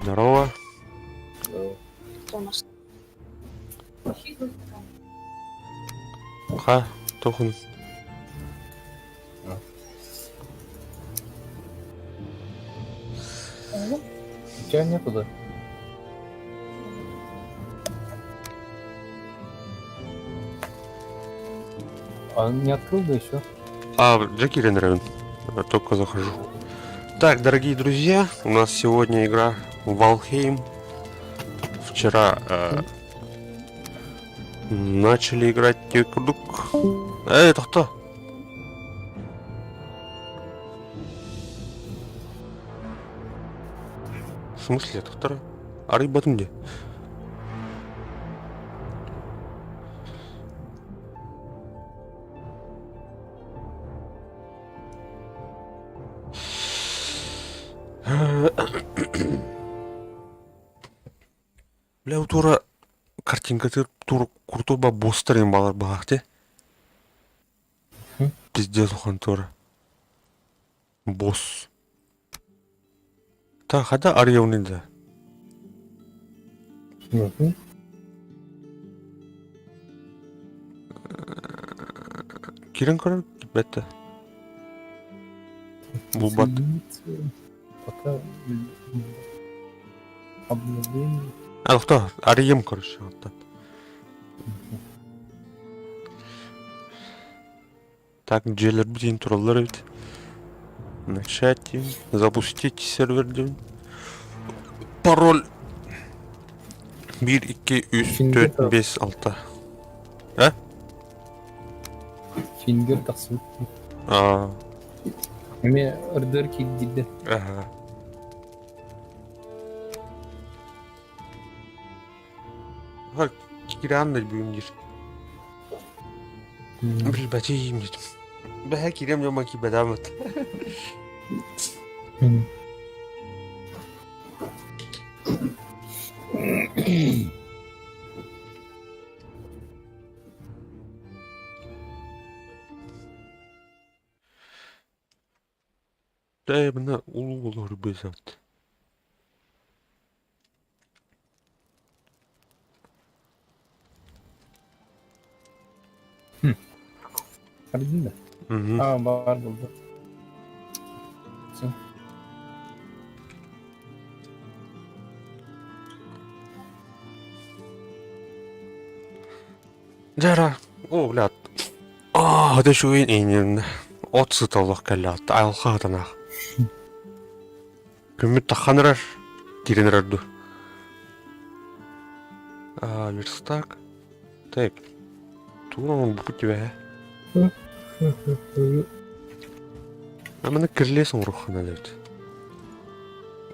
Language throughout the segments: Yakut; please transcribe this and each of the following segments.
Здорово. Кто у нас? Ха, тохун. У тебя нету, да? А не открыл да еще? А, Джеки Ренрен. Только захожу. Так, дорогие друзья, у нас сегодня игра Valheim. Вчера э, начали играть курдук. Эй, это кто? В смысле, это кто? А рыба где? Бля, тура картинка тур куртуба бостерин балар баахте. Пиздец ухан тура. Босс. Та хада арьявны да. Кирен көрөр бетте. Булбат. Пока обновление. А кто? Арьем, короче, вот так. Так, дьиэлэр бүтүн тураллар эбит. Начать запустить сервер диэн. Пароль 1, 2, 3, 4, 5, 6. А? Фингер тахсыбыт. Аа. Эми ырдыр киирдирде. Ага. Кириан да бүгүн диир. Билбэтиим дедим. Бэһэ кириэм дьомо киирбэтэҕим Ээ, мына улуу олору быысабыт. Арыйдың да? А, бар болды. Все. Дьэ, о, блядь. Аа, это үчүгэй иҥин от сыта олох кэллэ айылҕа сытанаах. Күммүт таххан эрэр, киирэн эрэр дуу. Аа, верстак. Так, тугу оҥорбуппут түбэһэ? А маны кирилиэс оҥоруохха наада эбит.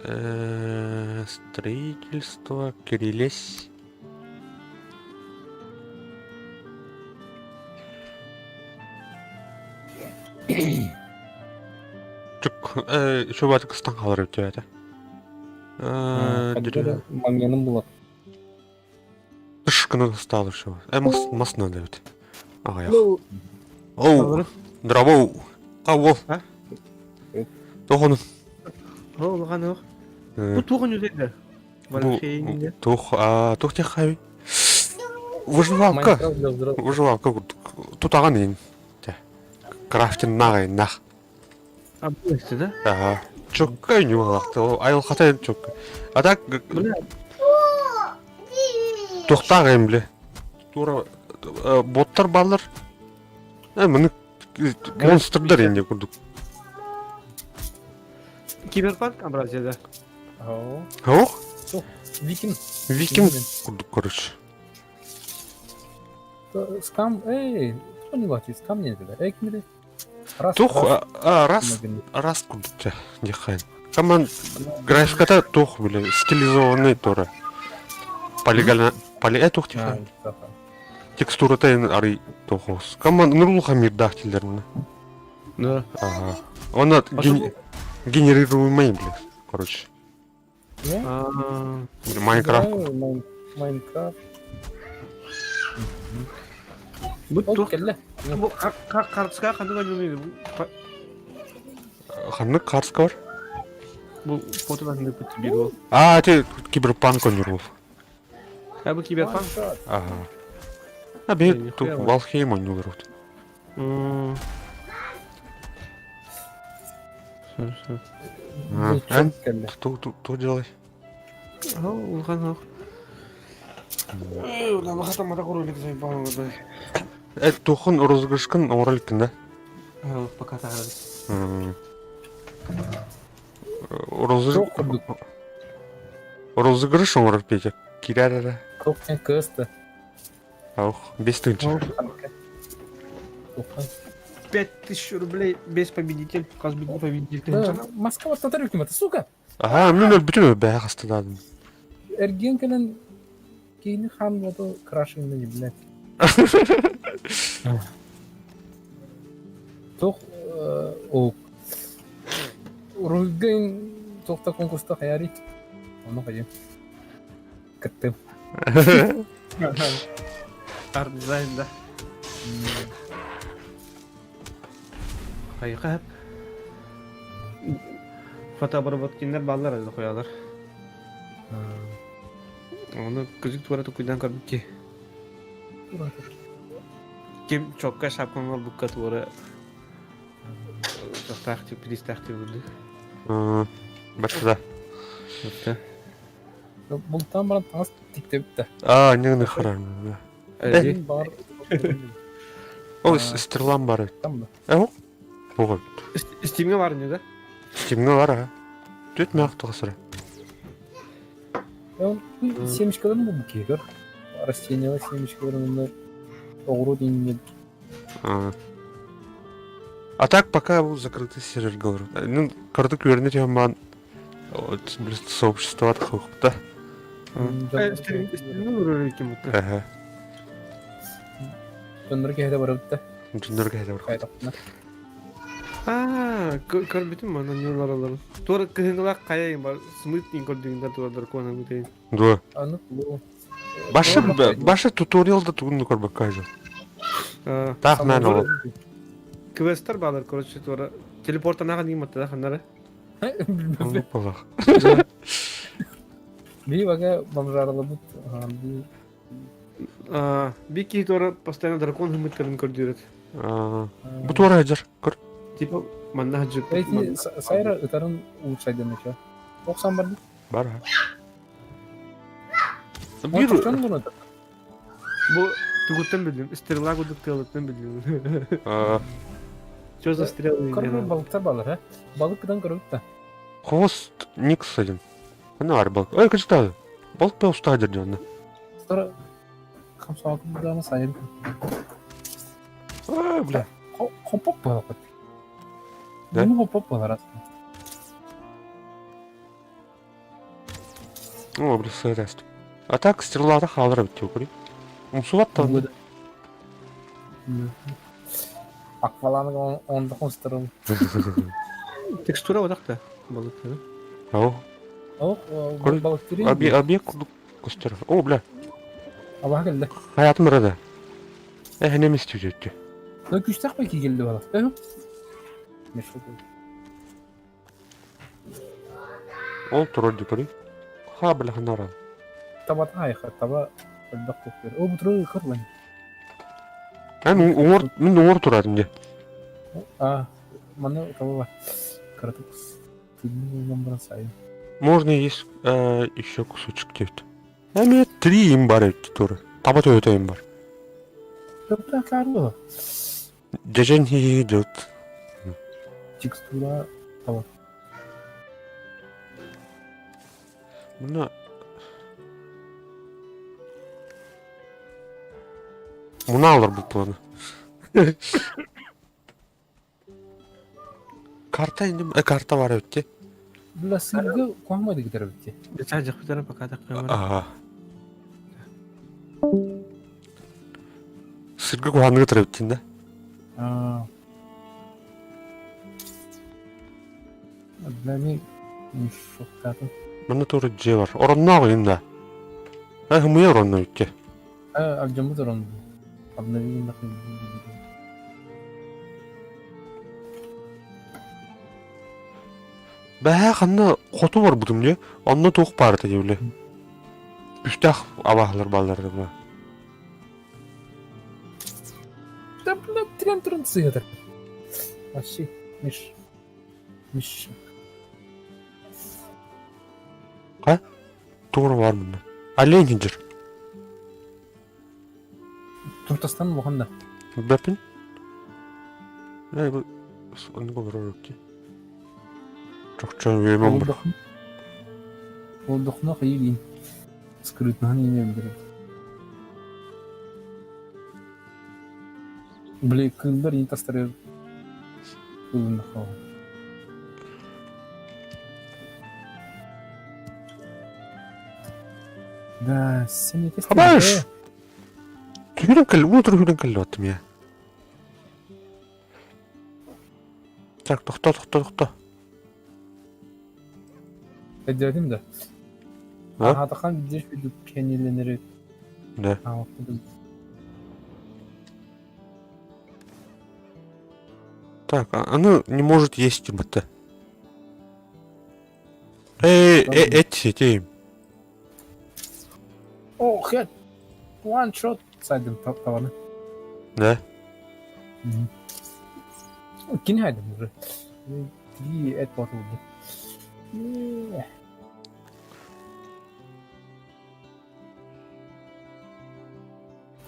Э, строительство, кирилиэс. Чук, э, шубаты кыстан хаалар эбит этэ. Э, Маменым булар. Тыш гына ыстаалыр шуба. Э, мас, мас надо эбит. Аҕыйах. Оу, дробоу. Қауол. А? Тоҕону. О, улахан ох. Бу туох үнүтэ? Бу туох аа туох диэххэ Выживалка. Выживалка тутаҕын иин. Крафтиннаах А бу да? Ага. Чокка ньугалахты. Айылхата чокка. А так туохтаах эм биле. Тура боттар баалар. Э, маны монстрдар инде курдук. Киберпанк образия, Ох? Викинг. Викинг курдук, короче. Скам, эй, кто не латит, скам не это, эй, кимири? Раз, Тух, раз, а, раз, раз курдук дихайн. Каман графиката тух, били, стилизованный тура. Полигона, поли, тух тиха. Текстурата ары тухос. Каман нурул хамир дахтилерна. Да. Ага. Он от генерируемый, блин, короче. Майнкрафт. Майнкрафт. Бу туох кэллэ. Бу карточка ханнык ойнууну Ханнык карточка бар? Бу фотодан ханнык бит бир ол. А, это киберпанк ойнуур А бу киберпанк? Ага. А бе тут Valheim ойнуур. Ту делай. Улахан ох. Улахан ролик заебал. Тухун розыгрышкын роликкин да? Пока тағырыз. Розыгрыш оҥорор Петя. Кирәрэрэ. Туох кыста. Ох, без тыынча. 5000 рублей без победитель. Казбеди победитель. Москва татар это, сука! Ага, мен бүтүн бэйэ хастададым. Эрген кэлэн киини хан ото крашенный, блядь. Туох о Уруйгын туохта конкурста хайари. Ону хайым. Кыттым. Арт дизайн, да. Хайqa Фотообработкиннар баллар әлі қоялар. Оны күзік туара тукуйдан көрбүкки. Ким чокка шапкаңа букка туара тохтаах пристаах бурду. Бачыда. Бачыда. Бултан баран таңас тиктебитте. А, не харам. Бар. О, стрелам бар. Там да. Э, Буга. Стимге бар не да? Стимге бар, а. Төт мәк тагысыра. Семечкаларын бу кегер. Растениялар семечкаларын оҕуруот иҥнет. А так пока был закрытый сервер, говорю. Ну, картык вернуть я ман. Вот, блин, сообщество да. Ага. Дьоннор кэһэтэ барыбытта. Дьоннор кэһэтэ барыбытта. Аа, көрбүтүм манна ньуулар Туора кыһыҥылаах хайа бар смыт ин көрдүгүндер туордар куона бүтейин. Дуо. Аны бу. Баша баша туториалда тугунну көрбөккө ажы. Таах мән ол. Квесттер баалар, короче, туора телепортанаға дейін да ханнары. Билбэт. Болах. Би бага бомжарылыбыт. Би киһи туора постоянно дракон хымыттарын көрдүрөт. Бу туора ажар. Көр. Типа манна хаджы. Эти сайра ытарын улучшайдан еще. Оксан бар. Бар. Бир. Бу тугуттан билдим. Стрела кудук тыалыттан билдим. Что за стрелы? Көрбө балыктар балар, а? Балык кыдан көрөбүт да. Хвост Никс один. Ана бар балык. Ой, качта. Балык пе устадыр дьонна. Стара хамсаакын дама сайын. Ой, бля. Хопоп балык. Да? Ну хопоп балар. О, бля, сыраст. А так стрелата халыр бит көри. Умсулат та. Акваланы онда констырым. Текстура одақта балык. Ау. О, балык тири. Аби аби көстөр. О, бля. Аба келди. Хаятым рада. Э, неме истейді. Ну күчтәк бай келди балык. Э. Ол турар көри. Ха, бля, ханара. Таба тайха, таба бак көпер. О, бу туры кырлан. Мен уңор, мен уңор турадым де. А, маны таба бар. Каратык. Тыгын сайын. Можно есть еще кусочек дейді. А мен три им бар еді туры. Таба төте им бар. Төптә карлы. Дежен идет. Текстура таба. Мына. Муна олорбут буолан. Карта инним, карта бар эбитти. Бля, сыргы куһаҥмайды кытар эбитти. Дьахпытара пока таккамара. Ага. Сыргы куһаҥны кытар эбиттин да? Аа. Бля, мен шоктатым. Манна тура дьиэ бар. Оронноох ыйын да. Э, хымыйа оронно үтте. Э, алдьаммыт орон. Обновили нахуй. Бэһээ ханна хоту барбытым дии. Онно туох баар этэ диэбилэ. Үстээх абааһылар бааллар да. Да, блядь, трен трен сыгатар. Вообще, Миш. Миш. А? Тура бар мында. Олень дир. Туртастан улахан да. Бэпин. Э, бу оннук олорор эбит. Чохчон үөмэн бар. Олдохно хайыгин. Скрытнаһан иҥэ билэр. Били кыыллар ини тастарыгар ылыннахха. Да, сен Хабаш! Түһүрэн кэл, уу түһүрэн кэллэ оттум я. Так, тохто, тохто, тохто. Өйдөөтүм да. А? Аһаатаххан биир үрдүк кэннилэнэри Да. аҕалбытым. Так, а она не может есть это. Эй, э, эти, эти. О, head! One shot! Сайдым табаны. Да. Кини хайдым уже. Три эт ботулду.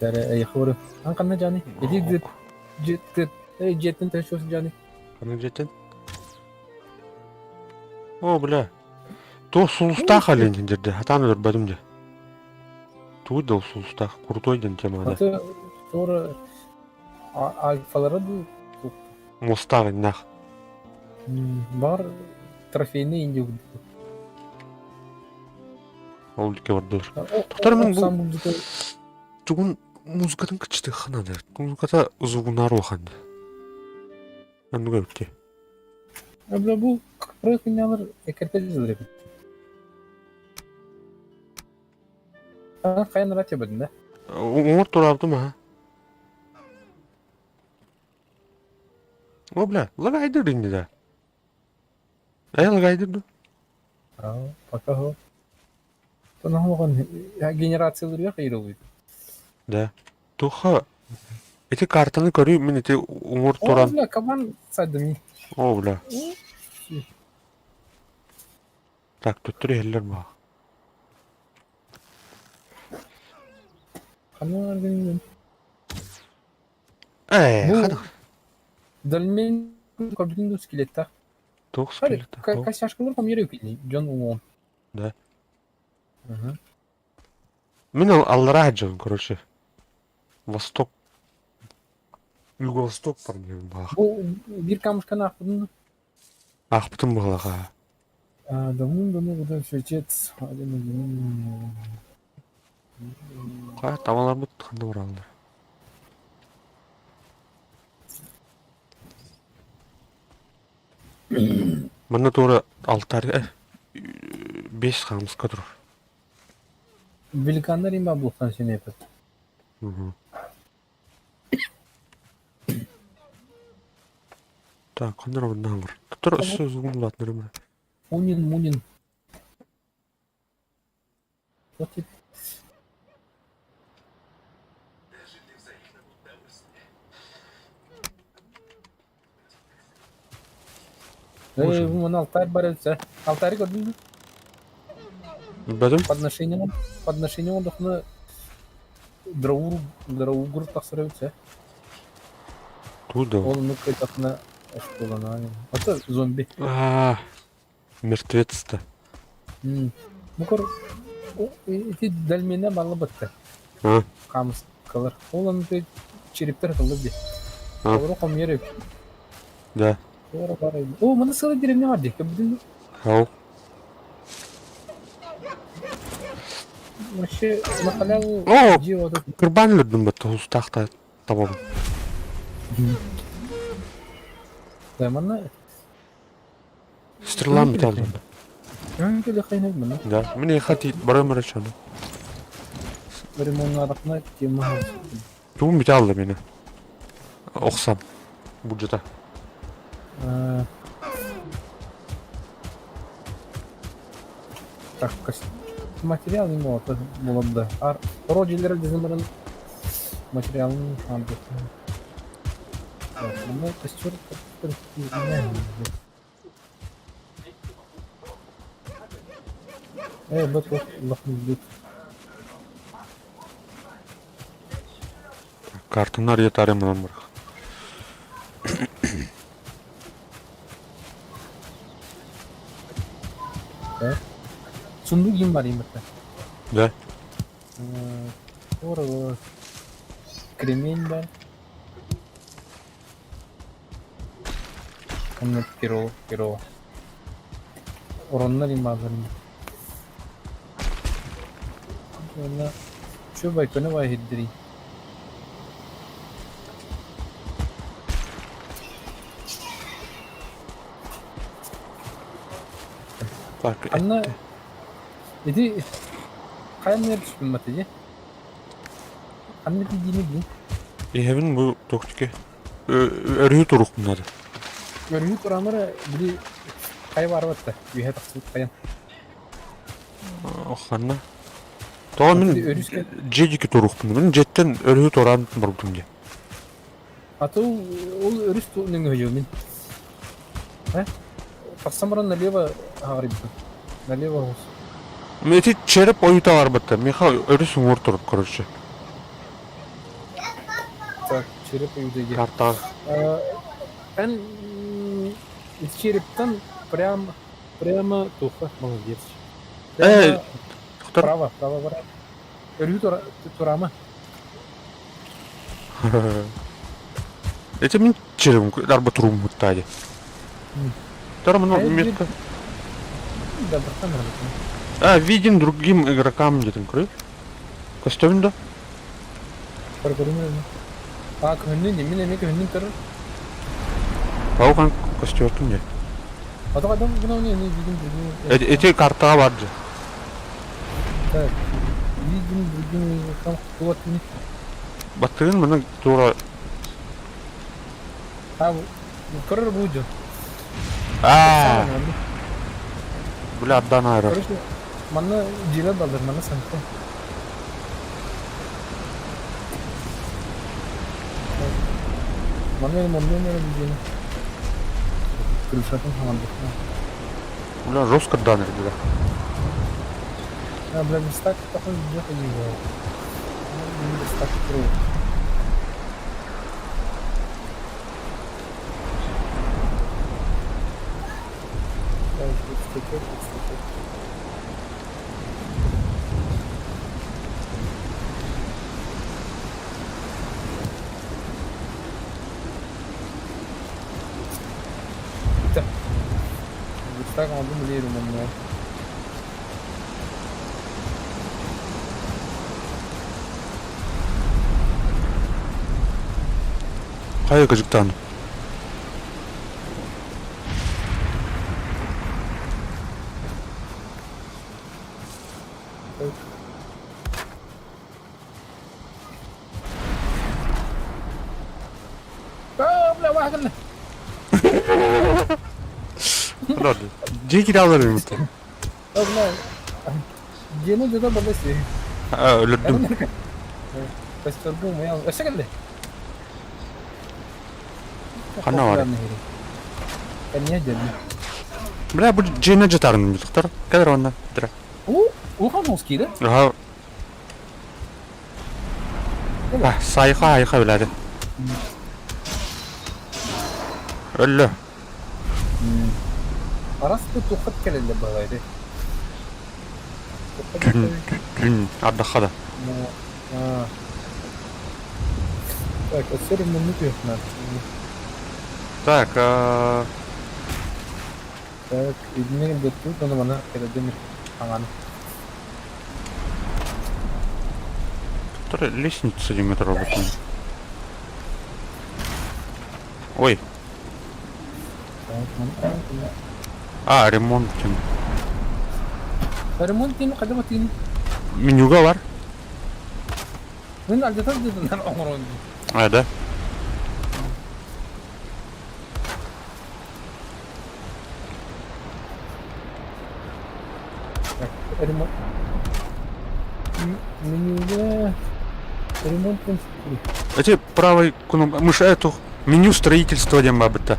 Эйхоры. Ан канна жани? Эди жет жеттин төшөс жани. Канна жеттин? О, бля. То сулустаах олень дерде. Хатан өлөрбөтүм де. Тугуй да сулустаах. Крутой ден темада. Аты тура альфалары ду Мустаах иннах. Бар трофейный инди Ол дике бардылар. Тоқтар мен бу тугун музыкатын кычты ханады. Музыката зугунар уханды. Аннуга битти. Бля бу проект инялар экерте жылыр эбит. Каян рация бедин да? Уңор турабдым а. О, бля, лагайдыр инди да. Эй, лагайдыр ду. А, пока го. Тонаһылган генерациялар хайрылый. Да. Туха. Эти картаны көрүү мен эти уңор туран. О, бля, кабан садым. О, бля. Так, төттөрү иһэллэр баа. Ханна гын. Ээ, Бу хана. Дольмен көрдүн дус скелеттах. Туох скелеттах? Костяшкалар там ерек дьон уҥуон. Да. Мгм. Мин аллараа дьон, короче. Восток. Юго-восток парнем баах. Бу биир камушканы аахпытын Аахпытым быһалаха. Давным-давно, когда все отец один Хаа, табаларбыт ханна бараллар. Манна туора алтарь бес хаамыска турар. Великаннар има буолсан син эпит. Так, ханна робуннаан бар. Туттар өссө узугун Мунин, Мунин. Вот и Э, вон алтарь борется. Алтарь көрдүң Билбэтим. Подношение, подношение ондохуна драур, драугур тахсар эбит Туу да. Ол оннук кыйтахына оскуолана. Ото зомби. Аа, мертвец-то. Мукор ити дальмена баллы бытты. А? Камыс. Кылар. Ол аны черептер ытыллар дии. Олору хомуйар эбит. Да. О, маны сыла деревня бар дии. Көбүдүн. Ау. Вообще, на халяву О, дьиэ вот кырбаан өлөрдүм батта устаахта табабын. Да, манна Стрелам биталдым. Мына. Да, мне хати барым рачаны. Ремоннарахна тема. Тугум биталды мени. Охсам. Буджета. Так, материал не мог булабда. Ар рожилер дизмарын материалын алды. Мына костер Э, бот лохмут. Картынар ятарым бар. Сундук им бар именно. Да. Здорово. Кремень бар. Онно перо, перо. Ороннор имааларын. Уонна үчүгэй көнө баҕайы иһирдэрий. Так, Анна ити хайа анныгар түспүн бата дии? Ханна тиийдиини билин. Иһэбин бу туохтики өрүһү турукпун надо. Өрүһү тураамара били хайа баар батта үөһэ тахсыбыт хайан. Ханна? Тоҕо мин Өрүскэ дьиэ диэки турукпун. Мин дьиэттэн өрүһү туораан барбытым дии. А то ол өрүс нөҥүө мин. Э? Тахсан баран налево аҕарыйбытым. Налево оҕус. Эти череп ойута барбыта. Миха өрүс уҥуор турар, короче. Так, череп ойута диye. Картаҕа. Эн черептан прям прямо туха молодец. Э, Тоқтар. Право, право бар. Өрүү турама. Эти мин черебим арба турум хуттади. Тара мына метка. Да, братан, А, виден другим игрокам где-то, кры. Костюм да? А, күннүн, мин эмиэ күннүн көрөр. Паухан костюм не. А то адам гына не видим другим. Эти эти картаға бар же. Так, видим другим игрокам вот не. Баттырын мына тура. А, көрөр будет. А, бля, отдан айрар. Короче, манна дьиэлэр баллар, манна санта. Манна манна эрэ дьиэни. Крышатын хаҥардык. Бля, жестко данер, бля. А, бля, верстак такой где-то не было. Верстак крыл. Так, верстачок, верстачок. Так. Верстак оҥордум билиэрим онно. Хайа кыжыктаан. Аа, бля, ваагын. Дьиэ киирэ эбит. Оо, бля. Дьиэни дьоно балыс. Өлөрдүм. Костергу моя. Өссө кэллэ. Ханна бар? Кэнниэ дьэлли. Бля, бу дьиэни дьатарын биликтар. Кэлэр онна. Тира. Уу, улахан уус киирэ. Аха. А, сайха айха билэри. Өллө. Арас да тухат кэлэллэр баҕайы. Түн, түн, ардахха да. Аа. Так, өссө ремонну түһүөхнээх. Так, а... Так, итинник элбэттибит уонна маны кэлэрдэн хаҥан. Которая лестница диэн работает. Ой. А, ремонт диэн. Ремонт диэн хайдах тиин? Менюга бар. Мин алдьатар дединнэр оҥорон. А, да? Так, ремонт. Менюга ремонт Эти правой кнопкой мышь эту меню строительства диэн бабыта.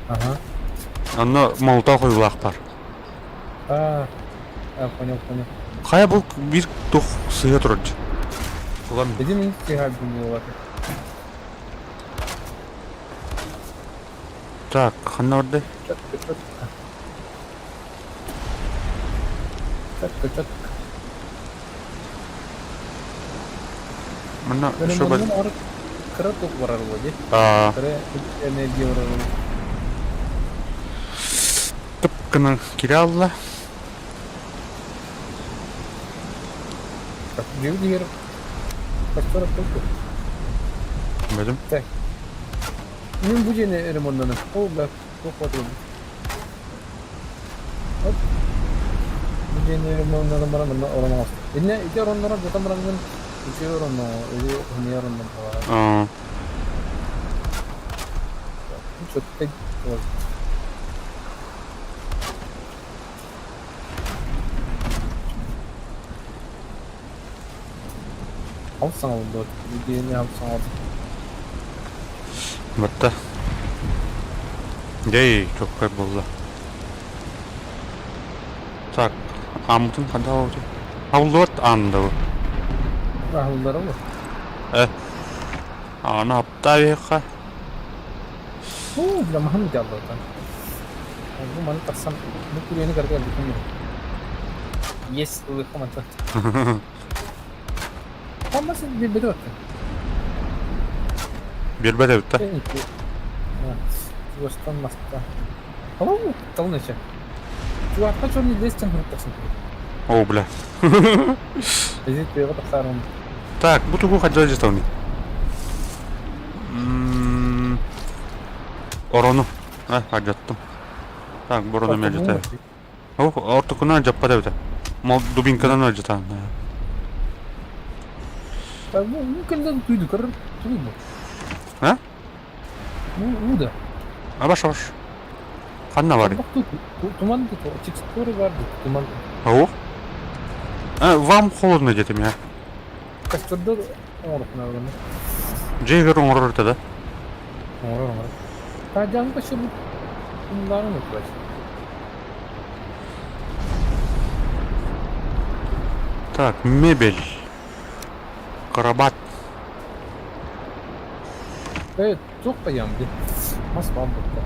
Ага. Онно молоток ойуулаах бар. А, а, понял, понял. Хайа бу биир тух сыһа турар. Улам. Иди мин сиһарбын буолар. Так, ханна барда? Четко, четко. Четко, четко. Манна шоба Кыра туох барар буо дии. Аа. Кыра энергия барар буо. Тып гынан кире алла. Так, дьиэ Костер только. Бөдүм. Так. Мин бу дьиэни ремонтнаным. Ол да туох батырым. Оп. Бу дьиэни ремонтнанан баран манна орон оҥостум. Иннэ ити оронноро бутан бараммын үчүгэй оронно, или умуйар ороннор Аа. Чөткэй Хал саҥалды, диэни хал саҥалды. Батта. Дэй, чоккай буолла. Так, ааммытын ханна аҕалбытый? Аҕыллыбат аан да бу. Аһыллара бу. Э, ааны аптаа Уу, бля, маһын дьаллатан. Бу маны тахсан, бу күрүөнү кытары кэлбитим. Есть ылыахха мантан. Хаммас билбэт эбиттэн. Биэрбэт эбит да. Чугастан маста. Алау, талын эче. Чугатка черный лес тен тахсан. О, бля. Эзи тыаҕа тахсаарым. Так, бу тугу хадьа дьетауни. Орону. А, хадьаттым. Так, борону мэлдьэтэ. Ох, ортокунан дьаппат эбитэ. Мол дубинканан алдьатаан. Ну, кэлден күйдү көрөр тугуй бу? А? Ну, да. Абаш, абаш. Ханна барый? Туман текстуры бар туман. Ох. А, вам холодно где-то меня. Костерда оҥорохуна Джейгер оҥорор этэ да? Оҥорор, оҥорор. Таадьаҥ костербут умнааҕын утубай. Так, мебель. Карабат. Э, туох хайаам дии. Мас баар буолла.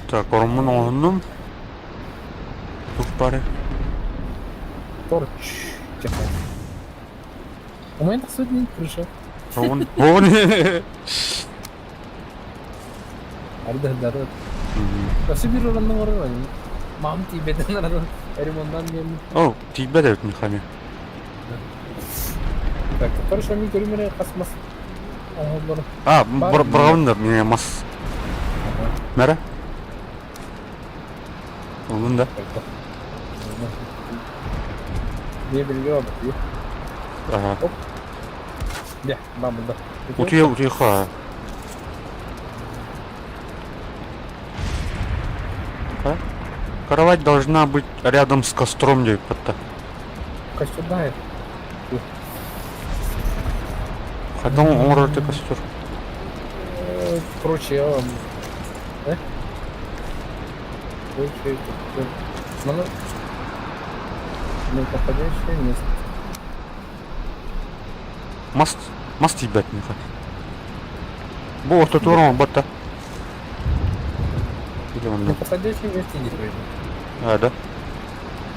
Так, ороммун оҥоһуннум. Тух бары. Торч. Чехай. У меня тахсыбыт мин крыша. Оҕун. Оҕун. Арда дары. Өссө биир ороннон орон Мам тиийбэтин арадан ремонтан диэммин. О, тиийбэт эбит Михаил. Так, хорошо, мин көрүм эрэ хас мас оҥоһуллар. А, бырҕабын да мне мас. Мэра? Олун да. Мебельге бар Ага. Оп. Дьэ, баамылда. Утуйа утуйха. Кровать должна быть рядом с костром диэппэтэ. Костердаев. Хайдах оҥорор этэ костер? Короче, я вам... Э? Короче, Маны... Неподходящее место. Мас мас тиийбэт миэхэ. Бу ортотугар оҥорбот да. Или онно. Неподходящее место иди пройди. А, да?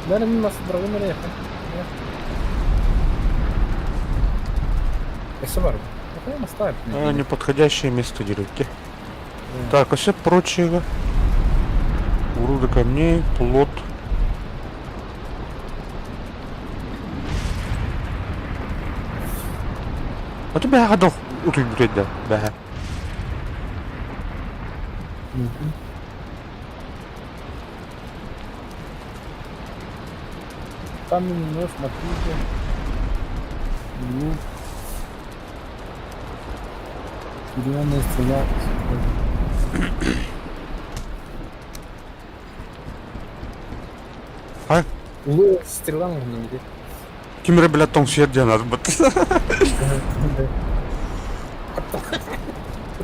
Наверное, мин мас бырагым эрэ. Өссө бар. Оставь. А, неподходящее место деревки. Так, а все прочее. Груда камней, плод. А ты бэҕэ дох утуйбут да бэҕэ. Каменный нож, мотыга. Лук. Деревянная стрела. А? Улуу стрела нужна где? Ким эрэ бля тоҥсуйар диэн арбыт.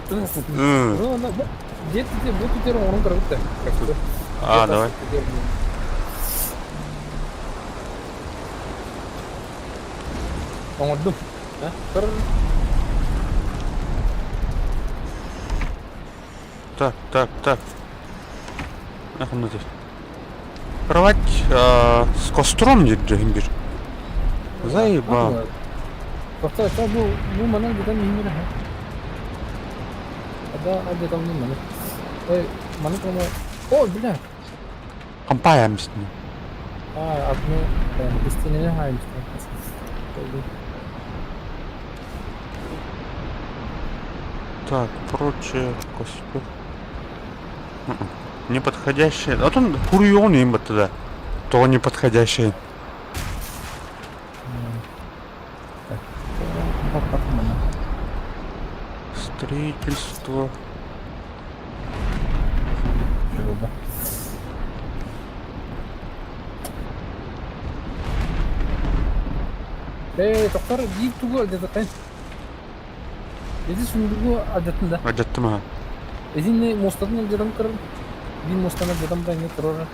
Ну, она, где ты, вот теперь он круто. А, давай. Оҥордум. Так, так, так. Кровать с костром диир дьэһин биир. Заебал. Просто бу бу манан где-то миһиннэр Да, а где-то мне маны. Ой, маны по О, бля. Компания мистин. А, одну истинный хаймстер. Так, прочее, костер. Неподходящее. А то курьон им тогда. То неподходящее. Строительство. Ээ, тохтор биир тугу алдьатаххын. Ити сундугу алдьаттын да. Алдьаттым аха. Итиннэ муостатын алдьатан көрөр. Биир муостаны алдьатан баран эмиэ турар.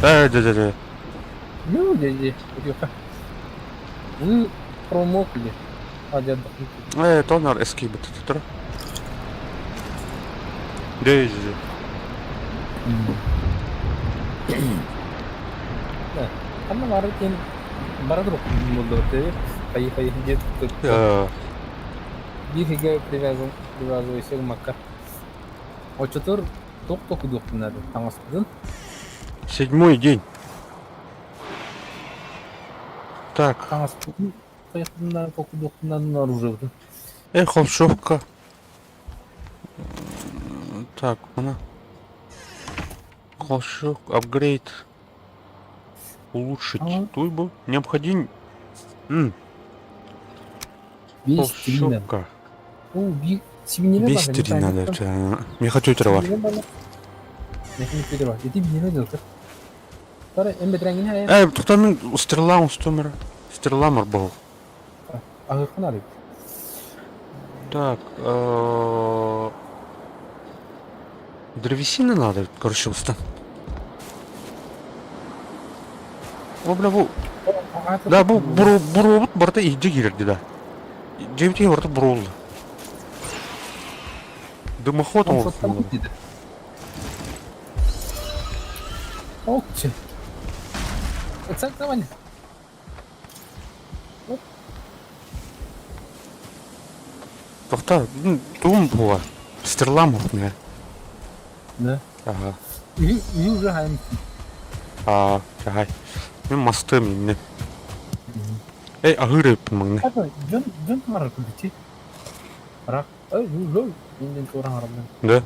Ээ, дэ дэ дэ. Ну, дэ дэ, утуйха. Ну, промок или алдьатаххын. Ээ, тонар эски бытытытыр. Дэ дэ. Ханна баары диэн бара турук буоллубут хайы хайы диэт биир иһигэ привязан привязывайся гыммакка оччотор туох токуйдуохпун наада таҥаспытын Седьмой день. Так. таҥаспытын хайахпытын наада токуйдуохпун наада оружиебытын Эй, холщовка. Так, она. Холщок, апгрейд. Улучшить. Туйбу. Необходим... Холщовка. Бес три надо. Меха тетера бар. Э, тоқта мен стрела устумер. Стрела был. Так, древесины надо, короче, устан. О, бля, бу... Да, бу буруобут барыта иһдьэ киирэрди да. Дьиэбитигэр барыта буруолла. Дымоход оҥорсуллар. Окче. Давай. Тохта, туум була. Стрела мохне. Да. Ага. И уже хайм. Аа, чахай. Мен мастым инне. Эй, аһыыр эбиппин маҥнай. Дьон дьон таҥарар курдук Рак. Эй, ну, инден туора арабын. Да.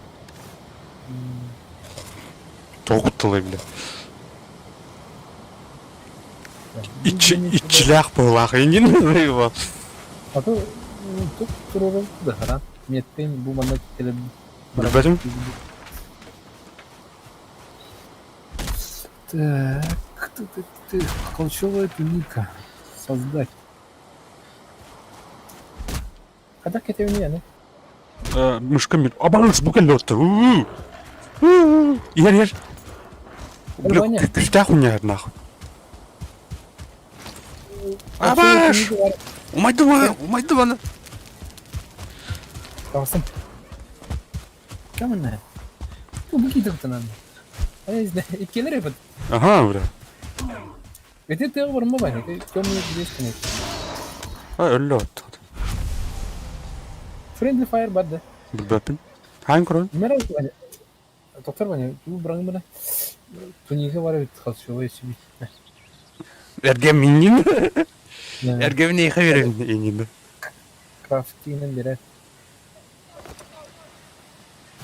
Тоҕу тылай бile. Иччилээх быһылаах иннин А то тут туруорун да Меттен бу манна кэлэн Билбэтим. Так, ты, ты, холщовая туника. Создать. Когда кэтэ Мышка мир. Абаныш бу кэллэ отто. Иһэр иһэр. Бля, күүстээх унньаһар нахуй. Абаш! Умайдыма, умайдыма. Таҕыстым. Кэмэнэ? Бу киитэ кытынан. Иккилэр эбит. Ага, бля. Ити тыаҕа барыма бай, ити темный лес кэнэ. А өллө от. Friendly fire бар да. Билбэппин. Хаан көрөн? Мера Доктор Ваня, бу бырагымына туника бар эбит холчевой сүбүт. Эргем миннин. Эргем нейхэ берем иннин. Крафтинен берер.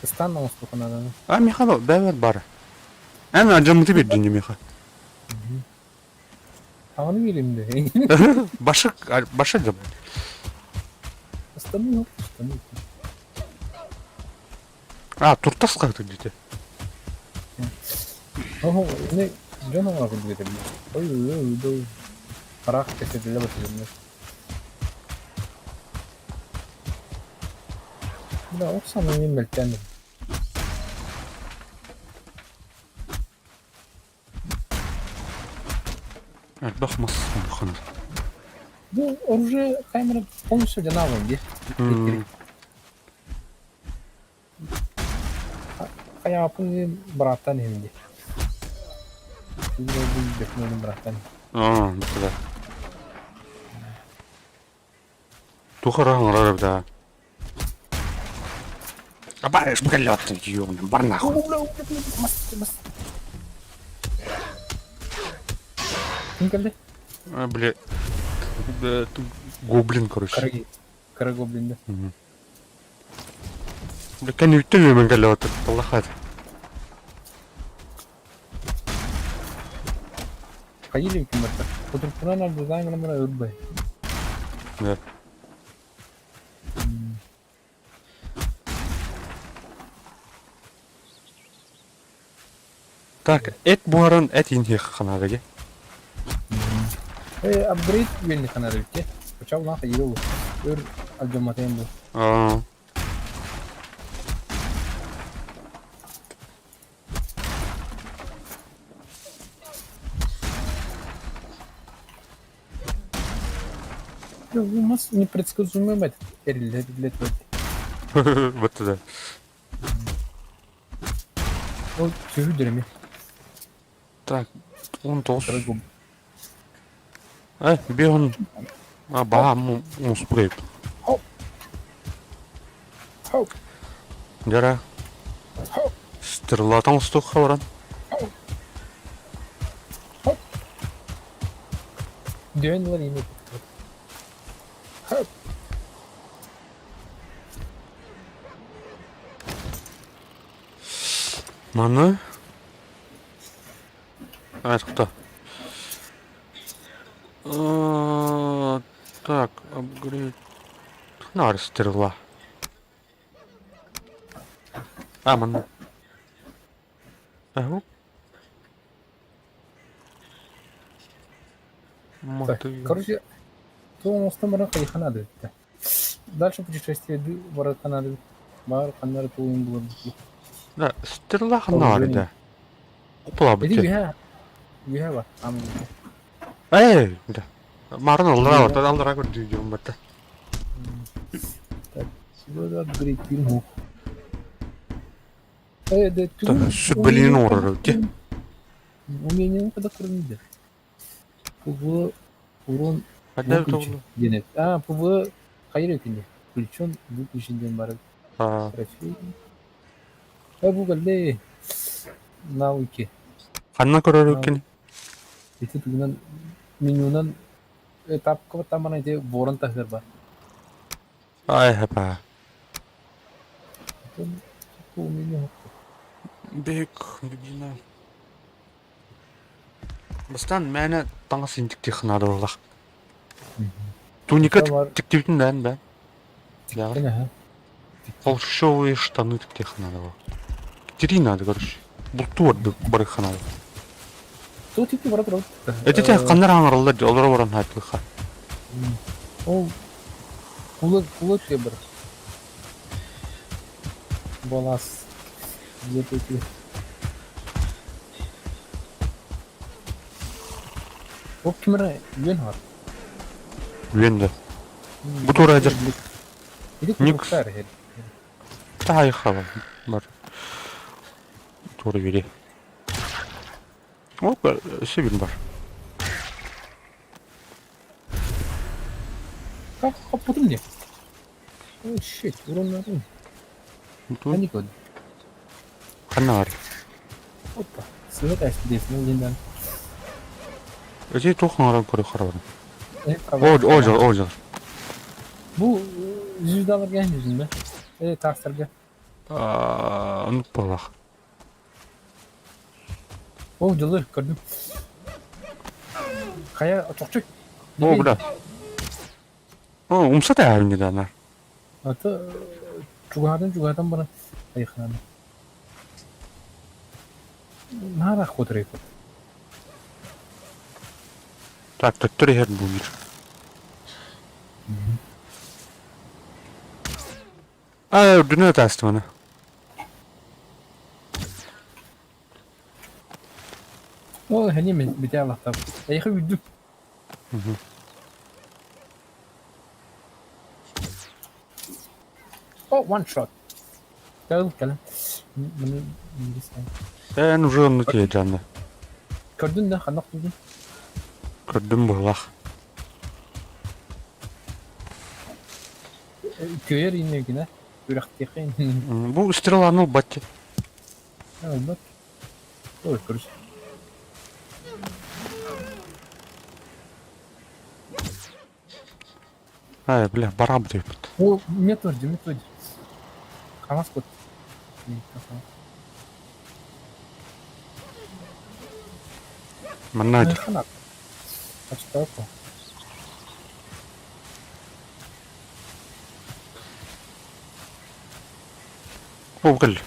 Ыстан оҥостуоххун А Миха бэбэр бар. Эн адьаммыты бердин Миха. Аны биэрим де. Башы башы деп. Ыстаныы yok, ыстаныы. А, туртас кахты дите. Оһо, не дьон оҥоро курдук этэ Ой, ой, ой, Харах кэсэтиллэ батылынна. Бля, ох сананым мөлтөөн. Элбэх мас ханар. Бу оружие камера полностью одинаковая, где? Хайааппын бырааттаан иһин дии. Бэкмэнин бырааттаан. Аа, да. Туох ыраах да. Абаешь, блядь, ёбаный, бар нахуй. Ким кэллэ? А, бля. Гоблин, короче. Кыра гоблин да. Бля, кэнниттэн үөмэн кэллэ Аллахат. Хайыы ким барта? Кутурпунан алдыдаан гынан баран ырбай. Да. Так, эт буһаран эт иниэх ханаадыгы. Э, апгрейд үөннү ханаадыбит Кучал наха ири Өр алдьамматайын бу. Аа. У нас непредсказуемый этот эриллер Вот туда. Ол сүрү ми. Так, он тос. Э, бион. А, ба, муспреп. Хоп. Хоп. Дьара. Хоп. Стрелатан устух баран. Хоп. Дөөн ылар имэ. Хоп. Маны. А, это кто? Так, апгрейд. Нар стрела. А, маны. Ага. Так, короче, то оҥостон баран хайыха наада эбит Дальше путешествие барыта наада эбит. Баар ханна эрэ тугун булар Да, стрела ханна да. Купла Ити үһэ үһэ бар. Эй, да. Марын аллара бар, аллара көрдүү дьон барда. Так, сюда апгрейд хук. Сүрбэлиин оҥорор эбит Умение когда кормили. ПВ урон выключен. А, ПВ хайыр күнде. Включен, выключен диэн бар. Трофей. Э, бу кэллэ навыки. Ханна көрөр кини? Ити тугунан менюнан этапка тамана ити ворон таһыар бар. Ай, хапа. Умение. Бек, дина. Бастан мээнэ таҥас интиктиэх наадалаах. Туника тиктибитин даан бэ. Холщовые штаны тиктиэх надо. Тири надо, короче. Бултуу барыха надо. Туу тикти бара турар. Эти те ханнар хаҥараллар олоро баран хаайтылыха. Ол кулы кулы бар. Балас. Где-то Ол ким эрэ үөн бар. Үөн да. Бу тура дьэр. Ити курдуктар иһэр. Таайха бар. Тура бери. О, себин бар. Хоппутум дии. Oh shit, уроннаатым. Ханни код. Ханна бар? Опа. Сыһыт эстидесин ылдиндан. Эти туох оҥорон көрө харабын. О, о жал, о жал. Бу звездаларга жүзүн бе? Э, таастарга. Оннук буоллах. О, дьылыр, көрдүм. Хайа, чохчуй. О, бля. О, умса тааһын недавно. Аты чугаһаатын чугаһатан баран айхаан. Наара хотурайпыт. Так, төттөр иһэр буумир. Аа, үрдүнэн ытаастым аны. Ол эһэни мин бүтэ алахтап. Эйиэхэ үрдүк. О, one shot. Кэл, кэлэн. Маны Эн уже онну тиэйдьанна. Көрдүн да, ханна охтудун? Көрдүм быһылах. Күөйэр иннигинэ үрэхтиэхэ Бу стреланы ылбат Ылбат. Ой, көрүс. Ай, бля, барам диэбит. О, мне тоже, мне тоже. Хамас кот. Манна Очтоку. О, кэл.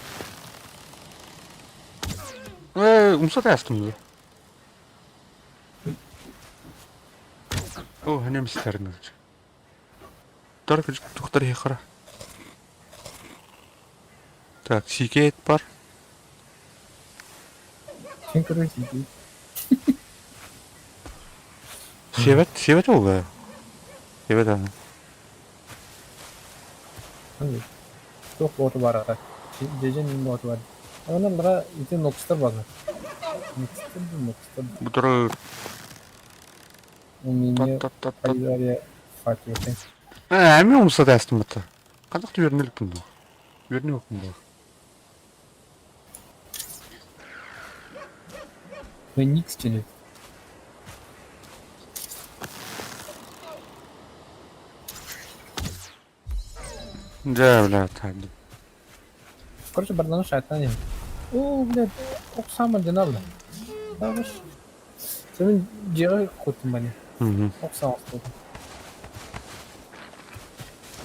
Ээ, умса таастым дии. О, немецтерин Тор тухтар хара. Так, сикет бар. Сен көрөр сикейт. Сиэбэт, сиэбэт ол Сиэбэт аны. Туох буоту барата. Дьэдьэн буоту бар. Онон бара ити нокстар база. Нокстар нокстар. Бу турар Умение Хайдария Фатихи. Ээ, эми умса тастым бата. Ханах үөрнэлпин дуо? Үөрнүөхпүн дуо? Никс тянет. Дьэ, бля, таһырдьа. Короче, барданы шайтан иһин. Оо, блядь, ох саамай дьоно бля. Табыш. Сэмин дьиэҕэ куттум бани. Ох саҥа оҥостубутум.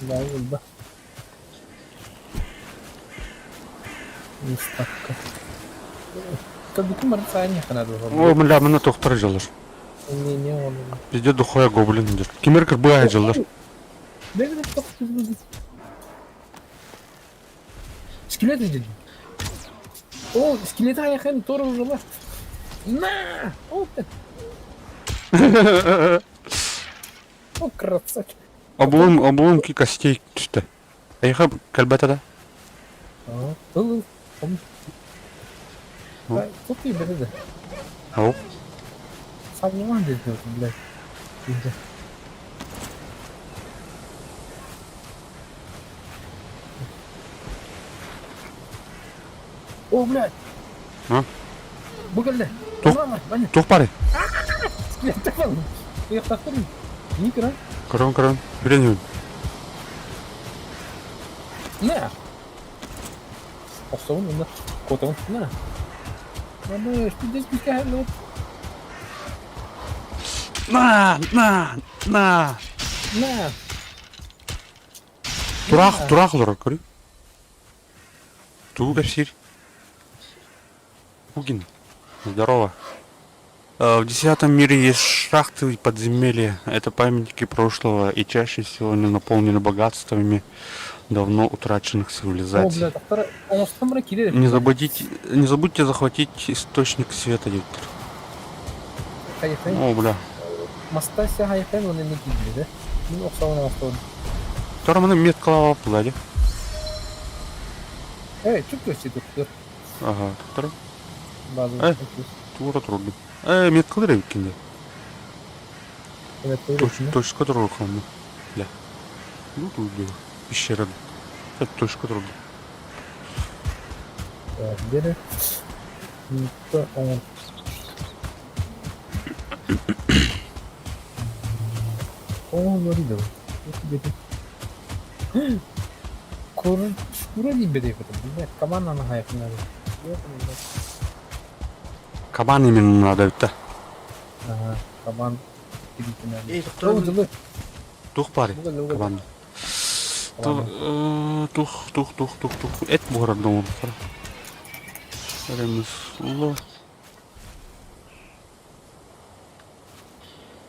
Да, ылба. Выставка. Көрбүккүн барыт саайан иһэххэ О, бля, мына тохтор дьыллар. Не, не, он. Везде духуя гоблин диир. Кимэр кырбыа дьыллар. Скелет идет. О, скелет аяхын тоже уже На! О, О, красавчик. Облом, обломки костей түстэ. Эйиэхэ кэлбэтэ да? Ыл, ыл. Тут и бэрэ Ау. Сабылман диэн блядь. О, блядь! А? Бу кэллэ. Туох? Туох баарый? Не көрөн? Көрөн көрөн. Билэн үһүн. На! Охсобун уонна куотабын. На! Мама, что здесь бикаһын На, на, на! На! Тураах, тураах олорор көрүй. Тугу кэпсиир? Пугин. Здорово. В десятом мире есть шахты и подземелья. Это памятники прошлого и чаще всего они наполнены богатствами давно утраченных О, цивилизаций. бля, тахтар оҥостон баран киирэр Не забудите, не забудьте захватить источник света, диэбиттэр. Хайыхай. О, бля. Мастася хайыхай уонна эмиэ киирдэ. Мин охсоҕун оҥостон. Тороманы меткалаабап була дии. Эй, чук көстүү туттур. Ага, туттар. База. Э. Туора турдум. Э, меткалыр эбиккин дии. Точка Точка туруохханна. Бля. Ну, тут пещера. Это точка турда. Бери. Оҥордо. Кура диэбэт этим. Кабан наһаа Кабан именно надо это. Ага, кабан. Эй, доктор. Туох баарый? Кабан. Тух, тух, тух, тух, тух. Эт буһарар доҥордохторо. Ремесло.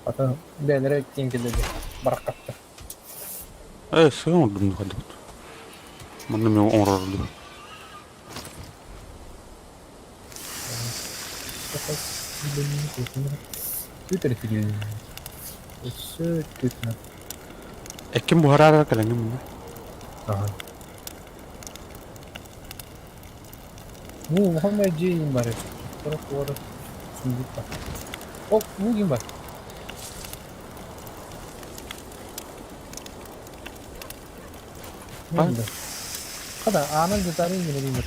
Ата бэйэлэрэ тиийэн кэллэ бараххаттар. Ээ, сыа оҥордум хайдах. Манна мен оҥорор дуу. Өссө түтнэ. Эккин буһараар кэлэҥҥин мунна. Ага. Ну, улахан дьиэ бар. Куора сундук бар. О, мугин бар. А? Хата, аанан детали генерировать.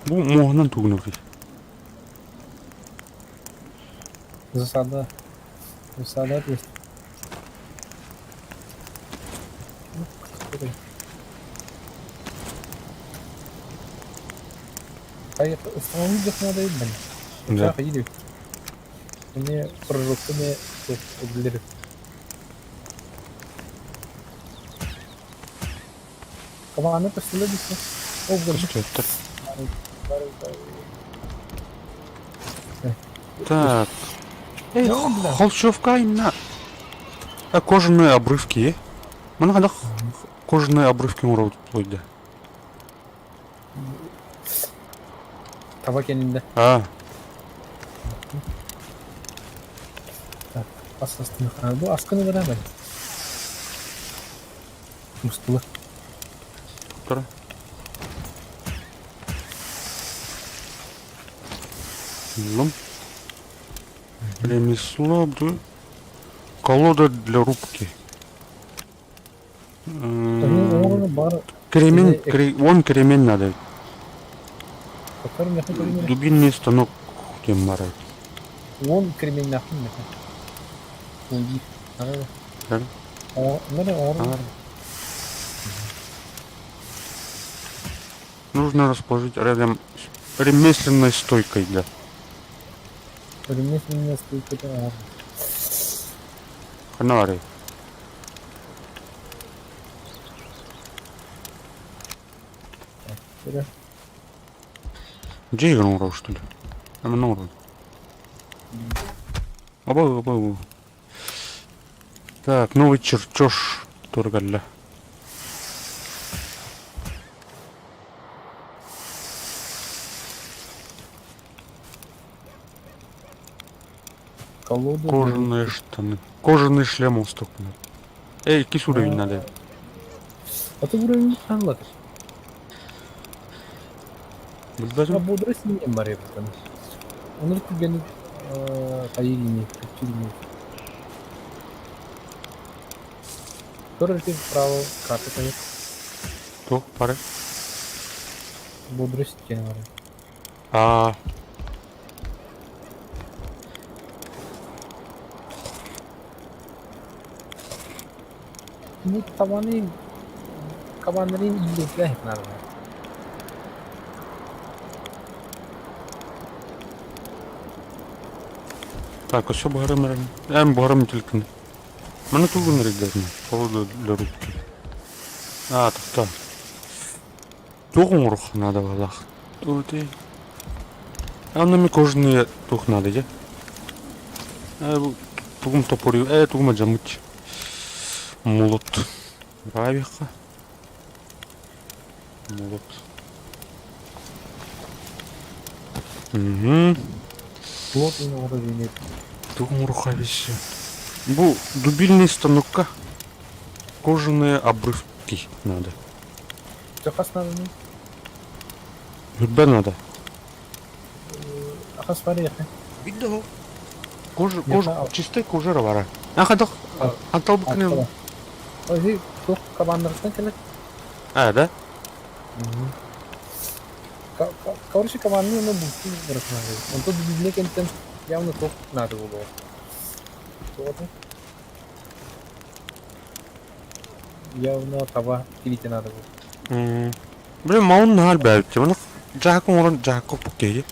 Бу муоһунан тугунуруй? Засада. Засада есть. А установить их надо, блин. Да. Ходили. Мне прожогами углеры. Команда постелились. О, Көстүөттөр. Так. Эй, холщовка именно. А кожаные обрывки. Мана хайдах кожаные обрывки оҥоробут буолуой Таба кэннинэ. А, Так, ас астыныххана. Бу аскыны барабай. Мустула. тура. Лом. Ремесло, да. Колода для рубки. Ону бар Кремень, вон кремень надо. Который мехе көрүнэр. Дубильный станок диэн баар. Уон кременнээхпин мехе. Уон Да? О, нere оҥор. Нужно расположить рядом с ремесленной стойкой для. Ремесленная стойка оҥор. Ханары. Көрө. Где игру что ли? Там Оба, оба, оба. Так, новый чертеж Тургалля. Колоду. Кожаные штаны. Кожаный шлем уступ. Эй, кис уровень надо. А ты уровень анлатыр. Билбэтим. А бодрость не бар эбит. Онор түргэнник хайыгини, көчүрүнү. Көрөр право карта кайып. Туох бары. Бодрость диэн бар. А, Ну, табаны кабаннарын иилиэхтэрэ надо. так, все буһарым эрэн. Эм буһарым тилкин. Маны тугун эрдэрин. Колода для рубки. А, тохто. Туох оҥоруох надо балах. Ты. А ми кожаные туох надо, дьэ. Э, тугум топорю. Э, тугум адьаммыт. Молот. Рабиха. Молот. Угу. Плотный уровень. Тугум оҥоруохха вещи. Бу дубильный станокка кожаные обрывки надо. Все хас надо не? Үрбэ надо. Хас бар яхы. Бидде ол. Кожа, кожа, чистая кожа бара. А хадах антал букны. Ой, тух кабаннарыттан келет. А, да? Короче, кабанны оны булту бырахнады. Онто билне кентен явно тух надо было. Тугаты. Явно таба килите надо было. Блин, маун нахал бәбитте. Маны жаакын орон жаакы пуккеyi.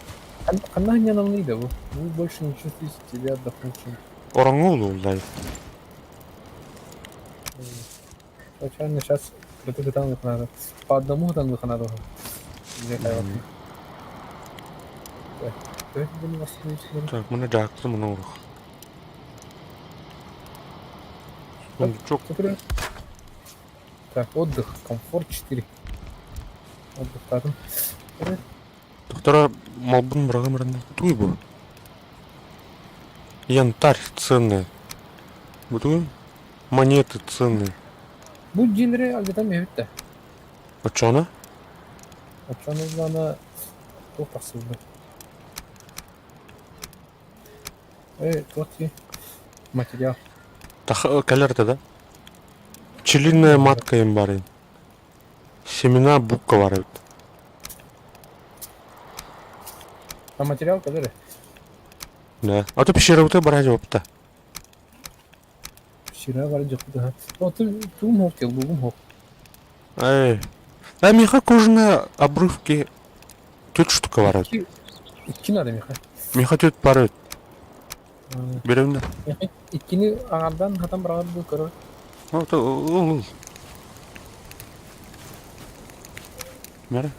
Ханна ханьяналыйда бу. Вы больше не чувствуете себя отдохнувшим. Ороҥҥо улууллай. Случайно сейчас надо. По одному надо. Так, мына жаакты мына урух. Сундучок. Так, отдых, комфорт 4. Отдых татын. Доктора малбын бырагым туй бу. Янтарь ценный. Бу монеты ценные. Бу дьиэлэри алдьатан эбит да. Оччоҕуна? Оччону ыллаана туох тахсыбыта. Э, туох дии? Материал. Кэлэр да? Пчелиная матка им баар Семена бука бар эбит. А материал кэлэр Да. А то пещера бара жопта. Пещера бар дьохпут О, ты тугум хоп кел, бугум хоп. Эй. А миха кожаные обрывки. Тут штука бар эбит. Икки надо миха. Миха тут бар эбит. Берем да. Иккини аҥардан хатан бараҕар бу көрөр. О, то ыл. Мәрі.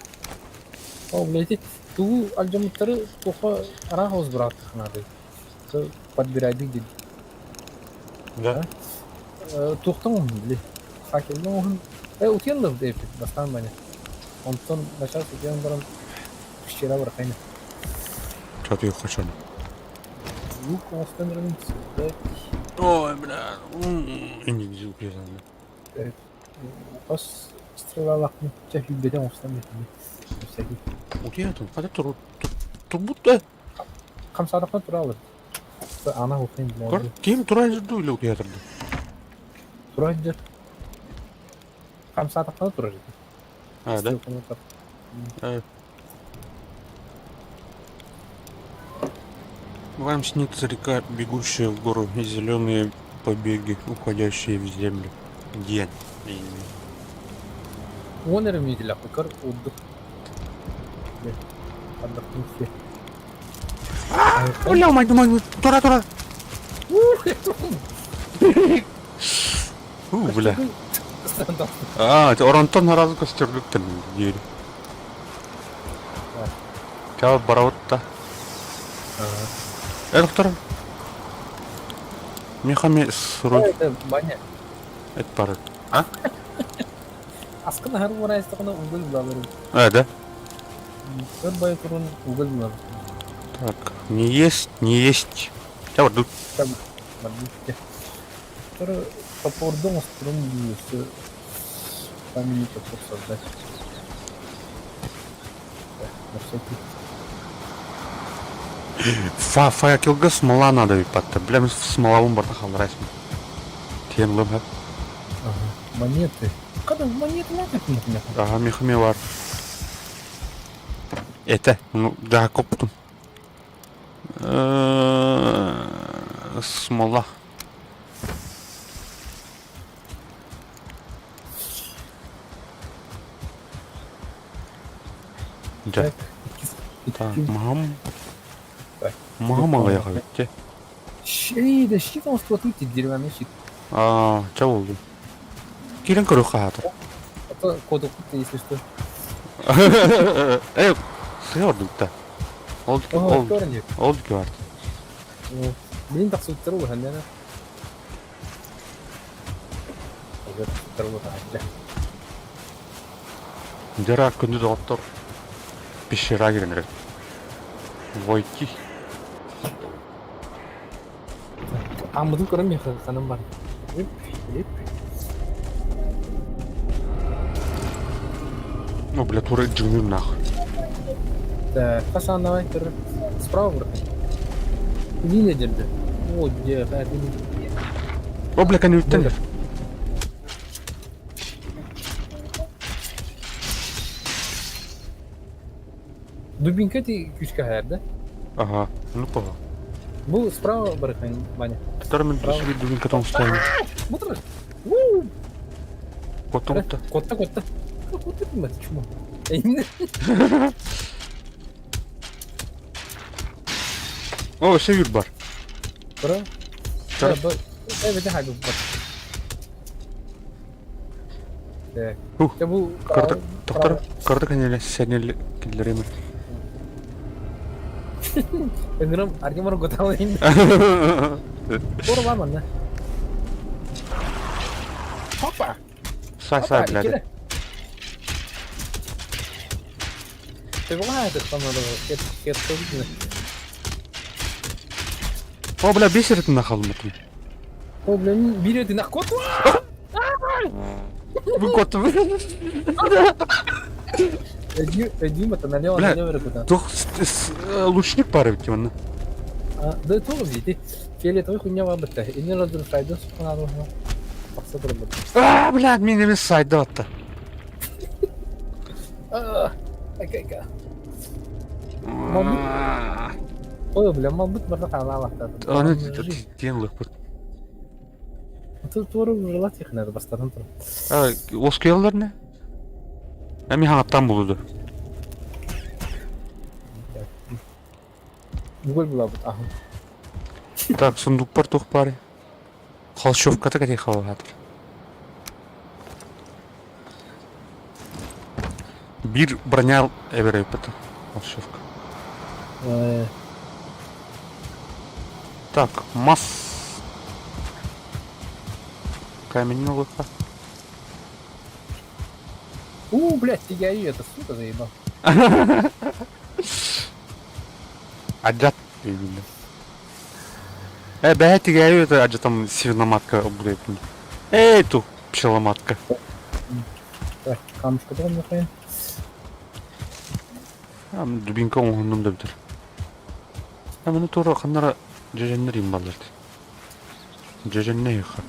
О, блядь, тугу алдьаммыттары туха араах бырааттых надо. Подбирайдык диэн. Да. Туохтан оһун били. Факелынан оһун. Э, утуйан да эпит бастаан бане. Онтон начаас утуйан баран пещера барахайна. Чат yok kaçan. Лук оҥостон эрэн создать. Ой, бля. Инди укезан. Хос стрелалаахпын чэ сүүрбэтэ оҥостон биэрдим. Всякий. Утуйатын, хата туру. Турбут да. Хамсаатахпына тура алыр. Ана ухайын Көр, ким тура жүрдү или утуятырды? Тура сылдьар. Хамсаатахпына тура сылдьар. А, да? Вам снится река, бегущая в гору, и зеленые побеги, уходящие в землю. День. Уон эрэ мүнүүтэлээх көр отдых. Отдохнуть все. Бля, мать, мать, тура, тура. У, бля. А, оронтон сразу костердук диэри. Чао, бараутта. Э, доктор. Михами сырой. Это баня. Это пара. А? Аскын аһар уурайыстаҕына угул булалар. А, да? Өр бай турун угул булалар. Так, не есть, не есть. Чао, тут. Доктор, топордун остурун өссө каменный топор создать. На всякий. Фа, факелга смола надо ведь Бля, смолалым барда халрайсың. Тен лым, Ага. Монеты. Когда монеты надо например? Ага, мехами бар. Это, ну, да, коптум. Смола. Да. Так, мам. Мама я говорю. Щит, да щит он тут деревянный щит. А, чего болду? Кирен көрө хаата. А то коду если что. Э, сыа ордукта. Ол ол ол бар. Блин, так суттар улахан Суттар улахан. Дера күндү доктор. Пещера киренер. Войти. Аммытын көрөн мен ханым бар. Ип, ип. Ну, бля, тура джигныр нахуй. Так, хасан давай көр. Справа вверх. Линия держи. О, где? О, бля, конъюнктер. Дубинка ти күүскэ хайар да? Ага, ну кого? Бу справа барыхын, Ваня. Второй Справа. дубинка там стоит. Бутыр. Котта. Котта, котта. Котта ты чмо. О, все бар. Бра. Да, это бар. Так. Бу Карта, доктор, карта канеля сенел киллереме. Ыҥырым Артемор Готалын. Туора бар манна. Хопа! Сай, сай, блядь. Ты была этот там надо хет хет видно. О, бля, бесер это нахал мутун. О, бля, берет и нах кот. Вы кот. Эдим это налево, Бля, налево куда. Тух лучник пары ведь он. Да тоже видите. Фиолетовый хуйня вам это. И не разрушай, да, сука, надо. А, блядь, меня не сайт да-то. Айка-айка. Ой, бля, мабуть, барда хаалаабаттар. Аны диэн лыхпыт. Туору жила технада бастан тур. А, оскуялар не? Эми хаҥаттан булуду. Бугул булабыт аһын. Так, сундук бар тух бары. Холщовката кати халаатыр. Бир броня эберейппет. Холщовка. Так, масс. Камень лыха. У, блядь, ты я это, сука, заебал. Аджат именно. Бэйти тигаю это аджатам свиноматка блядь. Эй, ту пчеломатка. Так, камушка там нахуй. А, дубинка оңоннум да битер. А мені тура ханнара жеженнер им балларды. Жеженне юха.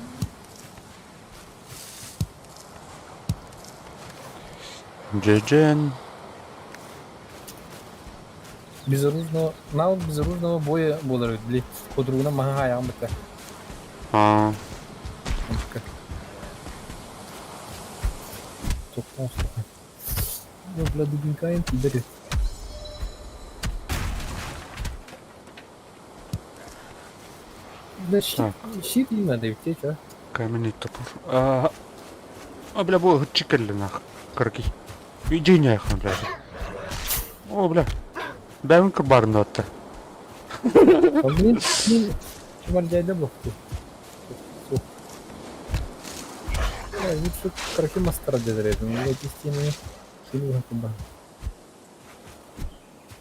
Жежен. Безоружного, навык безоружного боя болар били. Подругuna маха аяғым бітті. А, Тоқтон сука. Ну, бля, дубинка им пидоры. Бля, щит, щит им надо идти, чё? каменный топор. А, а бля, бу чикелли нах. Карки. Иди не яхан, бля. О, бля. Бәмін кырбарында атты. Блин, блин, чумар жайда боқты. Лучше карки мастера дедер едім. Бля, кистени хилу хакуба.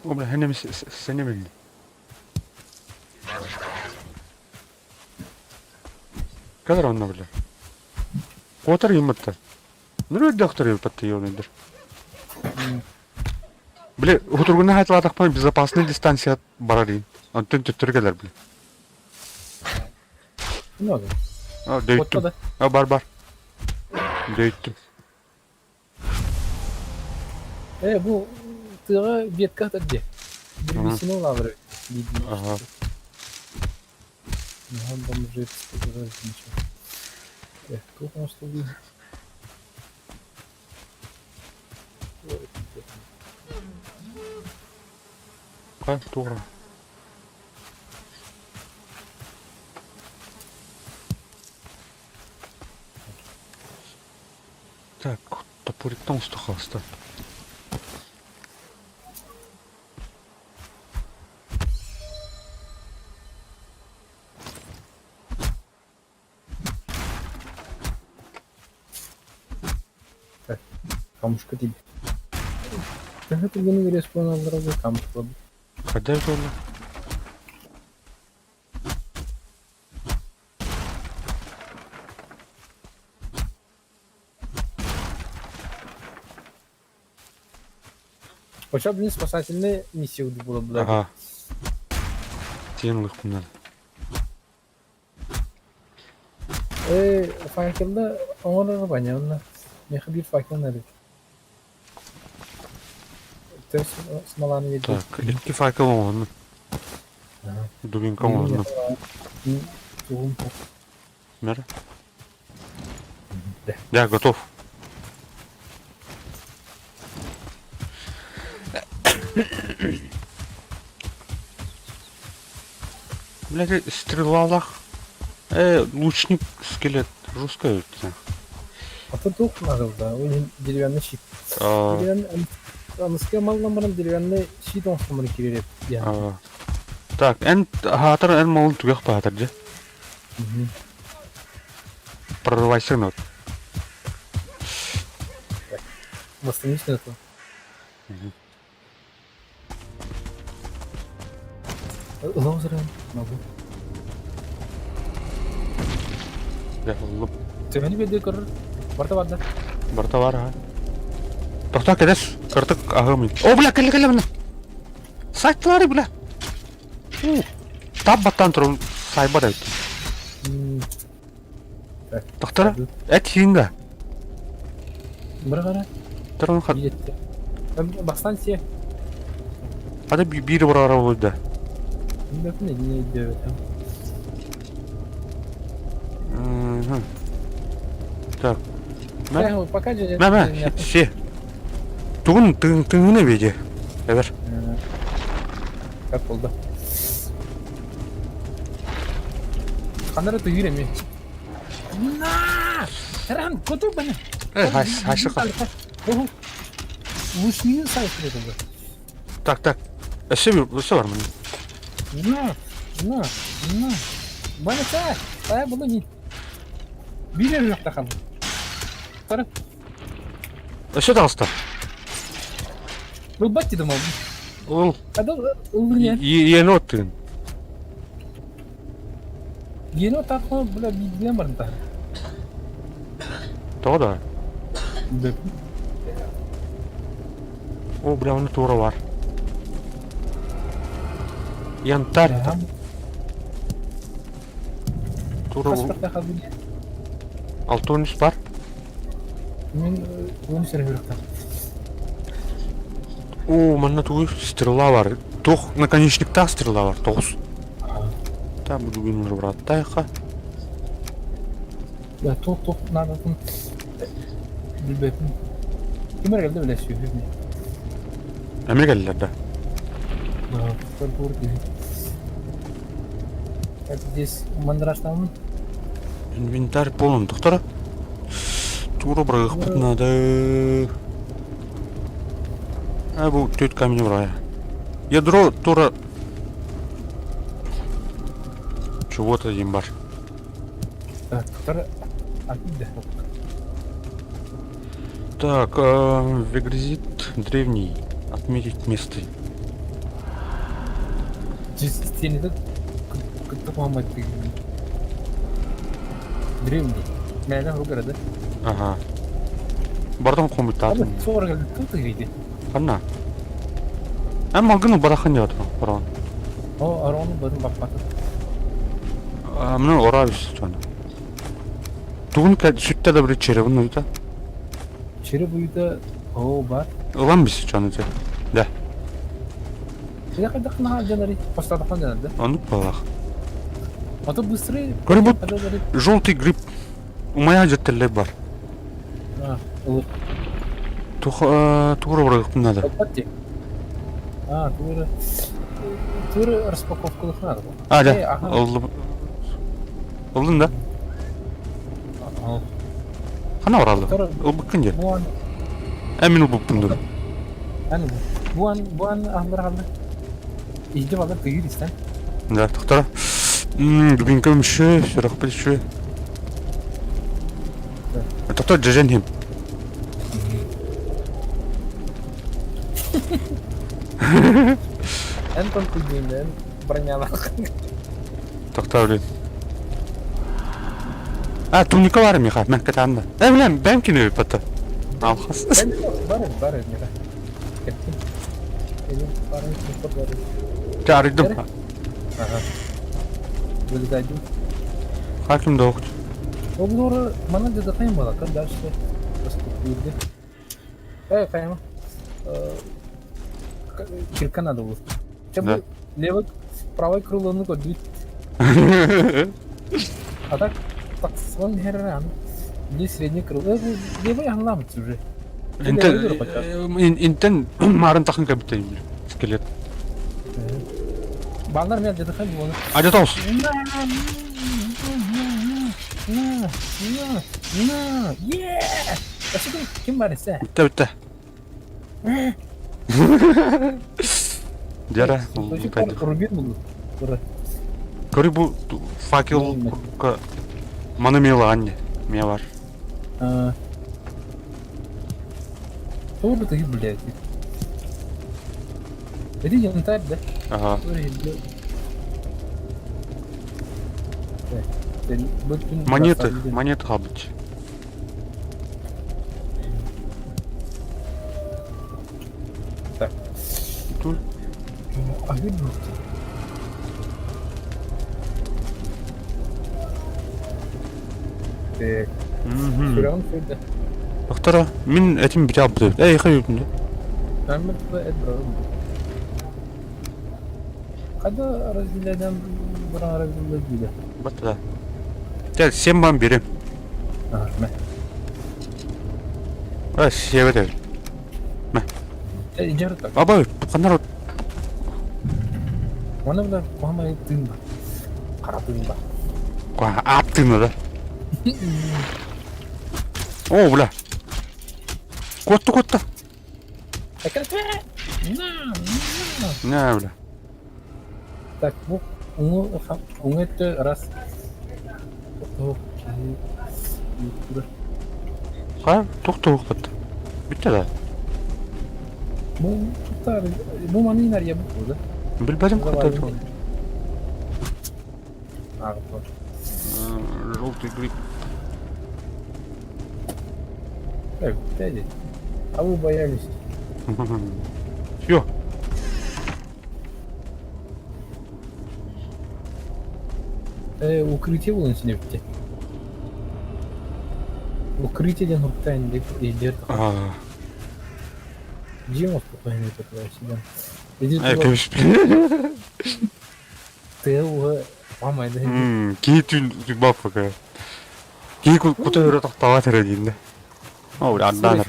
О, бля, хенем сене билди. Кадр онна, бля. Котар юматта. Нүрө доктор юпатты йонундур. Бля, хутургуна хайтладахпан безопасный дистанция барар Антон төттөргелер, бля. Много. А, дөйттүм. А, бар, бар. Дөйттүм. Бу тыга ветка атыр Древесину лавры. Ага. Ага, бомжи, ничего. Эх, тут у нас тут. Кай, тугра. Так, топориктан устухаста. Камушка тебе. Так это гены респаун алларга камушка. Кайда жолу? Хоча, блин, спасательная миссия было, блядь. Ага. Тиэн ылыахпын Ээ, факелда оҥорор баня онно. Миэхэ биир факел наада. Төс смоланы биэрдим. Так, икки факел оҥоһуннум. Дубинка оҥоһуннум. Тугум Мэр. Я готов. Блядь, стрелалах. Лучник скелет жестко это. А то туох надо, да, ол иһин деревянный щит. Деревянный, аныска малламарын деревянный щит оҥостоммун киирэр диэн. Так, эн хаатар эн малын түгэх баатар дьэ. Прорывайся нот. Восстановись на это. Лаузерын могу. Дьэ, ыллым. Төһөнү биэрдэ көрөр? Барта барда. Барта бар, аха. Тохтоо, кэлэс. Кыртык аһым. О, бля, кэллэ, кэллэ мына. Сайтылары, бля. Тап баттаан турун сайбат эбит. Тохтора, эт хинга. Бырагара. Турун хат. Бастан се. Хата биир бырагара буолда. Не өйдөөбөтөм. Так. Пока же. Мэ, мэ, се. Тугун тыҥына беде. Эбер. Как болды? Ханара тыгыр эми. На! Таран, коту бана. Э, хашыка. Лучнигин сайт болды. Так, так. Өссө өссө бар мын. На, на, на. Бана та, та буду не. Билер жоқ тахан. Тара. Өссө таҕыста. Ылбат дедим ол. Ол. Адам ылдыр Иэни оттыгын. Иэни оттаахпына бля биирдинэн барым таһыр. Тоҕо да? Бөп. О, бля, оны тура бар. Янтарь. Тура Алтон үс бар. Мин 13 эрэ үрэхтэх. Оо, манна тугуй стрела бар. Туох наконечниктаах стрела бар, тоҕус. Там буду уже братайха. Да, туох туох наадатын билбэппин. Ким эрэ кэллэ билэ сүөһү Эмиэ кэллилэр да? Да, тур киһи. Так, здесь мандражтаммын. Инвентарь полон. Доктора? Тура бырагыахпыт надо. А бу төрт камень урая. Ядро тура чего-то диэн бар. Так, доктор, Так, э, Вегризит древний. Отметить место. Стенеді кытта куһаммат Древний. Мээнэ хоругара да? Ага. Бардым хомуйтаатым. Суора тут ыйды. Ханна? Эн малгын барахан диэт орон. О, орону барын баппатын. Мына ора бис чону. Тугун сүттэ да бір черебин уйда. Череп уйда о бар. Ылан бис чону те. Да. Сине хайдах наһаа дьанари? Постадахтан дьанар да? Оннук буоллах. А то быстрый. Көрө бут желтый гриб. Умайа жеттеллер бар. А, ылык. Тугура барыгыппын надо. А, тугура. Тугура распаковкалык надо. А, да. Ыллым. Ылдың да? Хана баралды? Ылбыккын же. Ә мин ылбыппын ду. Аны буан буан ахлар халды. Иһде балар тыгыр истен. Да, тохтора. Дубинка мүші, сүрэх білші. Тохтор дьэдьэн иһим. Эн толкуйдуйун бронялаах. Тохтоо блин. А, туника бар миха, мен кытаанда. Э, билем, бэм кине бата. Алхас. Бар, бар, миха. Кеттим. Бар, бар. Чарыдым. Ага. Вылезай. Хаким да охт. Оглор манна дедатайм балака дальше поступили. Э, хайма. Кирка надо было. Хотя бы левый, правой крыло көрдүт. А так, так свон херран. Мне среднее крыло. Левый анламыт уже. Интен интен марын тахын кабитейм. Скелет. Баллар мен дедахай буолу. Адетос. На, на, на, на, yeah! Өссө ким бар эсэ? Бүтэ бүтэ. Дьара. Рубин был. Көрү бу факел курдукка маны мела анне. Мия бар. Тоже ты, блядь. Это янтарь, да? Ага. Монеты, монеты хабыч. Так. Тут. А видно? Так. Сүрэҕин сүрдэ. Доктора, мин этим бүтэ албыт. Эй, хайы Мен Когда разделяем разделили? Бата. Тел, сем бам берем. А, мэ. А, север. Мэ. Жар так. Аба, канар. Оны бля, кухамай тын ба. Қара тын ба. Ка, ат тыны да. О, бля. Котты, котты. На, бля. Так, бу уҥа өттө раз. Ха, тух-тух бат. Бүтте да. Бу туттар, бу маны инар я бу да. Билбедим ката. Ага. Желтый гриб. Так, дядя. А вы боялись? Все. Укрытие было на нефти. Укрытие ден уртайн идет. А. Дима спокойно такой сидим. Иди Э, конечно. Ты уже мама это. Кии түн бапка. Кии кута өрө тохтоот эрэ дииннэ. Оо, андаанар.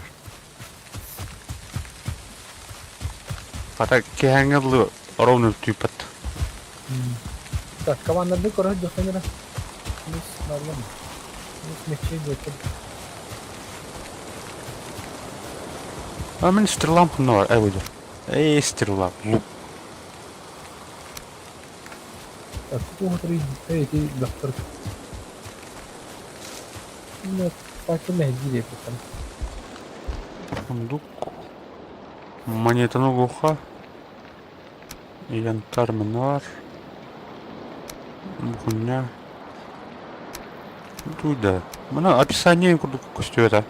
Хата киһээҥҥэ дылы ровно түппэт. Так, командарды көрө дөхөнөрө. Biz нормально. Biz мечей götür. А мин стрелам ханна бар, эй буду. Эй, стрела, лук. Так, тут эй, ты доктор. Ну, факел не потом. Сундук. Монета глуха. Янтарь минар. Хуйня. Тут да. Мына описание курдук көстүбэт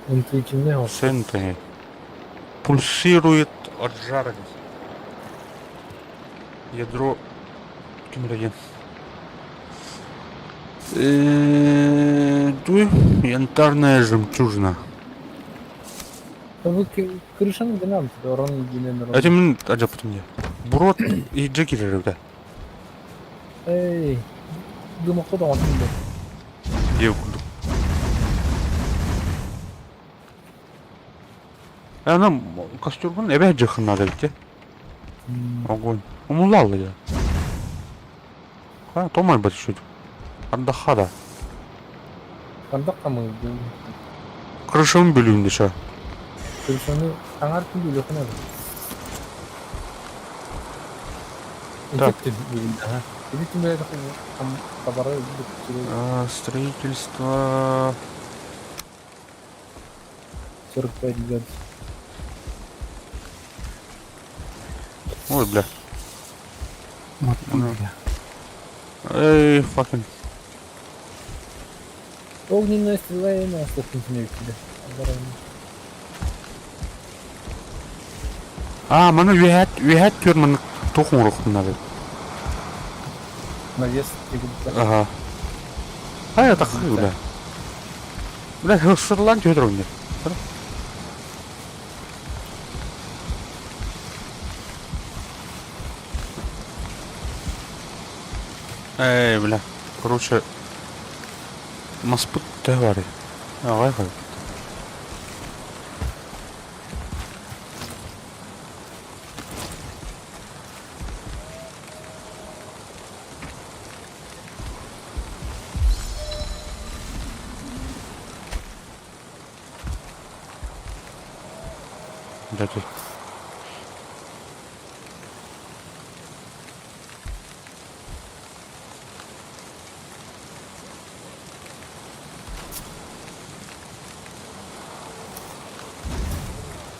Интуитивный Центы. Пульсирует от жара. Ядро ким Янтарная жемчужина. Бу крышаны гынан орон динен. Это мин ажапытым я. Бурот и Джеки да. Эй, дымокко да атын Дев курдук. Ана костюрбун эбе жыхын надо бит. Огонь. Умулал я. Ха, томай бат шут. Ардахада. Кандак камы. Крышын бүлүүн ша. Крышаны аңар күн бүлөкүн ады. Так. Строительство. 45 градусов. Ой, бля. Бля. Эй, fucking. Огненная стрела и на тебе. А, маны үһәт үһәт көр маны Туох оҥоруохпун наада? Навес тигибиттэр. Аха. Хайа таххыы бля. Бля, сырлаан түһэ турар Эй, бля. Короче, маспыт төһө барый? Аҕай хойут. Дядя.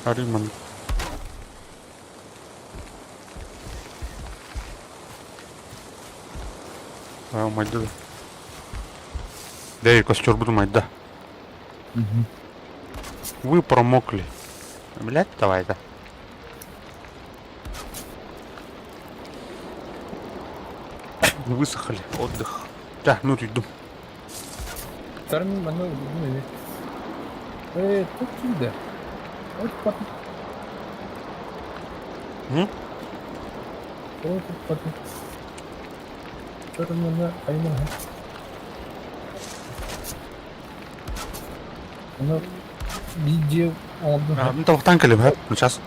Ариман. Аа, умайда да. Дэй, костербут умайда. Вы промокли. Блять, давай да. Высохли, отдых. Да, ну иду. Вторым манна ини. Э, тут киирдэ. От пат. М? От пат. Вторым манна айман. Ону видео оҥордум. Ну, табахтан кэлим, һэ? Сейчас.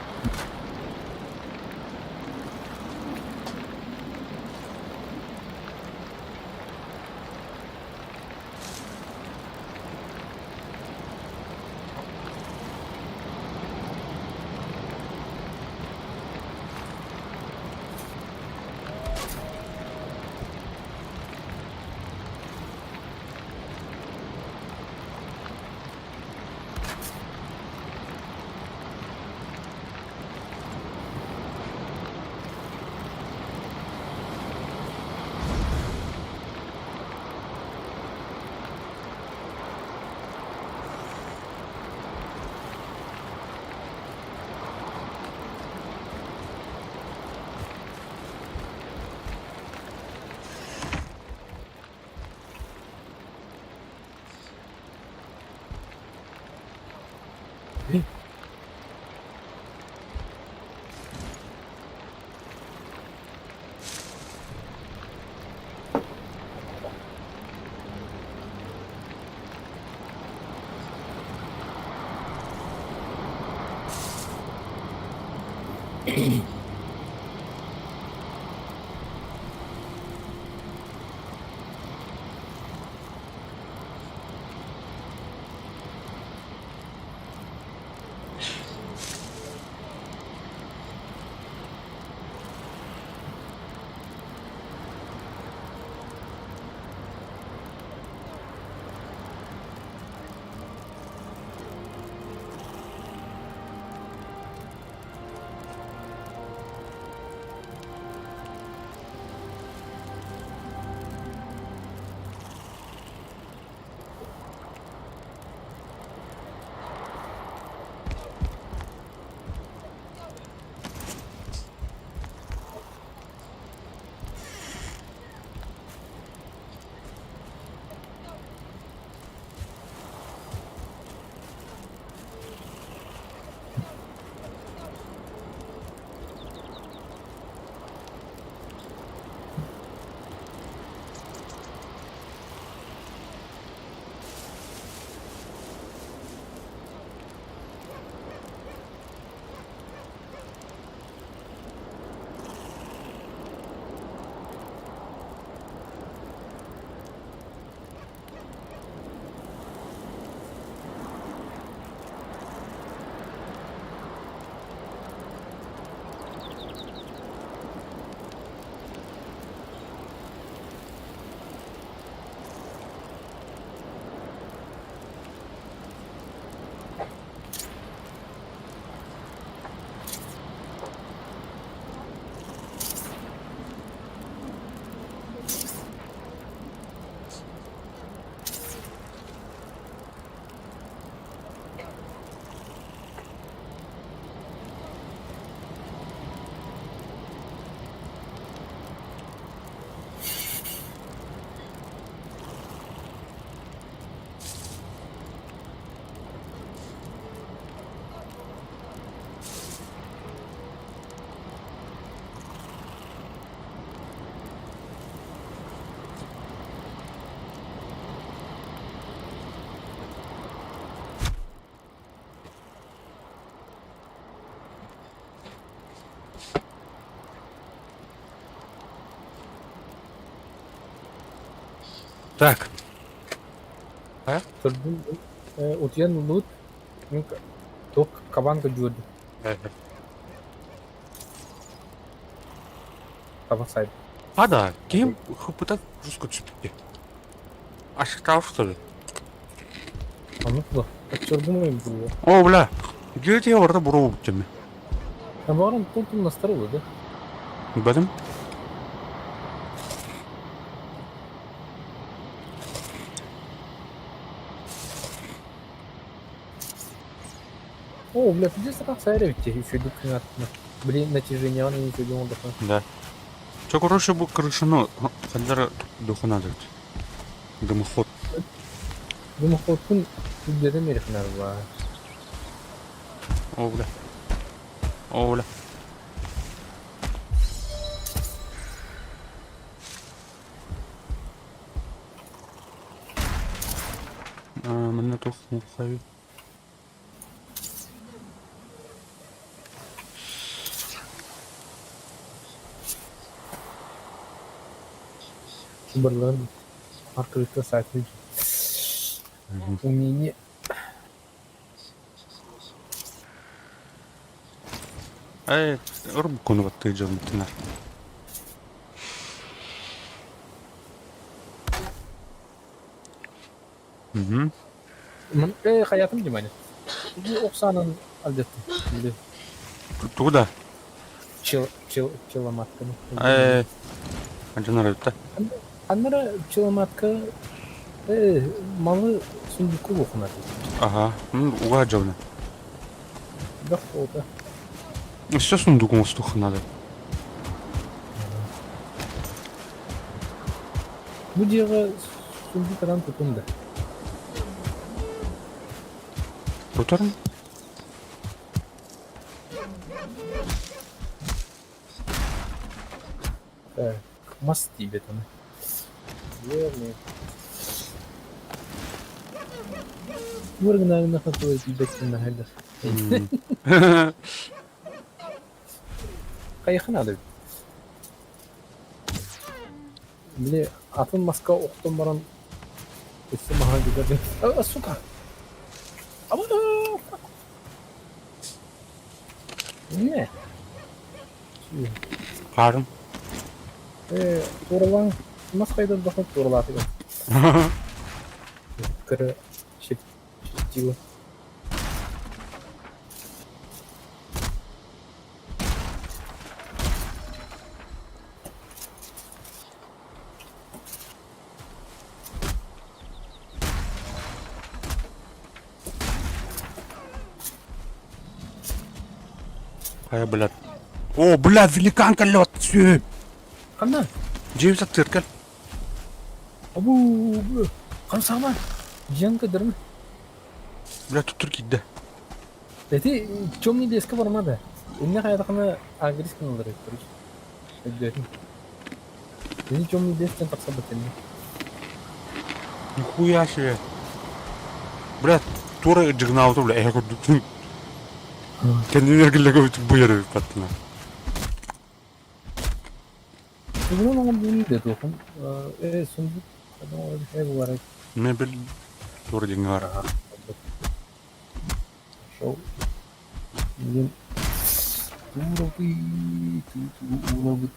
Так. Көрдүм, утуйан ыллыбыт. Мин туох кабан көрдүгүрдүм. Таба сайд. А да, кем хпта жестко түсіпті. Ашықтау что ли? Оннук дуо? Оччоргум буруо. О, бля. Где я барда буруо буттем. Баарын тултумнастар да? Бадым. О, бля, пиздец, так сайра ведь еще идут Блин, натяжение, он не идет, Да. Чо, короче, бу крышаны хандар духына дырт. Дымоход. Дымоходтун үддетен мерихнар бар. О, бля. О, бля. Манна тух мухави. Барларын аркылыкка сайтын умение. Эй, ырбукуну баттыы дьонтунар. Угу. Э, хаятым димани. Бу Оксанан алдеттым. Били Тугу да? чел чел пчеломатканы. Э, Анжанар өттө. Аннара пчеломатка э малы сундуку бухунар. Ага, уга жабына. Да фото. Все сундук оңостух надо. Бу дьиэҕэ сундукадан тутун да. Тутарым? Так, мас тиийбэт аны. Верный. Мургнагнаха туой тиийбэт наһайдар. Хайахан надо. Били атын маска охтон баран өссө маһа гыгар А, сука! Аба! Не. Хаарым. Э, туоралаан мас хайдар баха туоралаатыгар. Кыра щит Хайа, блядь. О, бля, великан кэллэ сүөп. Ханна? Джеймс аттыыр кэл. Абу, хамсаама. Дьиэн көдөрмө. Бля, туттур киирдэ. Эти темный леска барма да. Инне хайдахына агрис гыналлар эбит, короче. Өйдөөтүм. Ини темный лестен тахсабыт инне. Нихуя себе. Бля, тура дьыгнаабыта бля, эһэ курдук. Кэннин эргиллэ көбүтүк бу яры баттына. Бүгүн оҥордуун да туохун э сундук э Мебель тура диҥҥэ бар. Шоу. Блин. Туурабы, туурабы.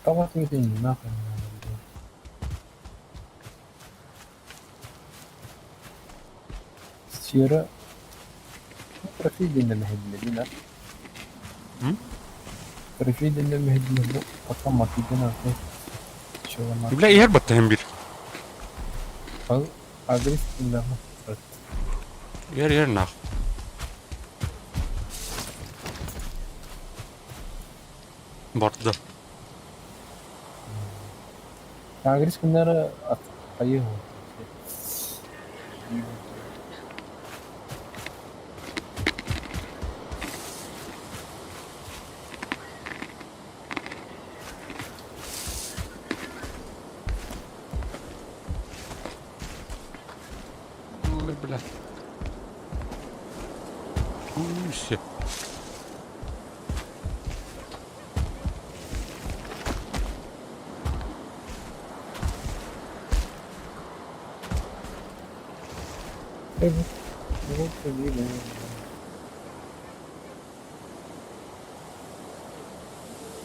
Таба түгэтин нахуй. Сера трофей диэн мэһэдилэрин Трофей диэн мэһэдилэр бу потом матыйдан аты Бля, иһэр баттаһын бир. Агресс Иһэр иһэр нах. Барда. Агресс күннәре айы. Ой, бля. Усе.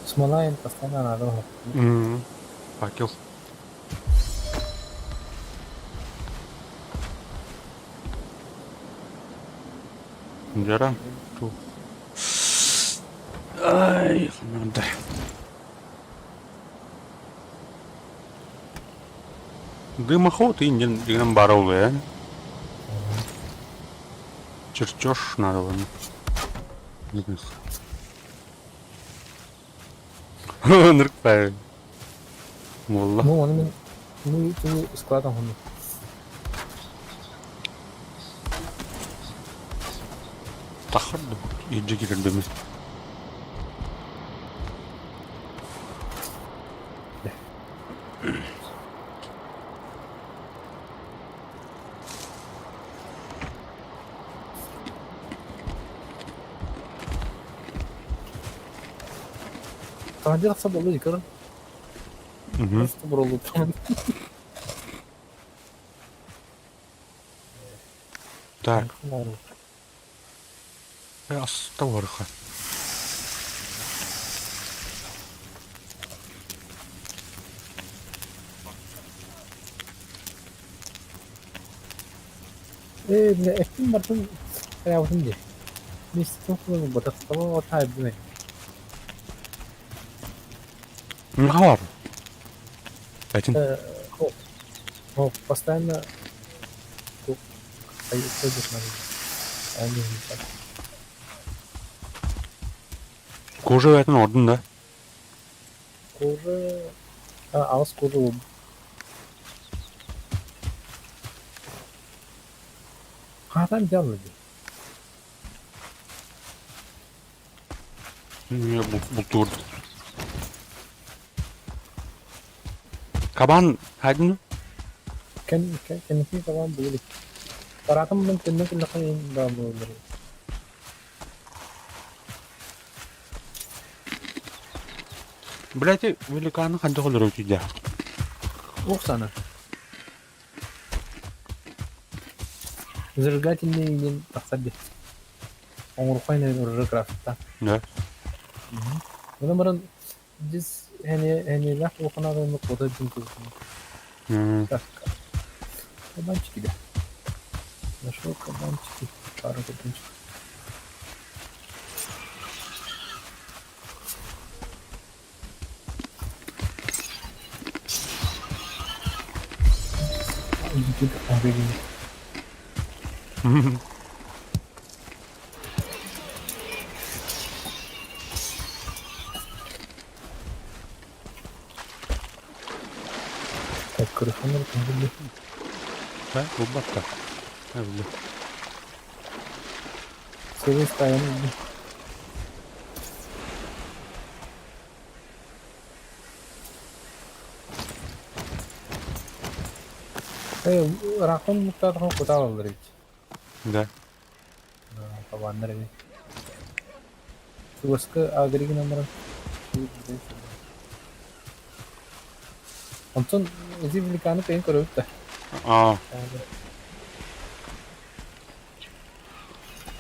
Смола им постоянно надо. Факел. Дьара. Ай, надо. Дымоход и дигэн баар ээ. Чертеж надо ладно. Ынырык Буолла. Ну, ону мин ну, туу склад оҥоһуннум. Тахар да илдьэ киирэрдэммин. Таһырдьа тахса буолла дии көрөн. Просто буруллуттан. Так. Астауарха. Ээ, бля, эппин бартын хайаабытым дии. Миэстэтин булбатах, таба таайбын ээ. Нахар. Этин. Э, постоянно ходишь на они не так. Кожа этин ордун да? Кожа... А, аҕыс кожа буолбут. Хаатан дьалла дии. Бултуур. Кабан хайдын? Кэн кэнники кабан буолуй. Бараатым мын төннөн кэллэххэ баа буолар. Блядь, великаны ханта холору түйдэ. Ох сана. Зажигательный диэн тахсар дии. Оҥоруххай уже крафтта. Да. Онон баран дьис эниэлээх улаханааданы куота дьин кыбытын. Так. Кабанчики да. Нашел кабанчики. Пару кабанчиков. Так, көрөхөнөр көҥүллү. Да, булбатта. Булду. Сылы стайын Э, ыраахтан муктаатахан кутаалалар эбит. Да. Кабааннар эбит. Чугаска агри гынан баран Онтон ити великаны пейн көрөбүт да. Аа.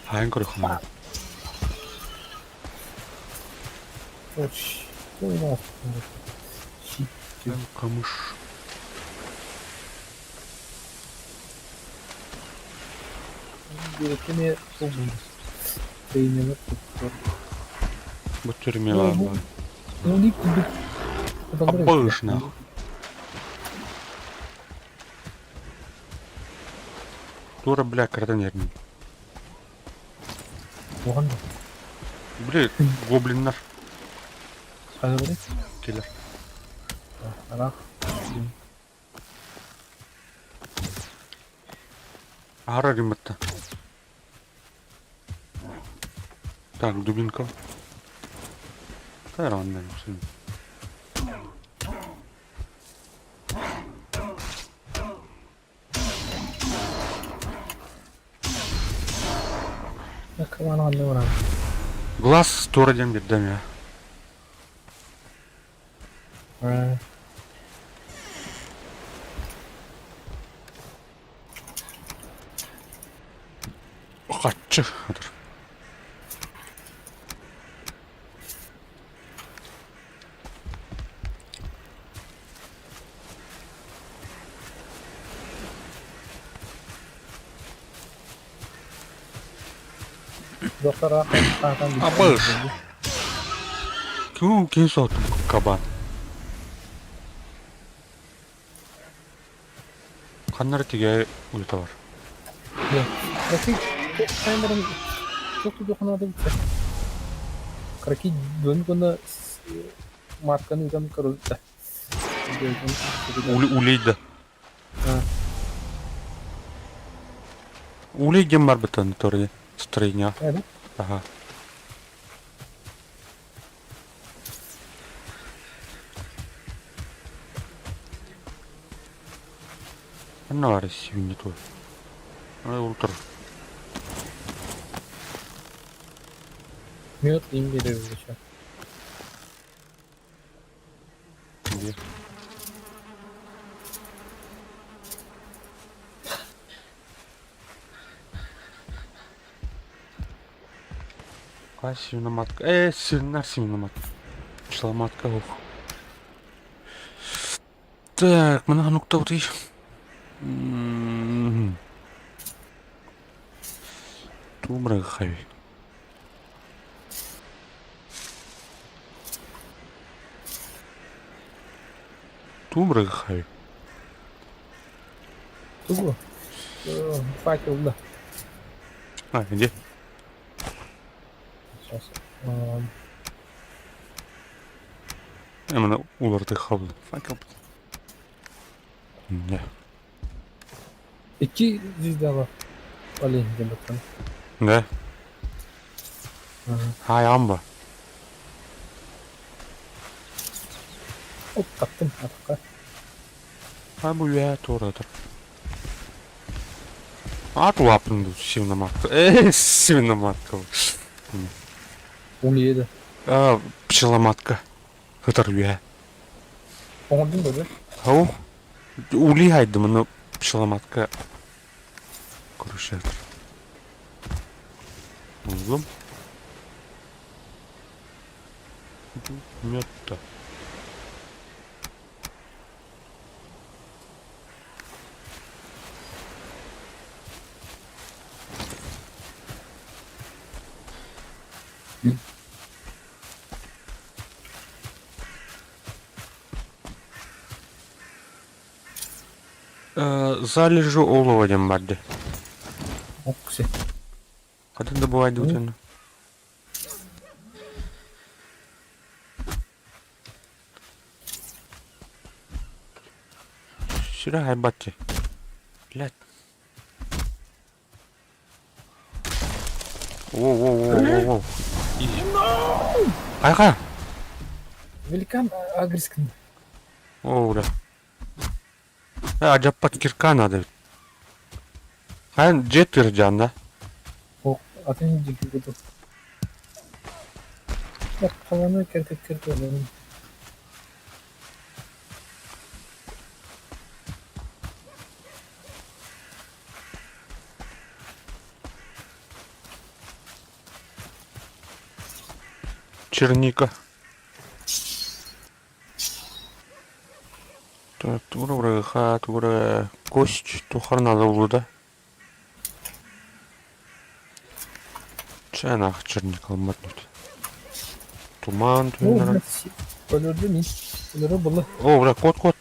Хаан көрөх юм. Камыш. Биэкини Бу түрмелар. Абыш нахуй. Тура, бля, картонерный. Бля, гоблиннар. Киллер. Ара риматта. Так, дубинка. Таранная. Глаз тура дем бирдем я. Чы, отыр. Абы. Күү киһи соотум кабан. Ханнары тигэ уйута бар. Краки таймерын туох тутуохунаада бүтэ. Краки дөн гына марканы ыытан көрүлтэ. Улейда. Улей диэн барбытын торы строение. Ага. Ханна баар сибинньи туой? Ай ол турар. Мед имбирь еще. Где? Хай свиноматка. Свинар свиноматка. Пчеломатка, ох. Так, мына нукта утый. Тумра хай. Тумра хай. Тугу? Факел, да. А, где? Сейчас. Именно уларды хабл. Факел. Не. Икки звездала. Олень диэн Да. Ага. Хай амба. Оп, таптым атахха. А бу үөһэ туоратар. Ат улааппын дуу свиноматка. Свиноматка. Улиеда. А, пчеломатка. Хытар үөһэ. Оҥордуҥ да Ау. Улей хайдым, но пчеломатка. Короче, Буллум. Мед-то. Залежи олова диэн бар дии. Окси. Хатын да бывает дутен. Сюда хайбатчы. Блядь. Воу-воу-воу-воу-воу. Хайха! Великан агрискин. О, бля. Адьаппат кирка надо. Хайан дьиэ тырдьаан да? Ох, атын диэки курдук. Халаны кэркэккэр Черника. Так, тура тура кость тухарнада улуда. Чэ, нах черника алматнут. Туман, туман. Өлөрдү мин. Өлөрү булла. О, бля, кот, кот.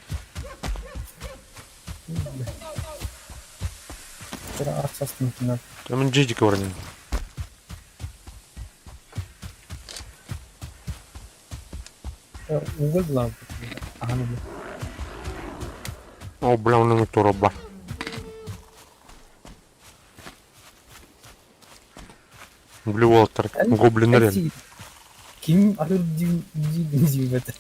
Тура арсастын кинер. Там джидик вроде. Угол лампа. Ага, О, бля, он туроба. Бля, Уолтер, гоблин рен. Ким ахыр дим дим дим это.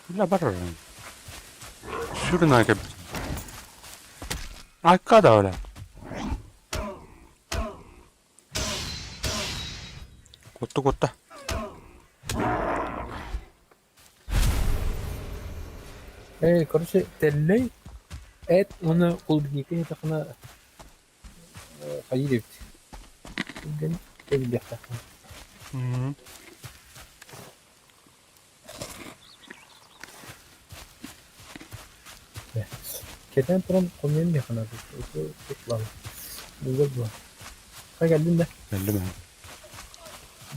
Бля, барар. Сүрүн айка. Айка да, бля. Котта, котта. Эй, короче, тэллэй, эт уонна клубника иһитэххинэ хайыы диэбит. Түргэн эбиллиэхтээх. Кэтэн туран хомуйан иһиэххэ наада. Буолар дуо? Хайа кэллин да? Кэллим ээ.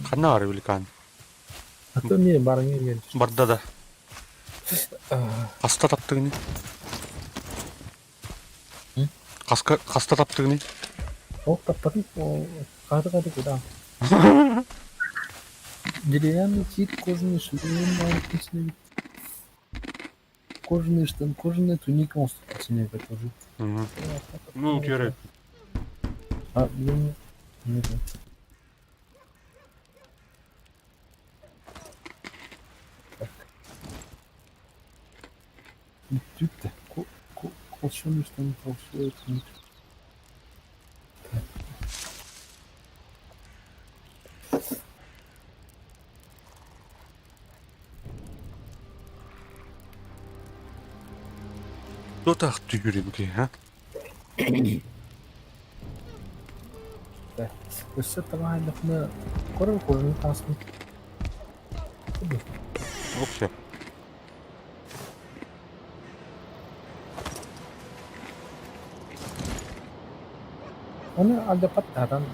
Ханна баар великан? А то эмиэ барыҥа эмиэ. Барда да. Хаста таптыгыный? Хаска хаста таптыгыный? Ол таппатын хааты-хааты куда? Деревянный тиит, кожаный шлем, кожаный штан, кожаная туника тоже. Ну, утиэрэ. А, блин, нет. Бүттүк Холщеный штан, холщовая туника. Туох түһүүр эбит, а? Өссө таҥаһайдахпына көрөр кожаны таҥаспын. Вообще. Оны алдьаппат таһатан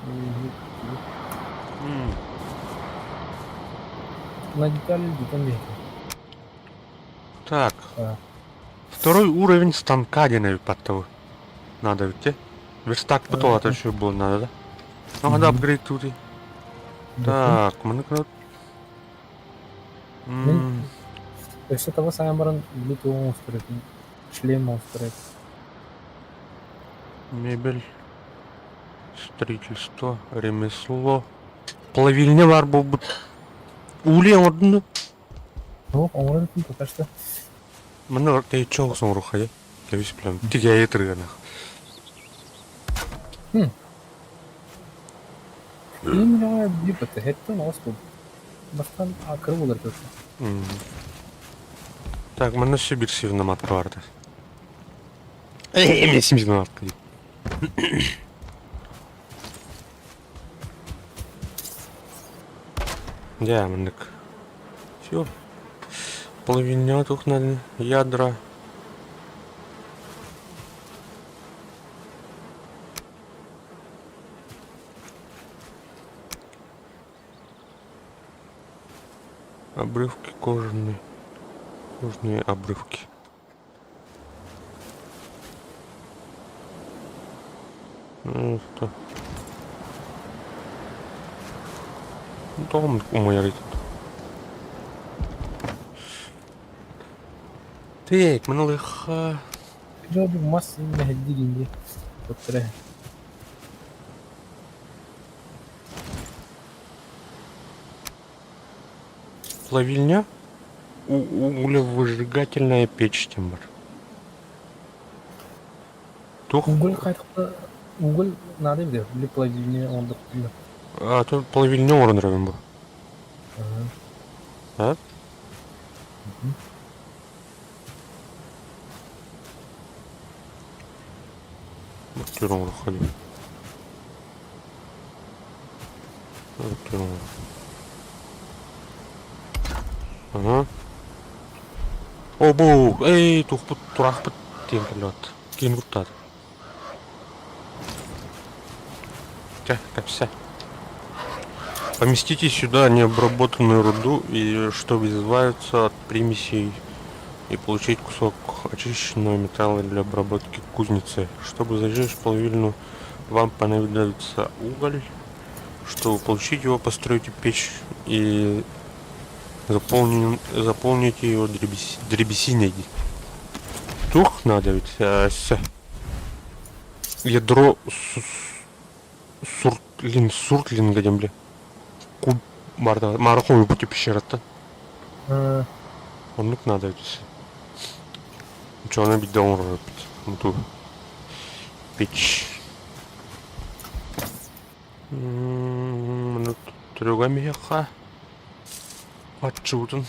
на детали бүтэн биэрдим. Так. Второй уровень станка диэн эбит Надо ведь, Верстак потом еще было надо, да? Ну, надо апгрейд тут. Так, мы Мин өссө таба сайан баран били тугу оҥостор этим, шлем оҥостор этим. Мебель, строительство, ремесло. Плавильня баар буолбут. Уулуй оҥордун дуо? Суох, оҥорор этим пока что. Манна тэйиччи оҕус оҥоруохха Кэбис прям тигээйи тырыганах. Кыым үлэҕэ биир баттаһа эттэн оҕус буолбут. Бастаан кыра буолар этэ. Так, манна өссө биир свиноматка баарда. Эмиэ свиноматка дии. Дьэ, маннык. Все. Половиня туох надо ядра. Обрывки кожаные. Кожные обрывки. Ну, что? Тоҕо умайар Так, маны Дьэ, бу мас мэһэйдиир дии. Туттара. Плавильня? Углевыжигательная печь диэн бар. Туох? Уголь хайдахта уголь надо эбит били плавильня оҥордох А то плавильня оҥорон эрэбин бу. А? Бу оҥоруохха дии. Ага. О бу, эй, туохпут тураахпыт диэн кэллэ Киин куттаата. Чэ, кэпсэ. Поместите сюда необработанную руду, и чтобы избавиться от примесей и получить кусок очищенного металла для обработки кузницы. Чтобы зажечь плавильню, вам понадобится уголь. Чтобы получить его, постройте печь и заполните его древесиной. Туох надо ведь ядро суртлин суртлинга диэн бile куб барда маара хомуйбут пещераттан оннук надо ведь Чону биирдэ оҥорор эбит печь Маны түрүгэ миэхэ аччыбытын.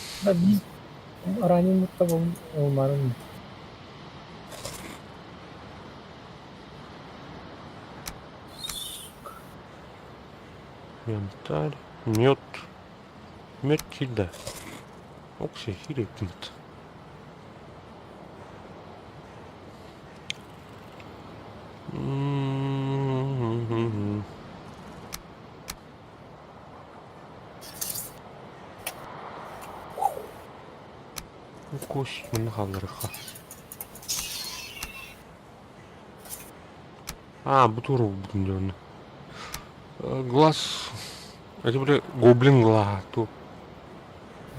Ранен табылын ылмарын. Янтарь, мед. Мед киирдэ. Окси киириэппит. Кость манна хаалларыахха. А, бу туора булбутум дьэ онно. Глаз... Это бля гоблин глаз ту.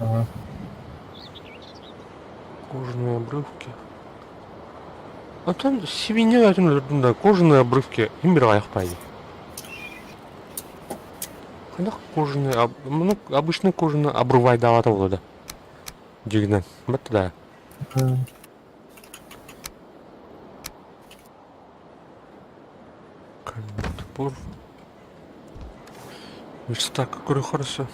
Ага. Кожаные обрывки. А там свинья этим өлөрдүм да кожаные обрывки им бир аяқпайды. Қайда кожаные, ну, обычный кожаный обрывайдаата болады. Дигинен. Бітті да. Топор. Верстак какой хорошо.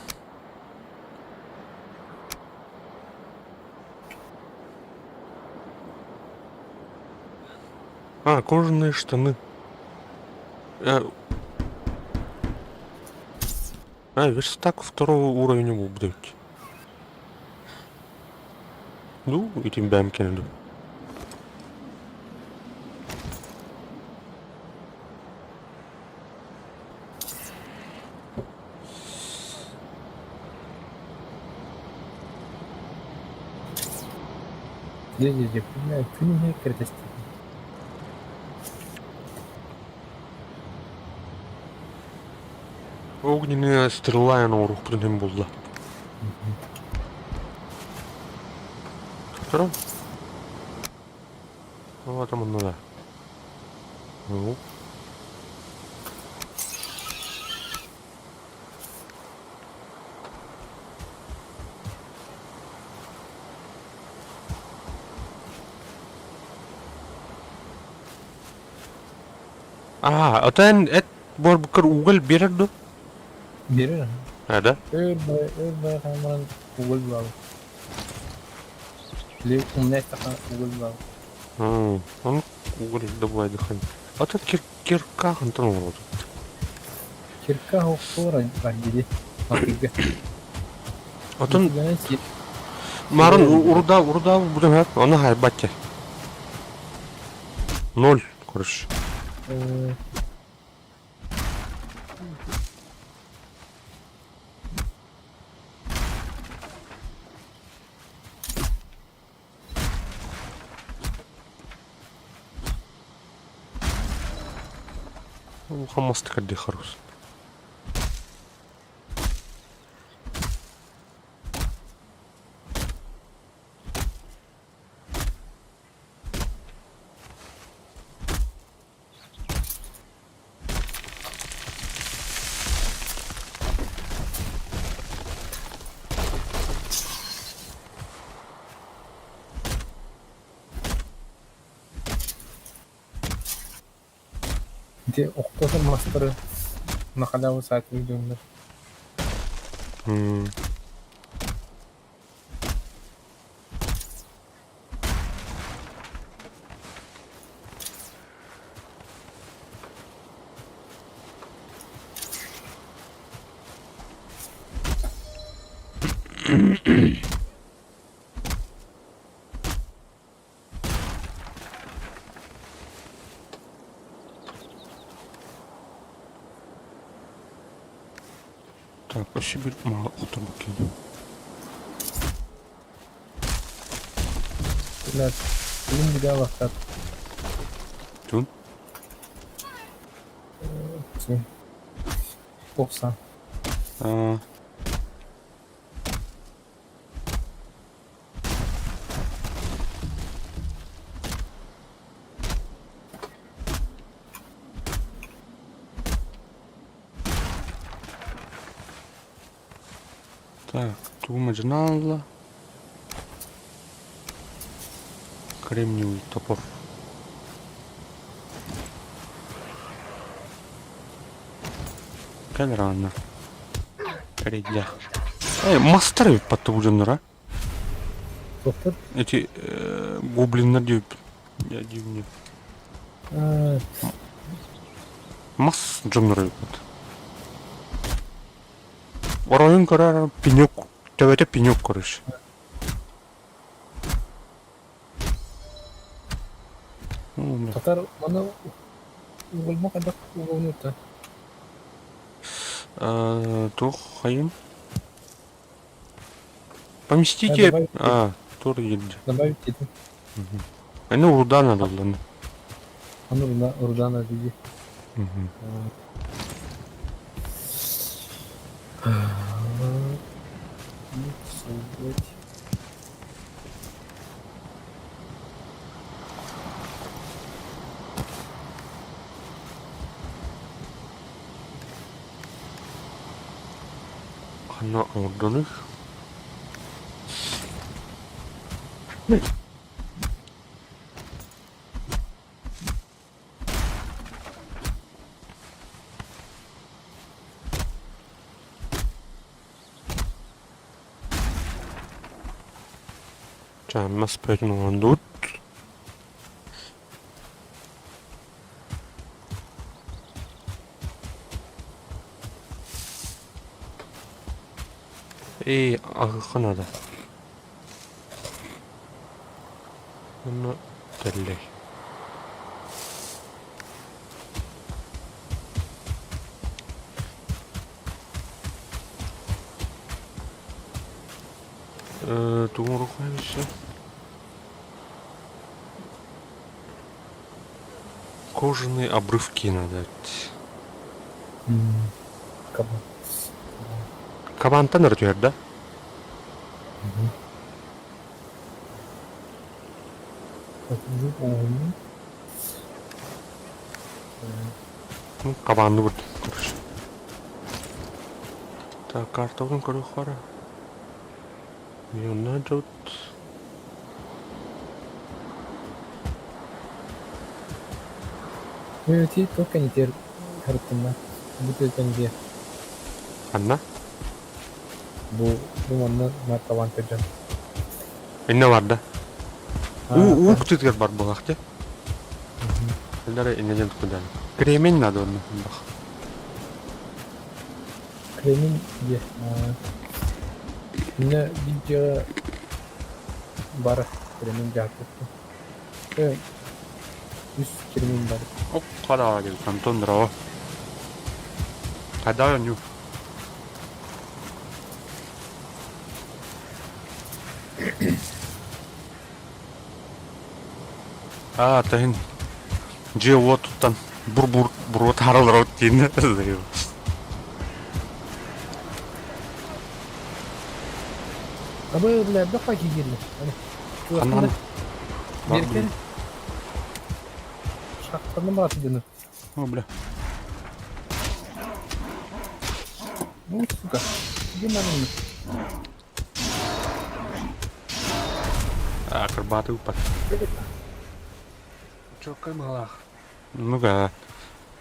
А, кожаные штаны. А, верстак второго уровня будет. Ну, итин бэм кэннэ. Дьэ дьэ дьэ, күн иһэ кэрэтэстим. Огненная стрела оҥоруохпутун иһин булла. Второй? Ну, там онно да. Ну. Аа, отон эт буорбуккар угол биэрэр дуо? Биэрэр. Ээ да? Өр бай, өр бай хаамаран угол булабыт. Били умная стакан угол булабыт. Ону угол добавайдыхан. Ото кирка хантан оҥорбут. Кирка охтуора бар диди. Матыга. Отон Марын уруда уруда будем оны хайбатте. Ноль, короче. Хаммастык эрдэ харус. Ити охтотор мастары на халяву сайт выйдённар. Так, өссө биир мала оторбут Блядь, блин, беда лохтат. Тун? Попса. А, Так, тугу мадьынаалла. Кремниевый топор. Кэл рано. Эрэйдээх. Э, мастар эбит батта бу дьоннор а? Туохтар? Эти гоблиннар диэбиппин. Я диибин. Мас дьоннор эбиппит. Оройун көрөр пенек, төбөтө пенек короче. Татар маны угулма хайдах угулнута? Туох хайым? Поместите... А, тур едет. Добавить это. Аны руда надо было. Аны руда, руда надо иди. Ханна оҥордунуй? Чэ, мас бөтүн оҥордубут. Эй, аһыахха наада. Уонна тэллэй. Тугу оҥоруохха өссө? Кожаные обрывки надо. Кабан. Кабантан эрэ түһэр да? Ну, кабанны көрдүм, короче. Так, картабын көрүөх бара. Миллионнар дьот. Эти только не тер харыттынна. Бу тетенге. Ханна? Бу бу манна маркалаан көрдөн. Инне бар да. Уу уу кытыытыгар бар буолах дии. Эллere инне дьэн тукудан. Кремень надо онно. Кремень дии. Инне видео бар кремень дьаһаппыт. Үс кремень бар. Оп, хада диэн Антон браво. Хайдах оонньуу? Аа, таһын дьиэ-уот туттан бур-бур буруо таһаараллар диэн Абы бля, да киирдэ. Ханна Беркен. Шахтаны бааты дені. О, бля. Ну, сука. Где надо? А, акробаты упад. Чоккай малах. Ну-ка.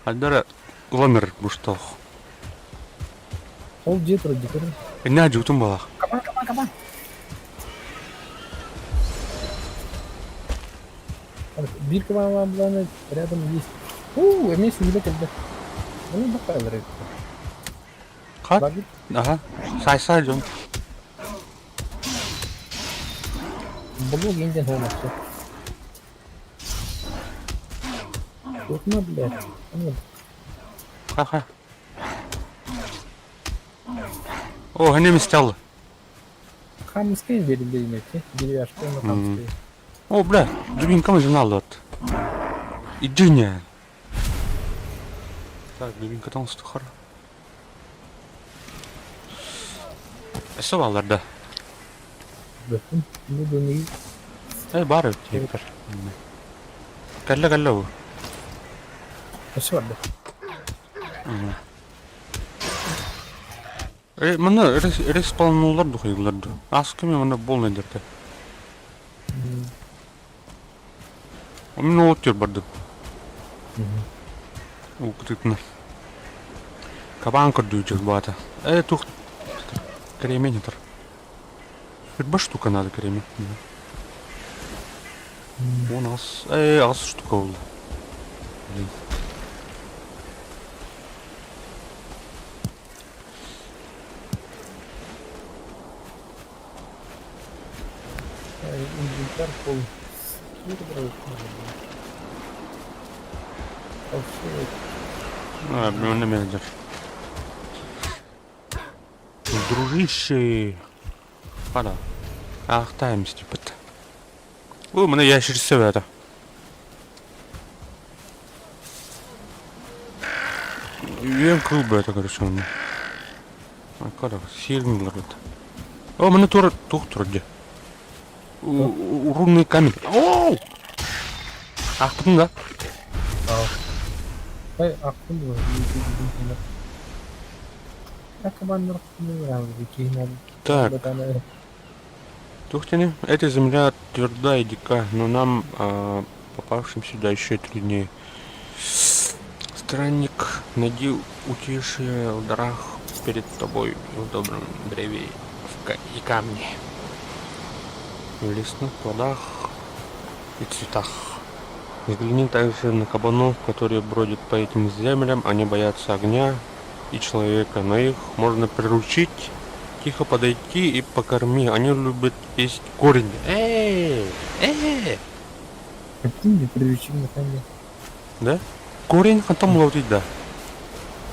Альдара ламер буштох. Ол дьиэ турар дии көрөр. Инна жутун балах. Кабан, кабан, кабан. Биир кабан буланы рядом есть. У, эмиэ сүлэ кэлбэт. Ону бакайлар Хат? Барбыт. Аха. Сай-сай дьон. Болуок инден хоомахсу. Туохуна блядь. Аны Ха-ха. О, они стал. Хамская берилейнети, деревяшка на хамская. О, бля, дубинкам журнал от. Иди не. Так, дубинка там стухар. Эссе баллар да. Бөтүн. Бу дөнү Э, бар эбит диэбиппэр. Кэллэ кэллэ бу. Өссө барда. Э, манна респауннулар духайылар ду. Асками манна полный дерте. Мин ол тер бардым. Укытытна. Кабан көрдүү баата. Э, тух кремень этер. Бир штука надо кремень. 10 аҕыс штука буолла. Блин. Инвентарь пол. А, блин, менеджер. Дружище. Пада. Ах, таймс типа. Бу маны ящерица это. Үөн кыл бөтө короче онно. Акара сиирин булар О, маны тура тух турар дьэ. Рунный камень. Оу! Ахпытын да? Ай, ахпын дуо? Так. Тухтини, эта земля тверда и дика, но нам, попавшим сюда, еще труднее. Странник, найди утешие в дарах перед тобой в добром древе и камне. В лесных плодах и цветах. Взгляни также на кабанов, которые бродят по этим землям. Они боятся огня и человека, но их можно приручить. Тихо подойти и покорми. Они любят есть корень. Эй! Эй! Какие приручили на камне? Да? Корень хантан ловить, да.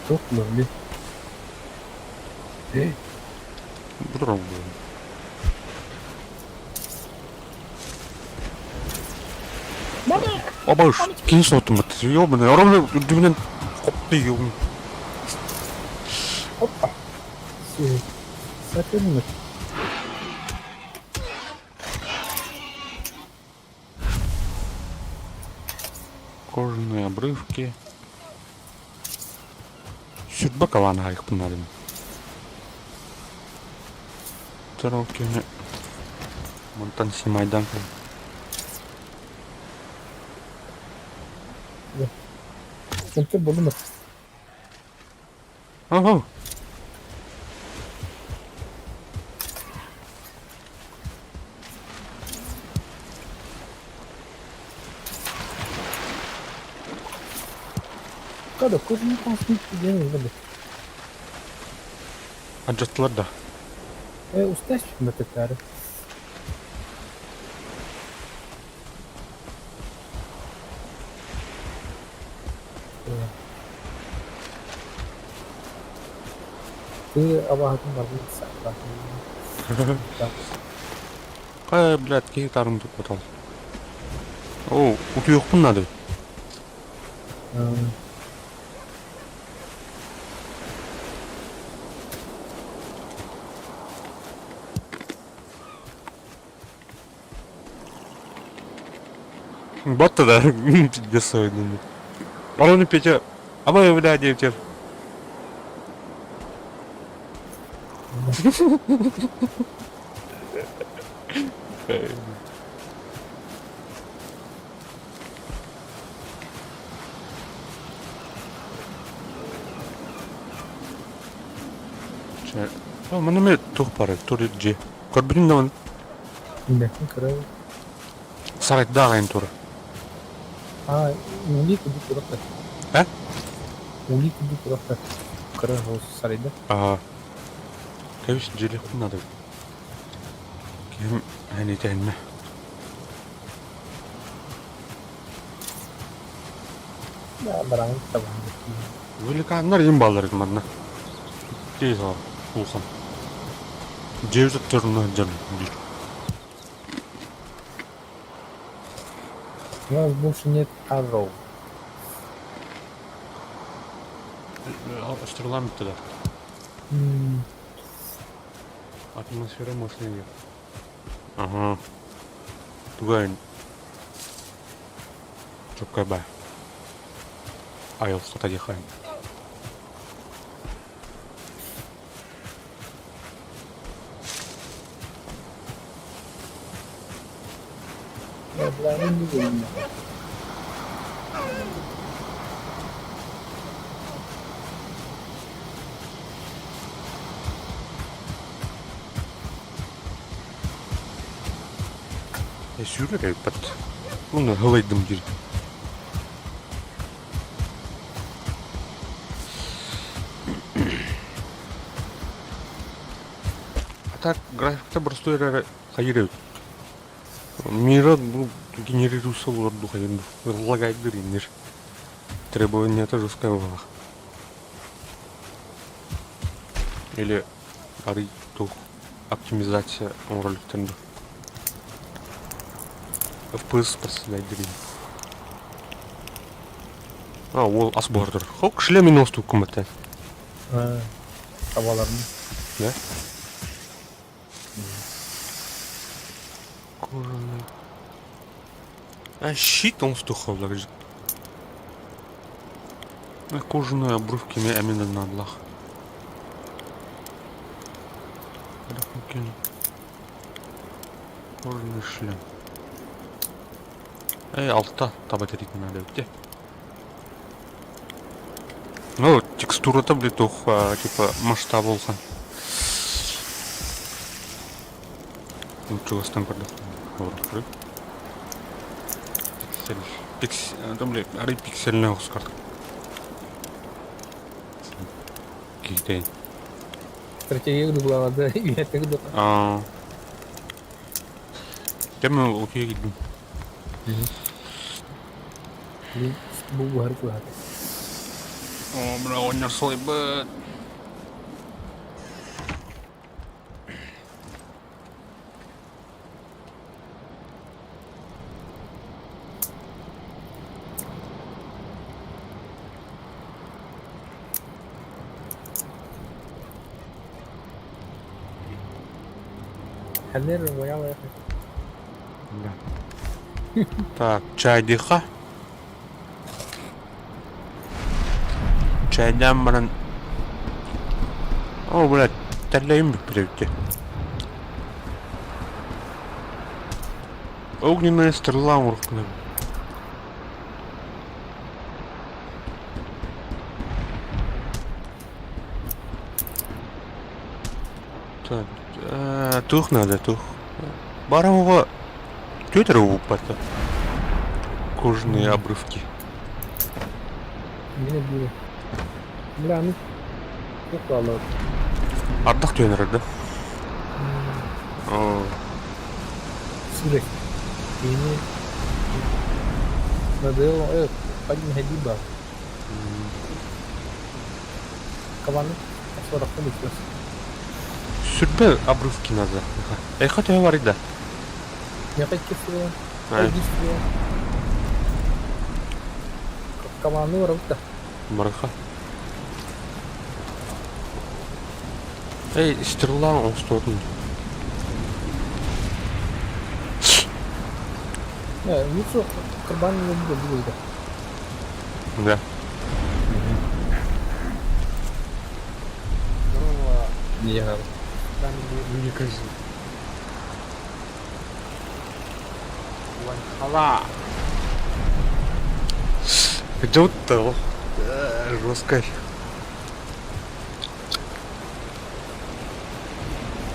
Туох ловли? Эй, Бу Абаш, кини соттум бат. Ёбаный, ровно үрдүбүнэн хопты ёбаный. Опа. Сатырмыт. Кожаные обрывки. Сүрбэ калаан аайыкпын наадым. Тарелкины мантан симайдан Çünkü bulunur. Ага. Kada кожаный конфликт диэн ылбыт. Адьаттылар да. Устач мөтөтөөрү. Ты абаһатын барбын саата. Кай, блядь, киһи тарын туппатал. Оо, утуйуохпун наада. Батта да, пиздец ойдун. Барону Петя, абай, блядь, диэбитэр. Чэ, манна эмиэ туох баарый, тур дьиэ. Көрбүтүн даҕаны Бэкин кыра. Сарайдаах айан тура. А, улик курдук туруктар. Э? Улик курдук туруктар. Кыра ол сарайда. Аа, кэбис дьиэлиэхпин наада. Киһим эн итэһиннэ. Да, бараҥын табан Великаннар им баалар манна. Тиис улахан. Дьиэбит өттөрүнэ сылдьар диир. У нас больше нет арроу. Стрелам бүттэ да. Атмосфера мощная. Ага. Тугай. Чоккай бай. Айылҕата диэххэ. Я, бля, ну не видно. Сүүрэр эбиппит. Уонна һылайдым диир. А так графикта простой эрэ хайыр эбит. Мира бу генерируется олорду хайыр лагайдыр иннир. Требования-то жесткая была. Или арый тух оптимизация оҥоролуктан ду. FPS проседайдыр А, ол ас буһар Хок шлем минус кумата. Табаларын. Да? Кожаный. А щит он стухал Кожаные обрывки именно на блах. Кожаный шлем. Эй, алта таба тэритин надо где? Ну, текстурата, блин, тух, типа, масштаб улахан. Чугастан көрдөх. Пиксель. Пикс... Там, блин, арый пиксельный оскар. Киһитейин. Стратегия гуглаҕа үйэтэ гудука. Аа. Кэм утуйа киирдим. Мин бу буһар куһата. О, бля, оҕонньор сылайбыт. Ханер вояла. Да. Так, чайдыха. Чайдаан баран... О, блядь, тэллэйим бүппүт Огненная стрела оҥоруохпун Так, туох надо, туох. Барамова тетя уппата. Кожаные обрывки. Мин биир. Бля, ну туох баалар. Ардах түһэн да? О, Сүрэх. Кини надоело, пойди ходи бар. Кабаны сорокка бүттүс. Сүрбэ обрывки надо. Эхо төһө бар да? Миэхэ икки стрела. Ой, стрела. Кабаны барабыт да. Барыха. Эй, стрела оҥостуотун. Лучше кабан не будет да. Да. Здорово. Не надо. Мне кажется. Хала. Идет-то жестко.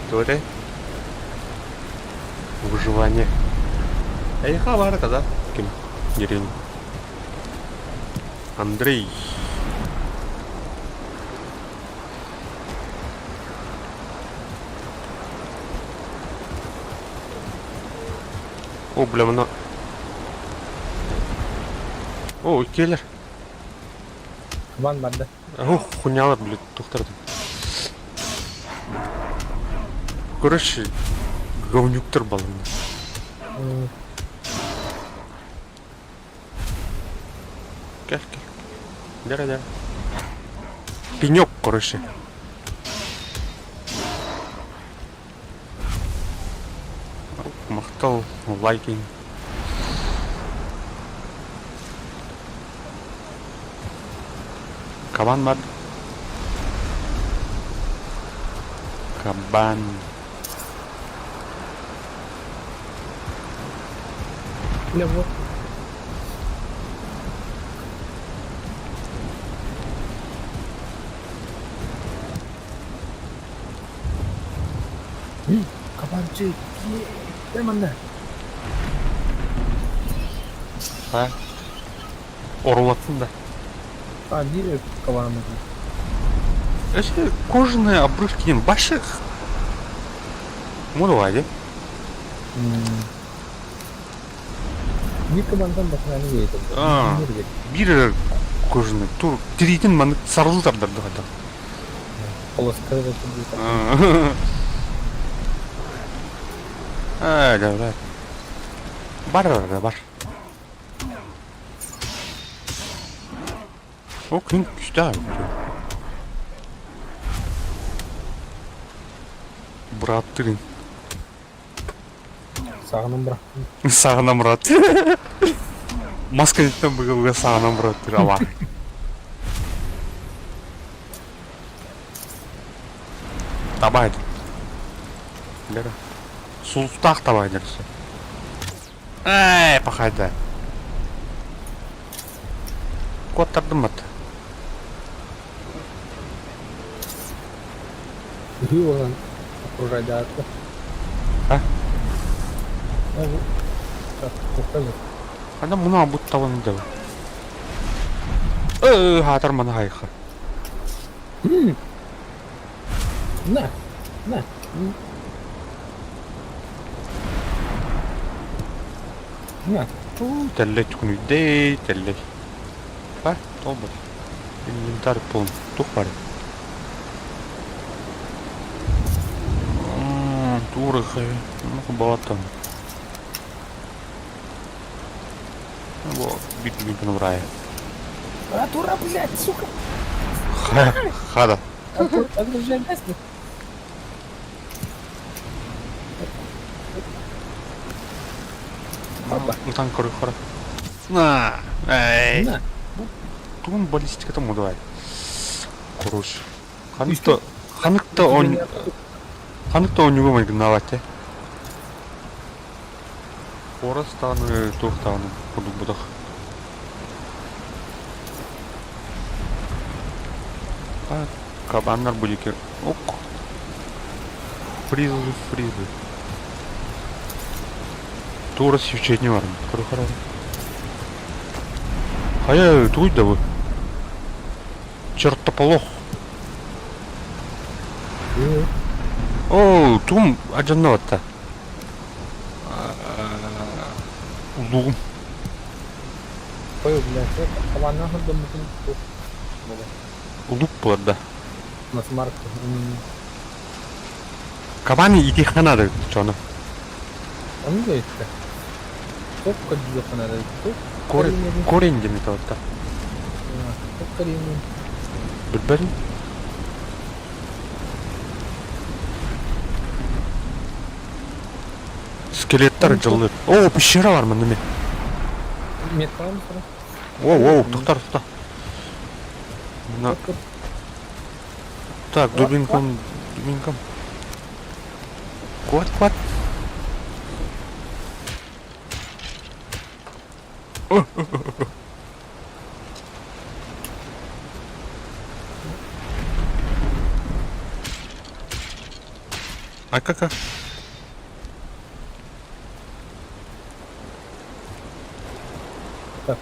Торе. Выживание. Эйха бар тогда. Ким? Деревня. Андрей. О, бля, мына. О, келер. Кабан бар да. О, хуйнялар, блядь, тухтарды. Короче, говнюктар балымда. Кел, кел. Дера, дера. Пенек, короче. Махтал, лайкинг. Кабан бар. Кабан. Бля, вот. Кабанчик. Кэл манна. Ха. Орулаттын да. А, биир кабаным. Эти кожаные обрывки башек. Муду ди. Биир кабантан бакынаны кейтем. А. Биир кожаный тур тириитин маннык сарылы тардарды хата. Полоска Аа, да, Бар, бар, бар. О, күн күстээх Бырааттыгын. Саҕанан бырахтым. Саҕана брат. Маска ниттэн быгылга саҕана браттыр ала. Табай. Лера. Сулустаах табай дерсе. Эй, пахайда. Куоттардым бат. Үһү буолан окружайдаата. А? Куттал. Ана муна буттабын деп. Хаатар мана хайха. На, на. На. Тэллэй түкүнүйдэй, тэллэй. Ба, толбут. Инвентарь полный. Тух бар. Туры Ну, балаттан. Бу бит бит нурай. А, тура, блядь, сука. Хада. Окружай Опа. Утан коры хора. На. Эй. На. Тугун баллистиката модуай. Короче. Ханыкта ханыкта он ханыкта онюга майгыннаабат Хорас даҕаны туох даҕаны курдук бутах. А, кабаннар будики. Ок. Фризы, фризы. Тура свечение бар. Көрө Хайа, туй да бу. Чертополох. Оо, тугум адьаннабатта. Улуугум. Ой, блядь, кабаннан сылдьаммытын Улуук буолар да. Насмарк. Кабан итиэххэ наада чоно. Ону да иттэ. Туох көрдүөххэ наада Корень, корень диэн этэ Туох көрүүнүй? Билбэтим. Скелеттар дьыллыр. О, пещера бар манна мен. Меткалам сара. О, о, тоқтар, тоқта. Мына Так, дубинкам, дубинкам. Кот, кот. А как? Так,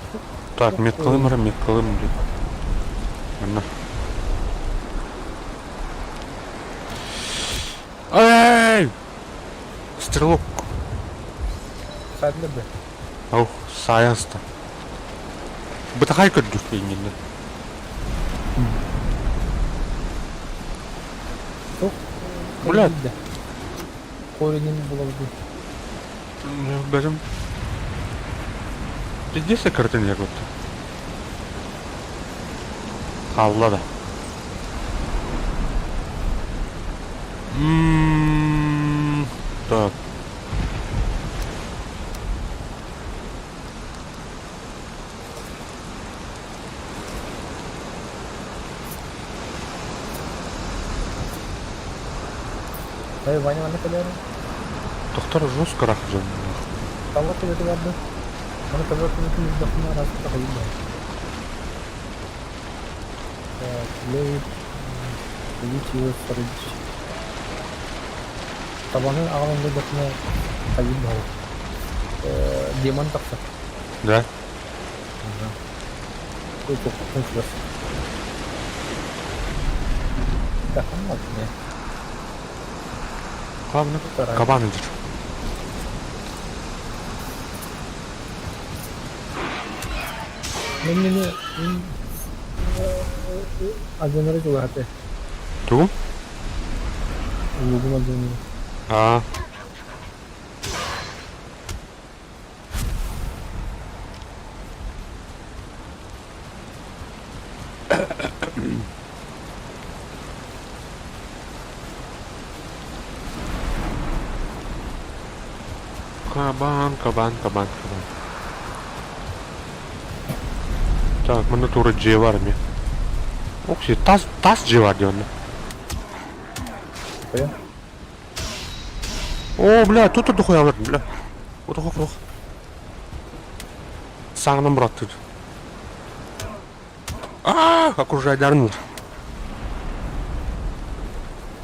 Так, меткалым, меткалым, блин. Манна. Эй! Стрелок. Саадылар да. Ох, саяста. Бытахай көрдүк иннинне. Блядь. Коренин булабыт. Бәрім. Пиздец картин яготта. Хаалла да. М, Так. Эй, Ваня манна кэлээр. Доктор жестко рахжан. Талла төбөтө барды. Маны таба төбөтүн үрдэхинэ араас тахайда. Так, лейт, его сородич. Табаны аҕалан көрдөхүнэ хайыыр баҕар. Демон тахсар. Да? Главное, кабан идет. Адьынары чугаһатыы. Тугум? Улугум адьынары. Аа. Кабан, кабан, кабан, кабан. Так, манна тура дьиэ бар эмиэ. Окси, тас, тас дьиэ бар диэн. О, бля, тут дохуя, бля. Отох, отох. Саҕынан быраттыр. Аа, окружайдарын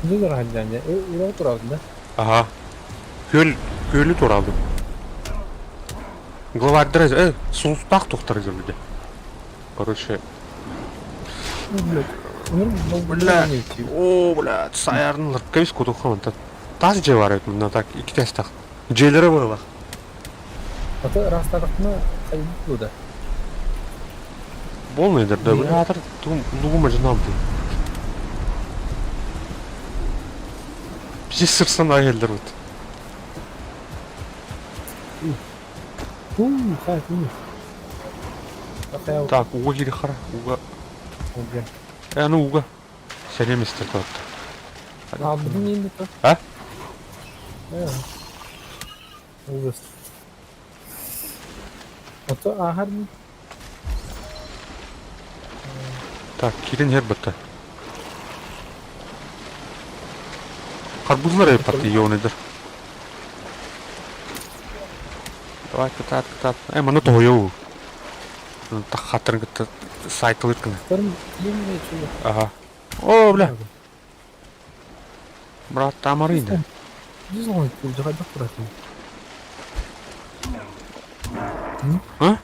Ура турабын да? Ага. Күөл, күөлү туралдым. Главарьдара, сулустаах тухтар билде. Короче. Бля, о, бля, саярнылар. Кэбис кутухха Тас дьиэ бар эбит мында так, икки тэстэх. Дьиэлэрэ быһылах. Аты ыраастаатахпына хайдах дуо да? Полный да, бля, атыр лугума жиналды. Биз сырсан айылдар вот. Так, уга кири хара, уга. Э, ну уга. Сәлем истер туатта. Алдым енді то. А? Ужас. Ото ахар Так, кирин хер бытта. Карбузлар епатты йоныдыр. Давай, кытаат, кытаат. Э, маны тоһойоу. Так хаттырын кытта сайтылыр кына. Ага. О, бля. Брат, тамарында. А?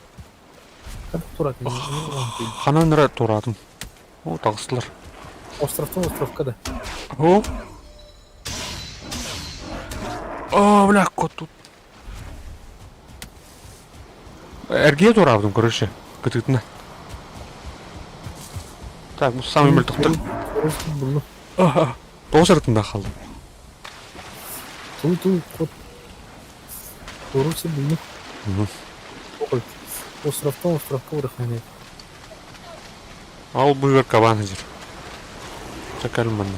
Ханан турадым. О, тағыстылар. Островтан островка да. О. О, бля, кот тут. Эргие турадым, короче. Кытытына. Так, bu самый мөлтөхтөр. Ага. Тоғыз артында қалды. Ту ту кот. Турусы булну. Островтан островка ураханет. Ал буйгар кабан хазыр. Чакалым манна.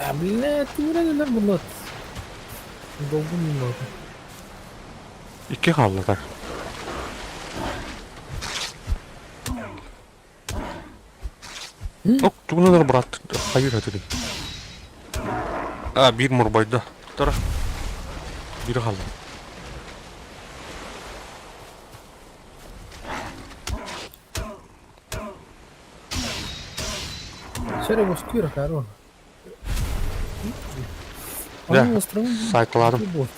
А, бля, ты булат. Долгун булат. Икки қалды так. Ок, тугунар брат, хайыр хатыры. А, бир мурбайда. Тара. Бир қалды. Şöyle boşkuyor karo. Да, сайтладым.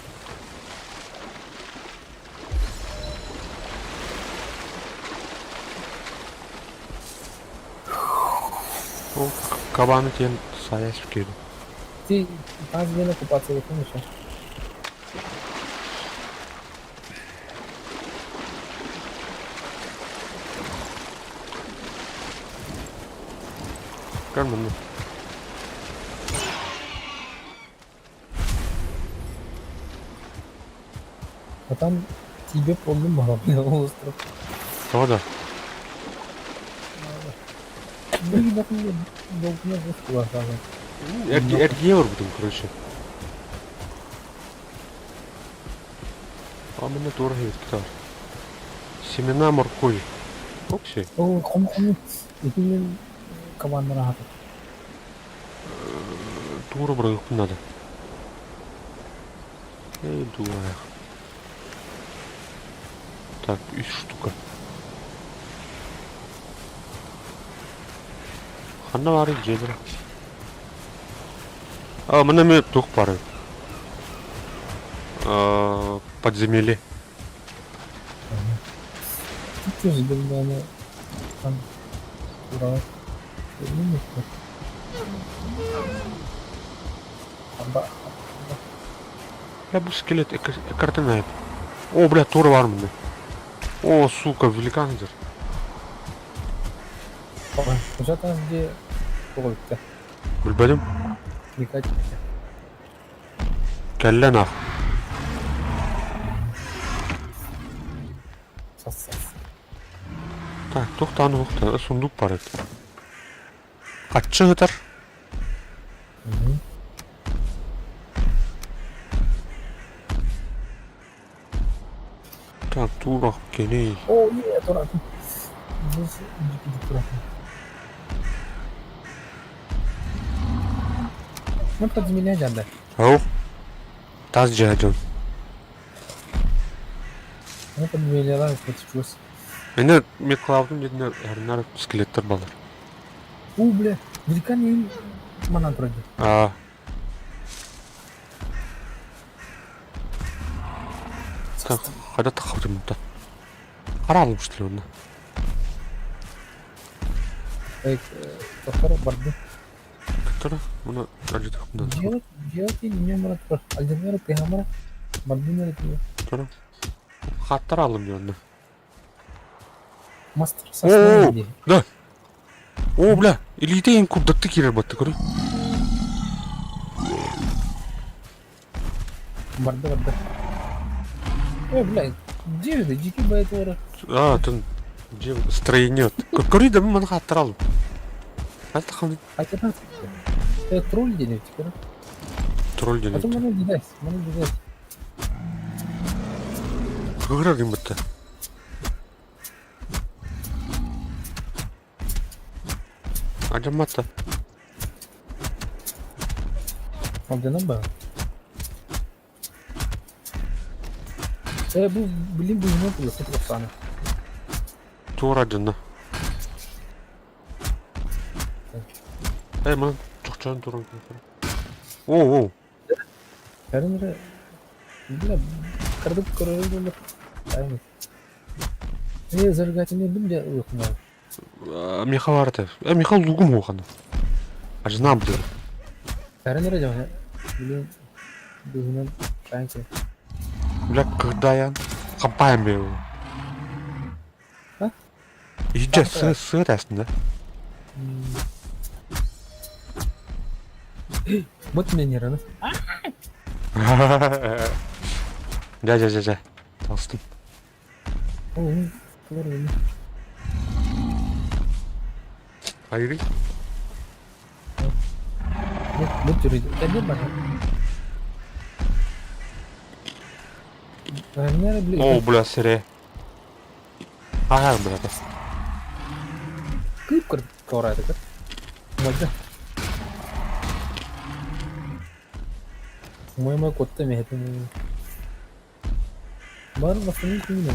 Ол кабаны тен саясып келді. Ты там где купаться помнишь? Көр мында. А там тебе полным мало, остров. Того да. Эргие бар будем, короче. А мене тура китар. Семена моркови. Окси. О, ком ком. Итинен кабаннар ахат. Тура бырыгып надо. Эй, дура. Так, үс штука. Ханна бар жедір. А, мына мен тух бар. Подземелье. Чуз дыллааны тураҕа Бля, бу скелет картина. О, бля, тура бар мында. О, сука, великан дыр. Узатан где тоҕо Билбэтим. Никак. Кэллэ нах. Так, туохтаан уһукта сундук бар эбит. Хаччы ыһытар. Так, туурах кэлэй. О, нет, туратын. Здесь туратын. Ну, подземелье дьанда. Ау. Тас дьиэ дьон. Ну, подземельелар чугас. Мені Миклаудун диэннэр эрнар скелеттер балар. У, бля, великан им манан турар. Аа. Так, хайда тахабытым да. Харалым что ли онно? Тохтор барды. Которая? Муну алжытыхпын Делать, делать не мара тур. Алжамара тыхамара. Бардынара тыа. Тура. Хаттар алым диэн Мастер сосна О, да. О, бля, илиитэ иһин курдатты киирэр батты көрүй. Барды барды. Ой, бля, где это? Дикий байт А, тын дьиэ строение. Көрүй да маны хаттар алым. Хотя это тролль диэн теперь. Тролль диэн. Потом маны дидайс, маны дидайс. Кыгырар гын бытта. Ажамматта. Алдынан ба? Э, бу, блин, бу не было, это Оксана. Туора дьонно. Э, ман чохчоон туран О, о. Кәрін бля, кырдып көрөр болор. Э, зажигательный дым де уйкуна. Миха барата. Э, Миха лугум уохана. Ажнам бля. Кәрін жана. Блин, дуһунан шанчы. Бля, кырдаян. Кампаем бе. А? Иджа сы сы тәсін да. Вот мне не рано. Жа, жа, жа, жа. Талстым. О, көрдүм. Хайры. Нет, вот жүрөйдү. Кәде бар. О, бля, сире. Ага, бля. Кыып кыр корайды кыр. Мойда. Мой мой котта мехетин. Бар басын күнү.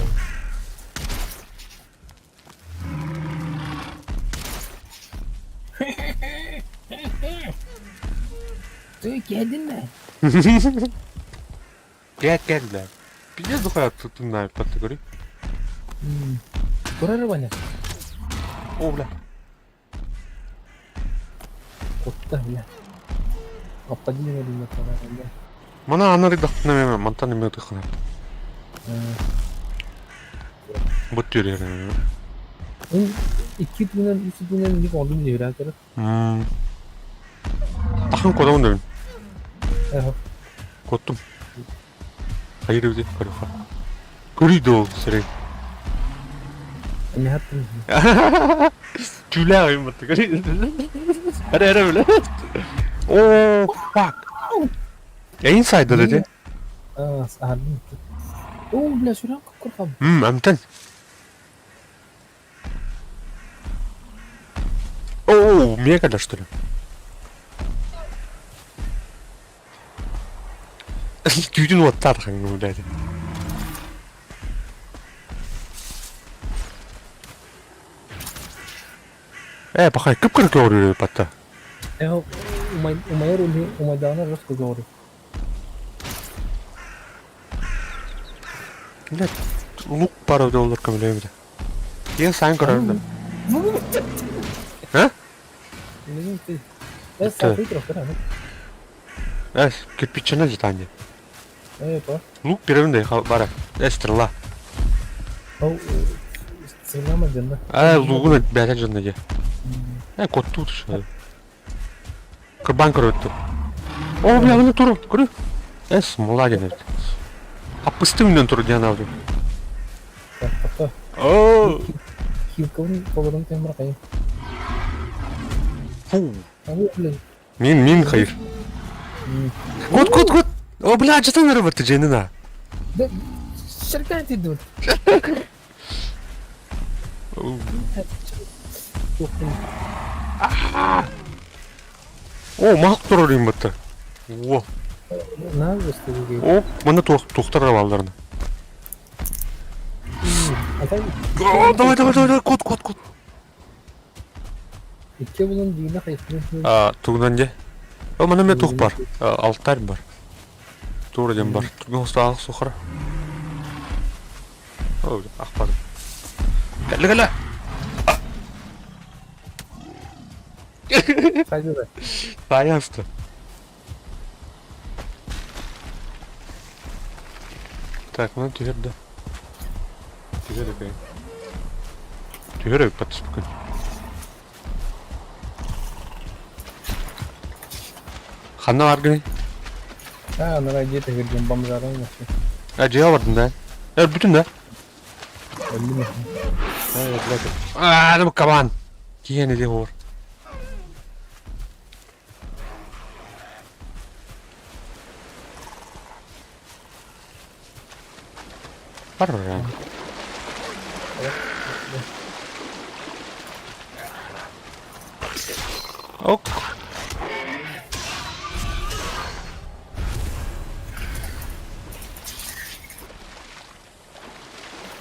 Ты келдин ми? Gel gel бля. Пиздец духая тутунна категории. Көрөр бана. О, бля. Котта бля. Аппадин бля. Мана анары дахтына меме, мантан неме дыхына. Бут түрер. Ин икки түнен, үс түнен ник олдум дире көрөр. Тахын кодамын дедим. Эхо. Коттум. Хайыр өде, көрүха. Көрүйді ол сірей. Эми хаттым. Тюля ойын бітті, көрүй. Әрі, әрі, бля. О, fuck. Inside dedi. Аа, саардым. О, бля, сүрэн куркам. Амтан. О, мега да что ли? Түйдүн оттар хаңны блядь. Э, пахай, кып-кырык говорю, патта. Эхо, умай умайр ули умайдана жестко говорю. Блядь, лук пару доллар камлеем. Киһи саан көрөр да. А? Эс, кирпиччаны житание. Лук беремин бара. Э, стрела. Э, лугун бәтен жонно же. Э, коттуу түшө. Кырбан көрөттү. О, бля, мына туру, көрү. Э, смола диэн эбит. Хаппысты үннен туру диэн алды. О! Хилкабын толорун темир кайын. Фу. Мин, мин хайыр. Кут, кут, кут. О, бля, жытан эрэ бытты женина. Шеркан тидут. О, мах турар им бытты. О. О, мына туохтар балларына. О, давай, давай, давай, давай, кут, кут, кут. Икки булан дигинэ хайыхтын. А, тугунан де. О, мана мен тух бар. Алтарь бар. Тура дем бар. Тугун устаалык сухара. О, ахпадым. Кэллэ кэлэ. Хайдыра. Таянство. Так, ну теперь да. Түһэр эбит. Түһэр эбит подспокой. Ханна баргыный? А, анара дьиэ таһырдьан бомжаран вообще. А, дьиэ бардын да? Э, бүтүн да? Өллүм. А, ну кабан. Киһи не хор. Барра. Ок.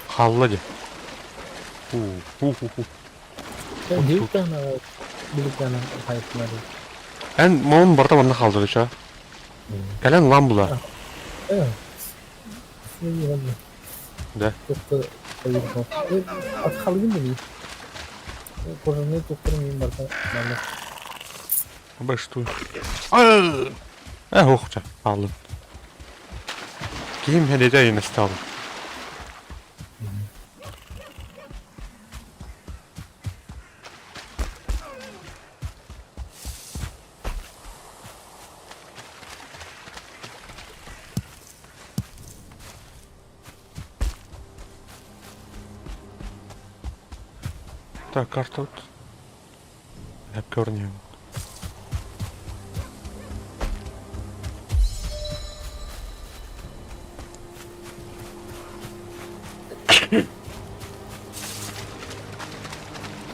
Хаалла дии. Ху-ху-ху. Эн малын барыта манна хаалдыр ча. Кэлэн ылан була. Да. Башту. Э, охча, хааллым. Ким хәледә еместал. Так, карта вот. Я көрнем.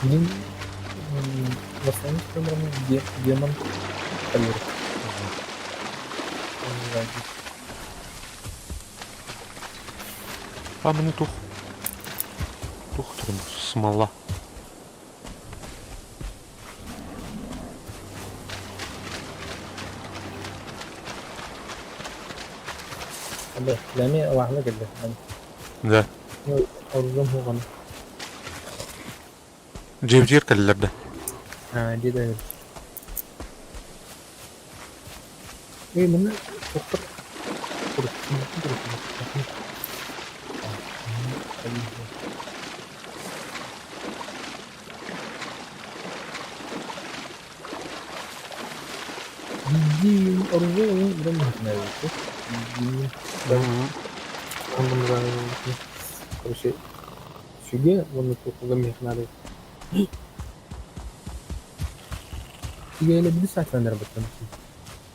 Мин в основном демон Поверь. А мне тух. Тух смола. Да. Дьиэбитигэр кэллилэр да?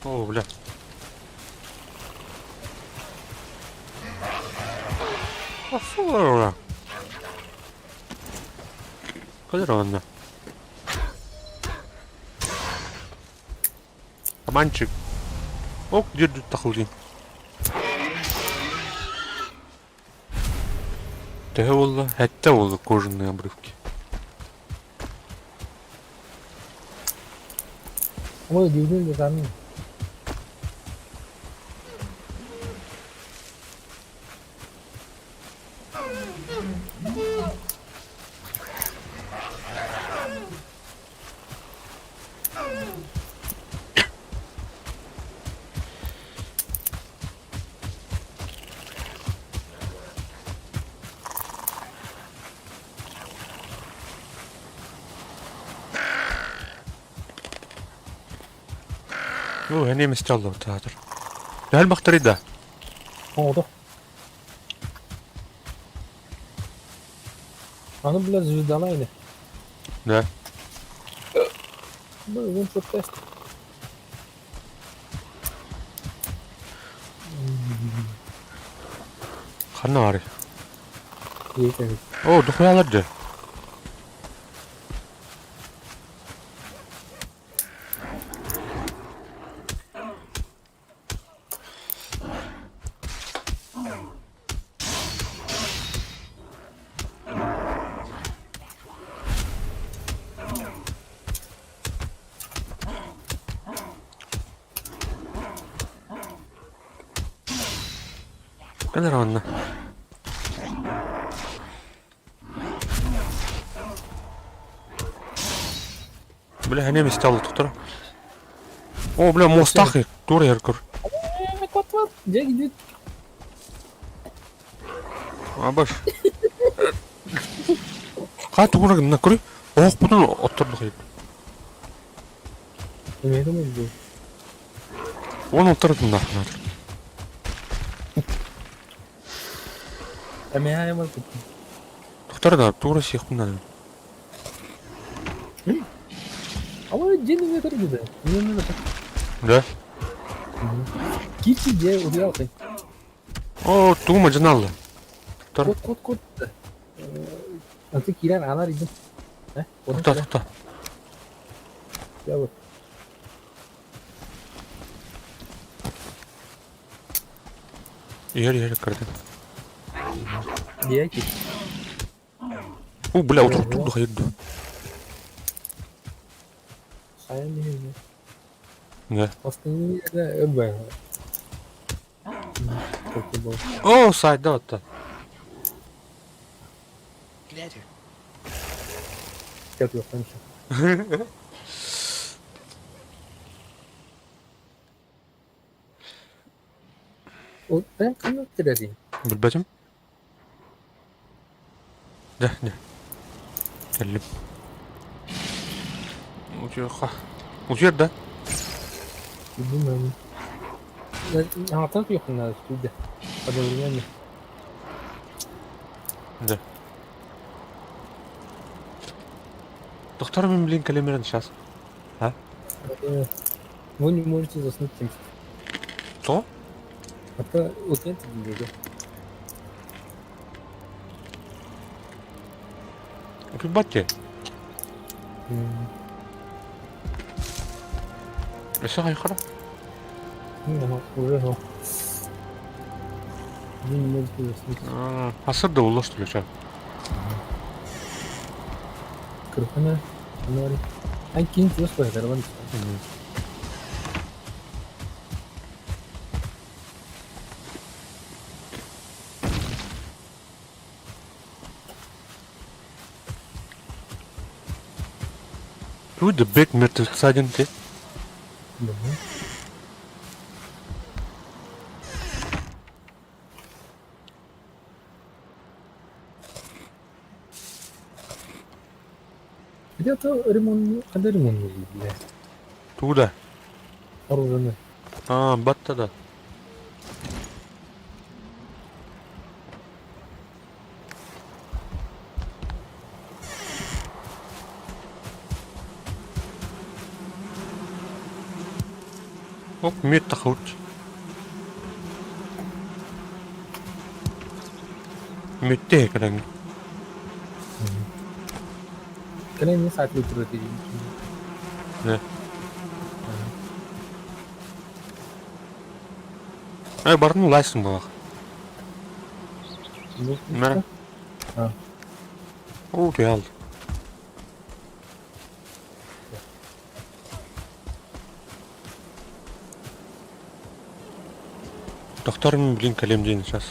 О, бля. Афура. Кадыр онно. Кабанчик. Ок, дирдүт тахылдын. Төһө буолла? Сэттэ буолла кожаные обрывки. Оо, эмиэ эмискэ аллыбыт аатыр. Төһө элбэхтэрий да? Оҕото. Аны, бля, звездалай ини. Да. Бу one тест. Ханна баарый? Иэтэбит. Оо, дохуялар дьэ. Кэлэр онно. Бля, они стал тут. О, бля, мостах тур яркур. Дьэ, где? Абаш. Хаа тугуна гынна көрүй. Оһохпутун оттордук. Имеет был. Он оттордун нахуй. Эмиэ был. Тохтор да, тура сиэхпин надо. А дьиэ нөҥүө көрдү да. Да? Киирси дьиэ утуйалтай. Оо, тугу мадьыналла? Тохтор. Кут кут кут. Аты киирэн аанар идин. Тохто, тохто. Я вот. Иһэр, иһэр көрдүм. Дьиэ ки. О, бля, утуруктук хайырды. Хайа не Да. Остальные это О, сайда отта. Как я раньше. Вот так, ну, теряли. Билбэтим. Да, да. Кэллим. Утуйха. Утуйар да? Думаю. А так ехать надо студия. Одновременно. Да. Доктор, мен блин кэлэмэрэн сейчас. А? Вы не можете заснуть тем. Что? Это вот это движу. Утуйбат Өссө хайхара? Уже Вы не можете заснуть. Хасыр да улла что ли, что? Крупная. Нори. Ай, кинь чувствует, дарван. Who the big мертвеца ты? Да. Где-то ремонт, когда ремонт нужен, бля? Туда. Оружие. А, батта да. Оп, мет тахут. Метте кэлэн. Кэлэн не саат вытраты. Да. Ай, барын лайсың балақ. Мәрі. А. О, реал. Доктор, блин, кэлэм день сейчас.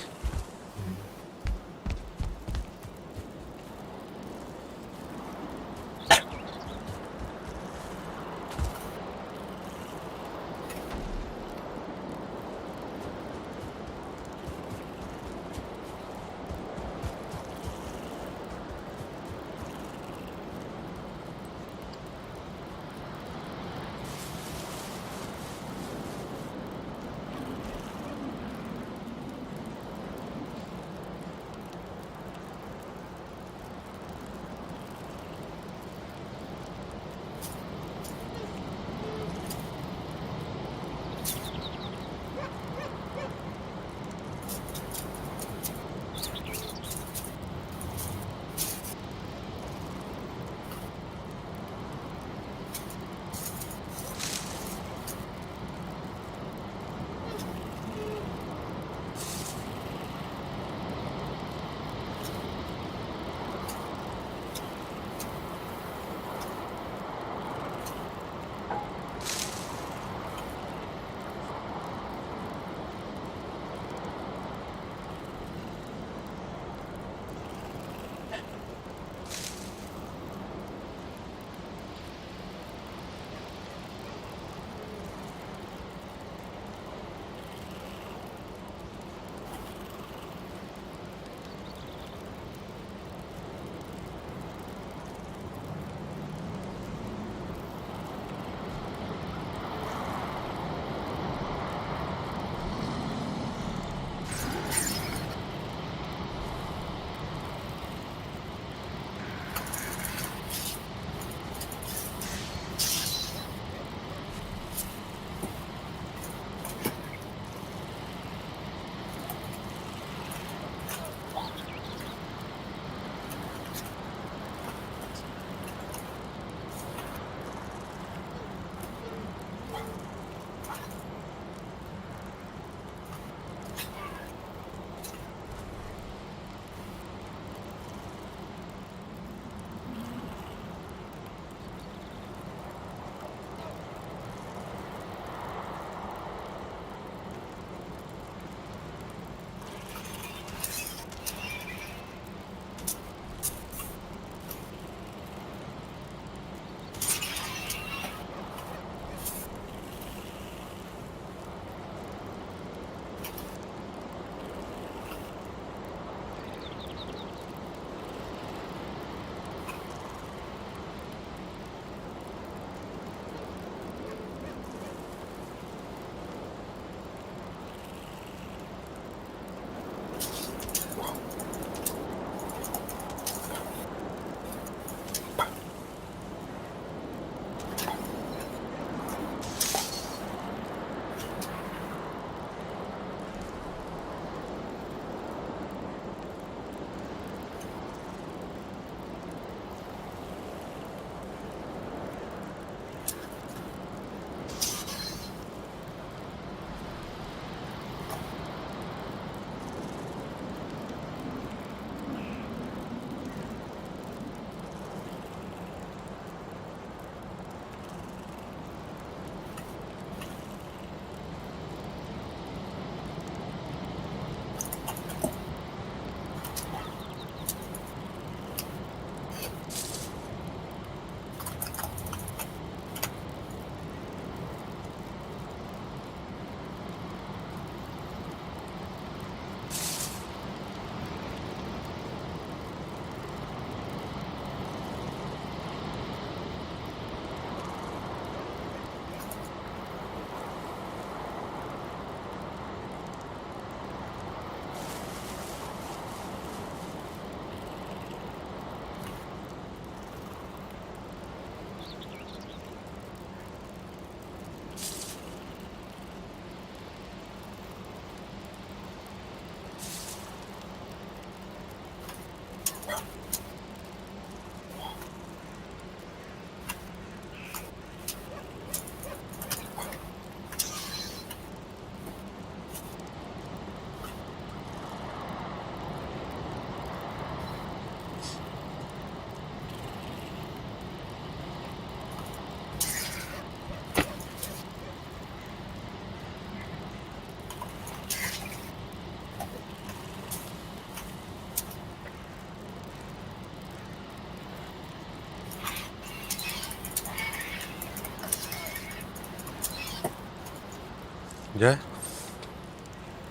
Дьэ?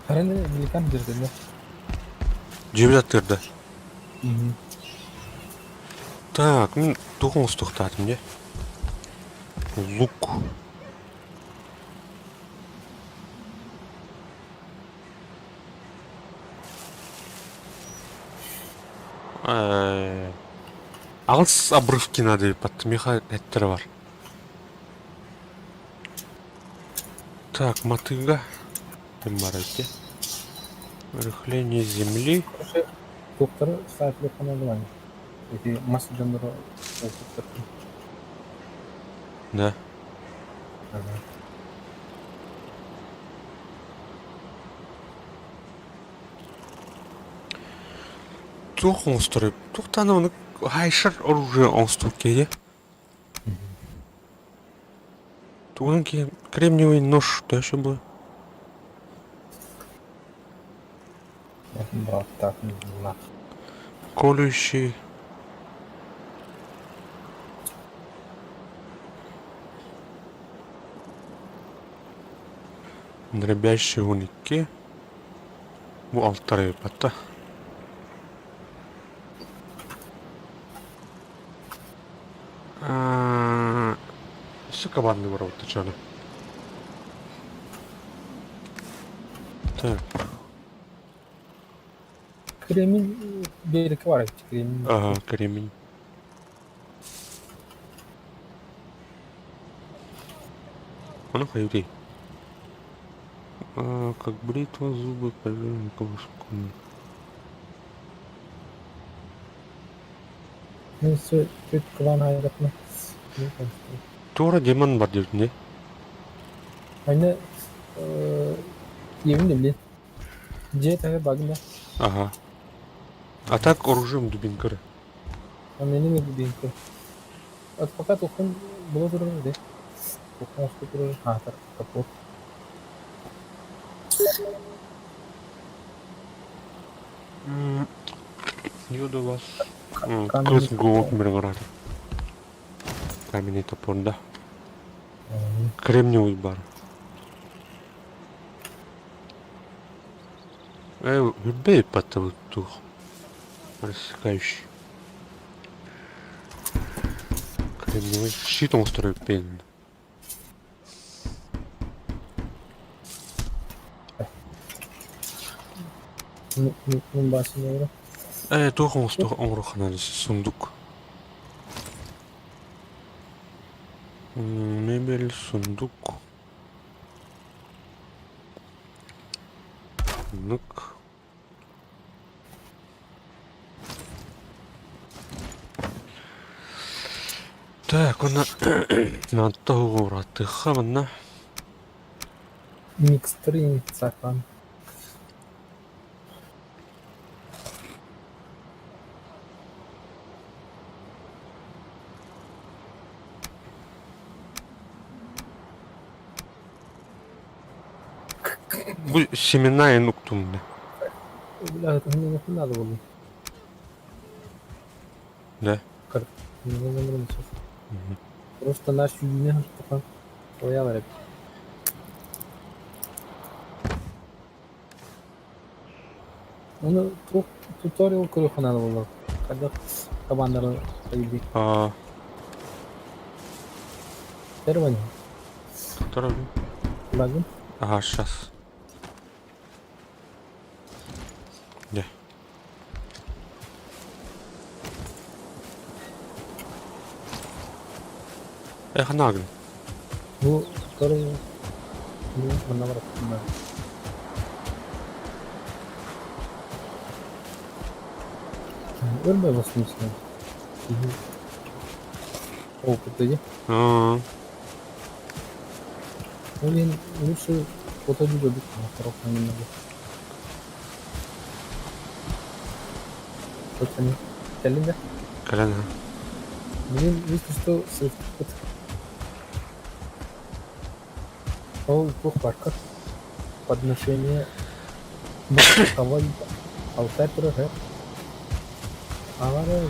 Арен великан дирдэнэ. Дьиэбит аттыырда. Так, мин туох оҥостуохтаатым дьэ? Лук. Аҕыс обрывки надо еппат миэхэ эттэрэ бар. Так, мотыга ким бар эти? Рыхление земли. Короче, туохтары саатылык Эти мас дьоннору Да. Ага. Туох оҥосторой? Туохтаан ону хайшар оружие оҥостуох киһи. Тугунан киһи кремниевый нож төһө бу? Колющий. Дробящий 12. Бу алтарай батта. Өссө кабанный барабыт чаны. Так. Кремень береги бар кремень. Ага, кремень. Ону хайдый. Как бритва зубы колышком. Мен сүт кылаан айдатна. Туора демон бар диэбитин Айна диэбин да билин. Дьиэ таһы багына. Ага. А так оружием дубинкары. А менин дубинка. От пока тухун было турар де. Тухун усту турар. Аатар капот. Юду вас. Кыз гуок миргород. Каменный топор, да. Кремниевый бар. Үрбэй тух. Рассекающий. Кремниевый щит оҥостор эбиппин. Ээ, туох оҥоруоххунай сундук. Мебель, сундук. Оннук. Так, уонна наадата уҕуратыахха манна. Микстрин сакан. Бу семена эн уктум да. Бля, это мне нахуй надо было. Да. Просто наш үйүнэн пока оялар эбит. Ону туох туториал көрүөххэ наада буолла. Хайдах кабааннары хайдыы. Аа. Первый. Второй. Лагын. Ага, сейчас. Дьэ. Эх, нагын. Бу второй бу манна бараттым Өлбөй бастым сен. Опыт дии. Аа. Блин, лучше вот один добить на втором немного. Вот они. Кэллин да? Кэлэн Блин, если что, сыппыт. Ол туох паркар. Подношение кого алтарь турар. Авара.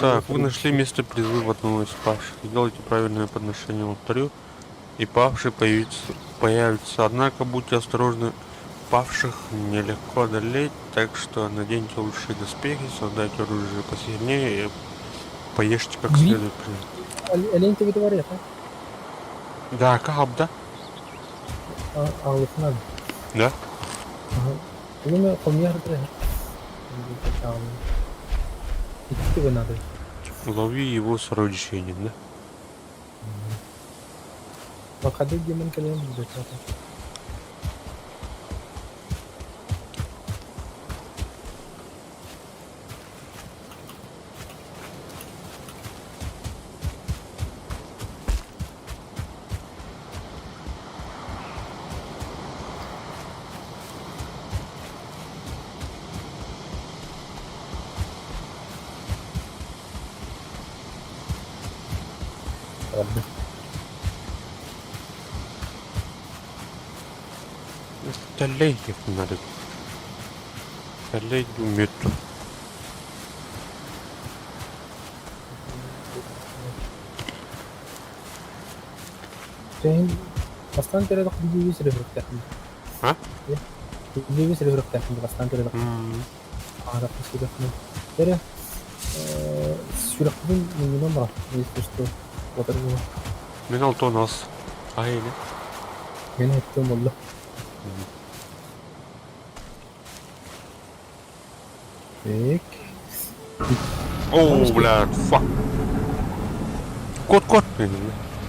Так, вы нашли место призыва одного из павших. Сделайте правильное подношение алтарю, и павший появится, появится. Однако будьте осторожны, павших нелегко одолеть, так что наденьте лучшие доспехи, создайте оружие посильнее и поешьте как следует. Олень тебе говорит, а? Да, как, да? Аҕалыахха Да? Угуну хомуйар Икки гынады. Лови его сородичей, да? Бакады диэмэн кэлэн билбэтэ. Правда. Тэллэй надо. Тэллэй мүттү. Чэйин бастаан төрөөдөх билииби сүрүһүрүктэхпин. А? Билииби сүрүһүрүктэхпин бастаан төрөөдөх аҕарахпын сүрэхпин. Эрэ сүрэхпин минньинэн баран если что батар буолан. Мин алтон ас. Айны. Мин эттем болла. Так. О, блядь, fuck. Кот, кот.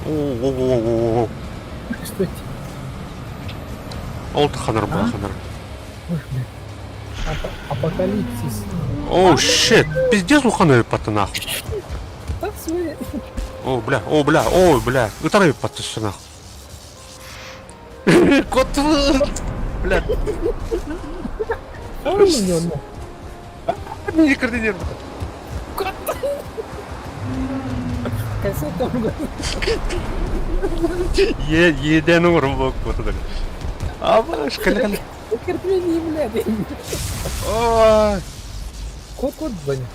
О, о, о, о, о. Что это? Ол ханар была ханар. Ой, бля. Апокалипсис. Oh, shit. Пиздец уханы пата нахуй. Так свой. О, бля, о, бля, о, бля. Ытарай пата нахуй. Кот. Бля. Не координировал. Еден урбок вот Абаш, кали блядь. Ой. Кот кот звони.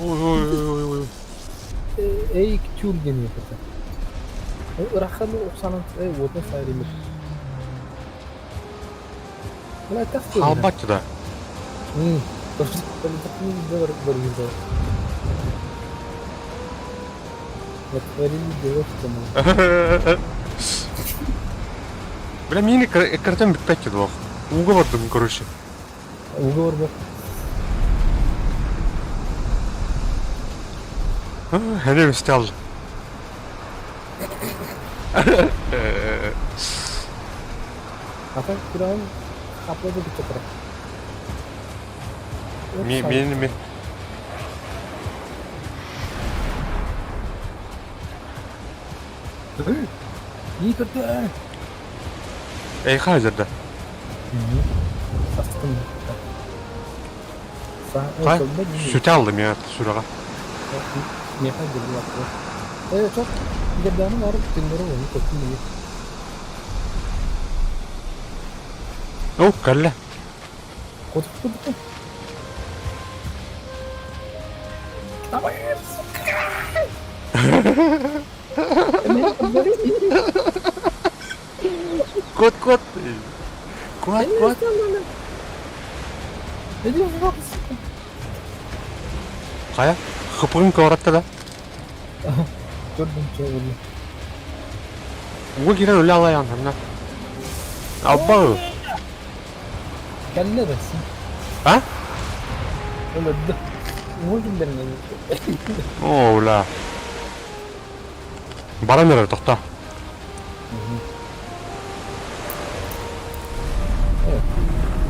Ой, ой, ой, ой. Эй, тюрген это. Ырахан уксанан уотун сайрымыт. Бля, так Халбат да. Бля, мини картем битпетти двох. Уговордым, короче. Уговор был. Хэнем стал. А так кураан хаплады бит Ми ми ми. Игорь, Эй, хайзерда. Састым. Хай. Сүтэ алдым я сүрэҕэ. Меха girdi Evet çok Игорьданым арып түндөрү оны көптүн дии. О, кэллэ. Котуп курдук. Давай, сука! Кот, кот. Кот, кот. Иди в жопу, сука. Хайа? Хыпыгын коворатта да. Көрдүм, чоҕулу. Уга киирэн үлэ алайан ханна. Алба. Кэллэ бэсин. А? Өлөрдө. Уҥа киллэринэн. О, бля. Баран эрэр тохтоо.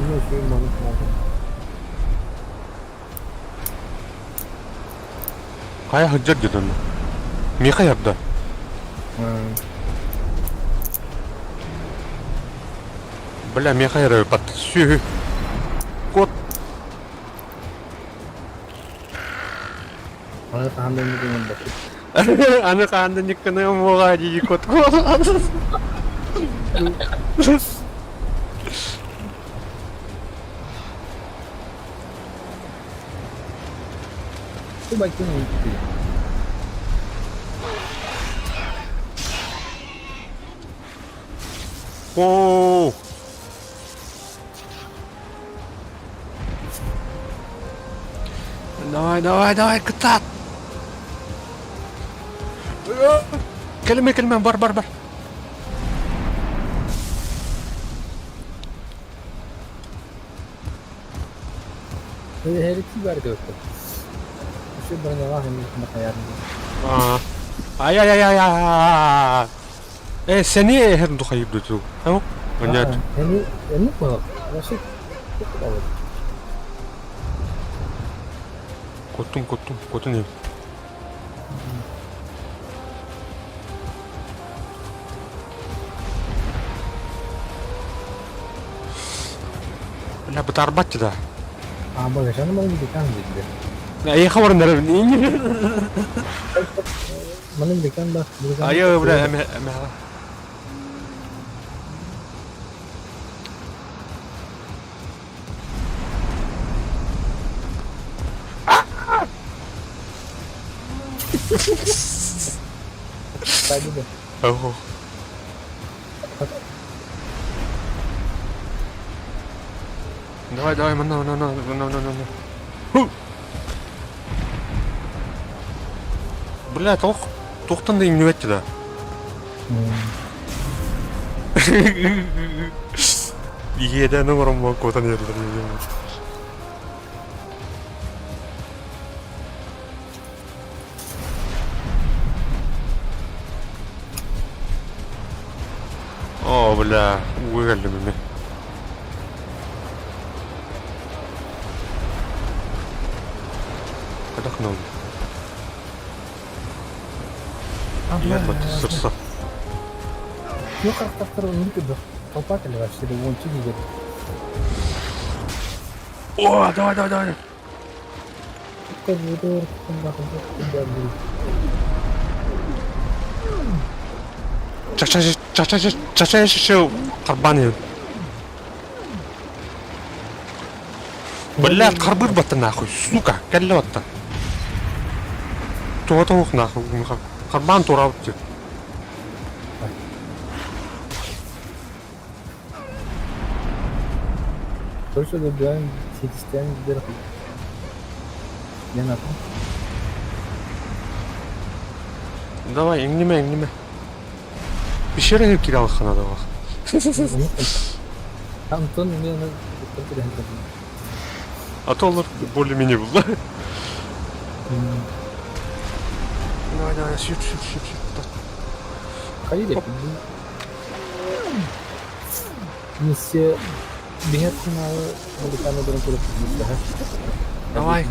Ну, үчүгэй маннык Хайа сылдьар дьон онно. Миэхэ ярда. Бля, миэхэ яры бат сүһү. Кот. Аны хаһан да инник оҥорбоппут. Аны хаһан да никканы омуга дии кот. Тубайкин уйдуй. Оу! Давай, давай, давай, кытаат! Кэлимэ, кэлимэ, бар, бар, бар. Heriki бар диэбиппин. Үчүгэй бронялаах инники хайаарын Аа. Ай-ай-ай-ай-ай. Э, сэниэ эһэр духайбыту. Ау, понятно. Эми эми понял. Вообще Коттум, коттум, коттун им. Бля, бытаарбат да. А, боже, аны маны бекан диде. Эйиэхэ баран эрэ Маны бекан ба. Айы, бля, эме эме. Пойду. Ого. Давай, давай, манна, манна, манна, манна, манна. Ху! Бля, тоқ, тоқтан да иңнебетті да. Иеден оңорон котан ерлер. О, бля, ууга кэллим эмиэ. Хайдах гынабын? Ийэр бат сырса. Yok харахтахтар оннук көрдөх. Толпа кэлэ вообще уонча киһи О, давай, давай, давай. Чача чача чача харбаан Блядь, харбыр батта нахуй, сука, кэллэ батта. Туга нахуй, харбаан тураабыт. Короче, добиваем сетистен вверх. Я нахуй. Давай, иҥнимэ, иҥнимэ. Пещера киирэ надо. Антон мне на А то олор более-менее было. Давай, давай, shoot, shoot, shoot, shoot. Хайде. Миссия биһэр финалы Американо дөрөн көрөп Давай.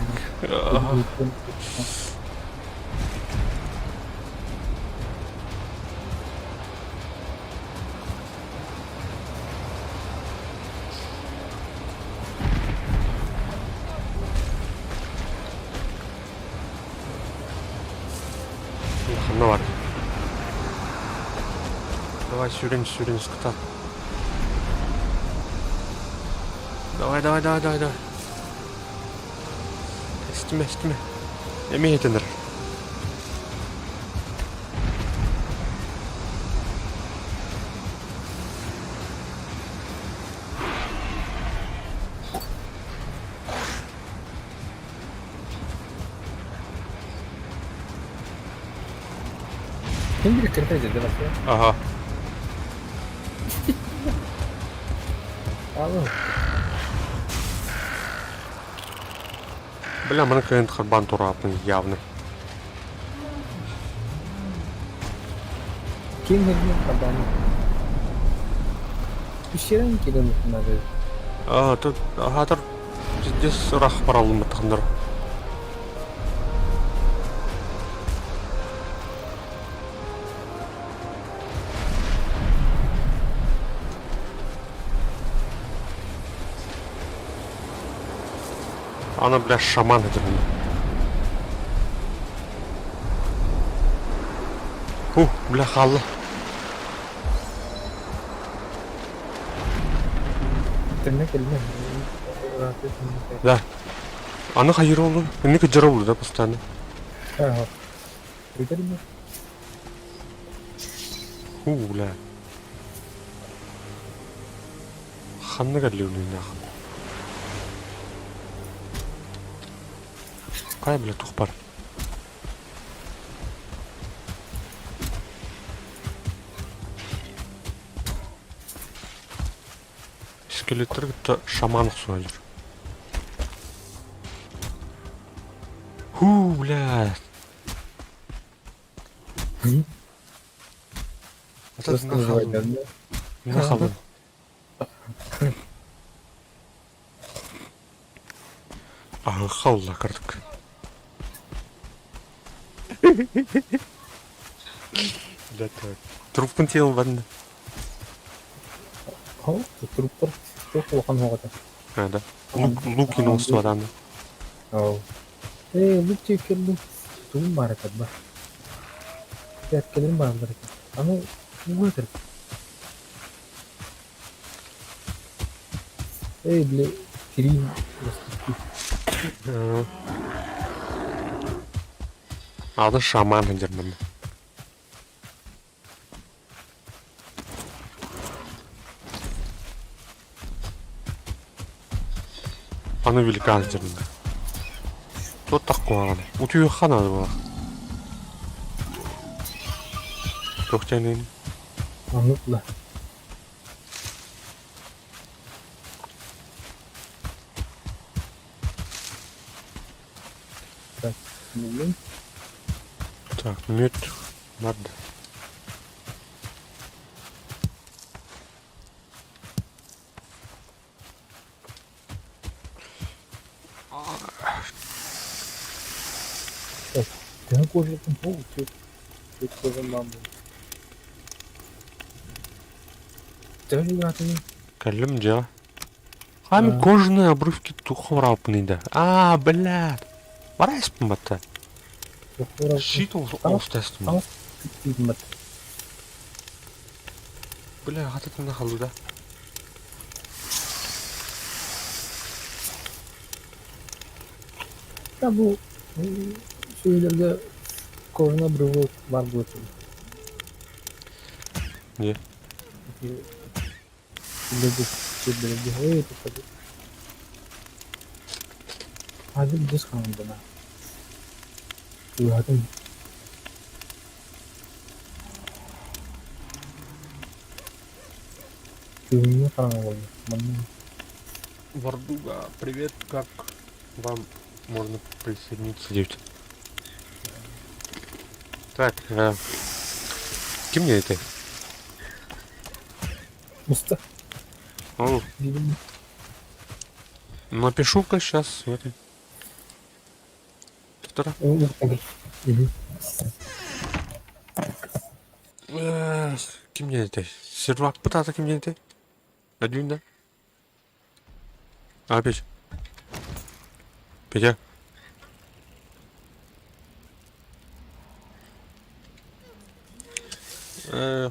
Ханна бар. Давай, сүүрэн, сүүрэн, кытаат. Давай, давай, давай, давай, давай. Эстимэ, эстимэ. Эмиэ этэнэр. Ким бир кирпе деді вообще? Ага. Алло. Бля, маны кыайан харбаан турааппын явно. Ким хердин кабаны. Пещераны кирен надо. А, тут, ага, здесь рах баралыммытахнар. Ана, бля, шаман это. Фу, бля, хаалла. Тэннэ кэллэ. Да. Аны хайыр олу. Инник кыдьара олу да постоянно. Ага. Бүтэр Ху, бля. Ханна кэллиҥ нах. Кай, бля, тух бар. Скелеттер кытта шаман охсуһаллар. Ху, бля. Просто называй, Нахалын. Ахалла кырдык. Бля, так. Труппун тиэл банна. О, труптар туох улахан оҕото. А, да. Лук, лук оҥостубатаан. Оо. Ээ, лук диэки тугум баар этэ ба. Пяткаларым бааллар этэ. Аны уга этэр. Эй, бля, тириим Аны шаман сылдьар. Аны великан сылдьар. Туох куһаҕанай. Утуйуохха наада буолар. Туох диэний? Оннук да. Так, блин. Так, мед надо. Так, төһө кожатын ол төрт кожан баар Төһө чугаһатыный? Кэллим дьэ. Хами кожаные обрывки туххураппыный да. А, блядь. Барайспын батта. Щит оостастым. Тиийбэт. Бля, хатытына халу да. Да бу сүөһүлэргэ кожаный обрывок баар буолуо Не. Эй, Hadi biz kaldı. Gördüm. Күҥҥэ хараҥа буолла. Манна Вардуга, привет, как вам можно присоединиться? Девять. Так, ким мне это? Муста. О, напишу-ка сейчас. Втора. Мгм. Ким мне это? Сервак пытаться ким мне это? Один, да? А, Петя. Петя.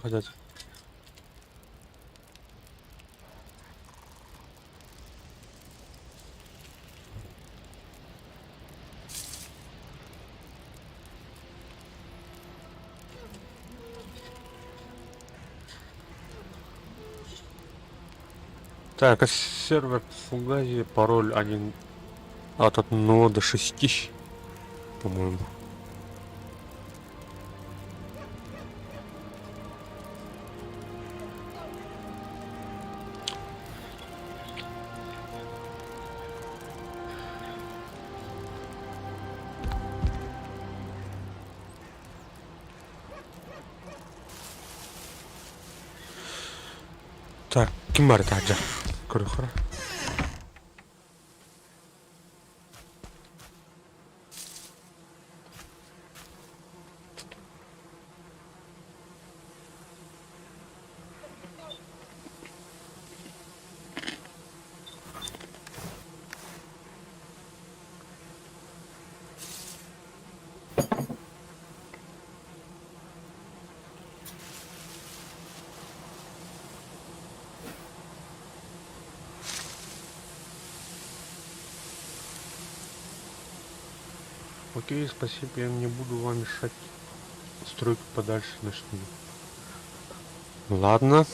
Хотят. Так, а сервер Фугази, пароль 1 от 1 до 6, по-моему. Так, ким бар таһырдьа? Көрүөххэ. Окей, спасибо, я не буду вам мешать. Стройку подальше начну. Ладно.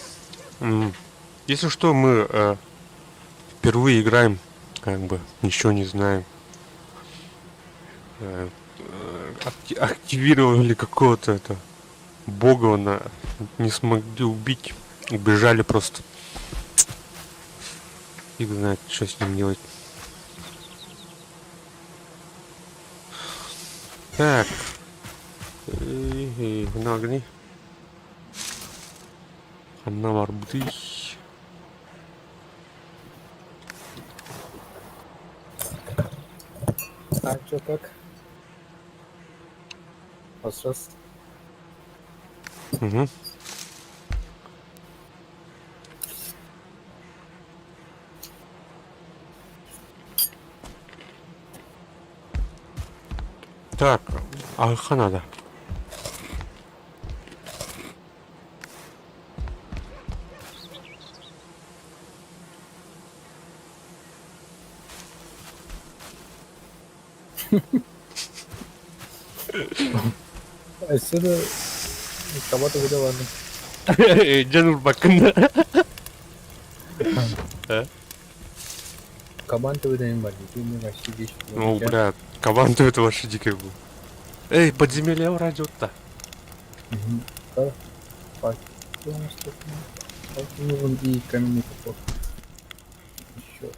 Если что, мы впервые играем, как бы ничего не знаем. Активировали какого-то это бога, на, не смогли убить, убежали просто. Фиг знает, что с ним делать. Так. Нагни. Ханна барбытый. А чё как? Вот сейчас. Угу. Так, аха надо. Отсюда кого-то выдавали. Дьэн урбаккын. Кабан ты выдаем бандиты, вообще дичь. Ну, бля, кабан ты это вообще дикий был. Эй, подземелье радио-то. Угу. Так. Что у нас тут? Нужен и каменный топор. Еще.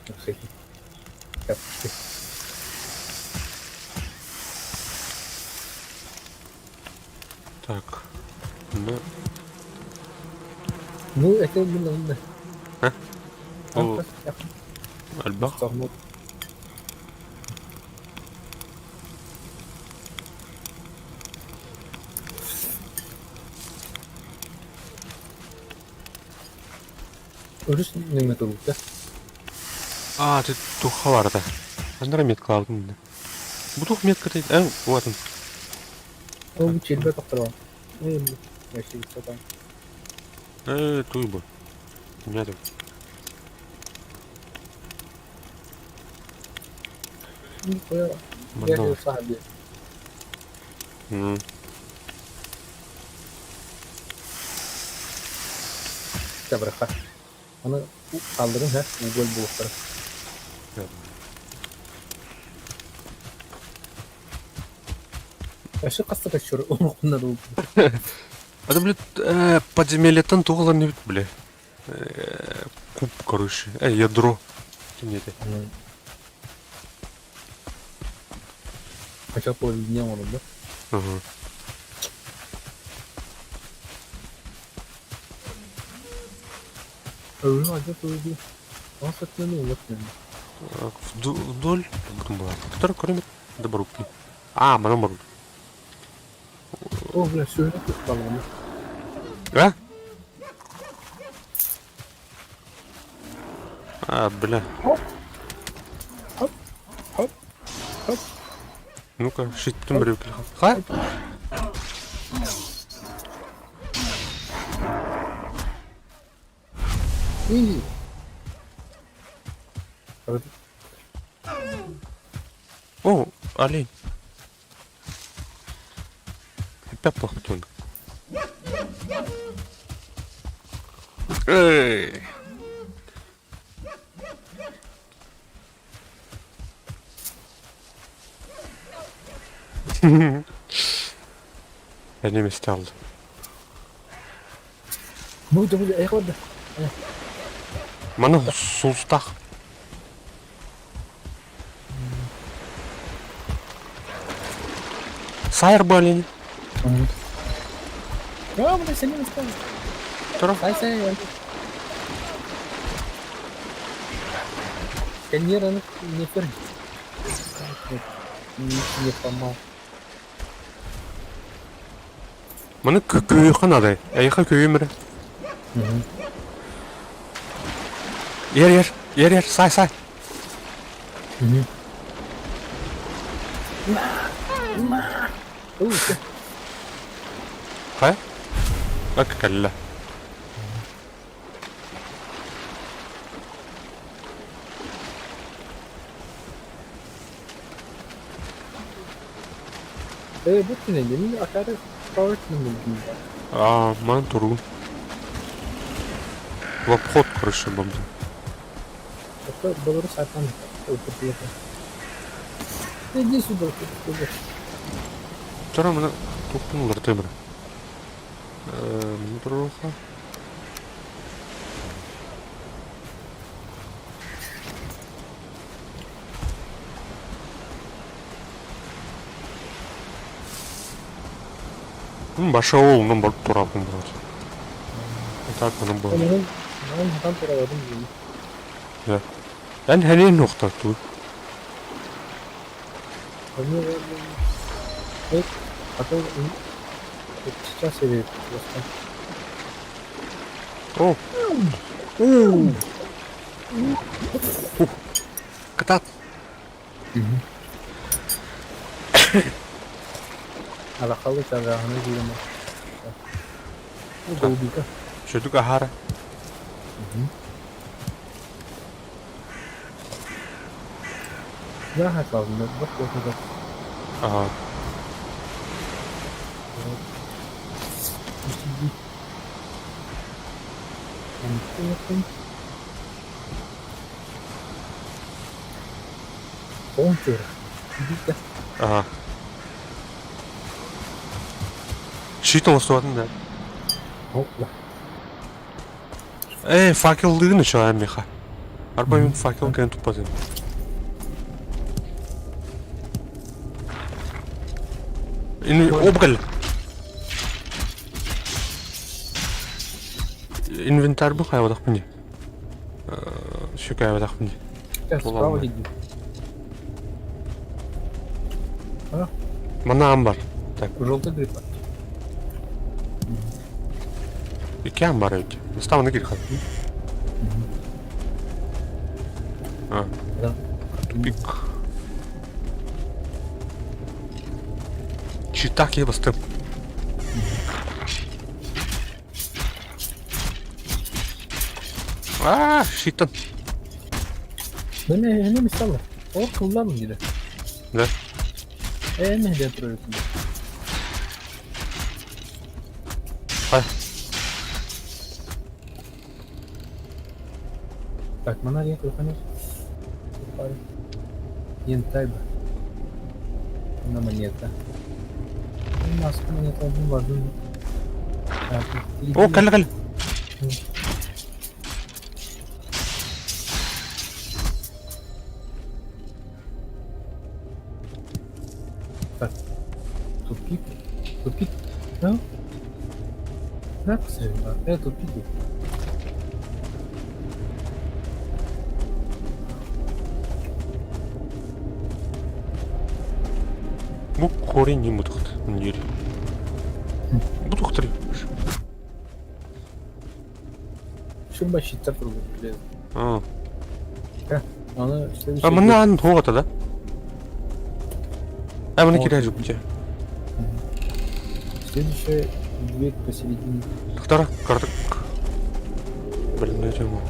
Ну, кстати. Так, пошли. Так. Ну. Ну, это не надо. А? О. Альбах? Өрүс нөҥүө турбута. А, ты тухаларда. Андра метка алдым. Бу тух метка ты. Вот он. Ол бу чилбэ тохторо. Эй, вообще сатан. Туй бы. Нет. Нихуя. Я же саби. Табраха. Аны kaldırın ha. Уголь булуктар. Вообще кастык чур умукунда бул. Это, блядь, подземелье-тан туғалар не бит, бля. Куб, короче. Ядро. Нет. Хотя по дням он, да? Ага. Вдоль который кроме добрупни. А, мономор. О, бля, все это баллоны. А? А, бля. Хоп. Хоп. Хоп. Хоп. Ну-ка, щит Ха? И. О, олень. Опять плохой. Эй! Я не стал. Ну, да, бля, эх, ладно. Маны сулстах. Сайр бу олень. А, бля, сен не стал. Тура. Сай, сай, Сканер, не фер. Не помал. Маны көйөхөн адай. Эйха көйүмөр. Ер, ер, ер, ер, сай, сай. Хай? Аккалла. Э, бу түнэ мин акары А, ман туру. В обход, короче, бомбы. Беларусь атан Иди сюда, сюда. Второй мына тухтун улар темір. Мына туруха. Баша ол, ну, бар турапын брат. Так, оно было. Onun хатан турабадым дейм. Да. Эн хэнин нухта ту. А то сейчас я просто. О. Катат. Алахалы чагаханы жиырма. Голубика. Шөдүк ахара. Да, главное, вот вот вот. Ага. Контур. Ага. Щит оҥостубатын да. Опла. Э, факеллыын еще миха. Арба мин факел кэлэн туппатым. Ини обгал. Инвентарь бу хайвадах мини. Шүкәйвадах мини. Сейчас справа иди. Манна амбар. Так, Желтый гриб. икки амбар эбит. Ставаны кир хат. А, Да. тупик. Читак я бастым. А, щитан. Ne ne misal? O kullanın gibi. Да. Э, не где тройку. Ай. Так, мана не кухня. Янтайба. На монета. У нас монета не важно. Так, О, кэллэ кэллэ. Так. Тупик. Тупик. Да? Да, посмотри, да. Это тупик. Бу корень не мудахт. Неделю. Будухтар. Шурба щиттар турбут, блин. А. Аны следующий. А манна ан туоҕа да? А маны О. кирэ жупча. Следующая дверь посередине. Тахтара картык. Блин, ну тему.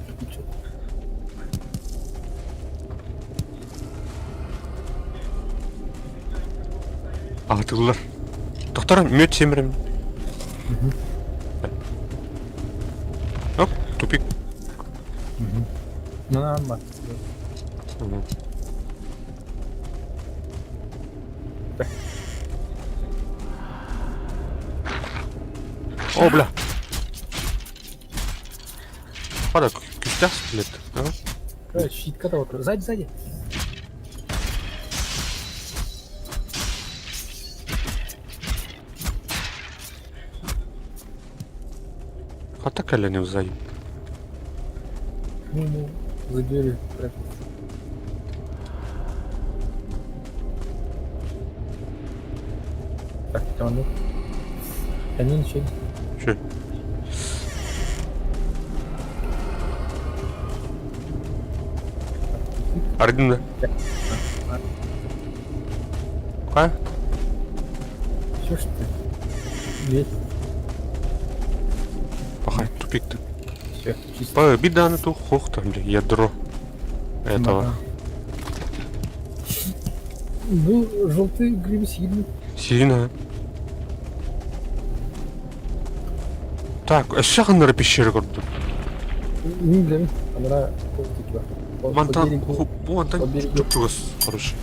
Тупичок. Аҕытыллар. Тохтор мүөт сиэмэрим. Оп, тупик. Ну, нормально. Мгм. О, бля. Хара, күстээх сплет. Э, щит когда вот. Сзади, сзади. Хата кэлэн сзади. Ну, ну, за дверью прятался. Так, там ну. Камин щит. Че? Ардын да. А? Чё ж ты? Дверь. Пахай. Тупик ты. Все, чисто. По беда ту хох там, бля, ядро этого. Ну, желтый гриб сильный. Сильно. Так, өссө ханнара пещера көрдүм. Мин билэбин. Анара По Мантан, берегу. бу мантан По берегу. чуп-чугас, короче.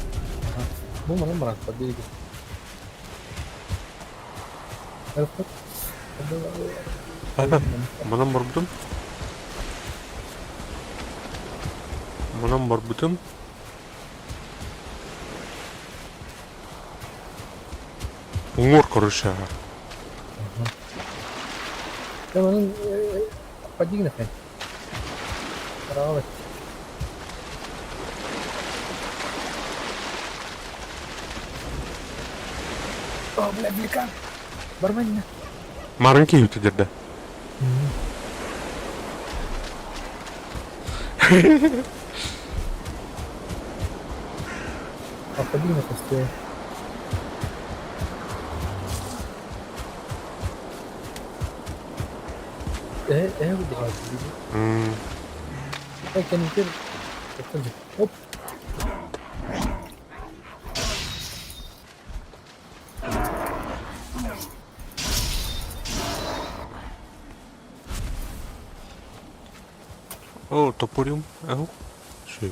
Бу манан баран, по берегу. Айбан, манан барбытым. Манан барбытым. Уҥуор, короче. Дьэ манан подигнахай. Хараҕа О, бля, великан! Барманина. Марын киһи дерде. А подигнахай стоит. Оп. О, топорюм. Ау. Шөйт.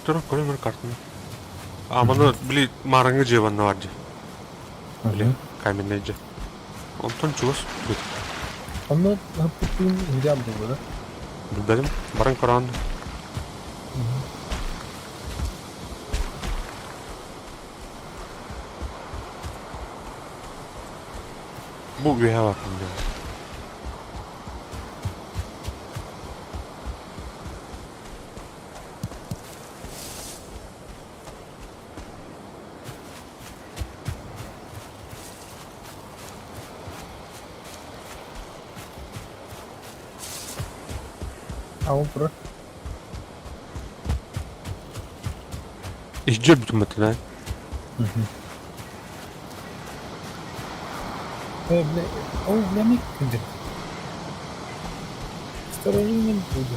Тура көрөмөр картаны. А, маны, били, мараңы же банна бар же. Били, каменный же. Онтон чугас. Онно хаппытын индиан буолла да? Билбэтим. Баран көрөөн. Бу үөһэ бар. А ол турар. Иһдьэ бүтүммэтин ээ. Э, бля, ол бля мик күндү. Осторожно буду.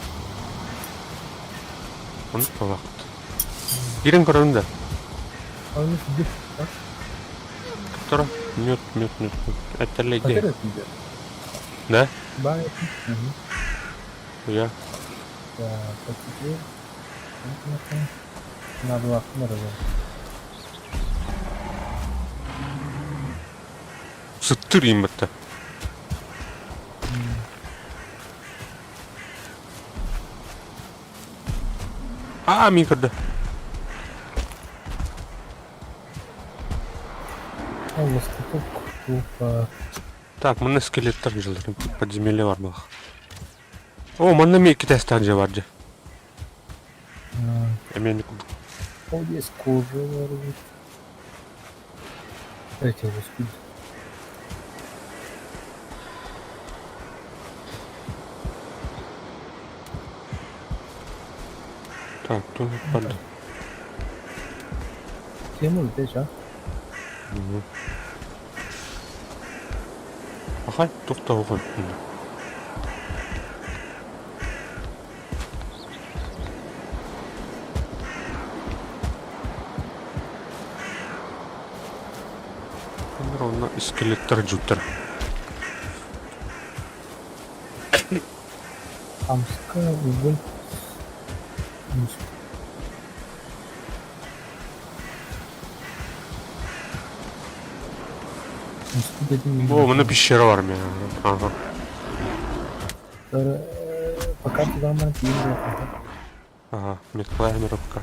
Ону талаахпыт. Киирэн көрөбүн да. Аны күндү. Тура. Нет, нет, нет. Этэллэйдэ. Хатыр күндү. Да? Бай. Я. Так, теперь. Надо надо. Сыттыр ииммэтэ. Аа, мин көрдө. Так, манна скелеттер дьыллар. Подземелье бар буолах. О, манна эмиэ икки дьэ бар дьэ. Эмиэ О, есть кожа бар. Эти господи. Так, тут бар. Тему здесь, а? Ахай, туохта оҕо. Онно скелеттер дьуттар. Амская уголь. Бу манна пещера бар мен. Ага. Пока туда мы Ага, меткалаем рыбка.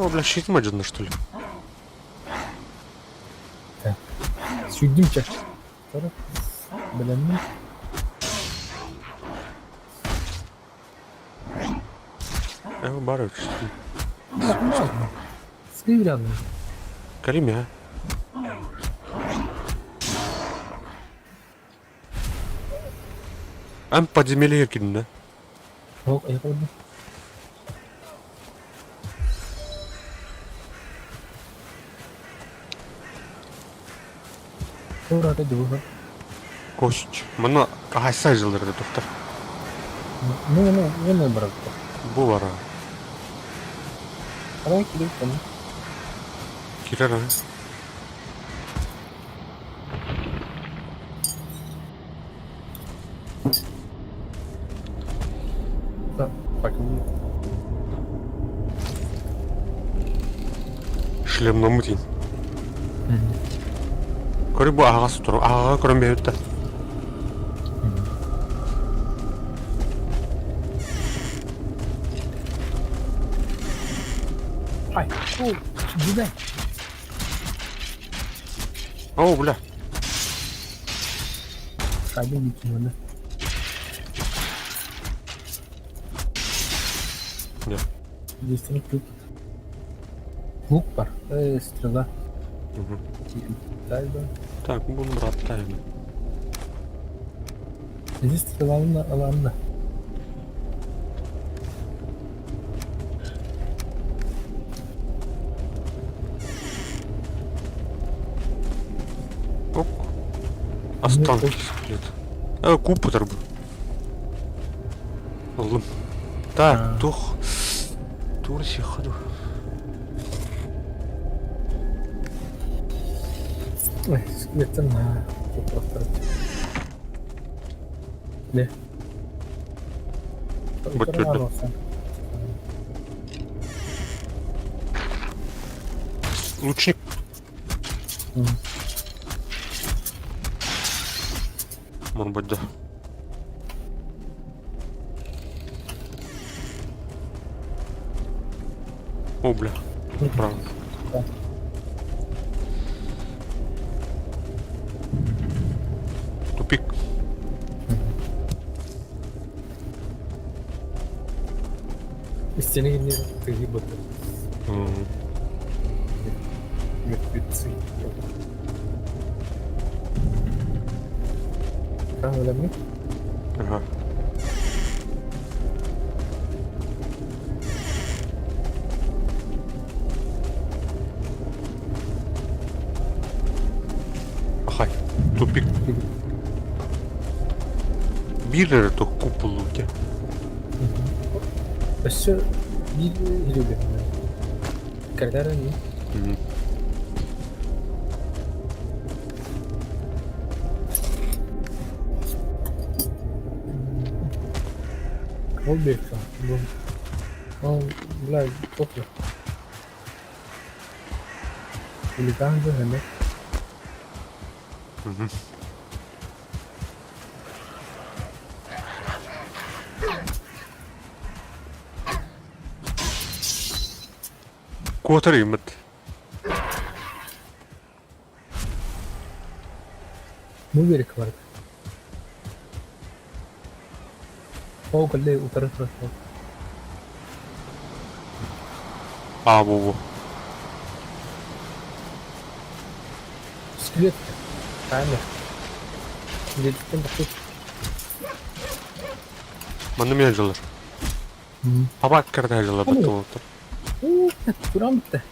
О, бля, щит мадьна, что ли? Так. Сюдимча. Блин. Бар Скривлян. Калимя. Ам подземелье кирдин Ох, я көрдüm. Тура дьулуһар. Кость. Мана хайса жылдырды доктор. Ну, ну, ну, баракта. Бу бара. Арай килик там. Кирер. Да, так. Шлемноммут ин. Көрү бу аҕас туру. Аҕаҕа көрөн бэйбиттэ. Ай, о, дюдай. О, бля. Кабин не Да. Здесь тут. Лук бар. Стрела. Дай, да. Так, буну браттайм. Здесь стрела аланна. Ок. Останки скелет. Купутер бу. Аллым. Так, тух. Турси ходу. Ой, скелеттен на. Не. Бөттөрдү. Лучник. Может быть, да. О, бля. Право. Да. Тупик. Стены не ты либо мертвецы. Там өлемни? Ага. Ахай. Тупик. Биир то куполу те. Өссө биир илүүгэ. Кэрдэр не? Ол бекка. Ол, бля, топла. Хулиган же, не? Куотар иммит. Бу берек бар. Ол кэллэ утары турар. А, бу. Скелет. Камер. Скелеттен бахыт. Манна мен жылыр. Абат кэрдэ жылыр бит олтор. Туран битте.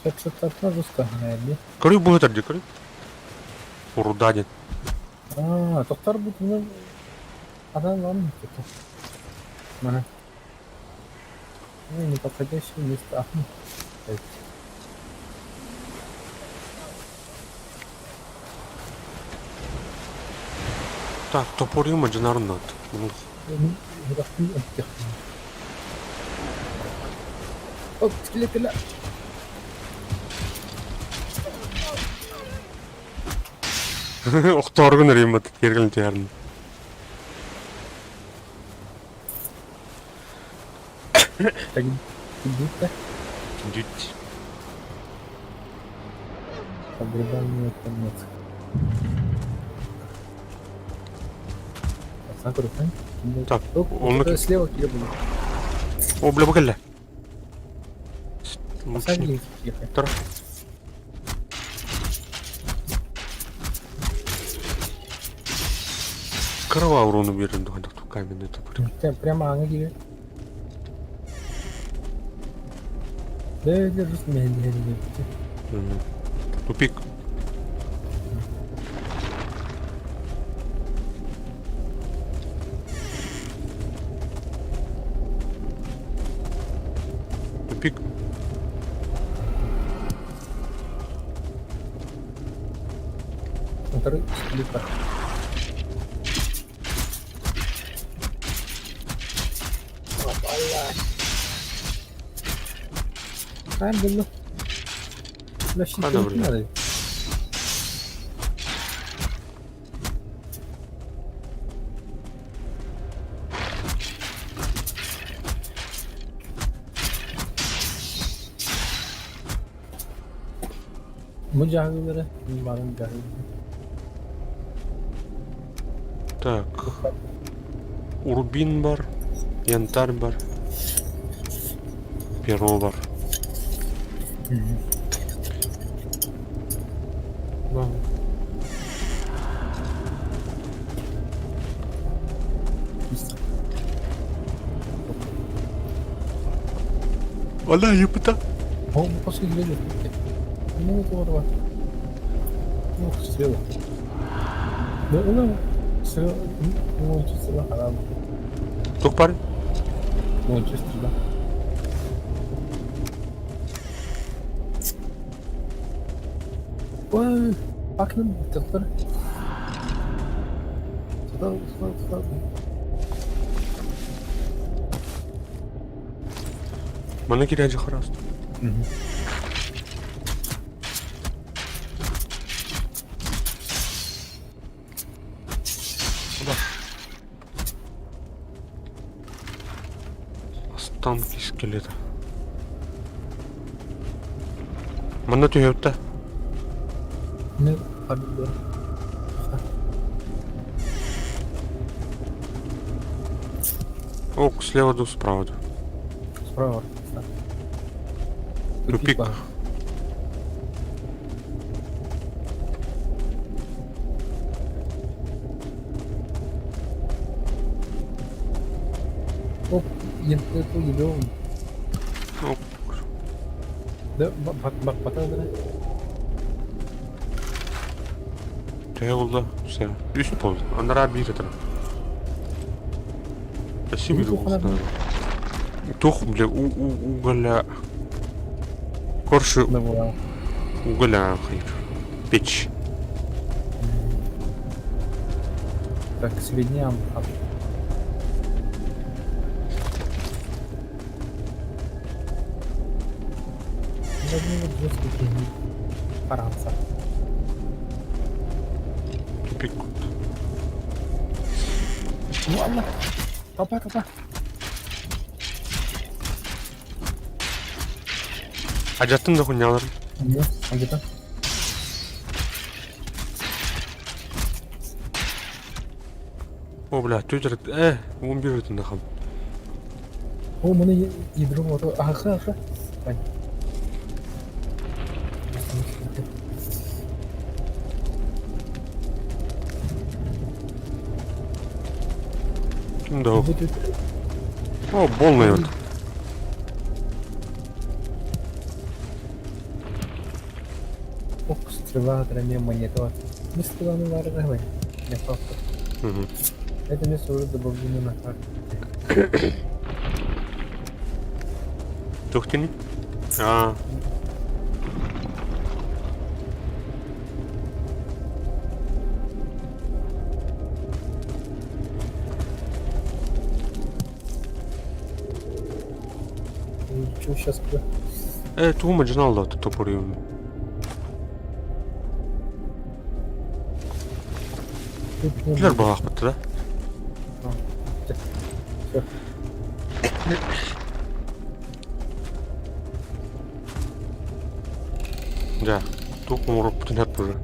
Чат-чат-чат жестко. Көрүй бу өтөр көрүй. Урудадин. А, тоқтар бут мына адам вам это. Мана. Ну, неподходящее место. Так, топорюма джанарнат. Оп, скелет ла. Охторгун римат кергилин тиярын. Так, идите. Дють. Погребальный конец. Бастаан көрүөххүн. Так, онно Слева киирэ булу. О, бля, бу кэллэ. Бастаан Лучник. киирэ. Тұр. Кырава урону берем духандак каменный топор. Прямо аңа киирэ. Бэйдэ рус мэһэллэһэригэр. Тупик. Тупик. Утары скелет Хаан булла? Хана бля. Мужаһыылары барын дьаһыылары. Так. Урбин бар, янтарь бар, перо бар. Да. Ола, епта. О, после двери. Ну, это вот. Ну, стрела. Да, ну, стрела, ну, стрела, харам. Тух бар? Ну, стрела. Ой, акнын тықтыр. Сюда, сюда, сюда. Мана киряджи хараст. Останки скелета. Манна түһүөттэ. Не, победил. Ок, слева ду, справа ду. Справа. Тупик. Оп, я ебёл. Оп. Да, бак, да. Төһө булла? Все. Үс пол. Анара биир этэр. Спасибо, Ну, Тух, бля, у, у, уголя. Корши Да, уголя хайр. Печь. Так, средний амп. Франца. Тупик. Ну, Алла. Толпа, толпа. Ажаттын да хуйнялар. Нет, а где-то? О, бля, тетя, 11 это нахам. О, мы ядро вот. Ага, ага. Ань. Да. О, полный вот. Ох, стрела, дроме монета. Не стрела, ну ладно, давай. Не факт. Угу. Это место уже добавлено на карту. Тухтини? А. Что сейчас? Тугу мадьыналла топоруйум. Билер баҕахпыт да? Все. Да. Тух умуруппутун хэп уже.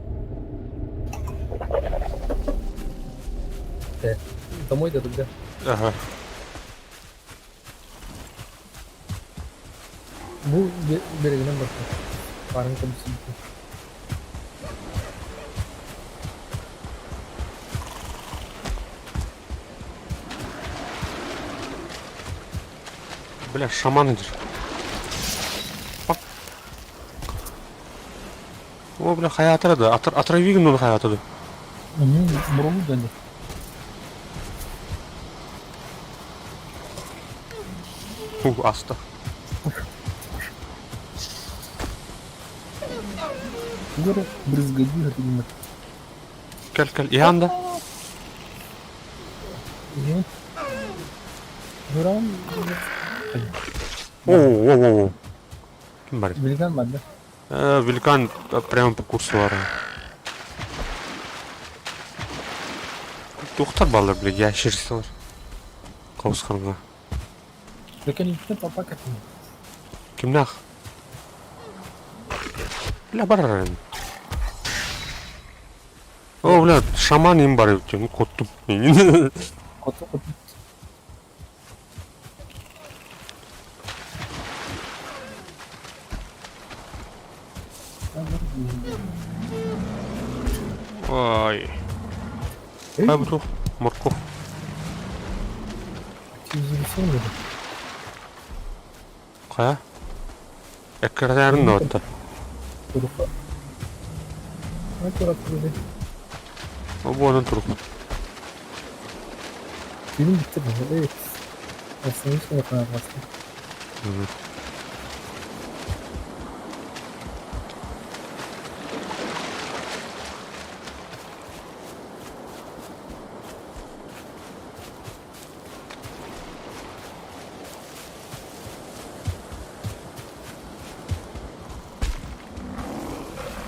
Э. Домой да тогда. Ага. Бу берегинен барда. Барын көмсүбүтү. Бля, шаман идет. О, бля, хаятыра да. Отравигин он хаятыда. Мурулу да не. Фу, аста. Горы брызгадир именно. Кел, кел. Ианда. Нет. Гурам. О, о, о, о. Ким бар? Великан бар да? Великан прямо по курсу бар. Тухтар баллар, бля, ящерсалар. Каусханга. Великан папа как Кимнах? Бля, бар. О, бля, шаман им бар, ну, коттум. Коту, коту. Ой. Хай бу морковь. Хайа? Эккирэтээрин да Бу онон турук. Film bitti mi? Evet. Aslında hiç ne kadar bastım.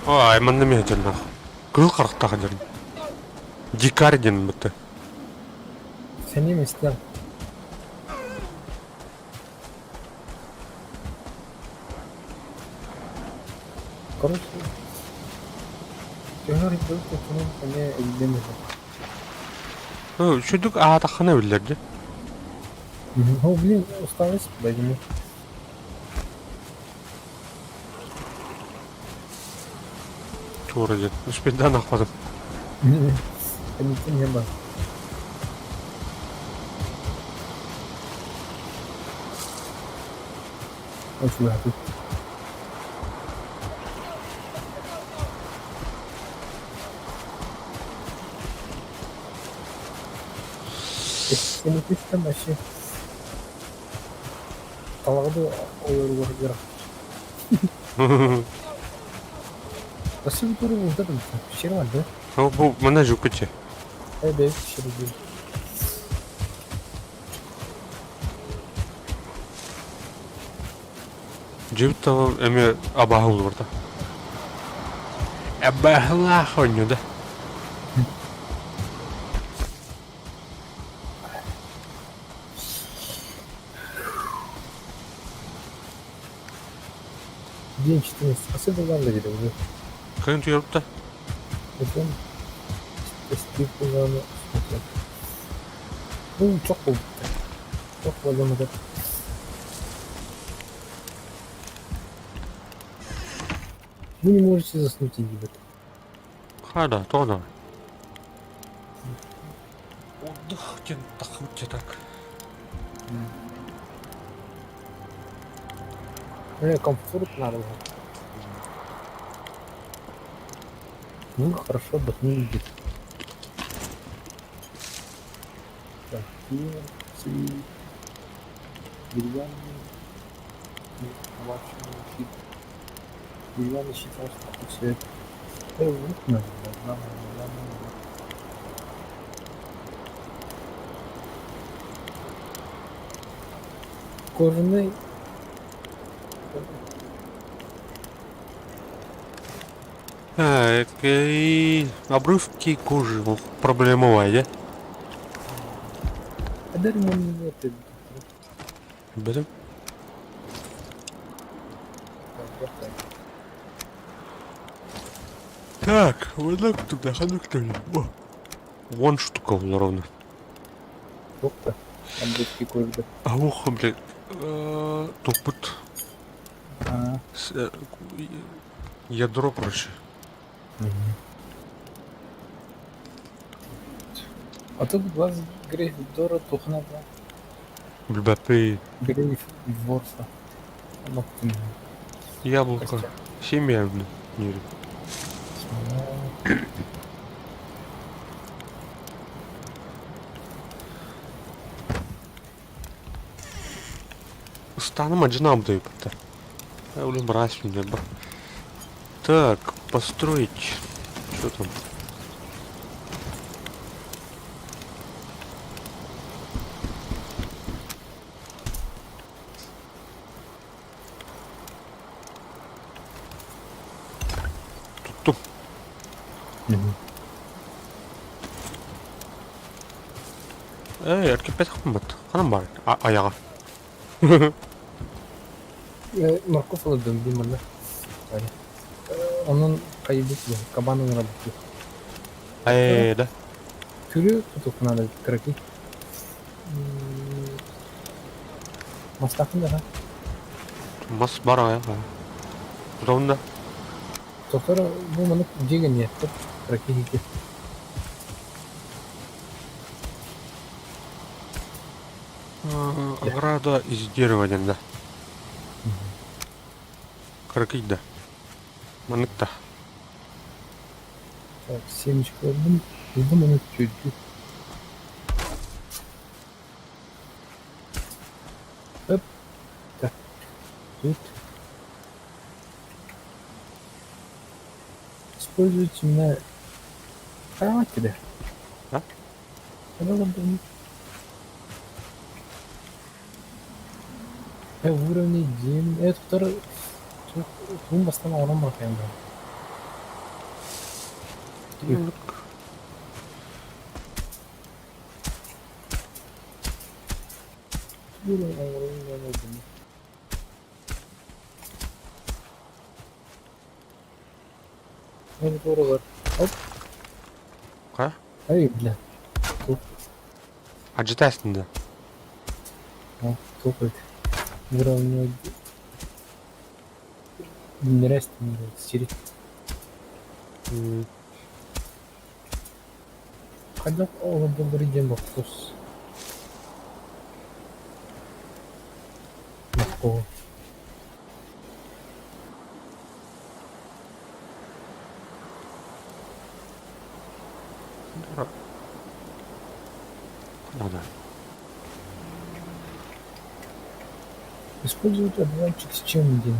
Ой, манна эмиэ дьонноох. Кыыл харахтаах дьон. Дикарь диэн бытты. Сен эместер. Короче, төһөр тутунун эмиэ өйдөмөтө. Үчүгдүк аатаххына биллэрди. О, блин, усталость возьму. Туора диэн. Успейдаан ахпатым. Комитет не бар. Очень рад. Комитеттен вообще талады ойор Спасибо, туры вот это пещера, да? Ол бу манна жукуче. Эй, бэй, пещера, Дьиэбит таба эмиэ абааһы булбарта. Абааһылаах оонньуу да. День 14. Спасибо, главное, видео уже. Кыһын туйарбыта. Потом Ну, чок болбут. Чок болдум деп. Вы не можете заснуть, ребят. Хада, тоҕо да. Отдых диэн таххыбыт так. Мне комфорт надо. Ну, хорошо отдохнули. Так, перцы, деревянный, щит. Деревянный щит, может, цвет. Вот надо, да, да, да. Кожаный. Обрывки кожи проблемовая, да? А ремонт нет. Бетем. Так, вот так туда, ходу кто ли. Вон штука была ровно. Туох да английский курдук. Аух, блин, тупут. Ядро, короче. А тут глаз Грейфдора тухна да. Блбапы. Грейф Дворфа. Яблоко. Семья, блин. Станом одинам даю Я блин, мразь мне. Так, построить. Что там? Туттум. Ээ, эркиппэтэх бат. Ханан баар? Айаҕа. Морковь ылырдым дии манна. Онон хайбыт кабан ыҥырабыт. Ээ, да. Күрү тутук надо кыракый. Мастаахын да Мас бар аҕайа. Тутабын да. Тотор бу маннык дьиэ ниэттэр кыракый ики. Ограда из дерева диэн да. Кыракый да. Маннык да. Так, семечко ыллым. Ыллым ону түөрдүү. Оп. Так. Тут. Используйте меня. Хайа тебе. А? В уровне 9. Это второй. Тугун бастан оҥорон барахайын бар. Оп. Хайа? Ай, бля. Ажитайсың да. Туох эбит. Уровня Нерестин сири. Хайдах олордоллор диэн боппуруос. Моркову. Надо. Использовать одуванчик с чем диэн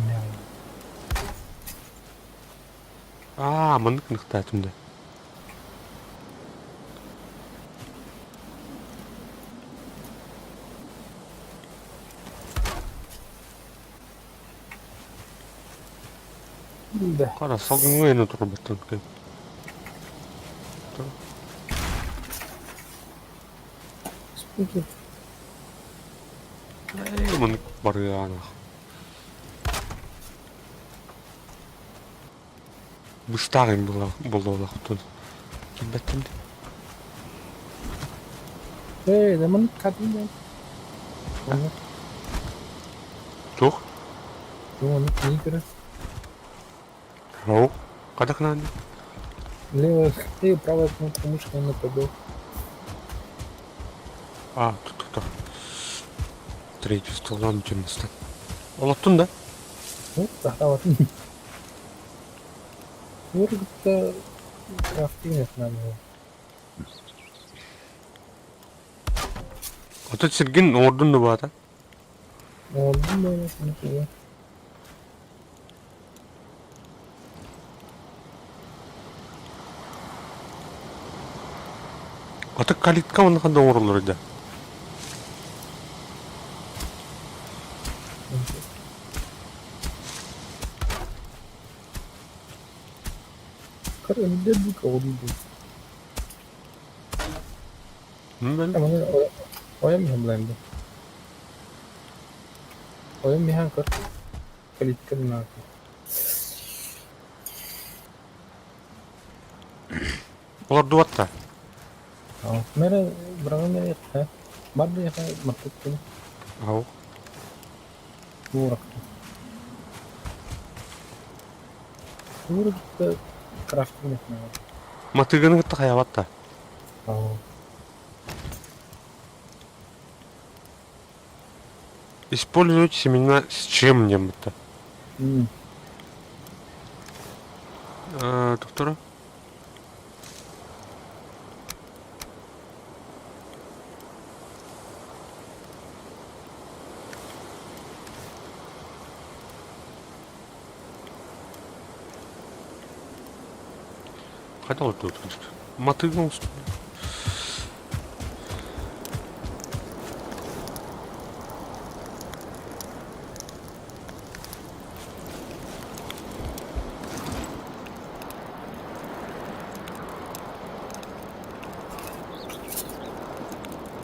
Аа, маннык ныхтаатым да. Да. Хара, салгыҥҥа ына турбаттан кэ. Использовать. Ээ, маннык барыаанах. Быстааҕын буолуолаахтын. Килбэттин. Ээ, да маннык хатын да. Туох? Оны кини көрөр. Оу. Хайдах наан? Левая, эй, правая кнопка мышки на пробел. А, тут тут. Третий столдан темностан. Олоттун да? Ну, сахтаабатын. Уоргутта крафтинг надо. Ото сиргин оҥордун да баата. Оҥордум да, Ото калитка онно ханна оҥороллор да. Көр өлдөрбүк оҕолуу Мен Маны ойом иһэн булайым дуу. Ойом иһэн көр. Калитка наада. Олордубат да. Мэрэ быраҕан эрэ Бар да маттык күнү. Ау. Туурак. Туурак крафтинг Матыганы кытта хайабат да. Использовать семена с чем-нибудь. Доктора? Хайдах тут? Матыгын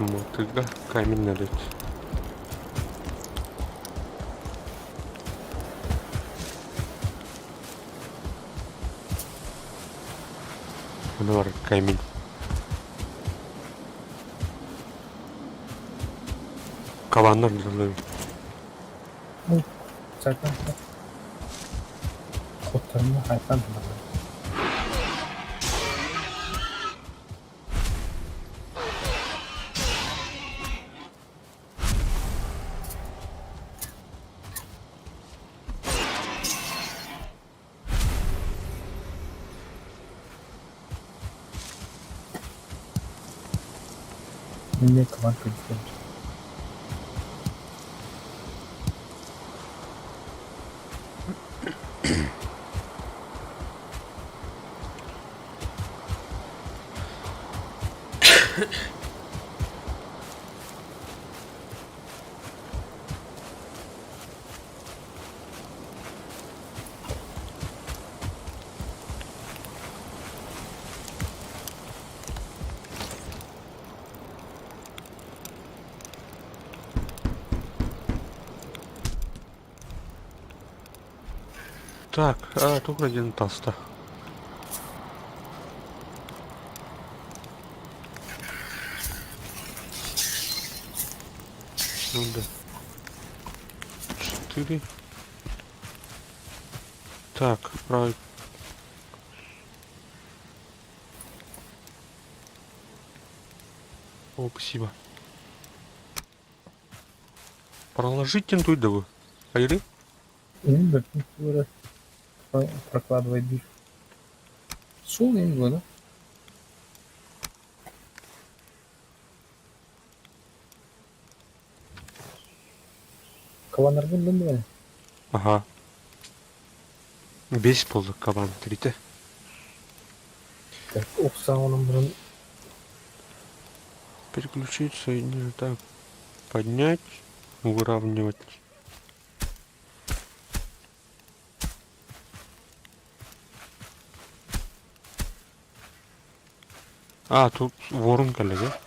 Мотыга камень налить. Бар камень. Кабаннар дылы. Zaten Kurtarma hayvan Мне кабан придет. Так, а, туох диэн таста. Ну да. 4. Так, правый. О, спасибо. Проложить тентуйдову. Айры? Прокладывай дверь. Шел я не да? Кабаннарбын дындыбай. Ага. Бес болды кабан тіріті. Так, охса onun bunun Переключиться, не так. Поднять, выравнивать. А, тут ворон коллега.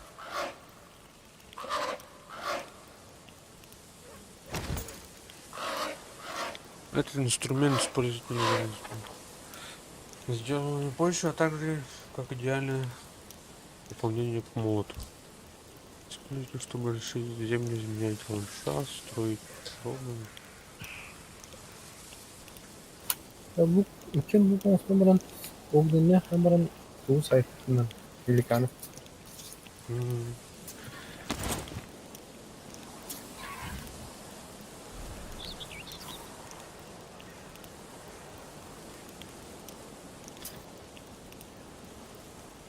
Этот инструмент используют Сделано больше, а также как идеальное дополнение к молоту. Используйте, чтобы решить землю, изменять ландшафт, строить ровно. Bu ülkenin bu konusunda баран огненне баран бу сайтынан великанов.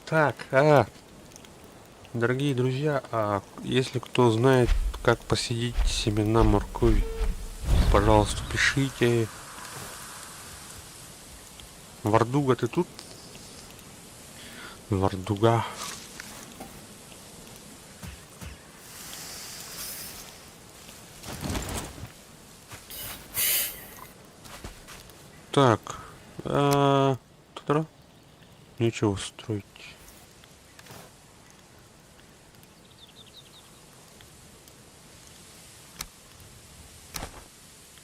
Так, дорогие друзья, а если кто знает, как посадить семена моркови, пожалуйста, пишите. Вардуга, ты тут? Вардуга. Так, а, Нечего строить.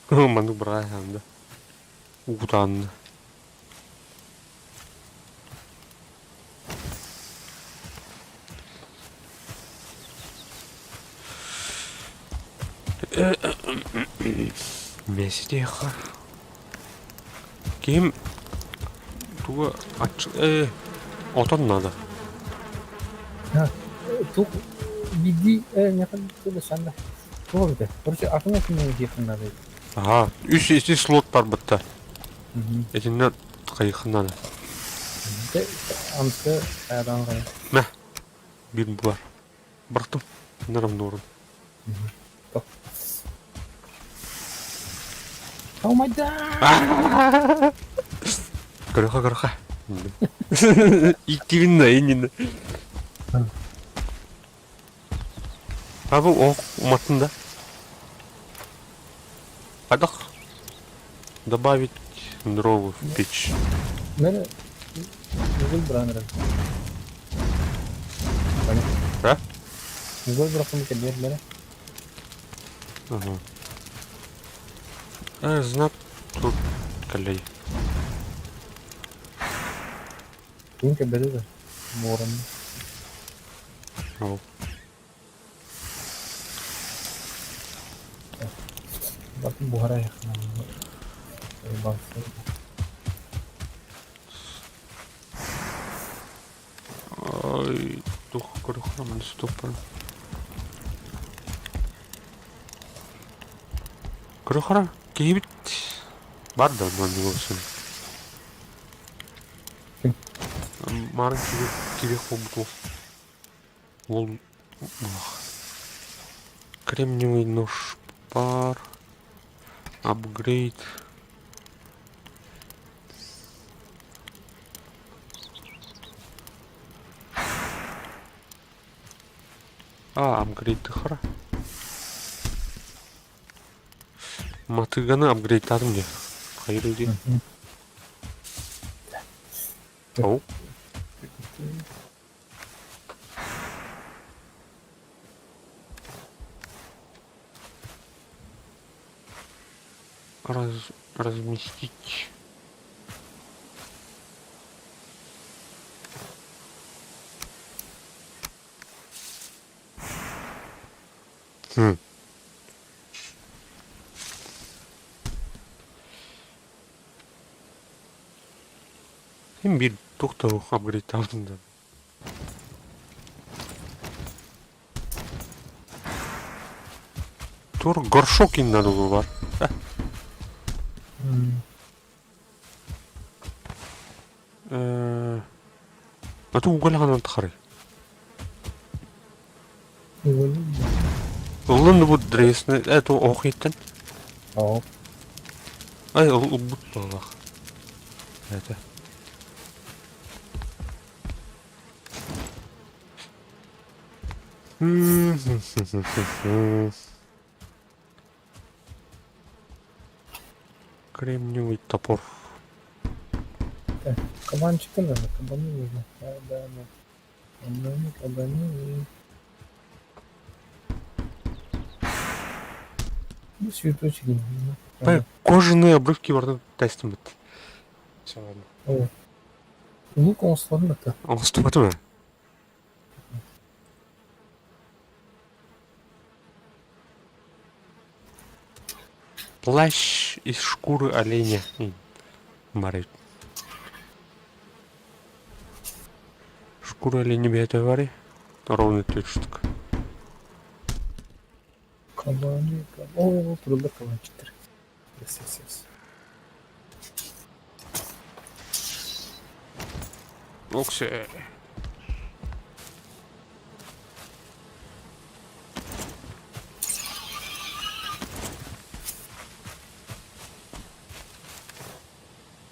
Ману Брайан, да. Утан. Миэстиэхэ. Киһим тугу ач э отон надо. Туох биирдии миэхэ туга санна туох эбитэ короче атын отунан диэххин наада Аха, үс ити слот барбытта. Итиннэ хайыххын надо. Амсы хайадан хайа. Мэ, биир булар. Бырахтым. Нарам нуорун. Oh my god! Көрөхө көрөхө. Иккибин да иннин. Абы ох уматтын да. Хайдах добавить дрова в печь. Мен Google бранерым. А? Google бырахым кэлиэр бэрэ. Ага. Э, знак тут кэллэй. Ким кэлбэтэ да? Муоран. Ол. Батын буһара Ай, туох көрөххө маны стоппар. Көрөхөрө киһибит бар да маннык олсын. Марын кири кири холбут ол Кремниевый нож пар. Апгрейд. А, апгрейд хара. Матыганы апгрейдтадым дии. Хайыр дии. Оу. Раз, разместить. Хм. Син биир туох да апгрейдтаабытын да. Тур горшок иннан бар. А ту уголь тахары. Ыллын бу дресны это охиттен. Оо. Ай ылбыт буоллах. Это. Кремниевый топор. Так, кабанчика надо, кабаны нужно. Кабаны. Кабаны, кабаны. Ну, цветочек. Кожаные обрывки бардан тестим бит. Все, ладно. О. Лук оҥостубатым да. Оҥостубатым ээ. Плащ из шкуры оленя. Бары. Шкура оленя бэйэтэ бары. Ровно төрт штук. Кабаны, О, туруллар кабанчиктар. Yes, yes, yes. Оксе.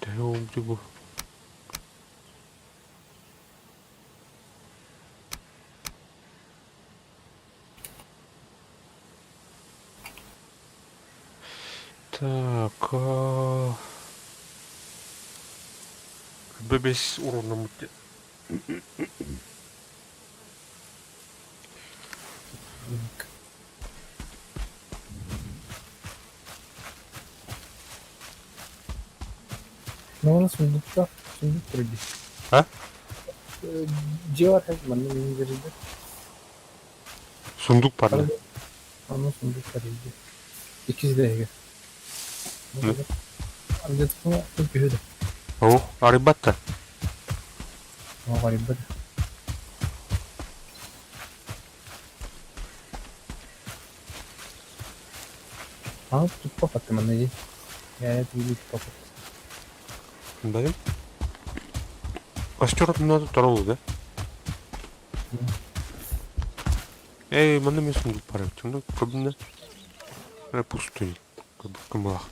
Төһө бу? Так, бэбэс уроннаммыт Ну, у нас сундукта, сундук вроде. А? Дьиэ бар манна мин дьэрийдэ. Сундук бар да? Аны сундук арыйды. Иккис дэһигэ. Где-то түһү да. О, арыйбат да. О, арыйбат. А, тут попадты манна дии. Я это видел попад. Да? Костер надо торолу, да? Эй, манна мен сундук бар эбит. Онно көбүнэ эрэ пустой. Кымылах.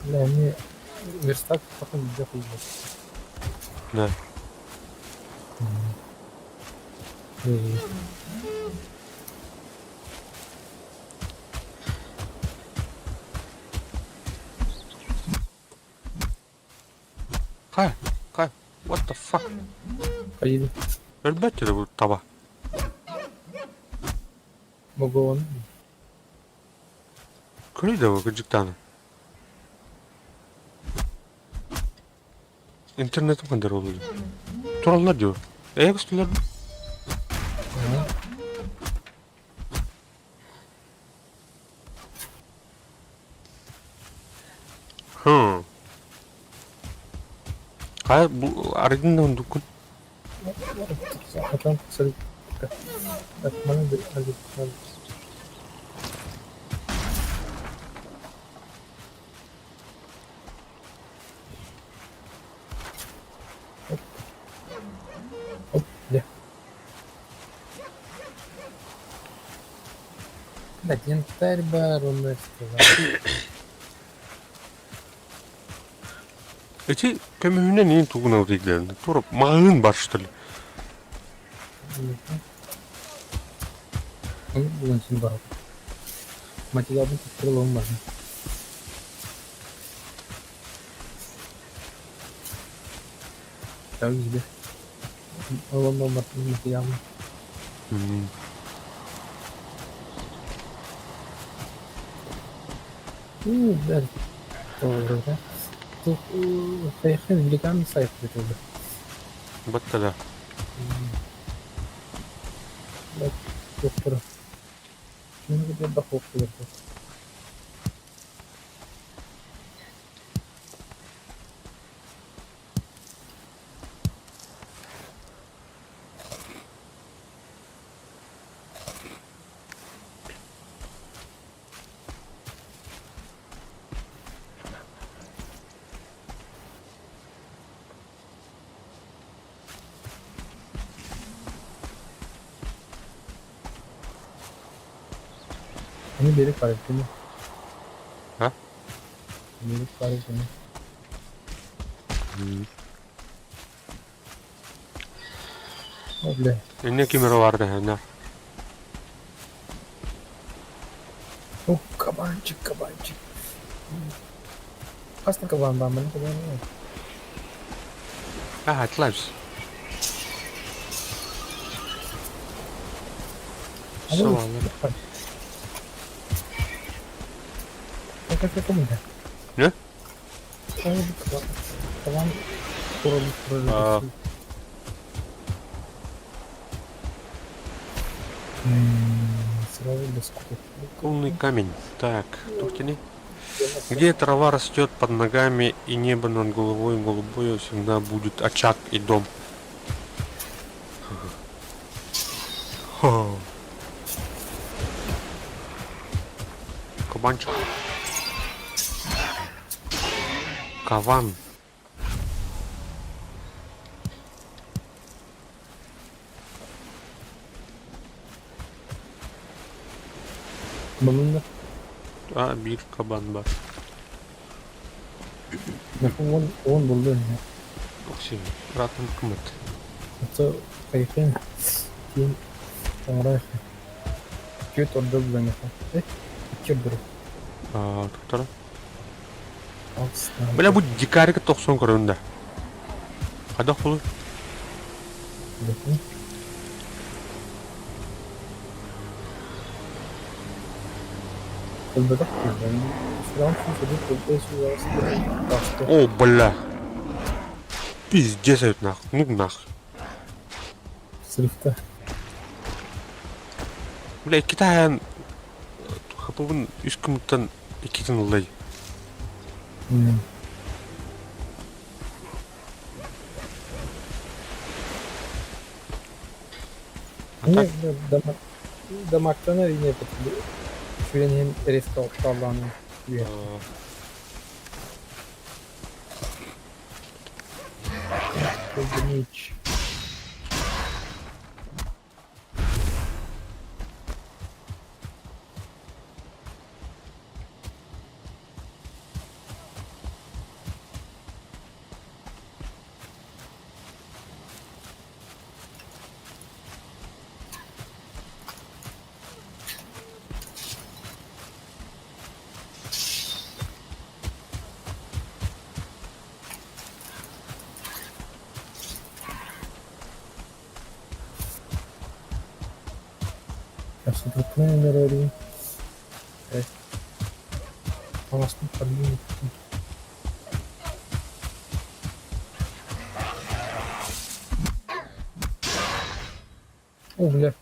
Бля, мне верстак потом где хуй. Да. Хай, хай, what the fuck? Поедем. Өлбөт дии бу таба. Могу он. Көрүй да кырдьыктааны. Интернетим хандар ол Тураллар дии. Ээ көстүлэр. Хм. Хайа бу арыйдын да ундуккун. Потом Оп, где? Блядь, янтарь барон сказал. Эти көмүһүнэн иин тугун ылдыйларын. Тура маҕаһыын бар что ли? Бүгүн син бар. Материалын туттарылуым бар. Так, где? Ол материалын. Уу, бэл. Doğru. Хайхын великан сайт битилди. Батта да. Доктор. Şimdi bir bak okuyor. Они бери каретini. Ha? Бери каретini. О, бля. Инне кимер бар да О, кабанчик, кабанчик. Хасна кабан ба, мен кабан. А, отлажь. Все, Не? А. Сразу без Умный камень. Так, тухтини. Где трава растет под ногами и небо над головой голубое, всегда будет очаг и дом. Хо. Кабанчик. Каван. Балында. А, бир кабан бар. Он, он булды. Окси, ратым кымыт. Это кайфын. Тин. Оңрайх. Чөт ордо булды. Э? Чөт бир. А, доктор. Бля, бу дикарика тохсон көрүндө. Кайда болу? Ылбатах киһи. Сүрэҕим сүүс О, бля. Пиздец это нах. Ну нах. Срывта. Бля, иккитэ хапыбын үс күмүттэн иккитин ыллай. А так, Дамактан әрине сүрэн иһин резко охтооллоон үө. Кылгыныч. Эрэрин Таҥаспын ханна О, бля.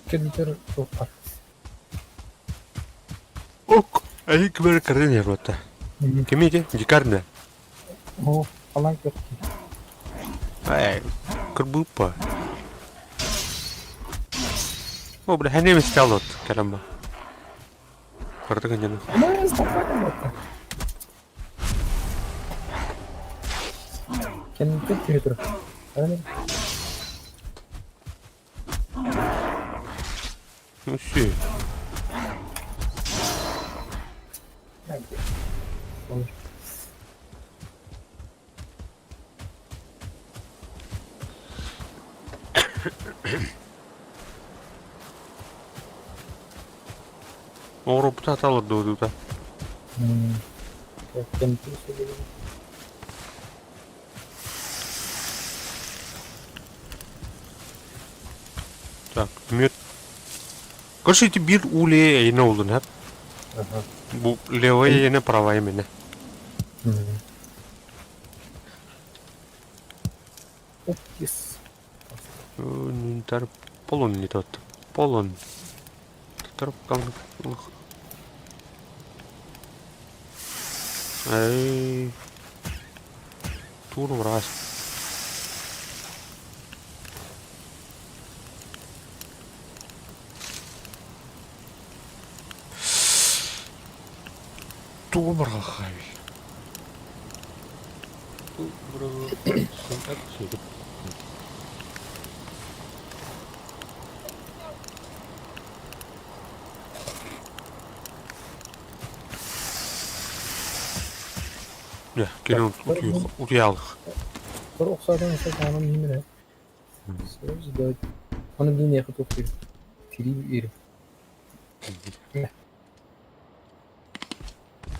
Кэлитэр туохха. Ок, ай кыбар кырын ярбатта. Кими ити? Дикарь О, халан көх. Ай, кырбыппа. О, бля, хәне стал от кәләмбә. Кырды гынны. Кэнниттэн түһэ турар. Ну все. Оҕуруоппут аталыр дуодута. Так, мүөт. Короче, ити биир ууле эйине олдун хап. Бу левая эйине, правая мене. Оп, yes. Тар полон не тот. Полон. Тар Эй. Тур враз. Тугу барҕаххай. Дьэ, кэлин утуйаалых. Бір охсаатан охсаатаҕынан иһимин ээ. Аны билин эйиэхэ туох диир тирии иирим.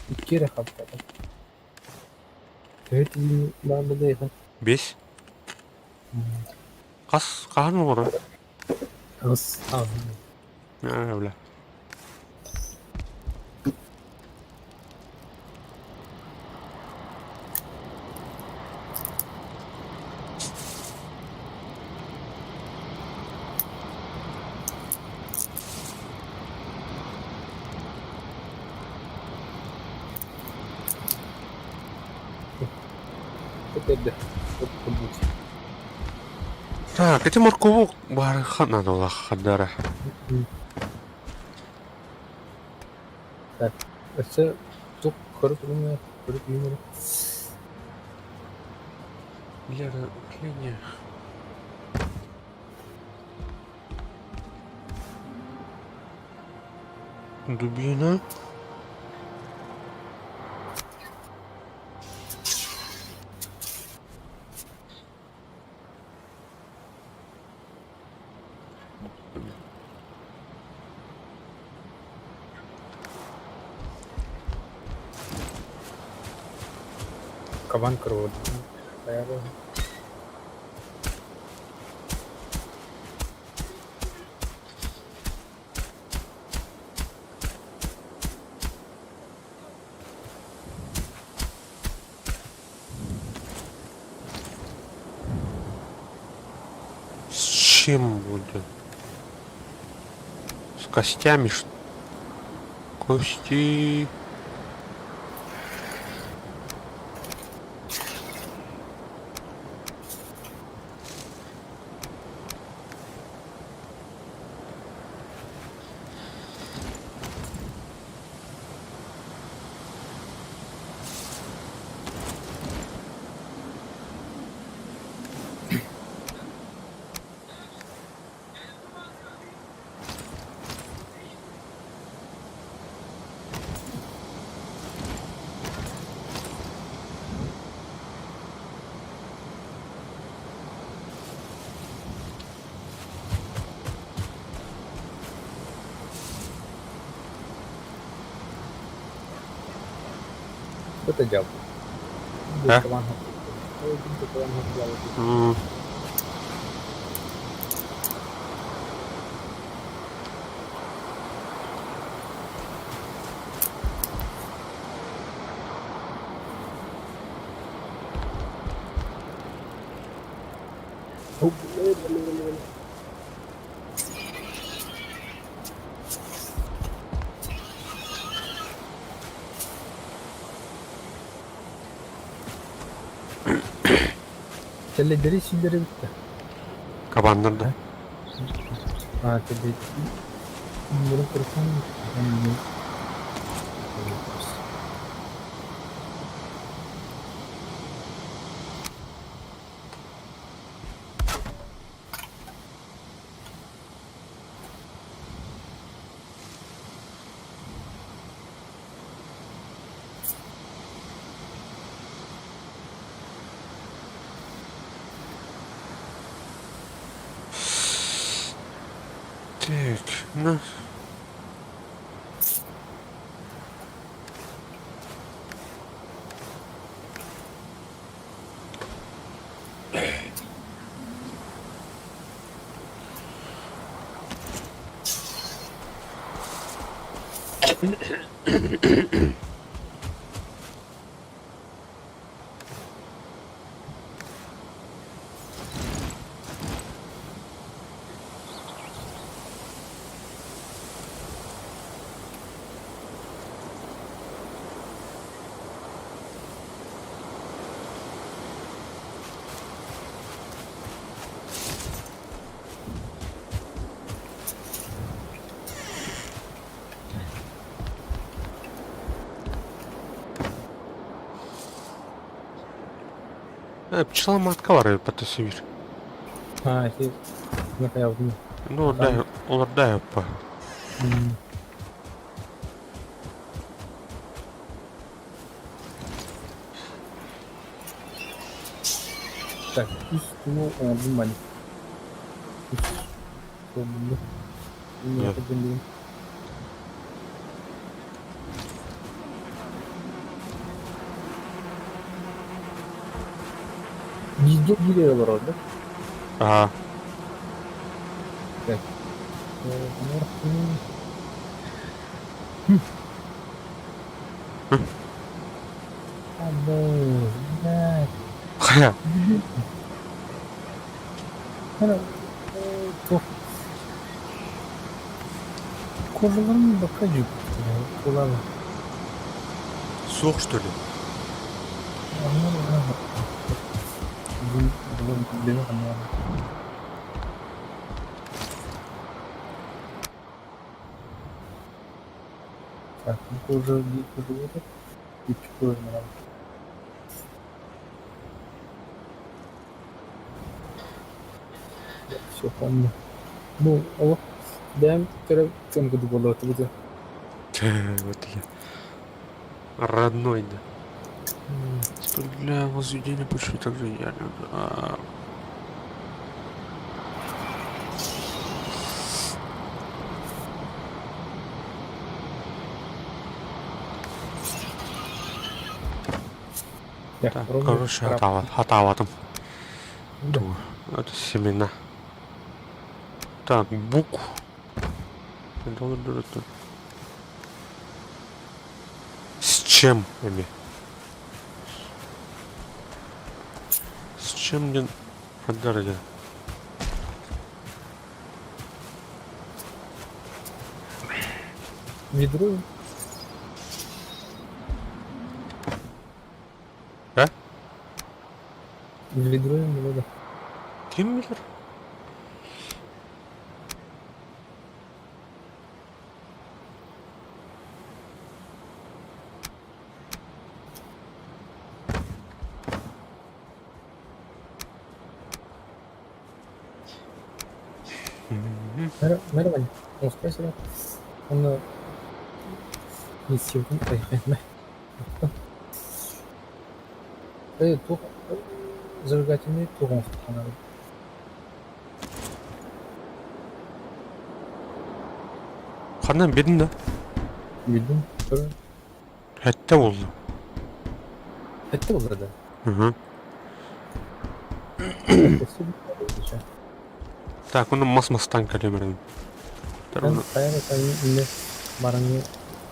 Икки эрэ хаалбата. Төһө тиийин баар буолла эйиэхэ? Бес. Хас хаһан оҥорор? Аҕыс Аа, бля. Эрдэ. Так, ити моркову баарыха наадалаах хардара. Так, өссө тук көрө турумуя, көрө түүнүрү. Для тления. Дубина. Кабан кровод. чем будет? С костями что? Кости. Это дьявол. А? М. Тэллэйдэри сииллэрэ бүттэ. Кабаннар да. А, тэллэй. Мурун көрсөн Так, ну. Пчела матка бар эбит сибир. А, ити накаябытын. Ну, дай, олордай опа. Так, үс туму оҥордум бани. Үс туолбунду. Да. Бииргэ биир олорор да? Ага. Так. Блядь. Хайа. Кожаларын бака жүк. Кулалы. Суох что ли? Так, кожа кожа вот Икки кожа надо. Все помню. Ну, о, дэм көрө кэм курдук буолуо бу. Вот я. Родной, да. Теперь для возведения почвы также идеально. А... Так, короче, хатааватым. Это семена. Так, бук. С чем, эми? С чем мне подарили? Ведро. А? Ведро им было. Ким билэр? Merhaba. Успайсыра. Оны миссиятын айхайма. Э, тух зажигательный тугун ханары. Ханан бедин да? Билдим. Тур. Хэтте болду. Хэтте болду да. Угу. Так, оны мас-мастан кэлэмэрин. Хайа инне бараңы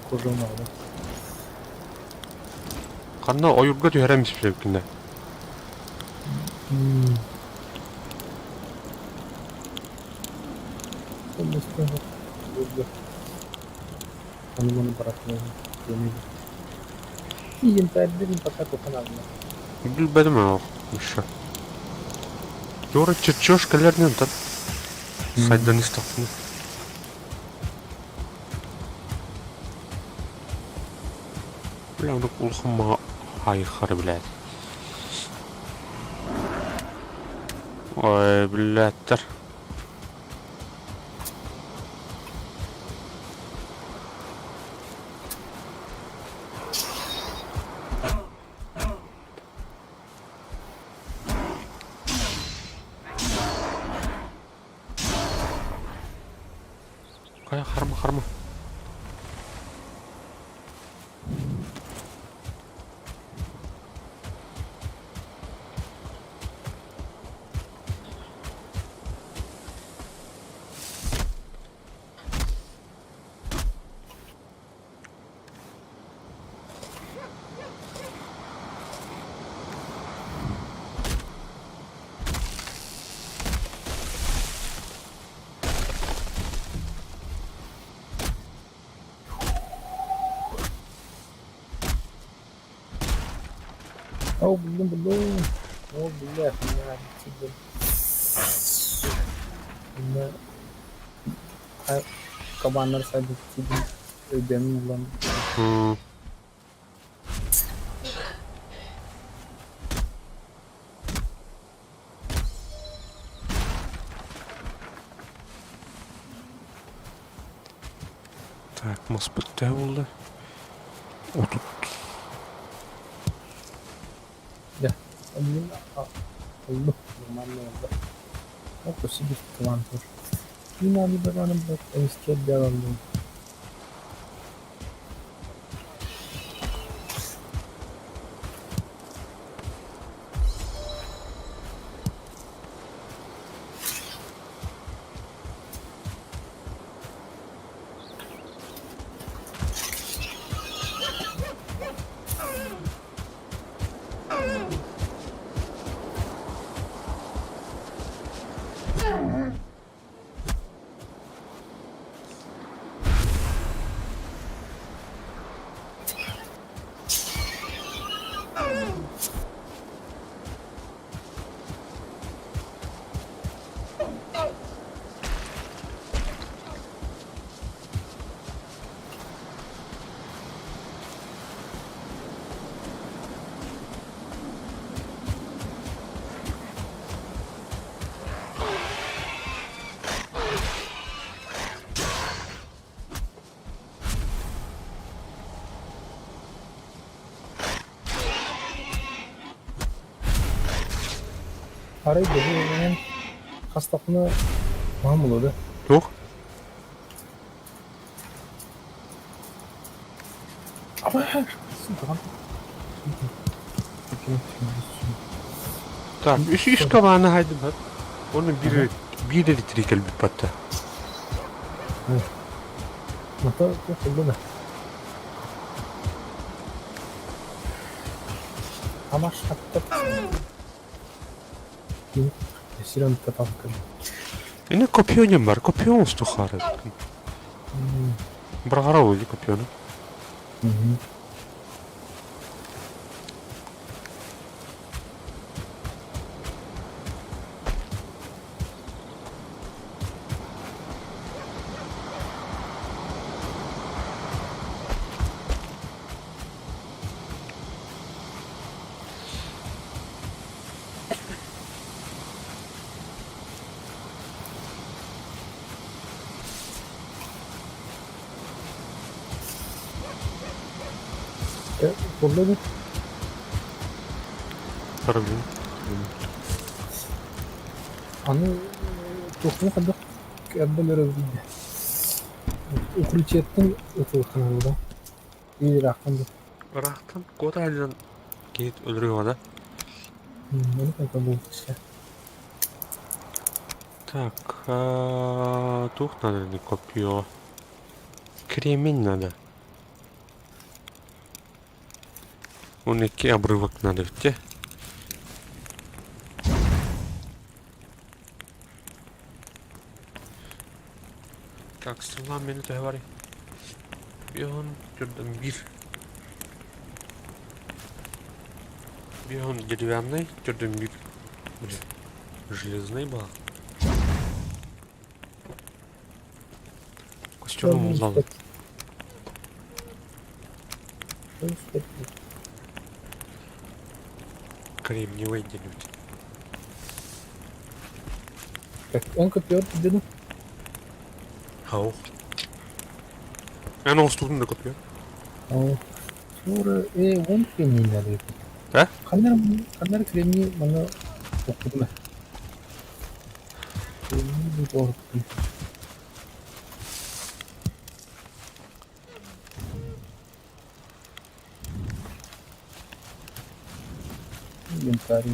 кожуун алды. Ханна ойурга түһэрэн испилэбиккинэ. Аны маны баратына Иентәрден пока тохан алды. Билбэтим ох, еще. Юра чертеж кэлэрнин тат. Сайдан истахпын. Бля, ну улхама хайхар, блядь. Ой, блядь. Хайа, харма, харма. О, блин, блин. О, бля, тебе. Кабаннар сайдып тидим. Өйдемин булан. Так, мас бүттэ болды. Отут. Блин, oldu. Нормально oldu. О, себе план тоже. Не надо барана, блядь, эмискет делал. Арай бу хастахына мам болду. Туох? Так, үс үс кабаны хайдым. Оны бир бир литр келбит батта. Мата болду да. Амаш хатта. Сирен таталкы. Эне копионем бар, копион устухары. Быраҕара ол копьену. Буолла дуу? Харабын. Аны туохтан хайдах эрдэ өлөрөбүт да. Укрытиеттан ытылханан да. Ыраахтан да. Ыраахтан куота сылдьан киһи өлөрүөҕэ да. Ону хайта буолбут Так, туох надо копье? Кремень надо. 12 обрывок надо те. Так, стрела мені то говори. Бігон бір. Бігон деревянный, түрден бір. Железный был. Костюм улал. Кремниевый где-нибудь. Так, он копье деду. Хау. Эн оҥостубутун да копье. Тура э он кремний надо. А? Ханнар ханнар кремний маны окудум. Кремний бу окудум. Инвентарь.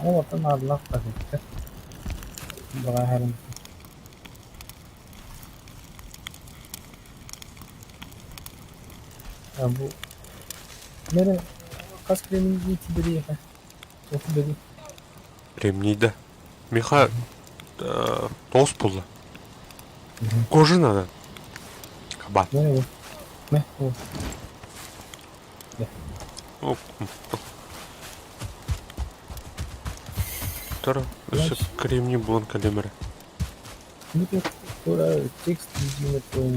Ол атын арлах та Баҕаһарын бу Мэрэ хас кремний тибэриэхэ туох бэри Кремний да. Миха тоҕус буолла. Кожа надо. Кабан. Мэ мэ Тора, өссө кремний булан кэлэмэрэ. Тура текст единый твой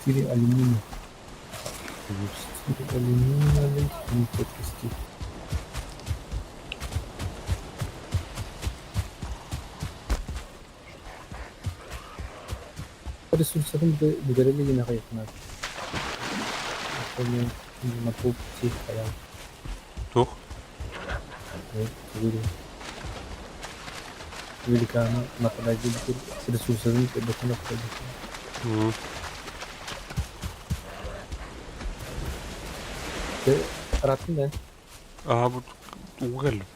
4 алюминия. 4 алюминиевых емкости. Ресурсарын бүтэрэлигинэ хайытынар. На полпути хайан. Туох? Великана нападать с ресурсарын бүтэн нападать. Раттын да? Аа бу ууга кэллим.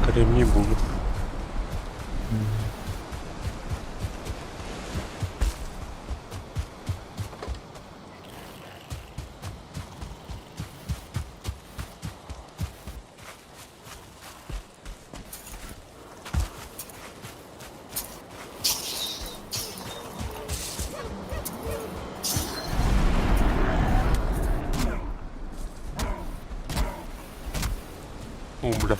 Кремний буллум. О, бля.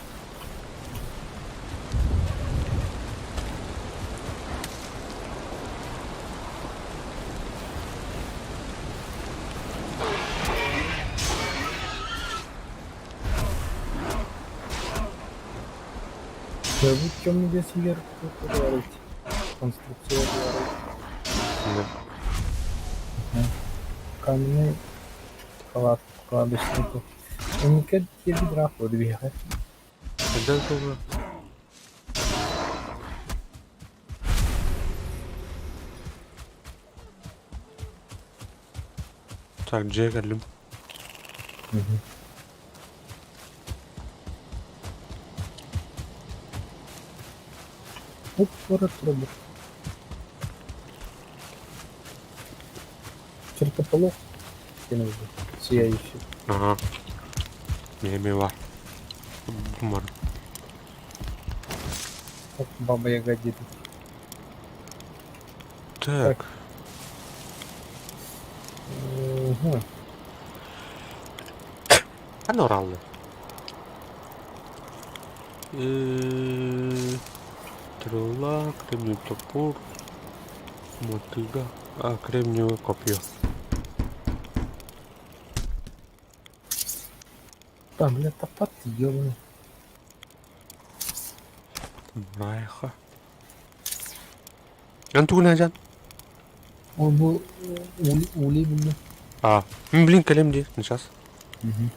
Дьэ, темный лес говорить. Конструкция говорить. Каменный халат кладочный. Уникет телеграф выдвигает. Хандан туга? Так, дьиэ кэллим. Оп, куорат турабыт. Чертополох диэн сияющий. Ага. Неме бар. Бумар. Как Баба Яга дедит. Так. Угу. Ханна ораллы? Стрела, кремниевый топор, мотыга, а, кремниевое копье. Да, бля, топат ёбаный. Райха. Эн тугун Ол бу ули ули булду. А, блин, кэлем дии, сейчас. Угу.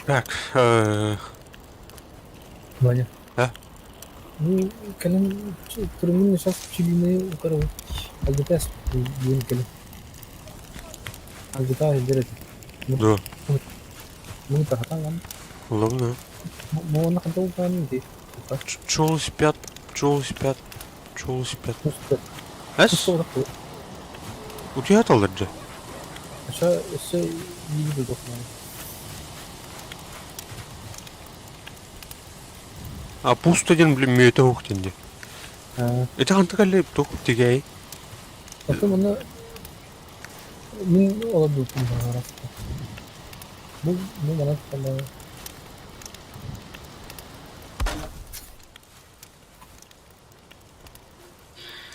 Так, Ваня. А? Ну, кэлин турумун сейчас пчелиные укоры. Алдыта диэн кэлин. Алдыта дер этим. Да. Мы тархатан лан. Ладно. Муона ханта ултаан ди. Пчелы спят, пчелы спят, пчелы спят. Эс? У тебя талырджа? Өссө өссө биир документ. А пусто диэн блин мүөтэ уох диэн дии. Ити хантык эле туох тигэй? Потом ону мин олорбуппун баҕарар. Бу бу манан таллаҕа.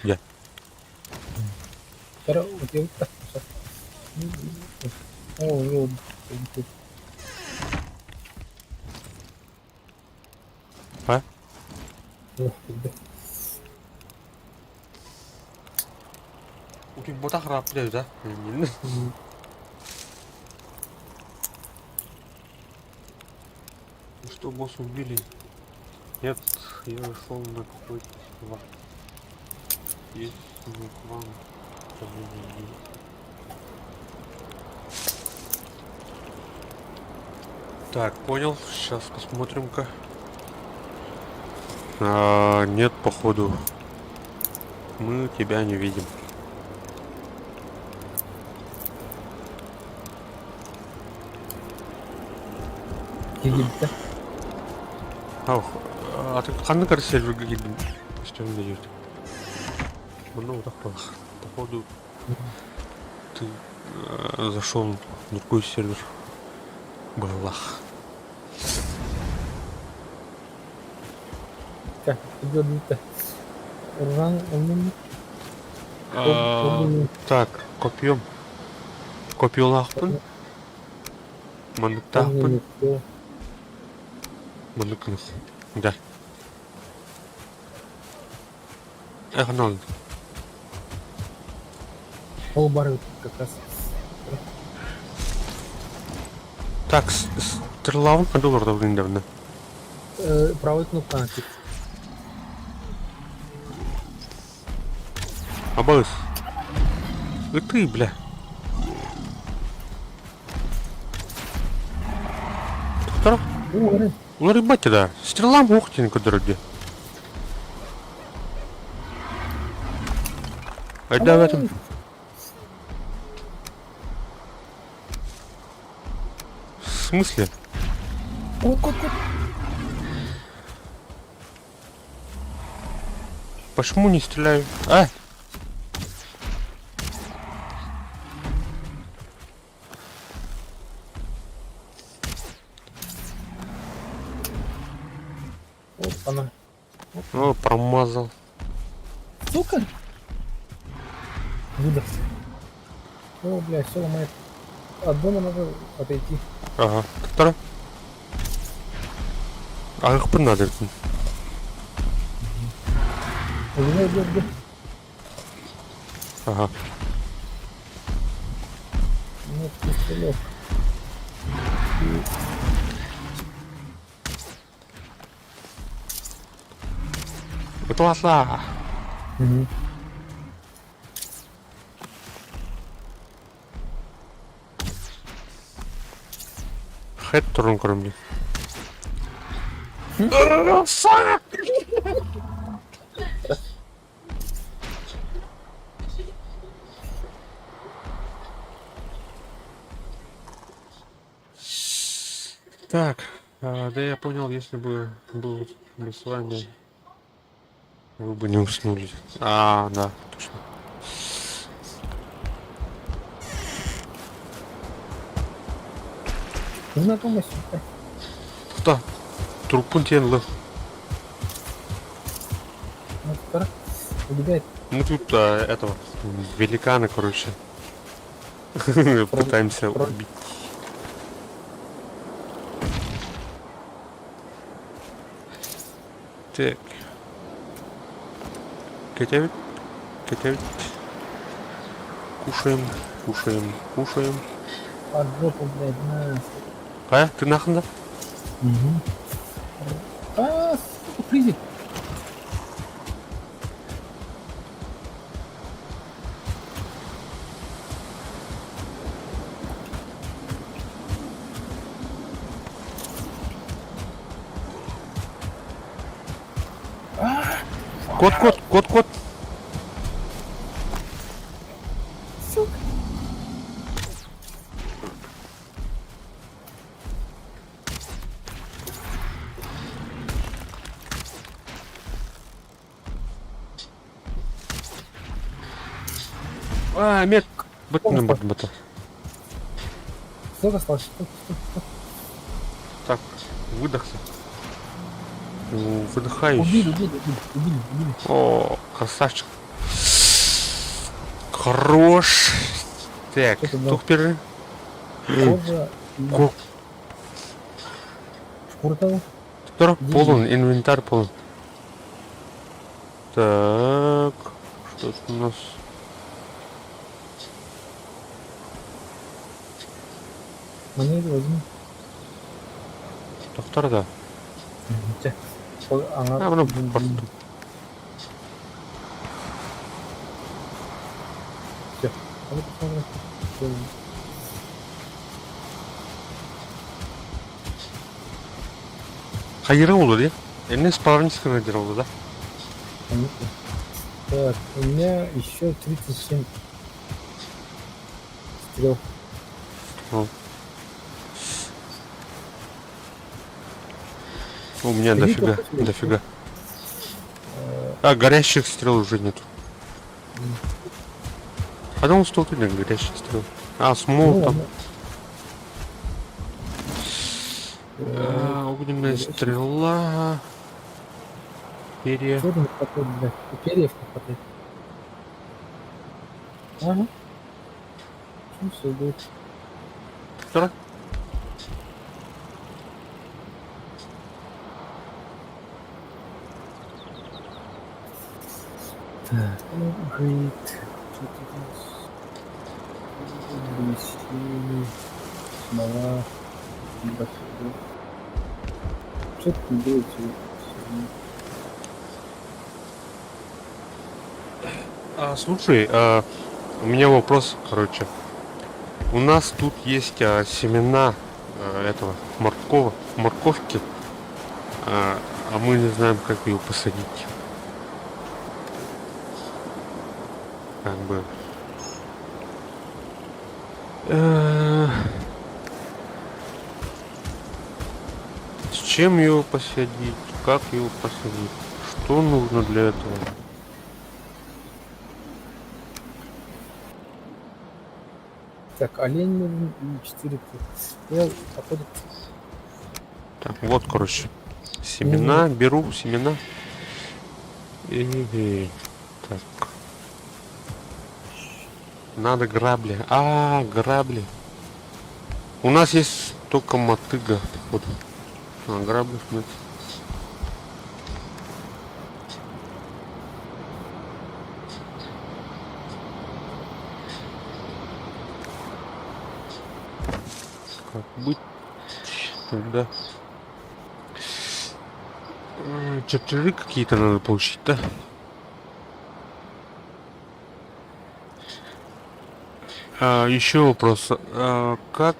Дьэ. Pero утуйбут Оо, А? Утуйбатах ырааппыт да? Ну что, босс убили? Нет, я ушел на какой-то чувак. Есть не к вам, то вы не идите. Так, понял. Сейчас посмотрим-ка. А, нет, походу. Мы тебя не видим. Киирбитэ. Ох, а ты ханнык эрэ сервергэ киирдим? Көстөм да диэбит. Манна утах баах. Походу, ты зашел в другой сервер. Баллах. Так, көрдүбүт Уран оннун Так, копьем. Копьелаахпын. Манныктаахпын. Маннык Да. Эх, Ол бар как раз. Так, стрелавын қандай оларда білгендеріне? Правой кнопканы тик. Абалыс. Ты, бля. Тоқтар. Улар ебать да. Стрелам охтин көдөрдү. Айда в этом. В смысле? Кот, кот, кот. Почему не стреляю? А! Опа-на. О, промазал. Сука! Выдох. О, бля, все ломает. От дома надо отойти. Ага. Тоқтар. Ағықпын надо. Убегай, убегай, убегай. Ага. Нет, не стрелок. Ытыласа. Угу. Хэт турун көрөм Так, да я понял, если бы был бы с вами, вы бы не уснули. А, да, точно. Знакомый сука. Кто? Трупун тенлы. Ну, убегает. Мы тут этого великана, короче, пытаемся убить. Так. Кетевит. Кетевит. Кушаем, кушаем, кушаем. Под жопу, блядь, на. А, ты нахрен да? Угу. А, сука, фризит. Кот, кот, кот, кот. Сука. А, мет. Бытны бат бата. Сколько осталось? Сколько, сколько, сколько? Так, выдохся. Ну, Выдыхаюсь. Убили, убили, убили, убили, убили. О, красавчик. Хорош. Так, Что это было? тух первый. Кожа и Ко- шкура того. Который Где полон, инвентарь полон. Так, что тут у нас? Монету возьми. Доктор, да. Чэ. Ол аңа А, мына просто. Все. А ну посмотрим. Что Хайыры oldu diye. Eline спавнического делал, да? Понятно. Так, у меня еще 37 стрел. Ну. У меня Три дофига, только стрел. дофига. А, горящих стрел уже нету. А там столько нет горящих стрел. А, смол Ну, там. ладно. А, огненная горящих. стрела. Перья. Чего не хватает, блядь? И перьев не хватает. Ага. Ну, все будет. Второй. Так, ну, говорит, что тут у нас? Древесины, смола, бахилы. Что тут делать? А, слушай, а, у меня вопрос, короче. У нас тут есть семена этого моркова, морковки, а мы не знаем, как ее посадить. Как бы. С чем ее посадить? Как ее посадить? Что нужно для этого? Так, олень нужен и 4 Я походу Так, вот, короче, семена, беру семена. И, так. Надо грабли. А, грабли. У нас есть только мотыга, походу. А, грабли нет. Как быть тогда? Чертежи какие-то надо получить, да? А, еще вопрос. А, как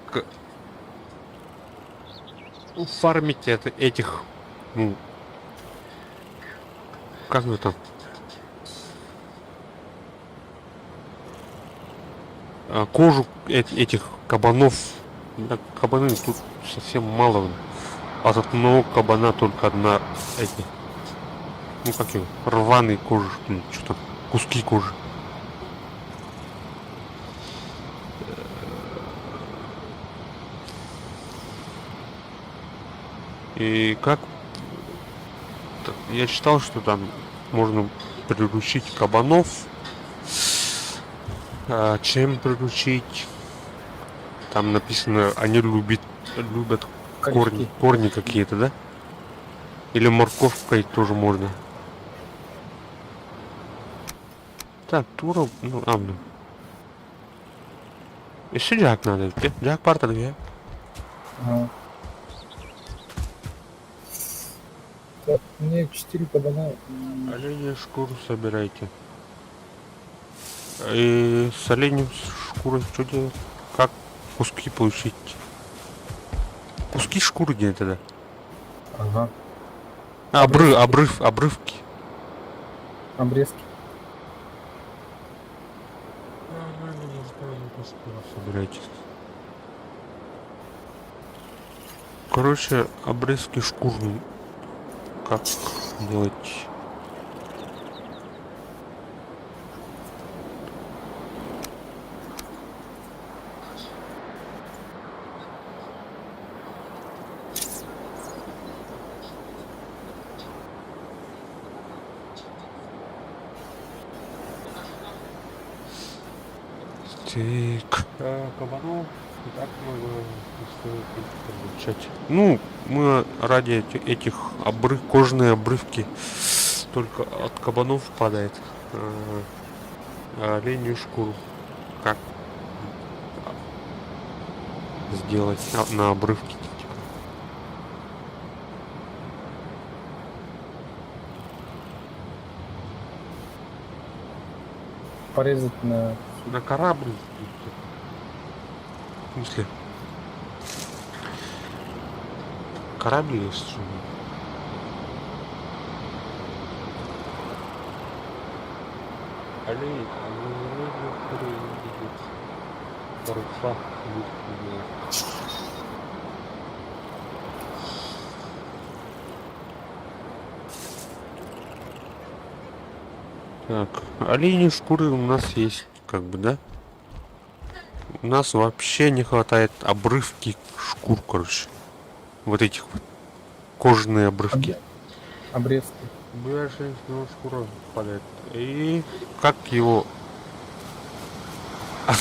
фармить это, этих, ну, как вы там? А, кожу этих кабанов. Да, кабаны тут совсем мало. От одного кабана только одна эти. Ну как его? Рваные кожи, что ли, что там? Куски кожи. И как я читал, что там можно приручить кабанов. А чем приручить? Там написано, они любят корни, корешки. корни какие-то, да? Или морковкой тоже можно. Так, тура, ну, а, ну. Еще джак надо, где? Джак парта где? Ага. Так, мне 4 кабана. Оленью шкуру собирайте. И с оленем шкурой что делать? Как куски получить? Куски шкуры где тогда? Ага. Обрыв, обрывки. Обрезки. Собирайте. Короче, обрезки шкур как делать? Так. Кабанов не так много стоит получать. Ну, мы ради этих кожные обрывки только от кабанов падает. Оленью шкуру. Как сделать на обрывки? Типа. Порезать на... На корабль? В смысле? Корабль есть, что ли? Олень, а ну, вроде паруса будут делать. Так, оленьи шкуры у нас есть, как бы, да? У нас вообще не хватает обрывки шкур, короче. Вот этих вот кожаные обрывки. Обрезки. Ближайшая шкура падает. И как его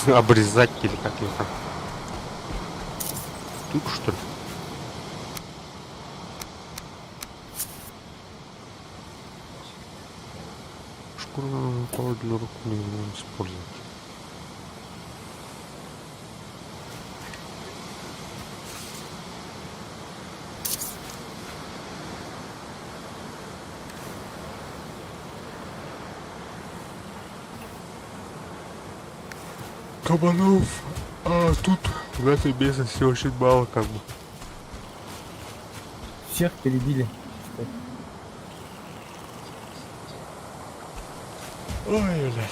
обрезать или как его там? Тут, что ли? Шкуру для рук не будем использовать. Кабанов, а тут в этой местности очень мало как бы. Всех перебили. Ой, блядь.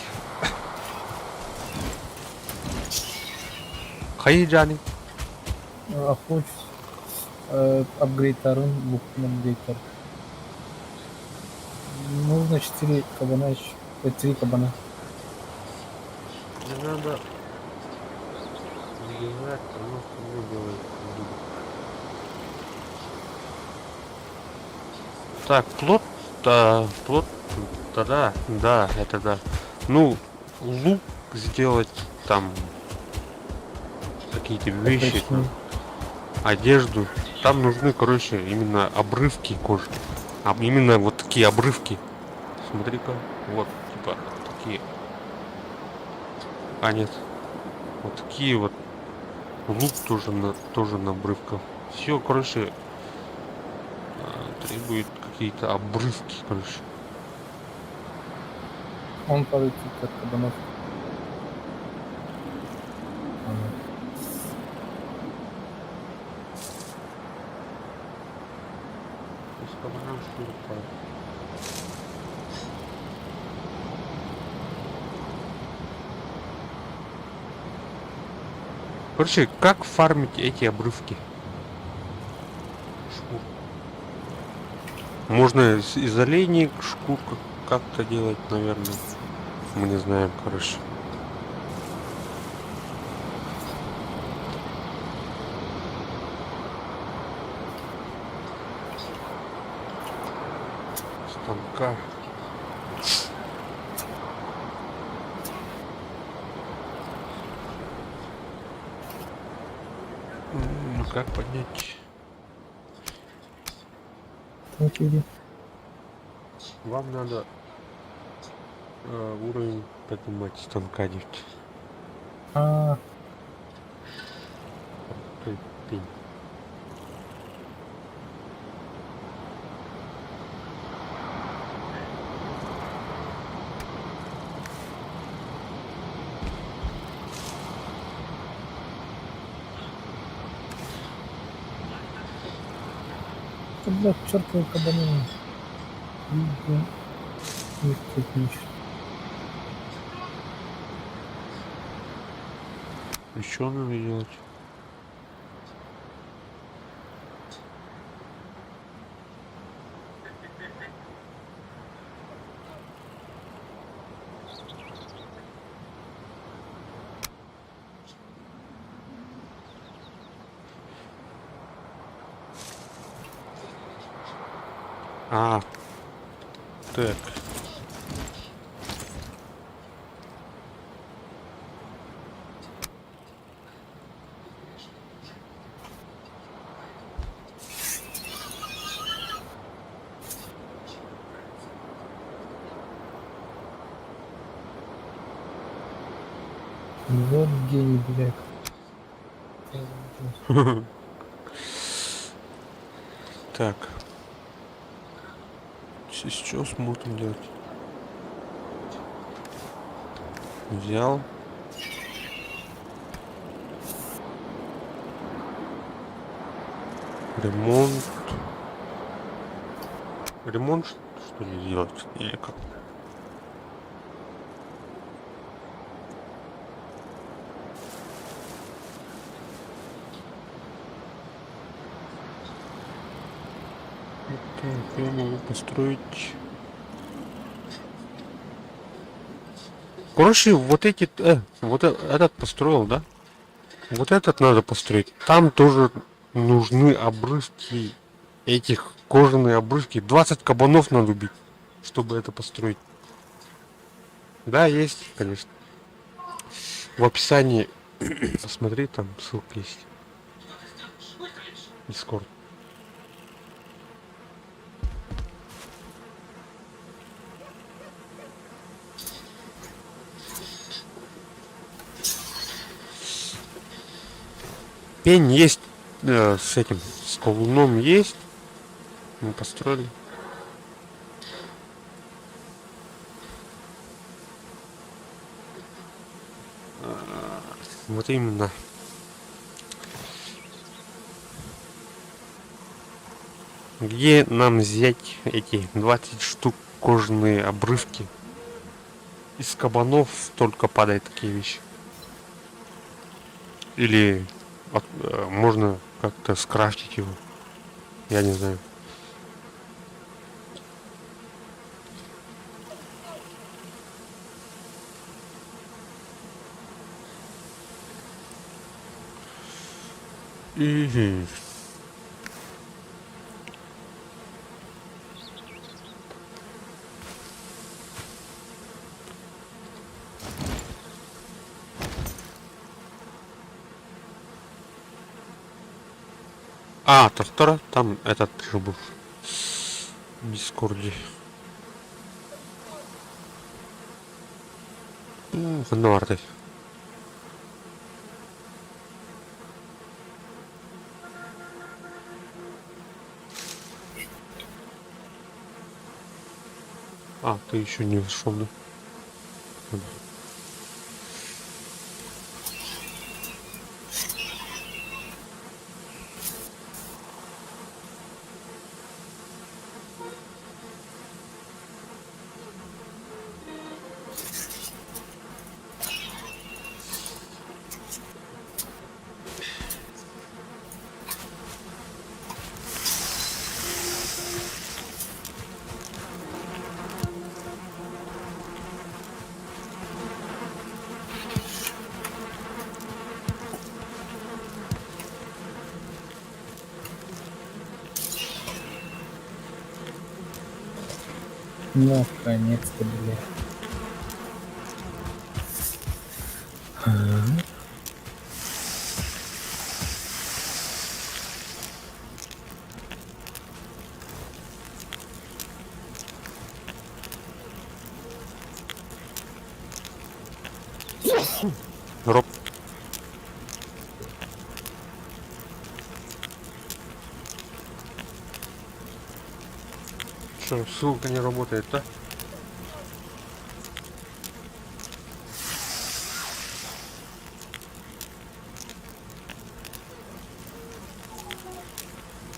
Хайа, Джани. Охочусь. Апгрейд Тарун, апгрейд. Нужно 4 кабана еще. 3 кабана. Не надо бежать, оно само делает. Так, плот, да, плот, да, да, это да. Ну, лук сделать там, какие-то вещи, там, одежду. Там нужны, короче, именно обрывки кожи. А именно вот такие обрывки. Смотри-ка, вот, типа, такие. А, нет. Вот такие вот. Лук тоже на обрывках. Все, короче, требует какие-то обрывки, короче. Он падает тут от кабанов. Ага. Из кабанов шкура падает. Короче, как фармить эти обрывки? Шкур. Можно из оленей шкур как-то делать, наверное. Мы не знаем, короче. Станка. Ну как поднять? Так, иди. Вам надо уровень поднимать станка нефть. А, Пень. Да, блядь, чертовы кабаны. И что надо делать? А, так. Вот гений, блядь. Так. Что с мутом делать? Взял. Ремонт. Ремонт что ли делать? Или как? Так, я могу построить. Короче, вот эти, вот этот построил, да? Вот этот надо построить. Там тоже нужны обрывки этих кожаные обрывки. 20 кабанов надо убить, чтобы это построить. Да, есть, конечно. В описании посмотри, там ссылка есть. Дискорд. Пень есть с этим, с колуном есть. Мы построили. Вот именно. Где нам взять эти 20 штук кожаные обрывки? Из кабанов только падают такие вещи. Или можно как-то скрафтить его. Я не знаю. Угу. А, Тартара, там этот же был в Дискорде. Ханна. А, ты еще не вошел, да? Наконец-то, блядь. Роб. Что, ссылка не работает, да?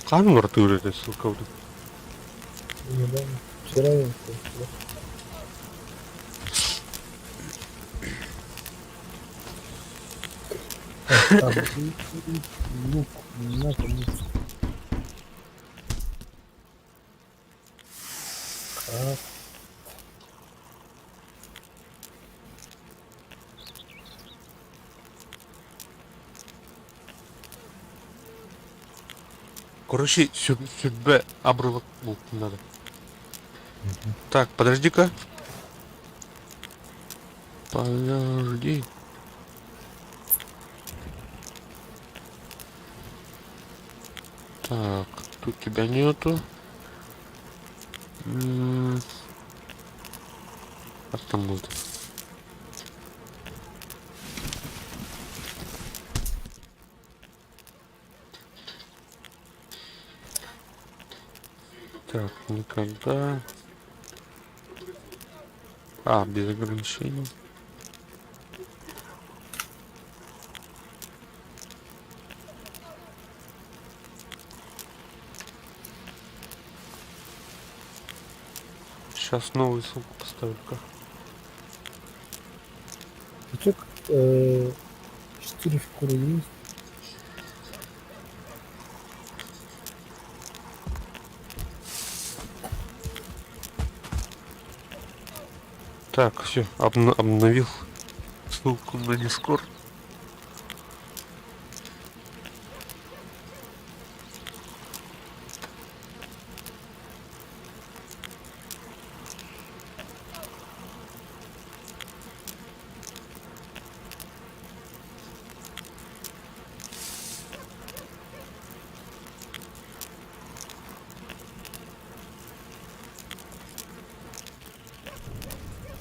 Хаһан уларытыыр этэ ссылкабытын? Недавно. Вчера я да. Так, лук, не знаю, лук. Крафт. Короче, сүрбэ обрывок лук надо. Так, подожди-ка. Подожди. Так, тут тебя нету. Как там будет? Так, никогда. А, без ограничений. Сейчас новую ссылку поставлю-ка. А 4 шкуры есть? Так, все, обновил ссылку на Discord.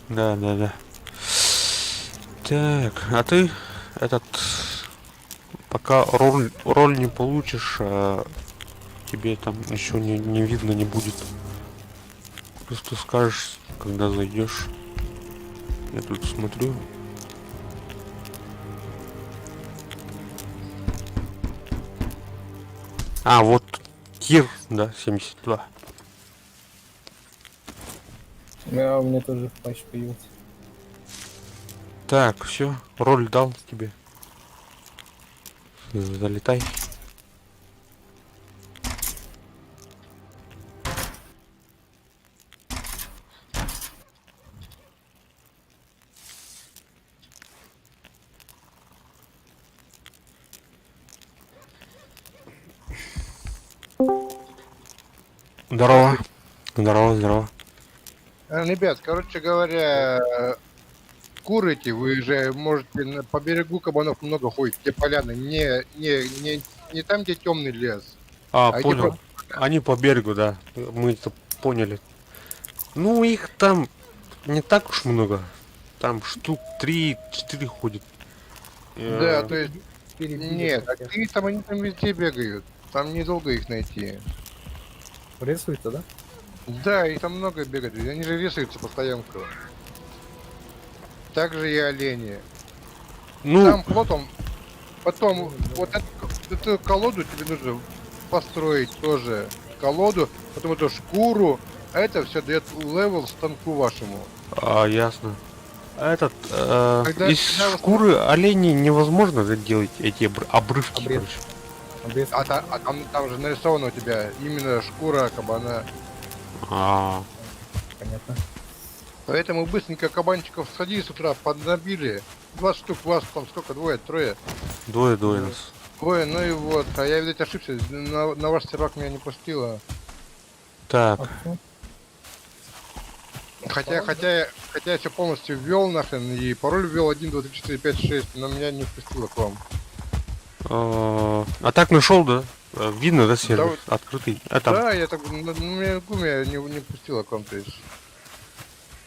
Да. Так, а ты этот пока роль не получишь, тебе там еще не видно не будет. Просто скажешь, когда зайдешь. Я тут смотрю. А, вот Кир, да, 72. Да, у меня тоже плащ появился. Так, все, роль дал тебе. Залетай. Здорово. Здорово, здорово. Ребят, короче говоря, куры эти, вы же можете по берегу кабанов много ходит, где поляны, не там, где темный лес. А, понял. Они по берегу, да. Мы это поняли. Ну, их там не так уж много. Там штук 3-4 ходит. Да, то есть... Нет, а ты там, они там везде бегают. Там недолго их найти. Рисуются, да? Да, их там много бегают. Они же рисуются постоянно. Также и олени. Ну... Там потом вот эту колоду тебе нужно построить тоже. Колоду, потом эту шкуру. А это все дает level станку вашему. А, ясно. Этот, из шкуры оленей невозможно делать эти обрывки, короче. А там же нарисовано у тебя именно шкура кабана. А. Понятно. Поэтому быстренько кабанчиков сходили с утра, поднабили. 20 штук вас там сколько, двое, трое? Двое нас. Двое, ну и вот. А я, видать, ошибся, на ваш сервак меня не пустило. Так. Хотя я все полностью ввел нахрен, и пароль ввел 1, 2, 3, 4, 5, 6, но меня не впустило к вам. А так нашел, да? Видно, да, сервер? Да, открытый. А, там. Да, я так, меня не пустило к вам, то есть.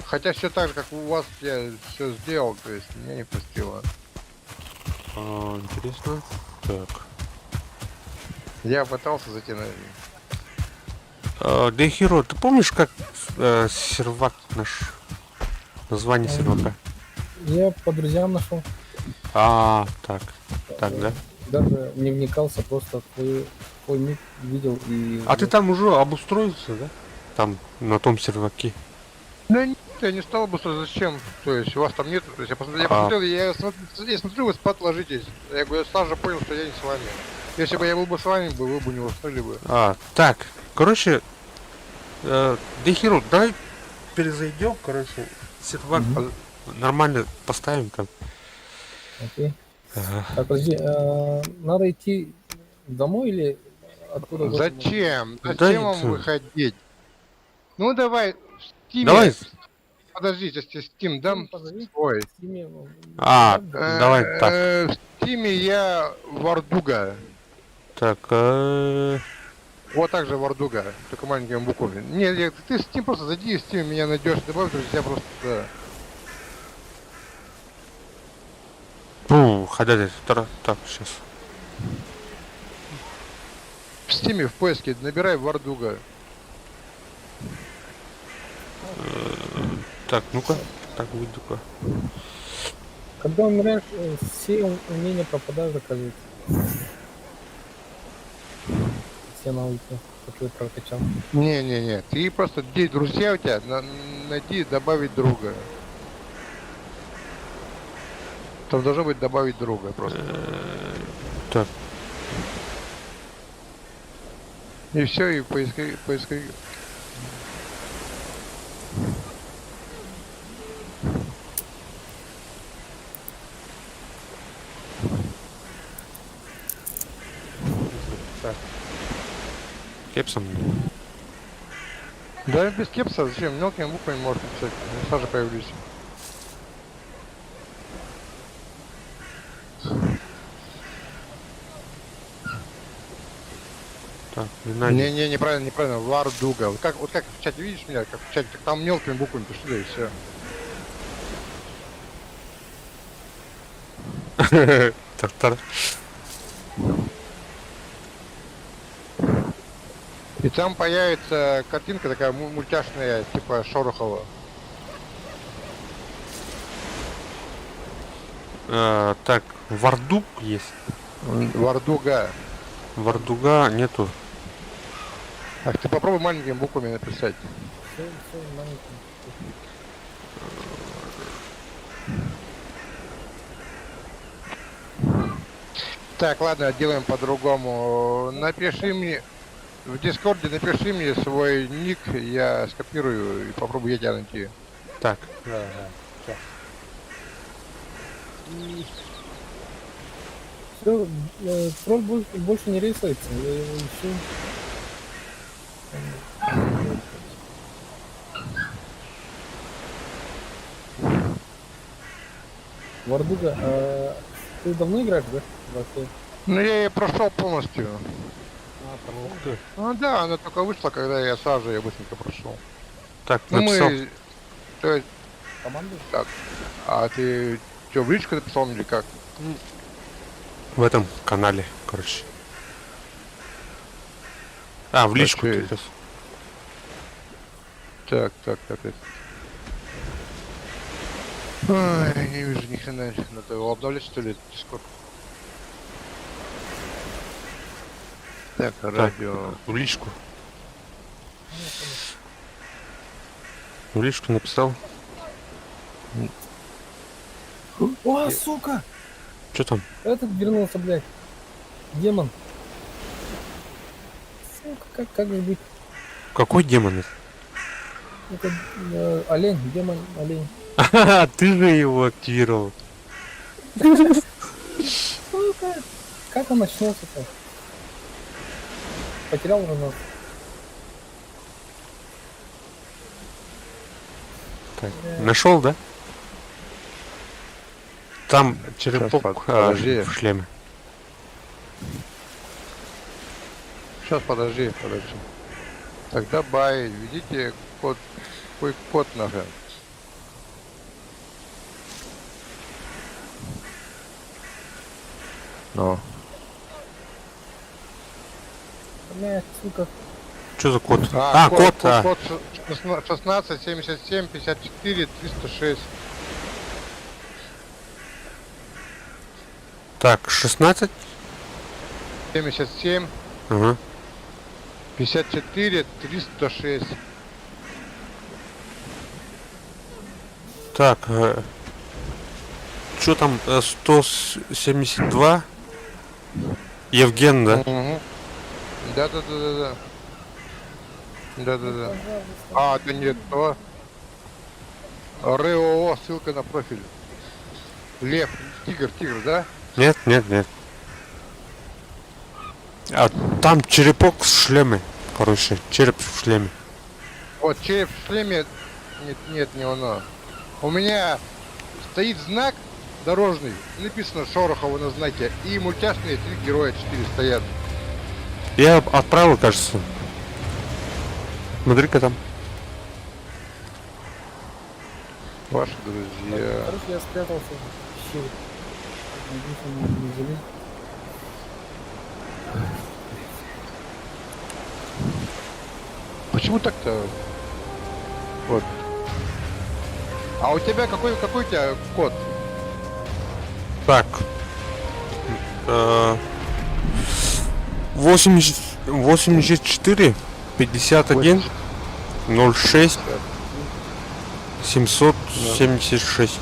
Хотя все так же, как у вас, я все сделал, то есть меня не пустило. Интересно. Так. Я пытался зайти на... Дехиро, ты помнишь, как сервак наш? Название сервака? Я по друзьям нашел. А, так. Так, да? Даже не вникался, просто твою Твой ник видел и... А ты там уже обустроился, да? Там, на том серваке. Да нет, я не стал бы, зачем? То есть у вас там нет, то есть я посмотрел, я, А. посмотрел, я смотрю, вы спать ложитесь. Я говорю, я сразу же понял, что я не с вами. Если бы я был бы с вами, бы, вы бы не уснули бы. А, так, короче, Дехиру, давай перезайдем, короче, сервак нормально поставим там. Окей. Ага. Так, подожди, надо идти домой или откуда? Зачем? Да Зачем вам это- выходить? Ну давай, в Steam. Давай. Подожди, сейчас тебе Steam дам Позови. свой. В Steam, А, да, давай так. В Steam я Вардуга. Так, Вот так же Вардуга, только маленькими буквами. Не, ты в Steam просто зайди, в Steam меня найдешь, добавь, друзья, просто. Да. Фу, ходят, так, сейчас. В Steam в поиске набирай Вардуга. Так, ну-ка, так, выйду-ка. Когда умираешь, все умения пропадают, оказывается. Все навыки, которые прокачал. Не-не-не, ты просто где друзья у тебя, найди добавить друга. Там должно быть добавить друга просто. Так. И все, и поиски, поиски. Так. Кепсом. Да без кепса, зачем? Мелкими буквами можно писать. Я сразу появлюсь. Так, не надо. Не-не, неправильно, неправильно. Вардуга. Вот как в чате видишь меня, как в чате, так там мелкими буквами пиши, да и все. Так, так. И там появится картинка такая мультяшная, типа Шорохова. Так, Вардук есть. Вардуга. Вардуга нету. Ах, ты попробуй маленькими буквами написать. Все, все маленькие. Так, ладно, делаем по-другому. Напиши мне в Дискорде, напиши мне свой ник, я скопирую и попробую я тебя найти. Так. Все, тролль больше не рисуется, я его ищу. Вардуга, а ты давно играешь, да? Вообще? Ну, я ее прошел полностью. А, ух ты. Ну да, она только вышла, когда я сразу же ее быстренько прошел. Так, Ну написал. мы... То есть, Команду? а ты что, в личку написал мне или как? В этом канале, короче. А, в личку Короче, ты сейчас. Так, так, так, так. Ой, не вижу ни хрена. Надо его обновлять, что ли, Discord. Так, радио. В личку. В личку написал. О, сука! Что там? Этот вернулся, блядь. Демон. Сука, как же быть? Какой демон? Это олень, демон, олень. Ты же его активировал. Сука! Как он начнется-то? Потерял уже нас. Так, нашел, да? Там черепок подожди. в шлеме. Сейчас, подожди, подожди. Так, добавить, введите код, какой код нахрен. Ну. Блядь, сука. Что за код? А, код, а. Код 16, 77, 54, 306. Так, 16, 77, Ага. 54 306. Так, что там, 172? Евген, да? Угу. Да-да-да-да-да. Да-да-да. А, это не то. РОО, ссылка на профиль. Лев, тигр, тигр, да? Нет, нет, нет. А там черепок в шлеме. Короче, череп в шлеме. Вот, череп в шлеме. Нет, нет, не оно. У меня стоит знак дорожный, написано Шорохова на знаке, и мультяшные три героя четыре стоят. Я отправил, кажется. Смотри-ка там. Ваши друзья. Короче, я спрятался в пещере. Надеюсь, он не залезет. Почему так-то? Вот. А у тебя какой у тебя код? Так. 80, 84, 51, 06, 776. 776.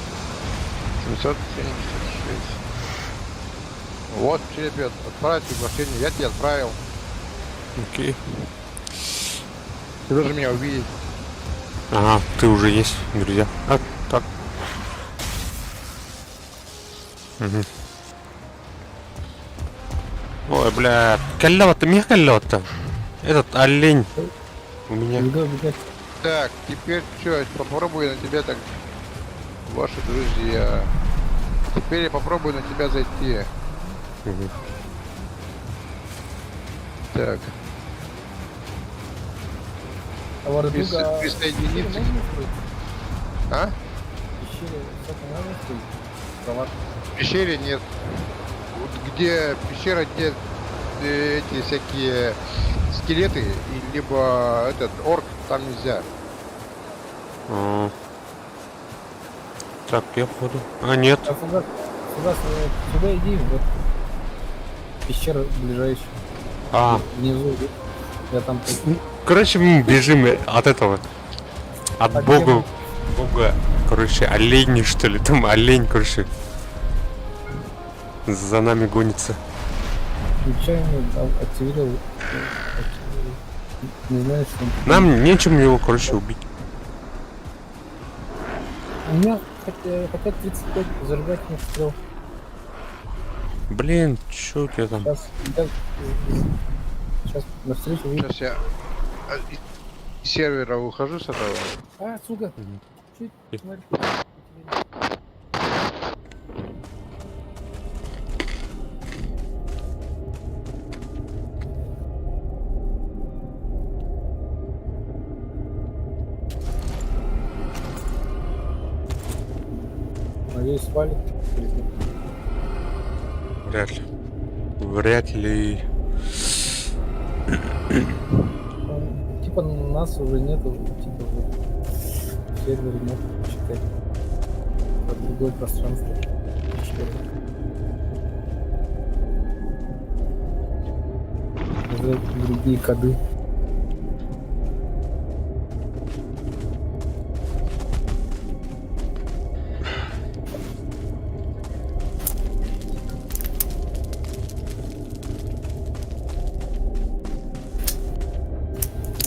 Вот, ребят, отправить приглашение. Я тебе отправил. Окей. Ты должен меня увидеть. Ага, ты уже есть, друзья. А, так. Угу. Ой, бля, кэллэ меня кэллэ Этот олень у меня. Бегай, бегай. Так, теперь что, попробую на тебя так... Ваши друзья. Теперь я попробую на тебя зайти. Мгм. Так, А Вардуга... присоединиться. Можно строить? А? Пещере всякое можно строить? Кроватку. В пещере нет. Вот где пещера, где эти всякие скелеты, и либо этот орк, там нельзя. А. Так, я походу. А, нет. А фугас, фугас, сюда иди, вот пещера ближайшая. А, Внизу. Я там короче, мы бежим от этого. От От бога. демона. Бога. Короче, олени, что ли? Там олень, короче. За нами гонится. нечаянно активировал. Активировал. Не знаю, что он. Нам нечем его, короче, убить. У меня хотя 35 зажигательных стрел. Блин, чё у тебя там? Сейчас, сейчас на встречу выйду. Сейчас я из сервера выхожу с этого. А, сука. Мгм. Чуть, И- смотри. Надеюсь, свалит. Вряд ли. Вряд ли. Он, типа нас уже нету, типа вот в сервере нет, считай. Это другое пространство. Пещеры. Уже другие коды.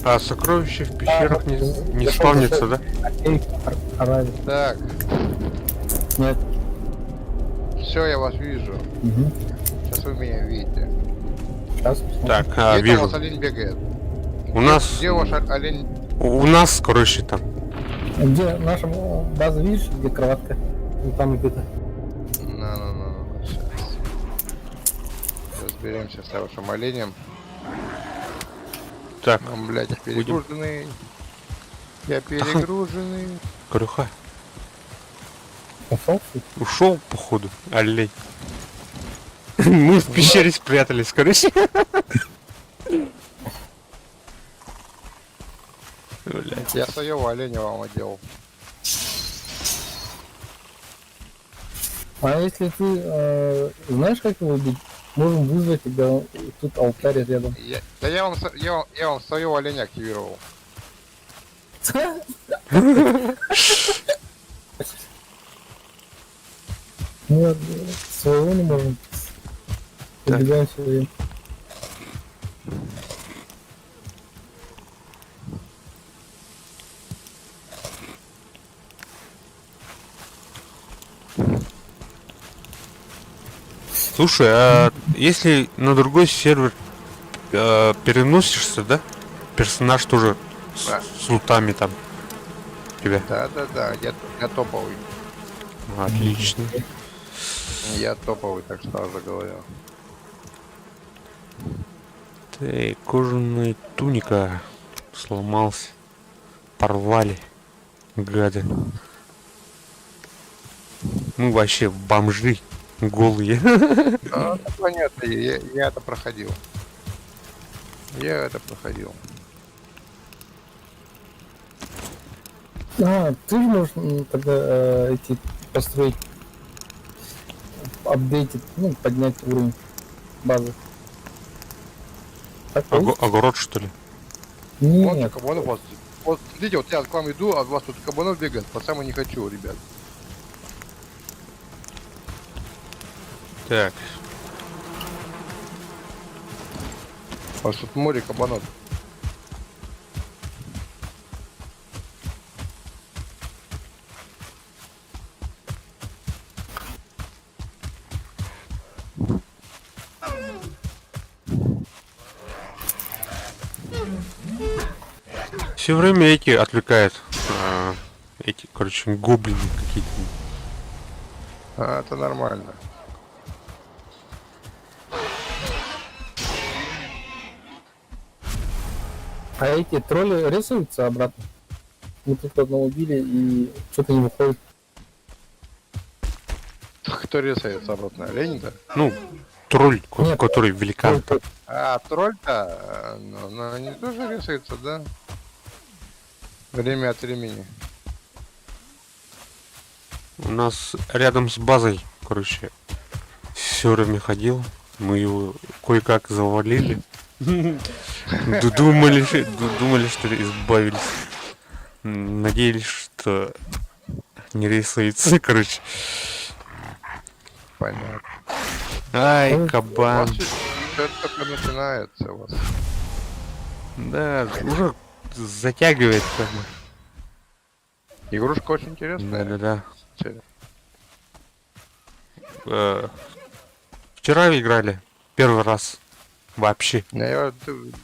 А сокровища в пещерах не зашел, спавнится, да? Окей, Арави. Так, Нет. все, я вас вижу. Угу. Сейчас вы меня видите. Сейчас. Так, а, Где там у вижу. вас олень бегает? У нас... Где ваш олень? У нас, короче, там. Где наша база, видишь, где кроватка? Ну, там где-то. На-на-на, сейчас. Разберемся с вашим оленем. Так, Он, блядь, перегруженный. Я перегруженный. Корюха. Ушел? Ушел, походу, олень. Мы в пещере спрятались, короче. Блядь. Я своего оленя вам одел. А если ты знаешь, как его убить? Можем вызвать тебя, тут алтарь рядом. Я, да я вам, я вам своего оленя активировал. Мы своего не можем. Так. Убегаем своим. Слушай, а если на другой сервер переносишься, да? Персонаж тоже с, Да. с лутами там. Тебя. Да, да, да, я топовый. Отлично. Я топовый, так сразу говорю. Ты, кожаная туника сломался. Порвали. Гады. Мы вообще бомжи голые. Ну, это понятно, я это проходил. Я это проходил. А, ты же можешь тогда эти построить, апдейтить, ну, поднять уровень базы. Так получится? Огород, что ли? Вон Нет, кабанов вас. Вот, смотрите, вот я к вам иду, а вас тут кабанов бегает, по самому не хочу, ребят. Так. У вас тут море кабанов. Все время эти отвлекают. Эти, короче, гоблины какие-то. А, это нормально. А эти тролли рисуются обратно? Мы тут одного убили и что-то не выходит. Кто рисуется обратно? Олень-то? Ну, тролль, Нет, который великан. Тролль, А, тролль-то, ну, они тоже рисуются, да? Время от времени. У нас рядом с базой, короче, все время ходил. Мы его кое-как завалили. Думали, думали, что избавились. Надеялись, что не рисуется, короче. Понятно. Ай, Ну, У кабан. вас всё только начинается у вас. Да, уже затягивает как бы. Игрушка очень интересная. Да-да-да. Че- Вчера играли. Первый раз. Вообще. Да, я,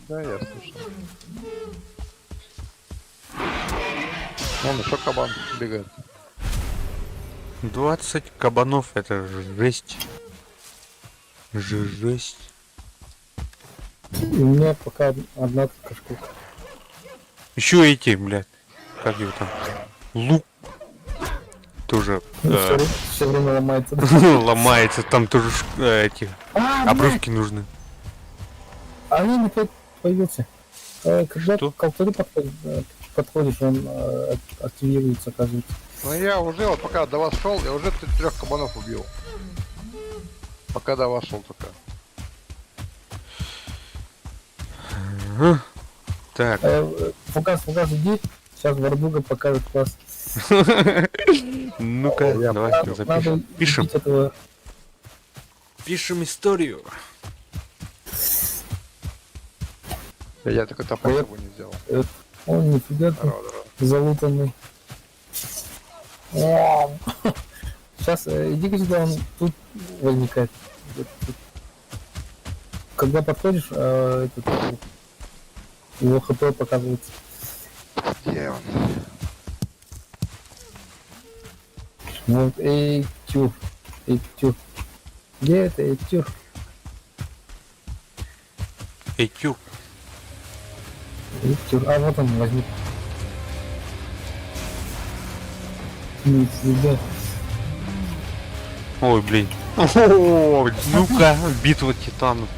да, я слышал. Вон еще кабан бегает. 20 кабанов, это жесть. Жесть. У меня пока одна только штука. Еще эти, блядь. Как его там? Лук. Тоже Ну, все время ломается. ломается. Там тоже эти А, обрывки нужны. Олень опять появился. Когда Что? к алтарю подходишь, он активируется, оказывается. Ну я уже, вот пока до вас шел, я уже трех кабанов убил. Пока до вас шел только. Ага. Так. Фугас, Фугас, иди. Сейчас Вардуга покажет класс. Ну-ка, Я давай Надо, запишем. надо Пишем. убить этого. Пишем историю. Я только топор А я- с собой не взял. Он нифига ты Здорово, здорово. залутанный. Сейчас, иди-ка сюда, он тут возникает. Вот тут. Когда подходишь, этот, его хп показывается. Где он? Вот, эй, тюр, эй, тюр. Где это, эй, тюр? Эй, тюр. Эй, тюр. А, вот он, возник. Нифига. Ой, блин. О, ну-ка, битва титанов.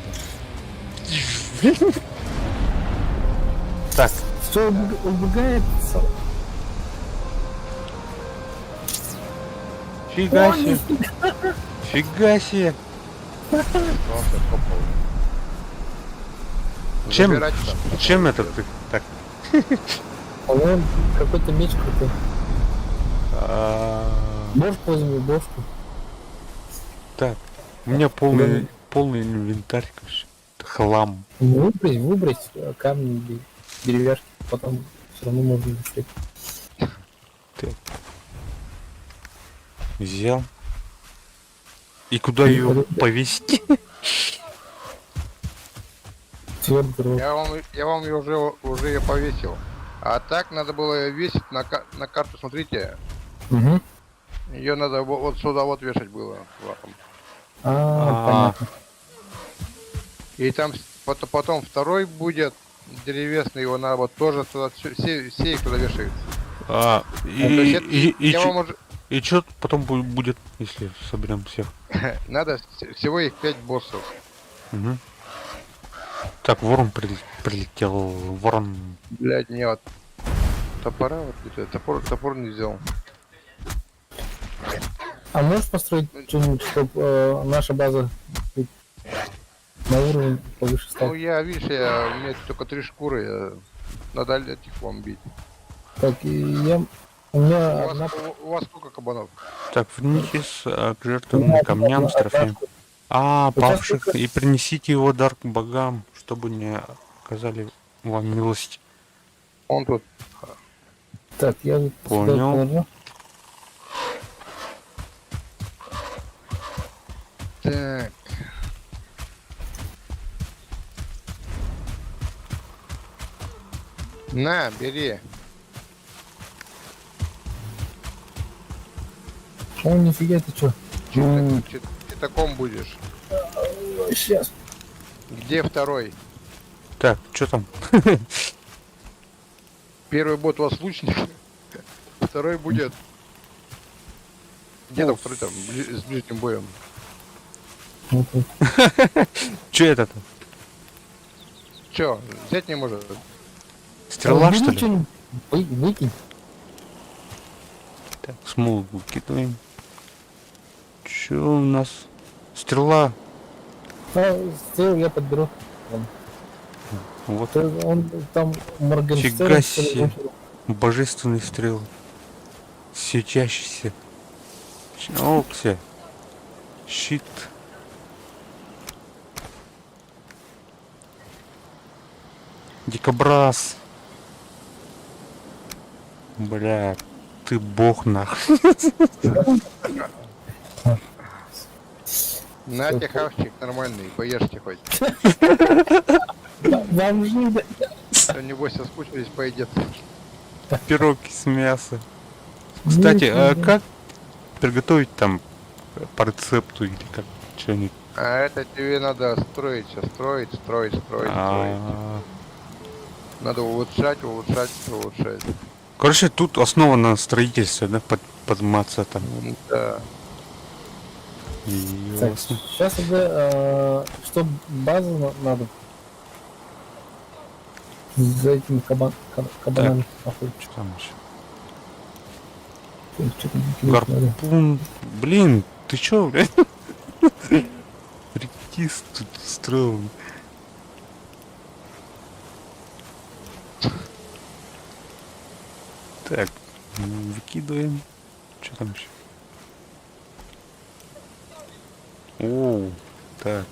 Так, Все убегает. фига себе. Фига себе. Остался копал. Чем, Забирать там. чем это ты так? По-моему, какой-то меч крутой. А, Бошку возьми, бошку. Так, у меня полный инвентарь, короче. Хлам. Ну, выбрось, выбрось камни или деревяшки, потом все равно можно достать. Взял. И куда ее повесить? Твердый Я вам ее уже ее повесил. А так надо было её весить на карту, смотрите. Угу. Ее надо вот сюда вот вешать было. Вам. А, А. понятно. И там потом второй будет древесный, его надо вот тоже туда, все их туда вешают. А, То и, есть это- и, я чё- вам уже... и чё потом будет, если соберем всех? Надо всего их 5 боссов. Мгм. Так, ворон прилетел. Ворон. Блядь, мне вот топора вот это, топор не взял. А можешь построить что-нибудь, чтобы наша база на уровень повыше Ну стала? я, видишь, у меня только 3 шкуры, надо этих вам бить. Так, и я... У меня У вас, одна... у вас сколько кабанов? Так, вернитесь к у меня жертвенным камням одна с трофеем. шкура. А, У тебя павших, сколько? и принесите его дар к богам, чтобы не оказали вам милость. Он тут. Так, я вот сюда Понял. положу. Так. На, бери. О, нифига ты чё? Ну, Читаком будешь. Сейчас. Где второй? Так, что там? Первый будет у вас лучник, второй будет. Где там второй там с ближним боем? Вот, вот. Че это-то? Че, взять не может? Стрела, А, что бери ли? что-нибудь, выкинь. Так, смолу выкидываем. Че у нас? Стрела. А, стрел я подберу. Вот Он там Моргенштерн. Фига что ли, себе. вышел. божественный стрел. Светящийся. Окся. Щит. Дикобраз. Бля, ты бог нахуй. На тебе хавчик нормальный, поешьте хоть. Вам же да. А то, небось, соскучились по еде. Пирог с мяса. Кстати, а Нифига. как приготовить там по рецепту или как что-нибудь? А это тебе надо строить, всё, строить, строить, строить, строить. А, Надо улучшать, улучшать, улучшать. Короче, тут основа на строительстве, да, подниматься там. Да. Так, Ясно. сейчас уже, что базу надо за этими кабанами охотиться. Что там еще? Что там выкидывать надо? Гарпун. Блин, ты чё, блядь? Ректист тут строил. Так, выкидываем. Что там еще? Оу, так.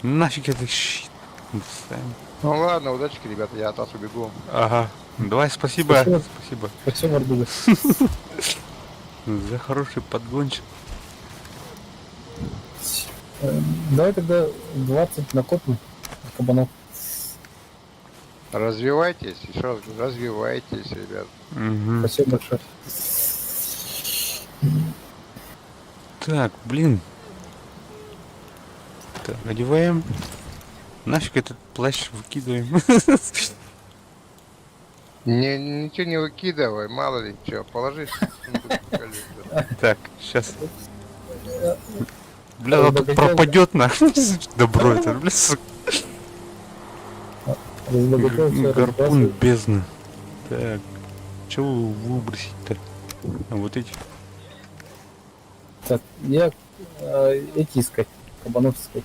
Нафиг это щит. Бросаем. Ну ладно, удачи, ребята, я от вас убегу. Ага. Давай, спасибо. Спасибо. Спасибо Спасибо, Ардуга. за хороший подгончик. Давай тогда 20 накопим кабанов. Развивайтесь, еще раз говорю, развивайтесь, ребят. Мгм. Спасибо большое. Так, блин. Так, одеваем. Нафиг этот плащ выкидываем. Не, ничего не выкидывай, мало ли что, положи в сундук колесо. Так, сейчас. Бля, а тут Разбогател. пропадет нахуй. Добро это, бля, сука. Разбогател, всё, Гарпун разбрасывай. бездны. Так, чего выбросить-то? А вот эти. Так, я эти искать, кабанов искать.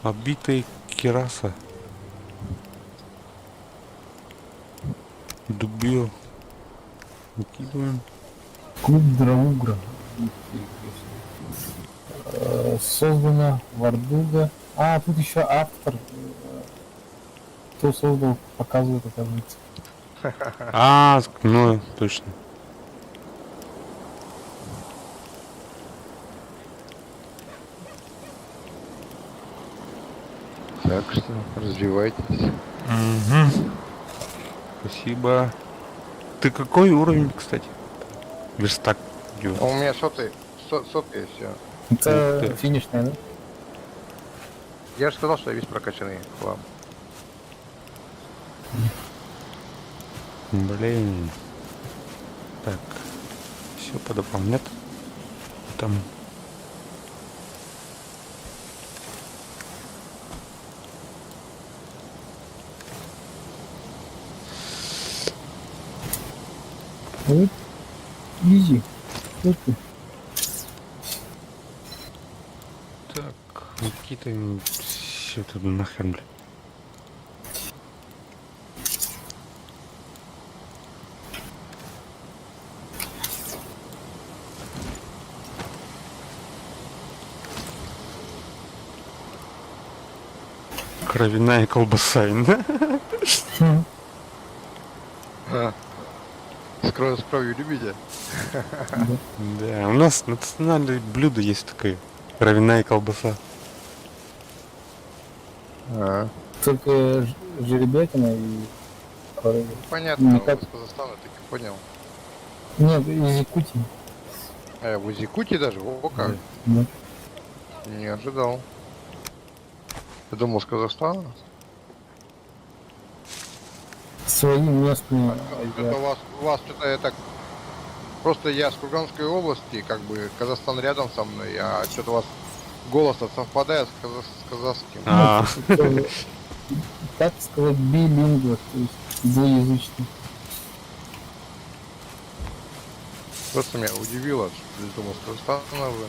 Оббитая кираса. Дубил. Выкидываем. Клуб Драугра. Создана Вардуга. А, тут еще автор. Кто создал, показывает, оказывается. А, ну, точно. Так что развивайтесь. Угу. Спасибо. Ты какой уровень, кстати? Верстак. А у меня сотый, сотый все. Это Ух ты. финишная, да? Я же сказал, что я весь прокачанный хлам. Блин. Так. Все подобрал, нет? Там. Вот. Easy. Вот ты. Так, выкидываем все это нахер, блин. Кровяная колбаса, да? Хм. А. С кровью любите? Да, у нас национальное блюдо есть такое. Кровяная колбаса. А. Только жеребятина и корова. Понятно, Никак. вы из Казахстана, так и понял. Нет, из Якутии. А я в Якутии даже? О, как. Да. Не ожидал. Я думал, с Казахстана. Свои местные. Это у вас что-то я так... Просто я с Курганской области, как бы Казахстан рядом со мной, а что-то у вас голос совпадает с казахским. А, Как сказать, билингва, то есть двуязычный. Просто меня удивило, что я думал, с Казахстана вы.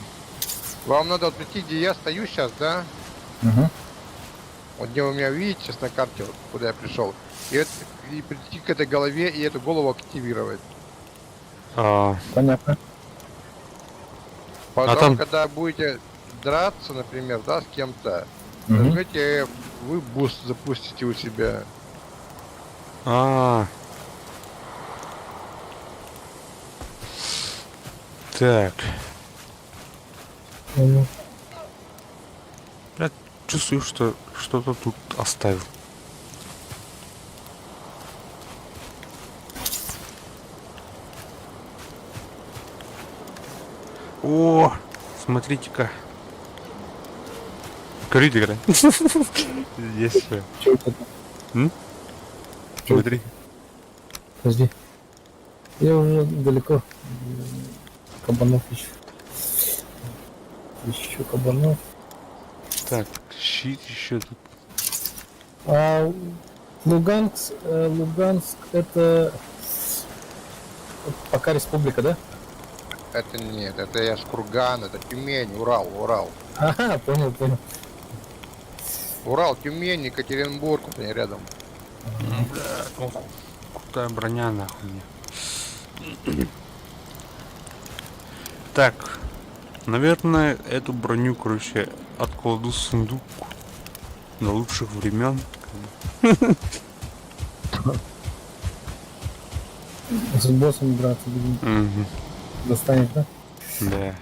Вам надо вот прийти, где я стою сейчас, да? Угу. Вот где вы меня видите сейчас на карте, вот, куда я пришел. И прийти к этой голове и эту голову активировать. а, Понятно. Потом, А там- когда будете драться, например, да, с кем-то, Мгм. нажмете F, вы буст запустите у себя. а. Так, Понял. чувствую, что что-то тут оставил. О, смотрите-ка. Көрү игра. Здесь всё. Чё это? М? Чё? Смотри. Подожди. Я уже далеко. Кабанов еще. Еще кабанов. Так, щит еще тут. А Луганск это пока республика, да? Это нет, это я с Кургана, это Тюмень, Урал, Урал. Ага, понял, понял. Урал, Тюмень, Екатеринбург, вот они рядом. Бля, ох, крутая броня нахуй мне. Так, наверное, эту броню, короче, откладу в сундук на лучших времен. С боссом драться будем. Мгм, Достанешь, да? Да.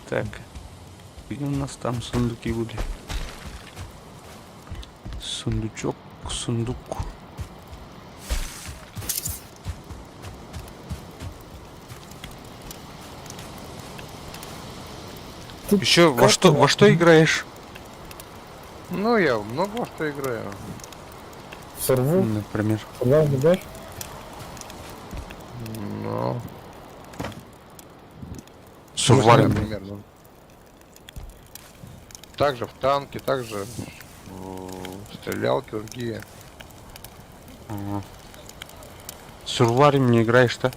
Так, где у нас там сундуки были? Сундучок, сундук. Тут Еще во как что, у во что играешь? Ну, я много во что играю. Сорву, Например. сорвал, не дашь? Ну, Сурвалин. например. Ну. Также в танке, также в стрелялки другие. Ага. Сурварим не играешь, да?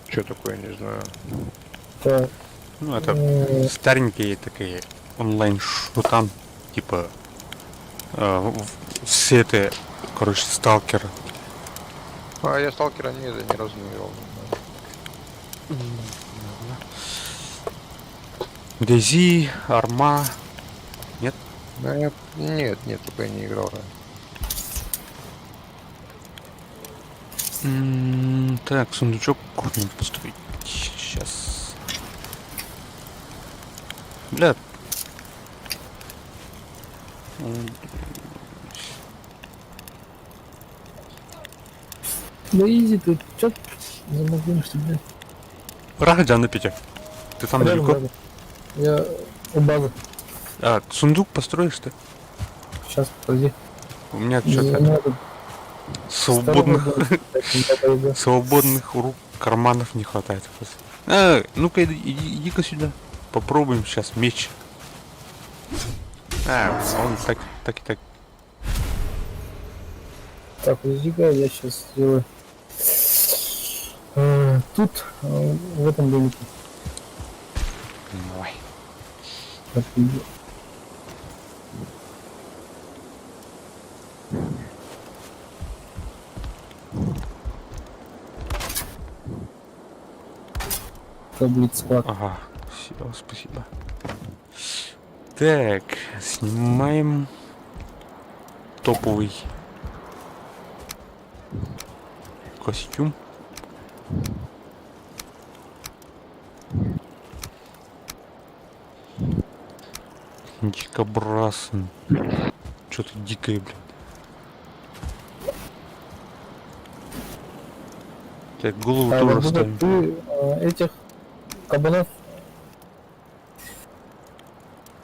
Что такое, не знаю. Так, Ну, это старенькие такие онлайн-шутан, типа все это, короче, сталкер. А я сталкера не, ни разу не играл. Не знаю. DayZ, Арма. Да, нет, нет, только я не играл. Да. Так, сундучок надо построить. Сейчас. Бля. Да изи, ты чё замогнешься, блядь? Раходя Петя. Ты там Рядом, далеко? рядом. Я у базы. А, сундук построишь ты? Сейчас, подожди. У меня У что-то меня тут свободных, старого дома. свободных рук, карманов не хватает. просто. А, ну-ка, иди, иди-ка сюда. Попробуем сейчас меч. А, он так, так и так. Так, подожди-ка, я сейчас сделаю. Тут, в этом домике. Давай. Так, иди. Это будет склад. Ага, все, спасибо. Так, снимаем топовый костюм. Дикобраз. Что-то дикое, блин. Так, голову А, тоже Богдан, ставим. Ты этих кабанов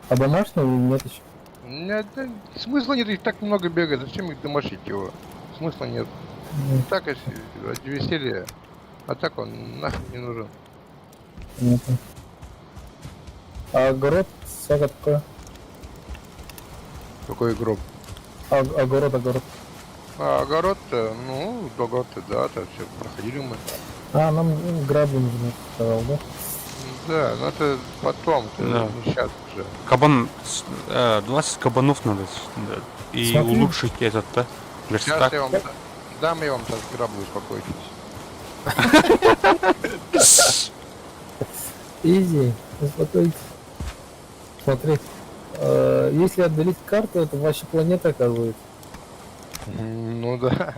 обомашнил или нет еще? Нет, да, смысла нет, их так много бегает, зачем их домашить его? Смысла нет. Так, если ради веселья, а так он нахрен не нужен. Понятно. А огород сколько такое? Какой гроб? А, огород, огород. А огород-то, ну, огород-то, да, это все проходили мы. А, нам грабли нужны, сказал, да? Да, но это потом, это Да. не сейчас уже. Кабан, 20 кабанов надо да, и Смотри. улучшить этот, да? Сейчас Верстак. я вам дам я вам сейчас грабли, успокойтесь. Изи, успокойтесь. Смотри, если отдалить карту, это ваша планета оказывается. Ну да.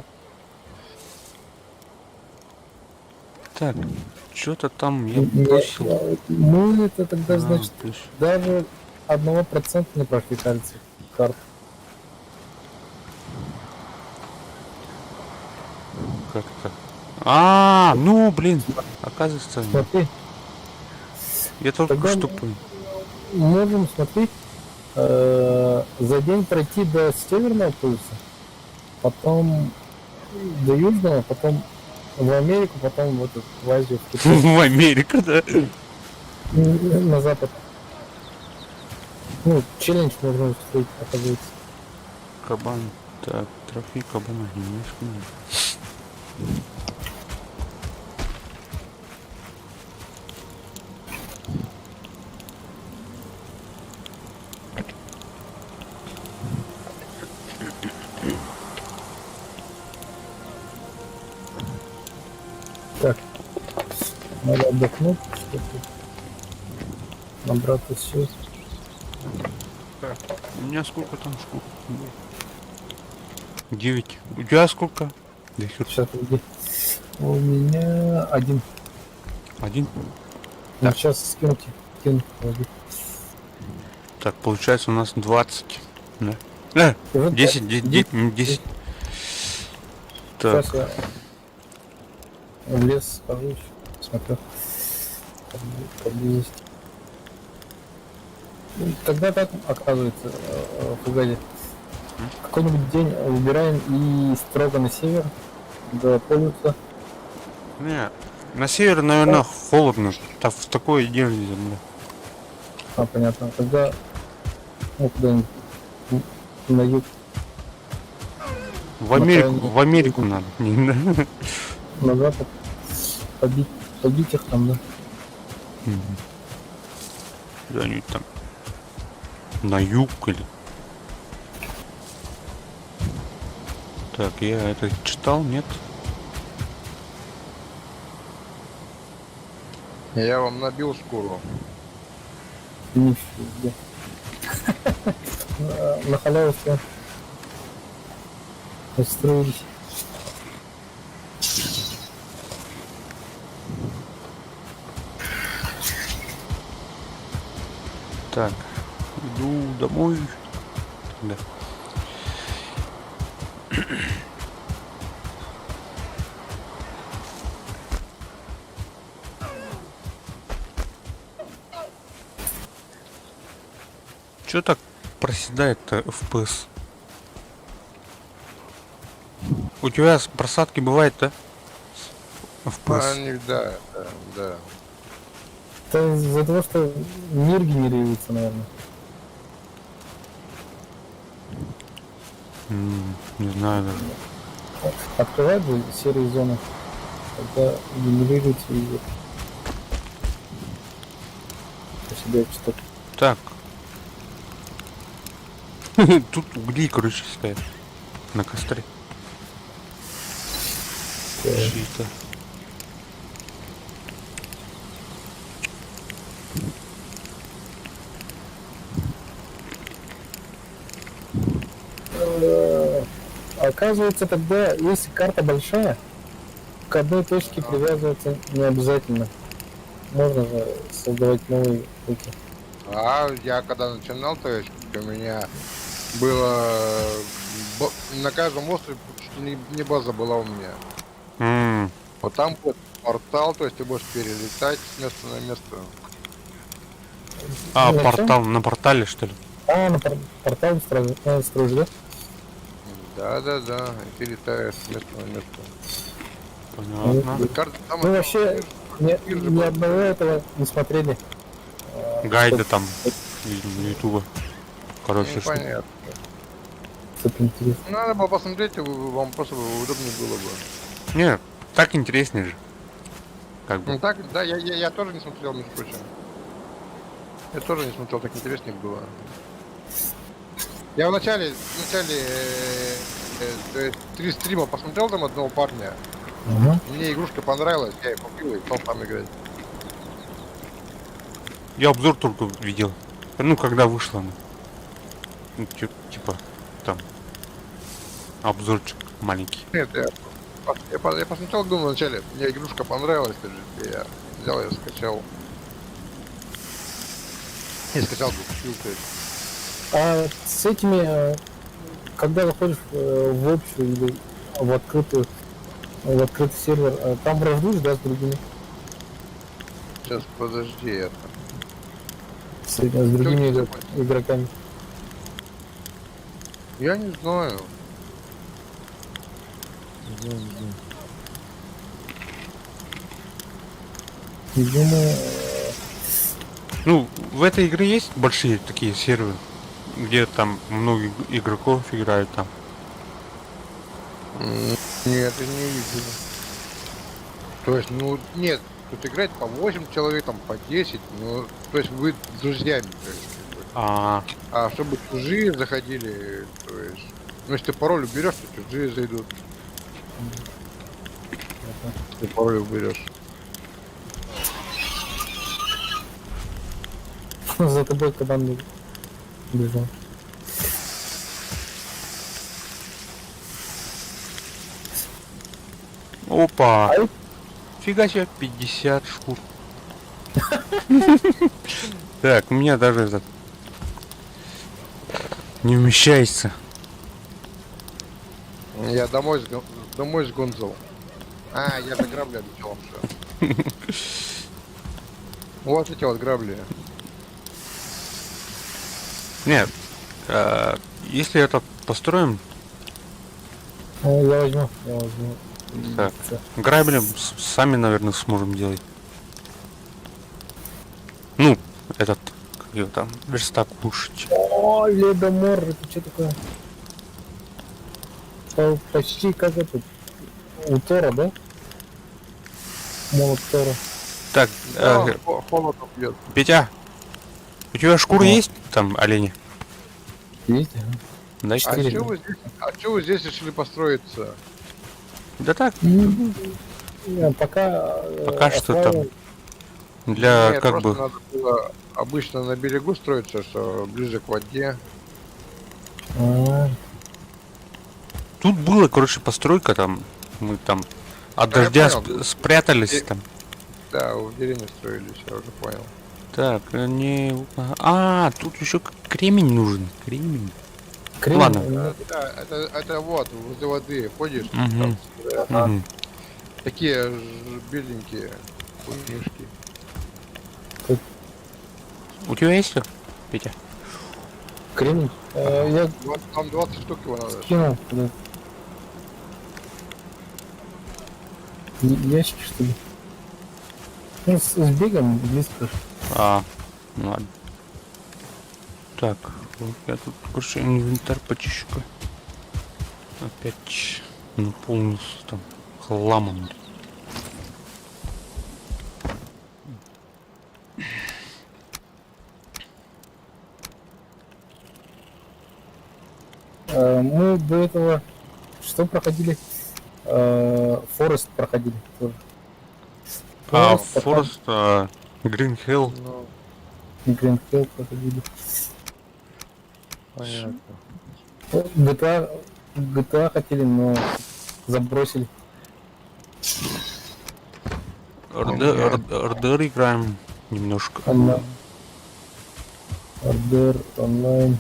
Так, что-то там я Не, бросил. Мы это тогда, А, значит, плюс. даже 1% не прошли кальций карт. Как это? А, ну блин, оказывается, Смотри, я только Тогда что понял. можем, смотри, за день пройти до Северного полюса, потом до Южного, потом в Америку, потом в, этот, в Азию, в Китай, В Америку, да. на Запад. Ну, челлендж можно устроить, оказывается. Кабан. Так, трофей кабана. Немножко не. Так, надо отдохнуть, чтобы набраться сил. У меня сколько там шкур? 9. У тебя сколько? Да хер. Сейчас, подожди. У меня один. Один. Ну, сейчас скину тебе. Кину, подожди. Так, получается у нас 20. Да. Уже 10, 10, 10, 10. Так, Сейчас я в лес схожу, еще, смотрю. Поблизости. Ну, тогда так оказывается, в Фугаде. Какой-нибудь день выбираем и строго на север, до полюса. не, на север, наверное, холодно. Так, в такой день земля. А, понятно. Тогда ну, куда-нибудь на юг. В Америку, в Америку надо. На запад. Побить, побить их там, да. Куда-нибудь там. На юг или... Так, я это читал, нет? Я вам набил шкуру. Нифига. На халяву все. Устроились. Так, иду домой. Да. Чё так проседает-то FPS? У тебя просадки бывает, да? FPS. Они, да. Это из-за того, что мир генерируется, наверное. Не знаю даже. Открывают же серые зоны, когда генерируется и по себе что-то. Так. Тут угли, короче, стоят. На костре. Чьи-то. Оказывается, тогда, если карта большая, к одной точке привязываться не обязательно. Можно же создавать новые эти. А я когда начинал, то есть у меня было на каждом острове чуть ли не база была у меня. Вот там вот портал, то есть ты можешь перелетать с места на место. А, На портал, на портале, что ли? А, на портал строишь, да? Да. И ты летаешь с места на место. Понятно. Карта там Ну, вообще, ни одного этого не смотрели. Гайды там, видимо, Ютуба. Короче, Ну, понятно. Чтоб интересно. Надо было посмотреть, вам просто удобнее было бы. Не, так интереснее же. Как бы. Ну так, да, я тоже не смотрел, между прочим. Я тоже не смотрел, так интереснее было. Я вначале, то есть 3 стрима посмотрел там одного парня. Мне игрушка понравилась, я ее купил и стал там играть. Я обзор только видел. Ну, когда вышла она. Ну, типа, там. Обзорчик маленький. Нет, я посмотрел, думаю, вначале, мне игрушка понравилась, я взял ее, скачал. Не скачал, купил, то есть. А с этими, когда заходишь в общую или в открытый сервер, там враждуешь, да, с другими? Сейчас, подожди, это. С другими Чё игроками. Я не знаю. Думаю, Ну, в этой игре есть большие такие серверы, где там много игроков играют там. Нет, я не видел. То есть, ну, нет, тут играть по 8 человек, там, по 10, ну, то есть вы с друзьями, то есть, как бы. А чтобы чужие заходили, то есть, ну, если ты пароль уберешь, то чужие зайдут. Ты пароль уберешь. За тобой кабан бежал. Опа! Ай. Фига себе, 50 шкур. Так, у меня даже этот не вмещается. Я домой сгонзал. А, я же грабли обещал вам все. Вот эти вот грабли. Нет, если это построим... Ну, я возьму, я возьму. Так. Всё. Грабли сами, наверное, сможем делать. Ну, этот, как его там, верстак улучшить. О, Ледомор, это что такое? Почти как этот, у Тора, да? Молот Тора. Так, Да, холодом бьет. Петя, у тебя шкура Да. есть там, олени? Есть? Ага. Значит, А Четыре. чё вы здесь, а чё вы здесь решили построиться? Да так, Не, пока, Пока что там осваиваем. для Нет, как просто бы... надо было обычно на берегу строиться, что ближе к воде. А, Тут было, короче, постройка там. Мы там от Да, я дождя понял. спрятались там. Да, в деревне строились, я уже понял. Так, не... А, тут еще кремень нужен. Кремень. кремень, Ладно. Да, это вот, возле воды ходишь, Мгм. там Ага. Мгм. такие беленькие хуйнюшки. У тебя есть всё, Петя? Кремень. Я Вот там 20 штук его надо. скинул туда. Ящики, что ли? Ну, с бегом близко. А, ну ладно. Так, вот я тут, короче, инвентарь почищу-ка. Опять наполнился там хламом. Мы до этого что проходили? Forest проходили тоже. А, Forest, потом Forest, Green Hill. Ну, Green Hill проходили. понятно. GTA хотели, но забросили. RDR играем немножко. Онлайн. RDR онлайн.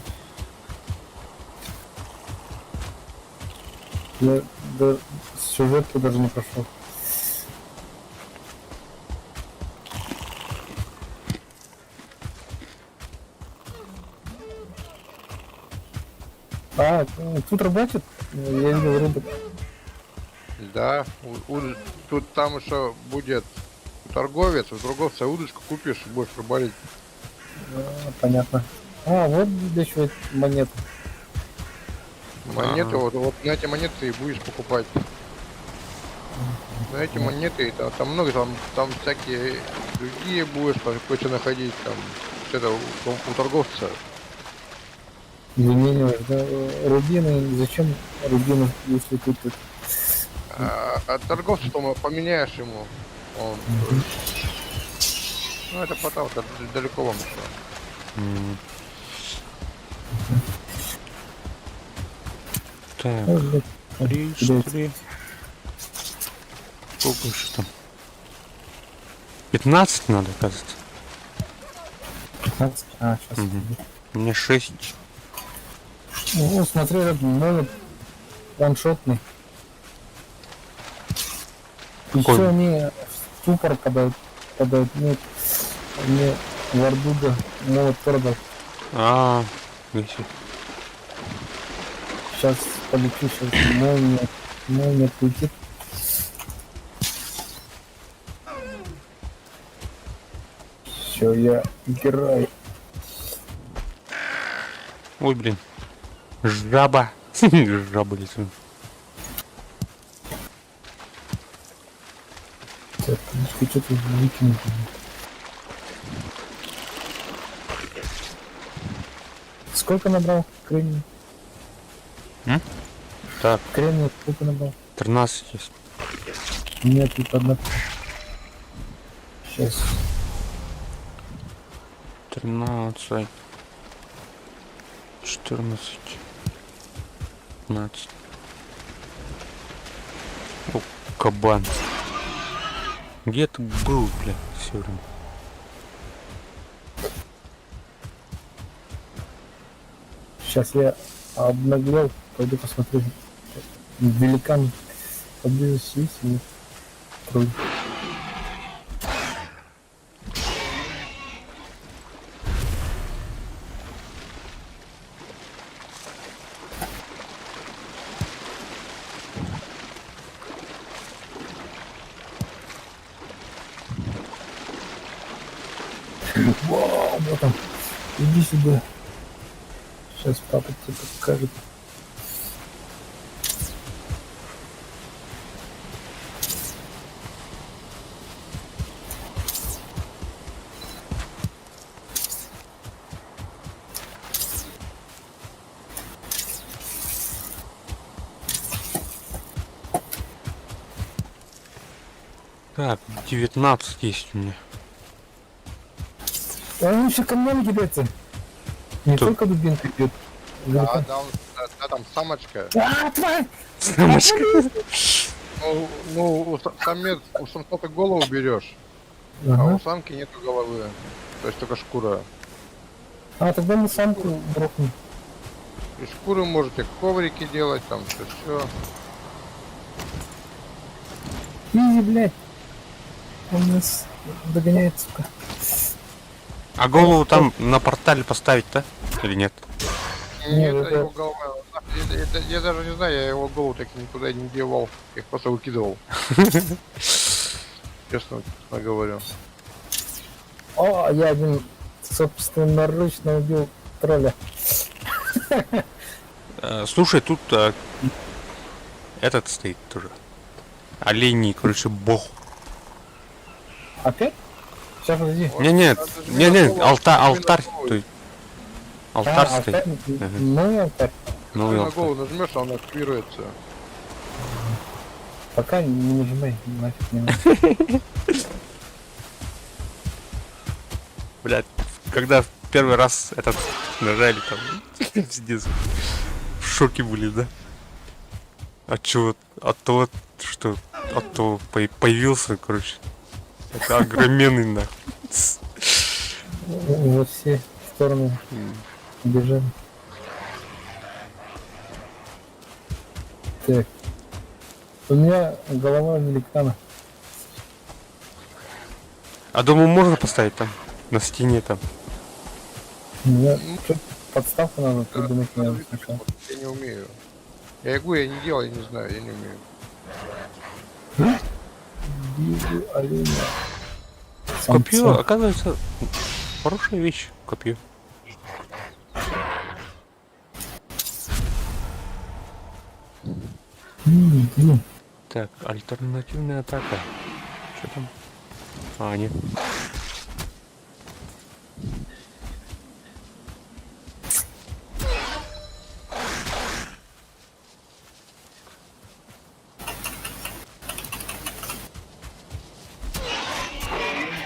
Я до сюжетку даже не прошел. А, тут рыбачат? Я видел рыбок. Да, тут там еще будет торговец, у торговца удочку купишь, будешь рыбалить. А, понятно. А, вот для чего монеты. Монеты, Ага. вот на эти монеты и будешь покупать. На эти монеты, там много, там всякие другие будешь кое-что находить, там, это у торговца. Вымениваешь, да? Рубины, зачем рубины, если тут это? А торговца потом поменяешь ему. Он, ну это потом, это далеко вам еще. Так, Ой, блядь, 3, кидается. 4. Сколько еще там? 15 надо, кажется. 15? А, сейчас. Мгм. У меня 6. Ну, смотри, этот молот ваншотный. Какой? Еще они в ступор попадают. Нет, мне Вардуга молот продал. А, если. Сейчас полечу, сейчас молния полетит. Все, я играю. Ой, блин. Жаба. Жаба летит. Так, что-то выкинуть. Сколько набрал кремний? Так, Кремний сколько набрал? 13 есть. Нет, тут одна. Сейчас. 13. 14. 15. О, кабан. Где ты был, бля, все время? Сейчас я обнаглел, пойду посмотрю. Великан поблизости есть или нет? Тролль. Вау, вот он. Иди сюда. Сейчас папа тебе покажет. Так, 19 есть у меня. Он еще камнями кидается. Не Кто? только дубинкой бьет. Да, да, он, да, да, там самочка. А, тварь! Самочка. Ну, самец, у самца ты голову берешь, а Ага. у самки нету головы. То есть только шкура. А, тогда мы самку грохнем. И шкуры можете коврики делать, там все, все. Easy, блядь. Он нас догоняет, сука. А голову там на портале поставить, да? Или нет? Нет, Не, это это- его голова. Я даже не знаю, я его голову так никуда не девал. Я их просто выкидывал. Честно, честно говорю. О, я один собственноручно убил тролля. Слушай, тут этот стоит тоже. Оленей, короче, бог. Опять? Сейчас, подожди. Не-не, Надо же не-не, на голову, алтарь, на голову. то есть алтарь А, стоит. алтарь? Ну, алтарь. Новый Ты на алтарь. голову нажмешь, а он активируется. Пока не нажимай, нафиг не надо. Блядь, когда в первый раз этот нажали, там, пиздец, в шоке были, да? От чего? От того, что от того появился, короче. Это огроменный, нахуй. Во все стороны бежали. Так. У меня голова великана. А думаю, можно поставить там? На стене там. У меня чё, подставку надо придумать, наверное, сначала. Я не умею. Я игру я не делал, я не знаю, я не умею. Вижу оленя. Копье, Самца. оказывается, хорошая вещь, копье. Блин. Так, альтернативная атака. Что там? А, нет.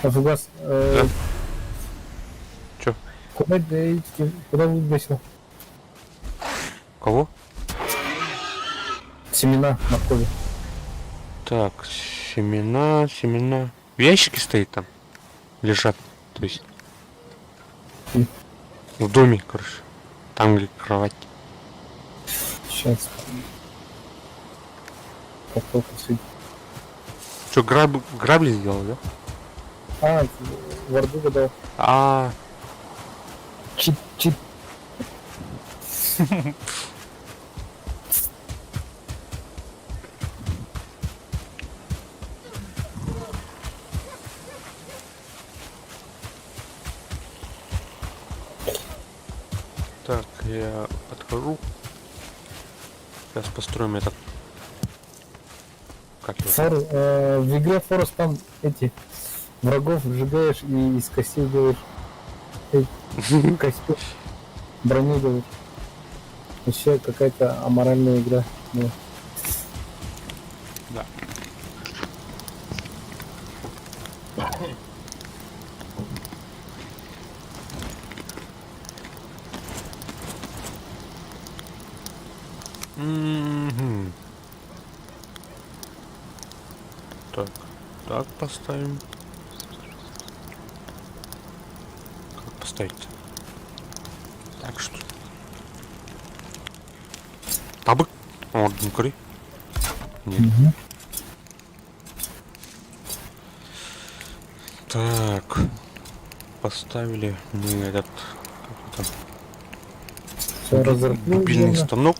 Афугас, Да. Чё? Куда эти, куда выбросил? Кого? Семена моркови. Так, семена, семена. В ящике стоит там. Лежат. То есть. М. В доме, короче. Там где кровать. Сейчас. Картоху сыпь. Что, грабли сделал, да? А, варду дал. А, Чип, чип. Так, я подхожу. Сейчас построим этот. Как его? В игре Forest там эти врагов сжигаешь и из костей делаешь. Эй, костюм. Броню делаешь. Вообще какая-то аморальная игра. Да. Да. Мгм. Так, так поставим. Как поставить? Так что. Табык. О, дункари. Нет. Мгм. Так. Поставили мы этот, как там, Всё, разорву дубильный дело. станок.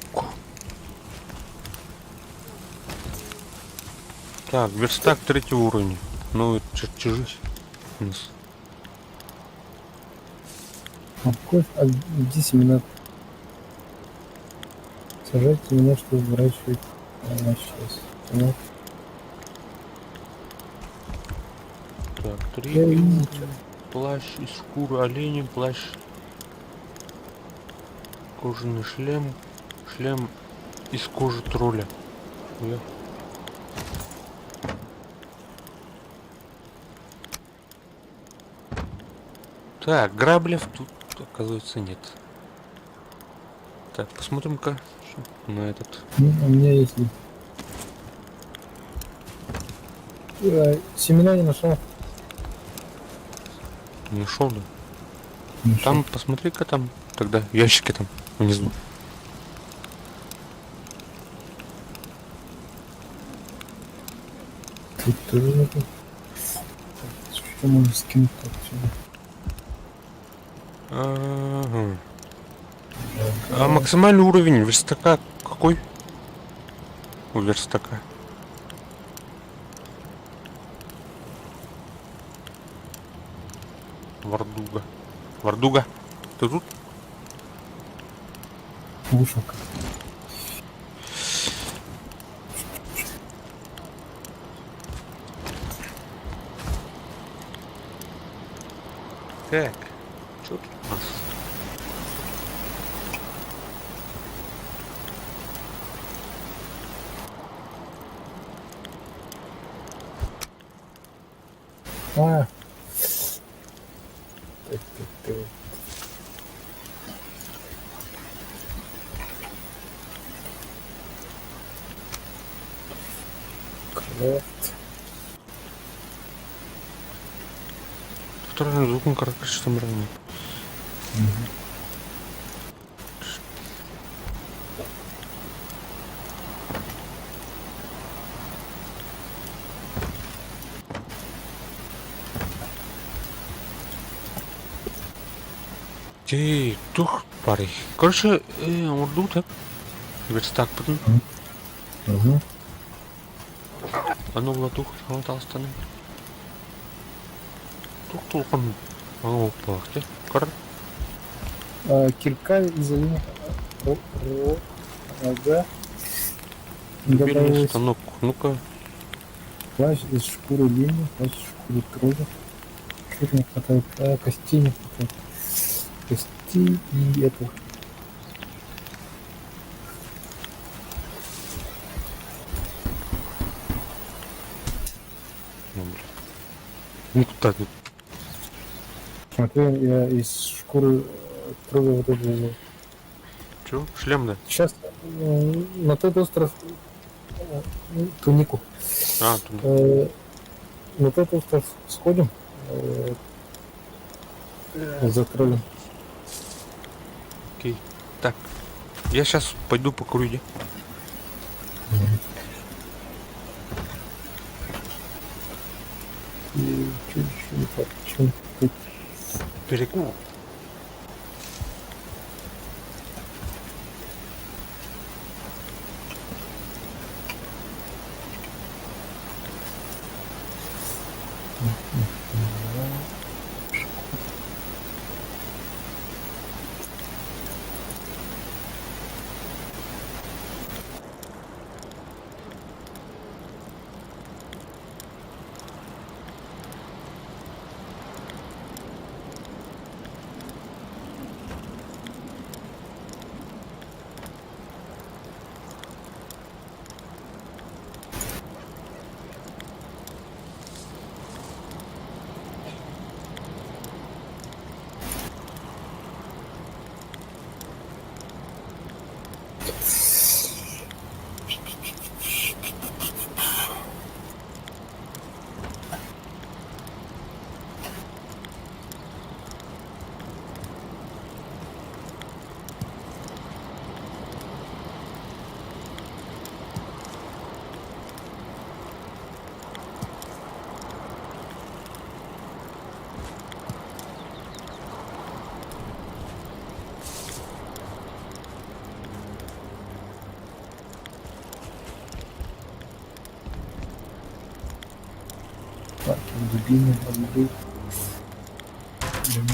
Так, верстак третий уровень. Новые чертежи у нас. Морковь, а где семена? Сажать семена, чтобы выращивать. Она сейчас. Семена. Так, Я третий не уровень. Плащ из шкуры оленя, плащ. Кожаный шлем. Шлем из кожи тролля. Хуя. Так, граблев тут, оказывается, нет. Так, посмотрим-ка на этот. Ну, у меня есть. Семена не нашел. Нашел, да? Нашел. Там, посмотри-ка там, тогда ящики там внизу. Тут тоже нету. Так, что можно скинуть отсюда? Ага. А максимальный уровень верстака какой? У верстака. Вардуга. Вардуга. Ты тут? Вышел как. Так. Что тут у нас? А. Так, так, так. Крафт. Второй звуком короче там. Ты тух парень. Короче, урду так. Верстак потом. Угу. Аны була тух талстаны. Тух тулкан. Аны оппалак Кор. Кирка из оленя рога. Дубильный Добавилось станок. Ну-ка. плащ из шкуры лини, плащ из шкуры тролля. Чего не хватает? А, костей не хватает. Костей и этого. Ну, блин. Ну куда тут? Смотри, я из шкуры тролля вот это сделал. Чё? Шлем, да? Сейчас на тот остров тунику. А, тут. На тот остров сходим за троллем. Окей. Так. Я сейчас пойду покурю, иди. И чё ещё не так? Чем тут? Перекур. Так, дубины, отбил. Блин.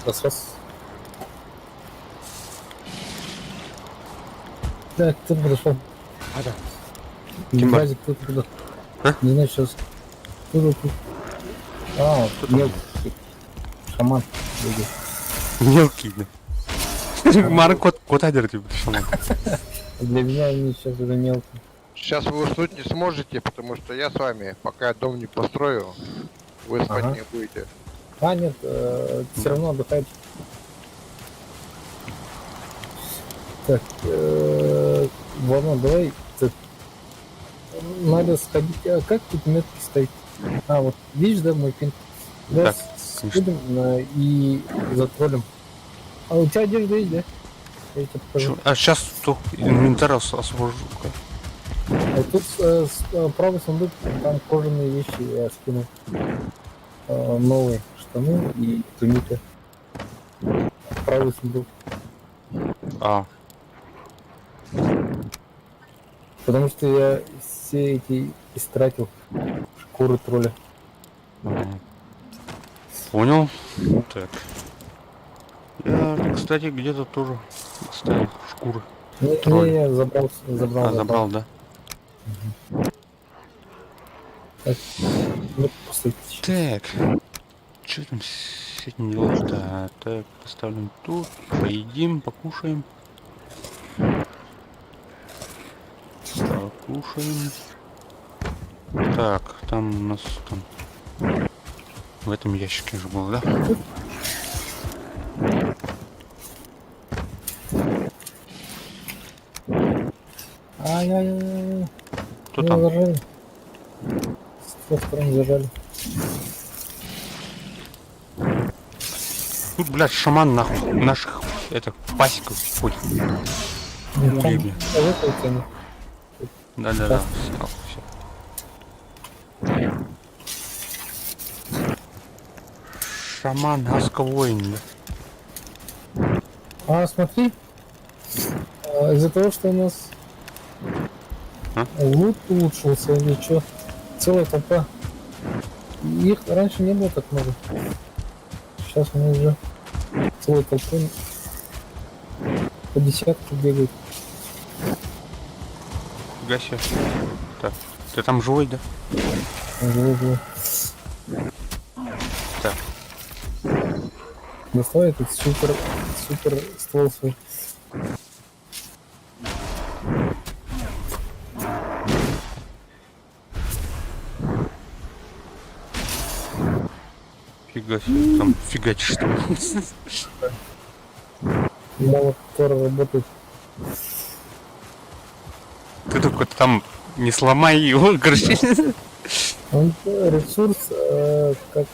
Раз, раз. Так, кто подошел? А, да. Ким бар? Базик, кто туда? А? Не знаю, сейчас. Кто тут? А, Кто там? мелкий. Шаман. бегает. Мелкий, да. Марк кот, кот типа, шаман. Для меня они сейчас уже мелкие. Сейчас вы уснуть не сможете, потому что я с вами, пока дом не построю, вы спать Ага. не будете. А, нет, все равно отдыхает. Так, ладно, давай. Так, надо сходить. А как тут метки стоит? А, вот видишь, да, мой пин? Давай Так, конечно. сходим и затроллим. А у тебя одежда есть, да? Я тебе покажу. Чё? А сейчас то инвентарь освобожу. А тут правый сундук, там кожаные вещи я скинул. Новые штаны и туника. Правый сундук. А, Потому что я все эти истратил. Шкуры тролля. ага. Понял. Так. Я, кстати, где-то тоже оставил шкуры. Не, Тролль. не, я забрал, забрал. А, забрал, да? Ну, просто Так. Что там с этим делать-то? Так, поставим тут. Поедим, покушаем. Покушаем. Так, там у нас там в этом ящике же было, да? Ай-яй-яй. Кто Меня там? зажали. С трех сторон зажали. Тут, блядь, шаман нахуй наших это пасеков ходит. Ну, там Ой, бля. лопаются они. Да-да-да, снял, всё. Шаман Асковоин, да? А, смотри. А, из-за того, что у нас А? лут улучшился или что, целая толпа. Их раньше не было так много. Сейчас они уже целой толпой по десятку бегают. Фига себе. Так, ты там живой, да? Живой, живой. Так. Доставай этот супер, супер ствол свой. Фига себе, там фигачишь там. Молот Тора работает. Ты только там не сломай его, короче. Он ресурс как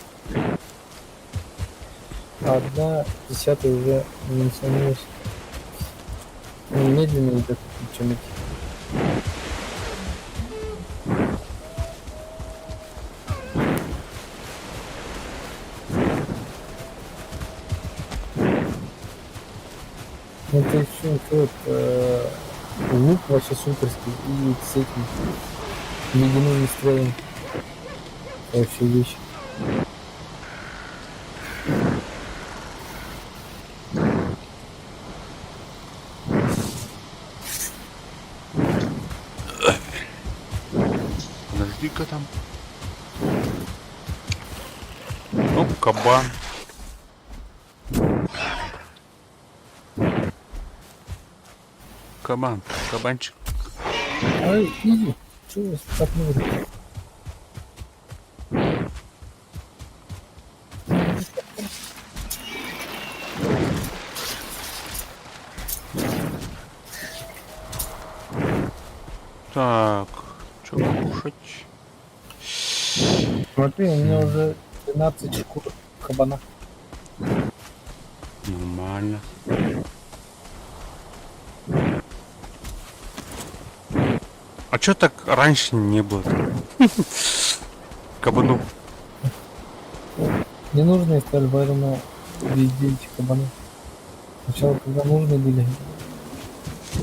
1/10 уже минусанулась. Он медленно идет, чем эти. Ну это еще вот, лук вообще суперский и с этим ледяными стрелами. Вообще вещь. Подожди-ка там. Ну, кабан. Кабан, кабанчик. Ай, иди. Чего вас так много? Так, что покушать? Смотри, у меня уже 12 шкур кабана. Нормально. А чё так раньше не было? Кабану. Не нужно стали, поэтому везде эти кабаны. Сначала, когда нужны были,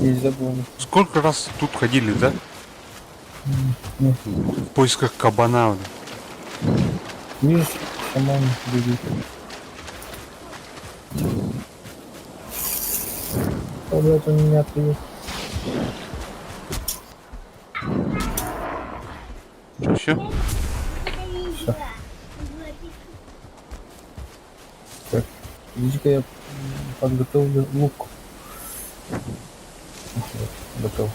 нельзя было. Сколько раз тут ходили, да? Нет. В поисках кабана. Видишь, шаман бегает. О, блядь, он меня отвел. Что, все? Все. Так, иди-ка я подготовлю лук. Вот, готов.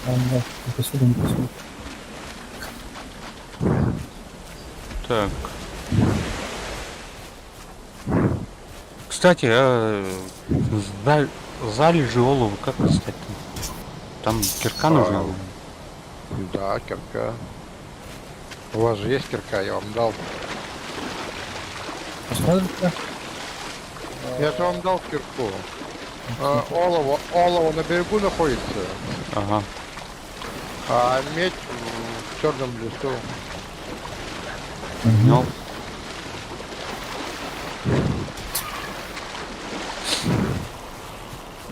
А, да, не посуду, не посуду. Так. Кстати, а залежи олова как достать там? Там кирка нужна? А, Да, кирка. У вас же есть кирка, я вам дал. Посмотрите. Я же вам дал кирку. А, олово, олово на берегу находится, Ага. а медь в черном лесу. Ну.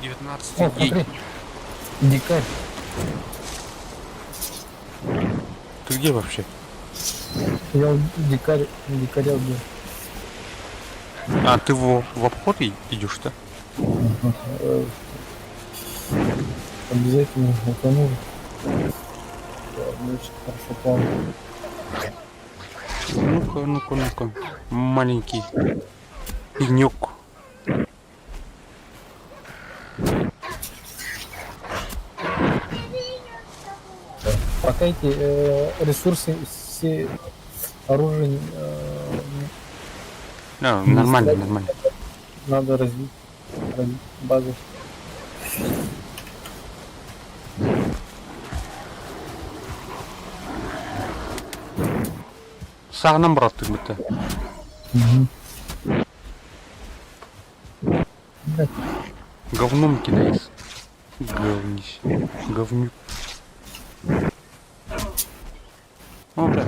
Девятнадцатый О, день. смотри. Дикарь. Ты где вообще? Я дикарь, дикаря убил. А, ты в обход идешь, да? Обязательно утонул. Я очень хорошо плаваю. Ну-ка, ну-ка, ну-ка. Маленький пенек. Пока эти ресурсы, все оружие Да, Не нормально, сказать. нормально. надо развить, развить базу. Сағынан брат ты это. Блядь, Говном кидайся. Говнище. Говнюк. О, бля.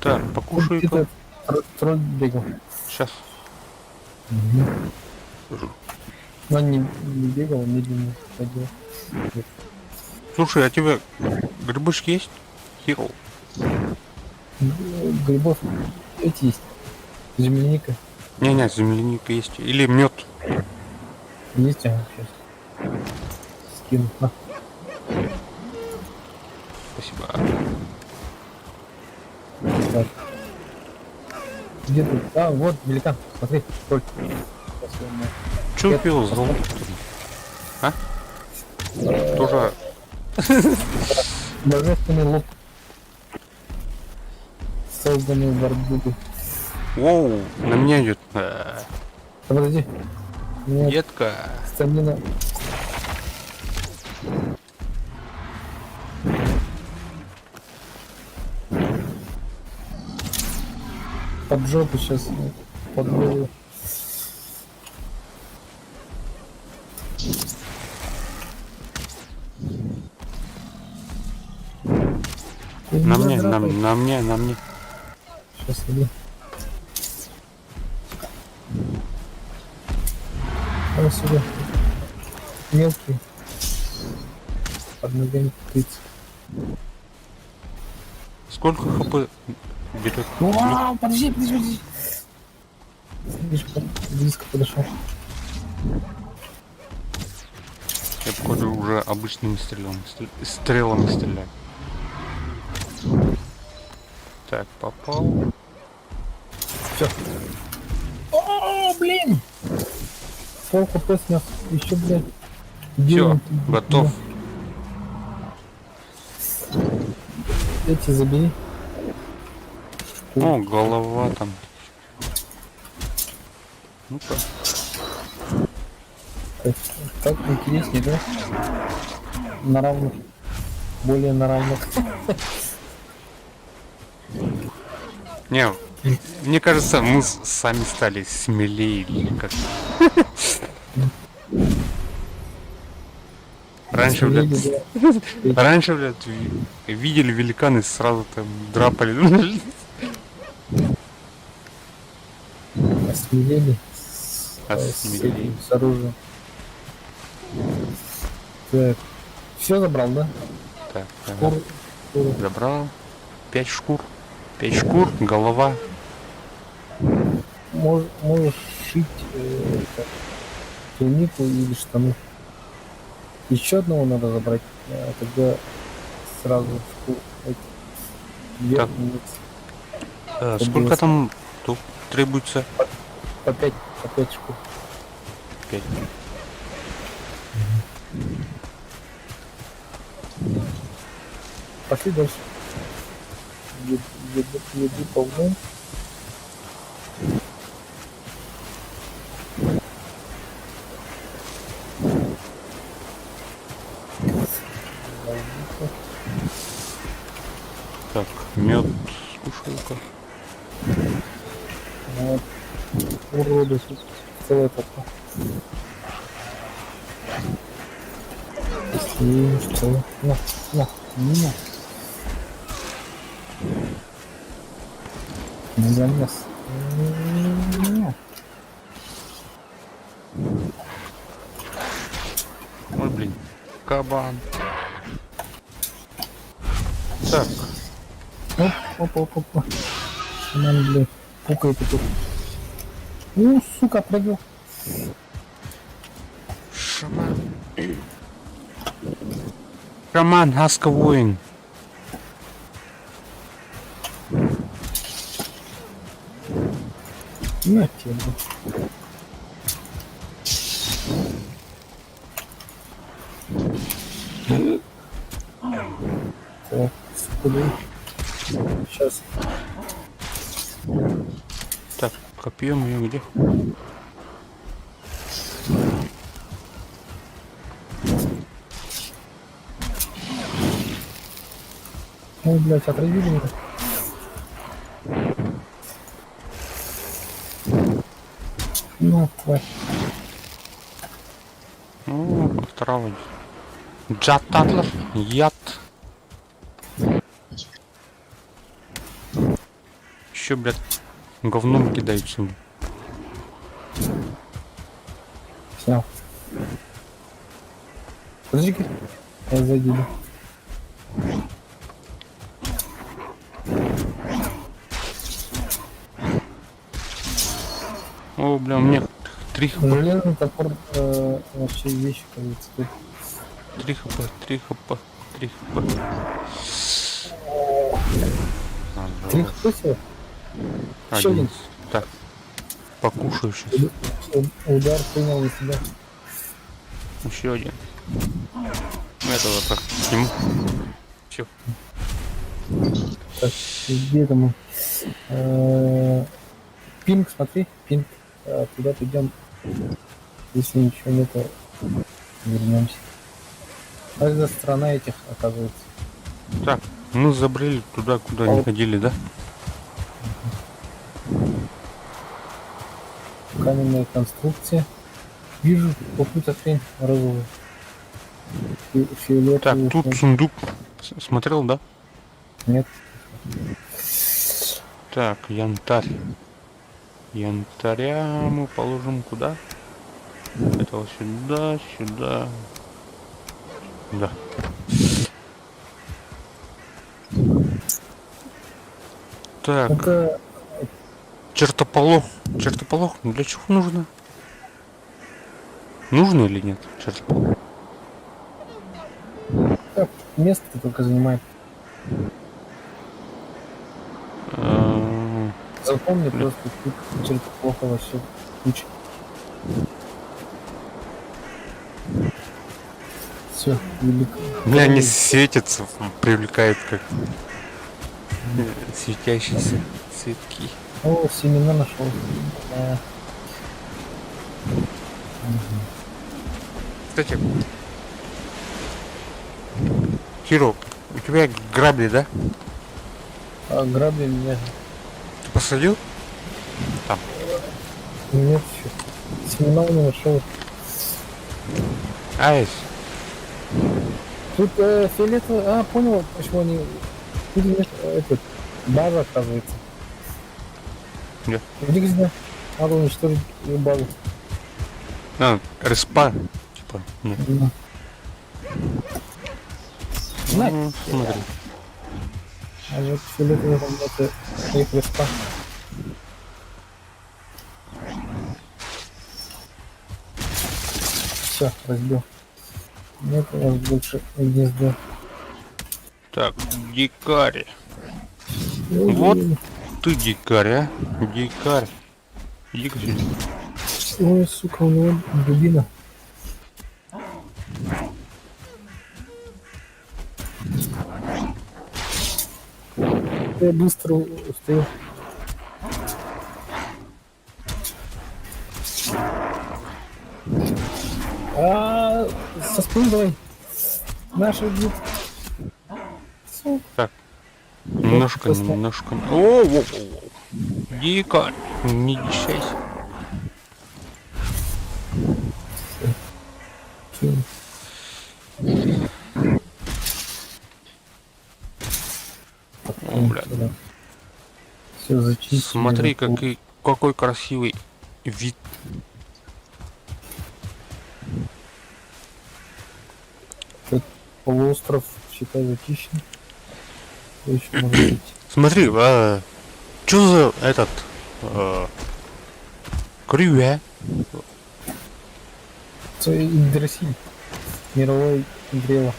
Так, покушаю-ка. где-то тролль бегал. Сейчас. Но не бегал, медленно ходил. Слушай, а тебе грибочки есть? Херов. Грибов эти есть. Земляника. Не-не, земляника есть. Или мед. Есть, ага, сейчас. Скину. На. Спасибо. Так. Где ты? А, вот, великан. Смотри, тролль. Сейчас я ему- Че Я пил золото? А? Тоже Божественный лук. Созданный в Арбуде. Воу, на меня идет. Да подожди. У меня Детка. стамина. Под жопу сейчас под голову. На мне, на, на мне, на мне. Сейчас иди. Давай сюда. Мелкий. Под ногами птиц. Сколько хп берет? Вау, подожди, подожди, подожди. Слишком близко подошел. Я, походу, уже обычными стрелами, стрелами стреляю. Так, попал. Все. О, блин! Пол хп снес. Еще, блядь. Все, готов. Эти забери. О, голова там. Ну-ка. Так, так интереснее, да? На равных. Более на равных. Не, мне кажется, мы сами стали смелее или как. Раньше, блядь, раньше, блядь, видели великаны, сразу там драпали. Осмелели. Осмелели. С оружием. Так. Все забрал, да? Так, ага. Шкуру. Шкуру. Забрал. Пять шкур. Пять шкур, голова. Можешь шить это, тунику или штаны. Еще одного надо забрать, тогда сразу шкуру эти. Вверх, Так. вниз. Сколько было там тут требуется? По пять шкур. Пять. Пошли дальше. Еды полно. Так, мед, скушаю-ка. Вот. Уроды тут целая толпа. И что? На, на, на. Не замес. Не. Ой, блин. Кабан. Так, Оп, оп, оп, оп. Шаман, блин, пукает и тут. Ну, сука, пробил. Шаман. Шаман, Хаска воин. На тебе, блин. Так, куда? Сейчас. Так, копье мое где? Ой, блядь, отравили меня. На, тварь. Ну, отрава. Джататлар, яд. Еще, блядь, говном кидаются. Снял. Подожди-ка. Я сзади иду. О, бля, у меня 3 хп, Железный топор вообще вещь, кажется, тут. 3 хп, 3 хп, 3 хп. 3 хп всего? Еще один. Так, покушаю сейчас. Удар принял на себя. Еще один. Этого так сниму. Че? Так, где там он? Пинг, смотри, пинг. Туда пойдем. Если ничего нету, вернемся. А это страна этих, оказывается. Так, мы забрели туда, куда не ходили, да? Каменная конструкция. Вижу какую-то хрень розовую. Фиолетовую. Так, тут хрень. сундук. Смотрел, да? Нет. Так, янтарь. Янтаря мы положим куда? Этого сюда, сюда. Да. Так, Это чертополох. Чертополох для чего нужно? Нужно или нет чертополох? место только занимает. Запомни просто, тут чертополоха вообще куча. Все, велико. Бля, они светятся, привлекает как светящиеся цветки. О, семена нашел. Да. Кстати, Киро, у тебя грабли, да? А грабли меня. Ты посадил? Нет еще. Семена не нашел. Айс. Тут фиолетовый. А, понял, почему они. Тут у них этот база оказывается. Где? Иди сюда. Надо уничтожить ее базу. А, респа. Типа, нет. Да. На. Ну, смотри. А вот фиолетовый там это их легко. Все, разбил. Нет у вас больше гнезда. Так, дикарь. Вот ты дикарь, а? Дикарь. Иди-ка сюда. Ой, сука, у него дубина. Я быстро устаю. А, со спины давай. Наши бьют. Сука. Немножко, Просто- немножко. О, о, о, о. Дикарь, не дичайся. Кинь. О, бля. Все зачистили. Смотри, какой красивый вид. Полуостров, считай, зачищен. Что еще может быть? Смотри, а, чё за этот крюе? Это Игдрасиль. Мировой древо.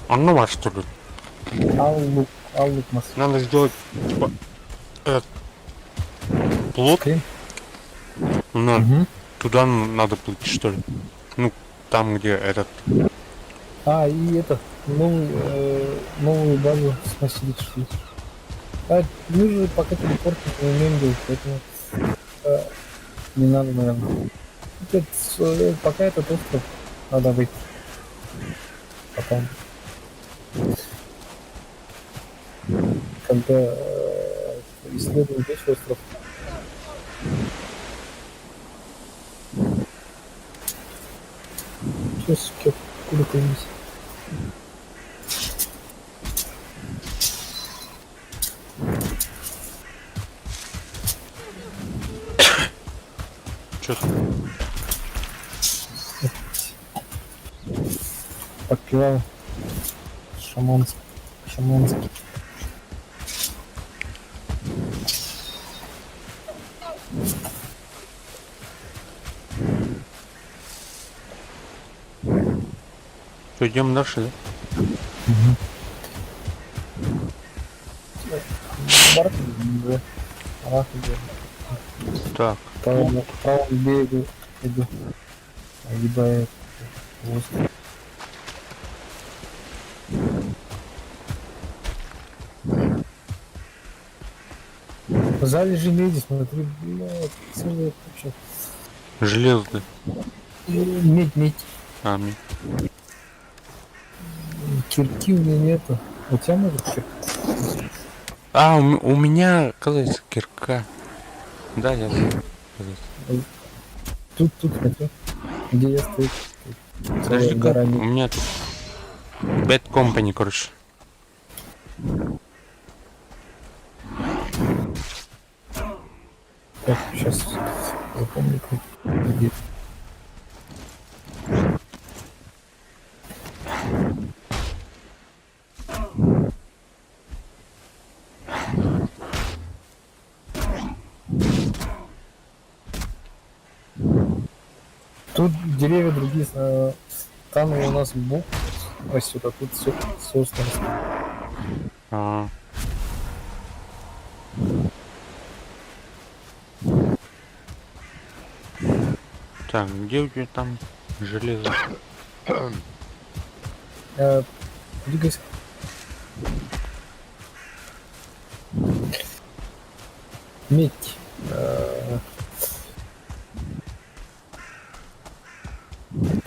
Оно что ли? Аллук, Аллук нас. Надо сделать этот плот. Крем? На, Мгм. Туда надо плыть, что ли? Ну, там, где этот. А, и это, новую базу сносили чуть-чуть. А, мы же пока телепорт не умеем делать, поэтому не надо, наверное. Пока этот остров надо выйти. Потом. Когда исследуем весь остров. Сейчас, суки, откуда появились? Чё там? Подпеваю. Шаманский. Шаманский. Что, идем дальше, да? Барк, да. Ах, да. Так. К правому берегу иду. Огибая остров. Залежи меди, смотри, блядь, целая куча. Железный. Медь, медь. А, медь. Кирки у меня нету. У тебя может кирка? А, у меня, оказывается, кирка. Да, я знаю. Тут, тут, смотри. Где я стою. Подожди-ка, у меня тут Bad Company, короче. Так, сейчас запомню, как где. Тут деревья другие, там у нас бук растет, а тут сосны растут. А. Так, где у тебя там железо? Двигайся. Медь.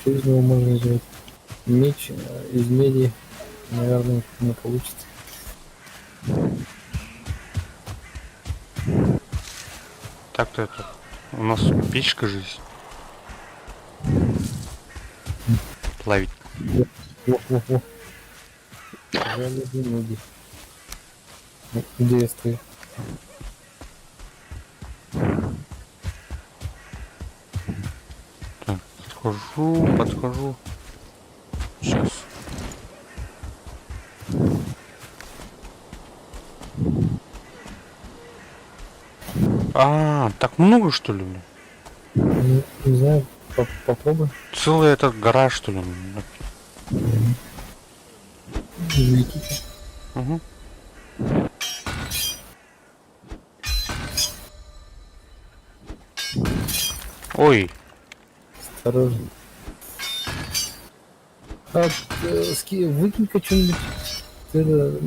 Что из него можно сделать? Меч из меди, наверное, не получится. Так-то это. У нас печка же есть. Плавить. Во-во-во. Железо меди. Где я стою? Так. Подхожу, подхожу. Сейчас. А, так много, что ли, блин? Не, не знаю, попробуй. Целый этот гора, что ли? Блин? Извлеките. Угу. Ой, Осторожно. А, выкинь-ка что-нибудь. Ты это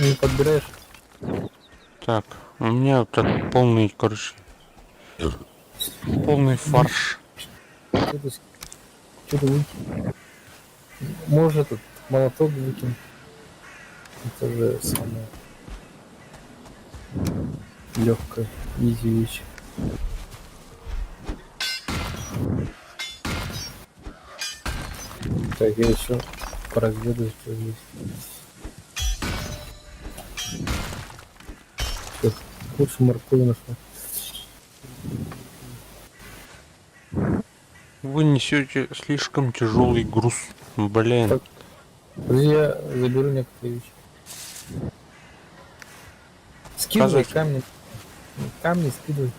не подбираешь. Так, у меня вот этот полный, короче, полный фарш. Что-то выкинь. Может, этот молоток выкинь. Это же самое легкая, easy вещь. Так, я еще поразведаю, что здесь. Всё, лучше моркови нашла. Вы несете слишком тяжелый груз. Блин. Так. Подожди, я заберу некоторые вещи. Скидывай Показывай. камни. Камни скидывай.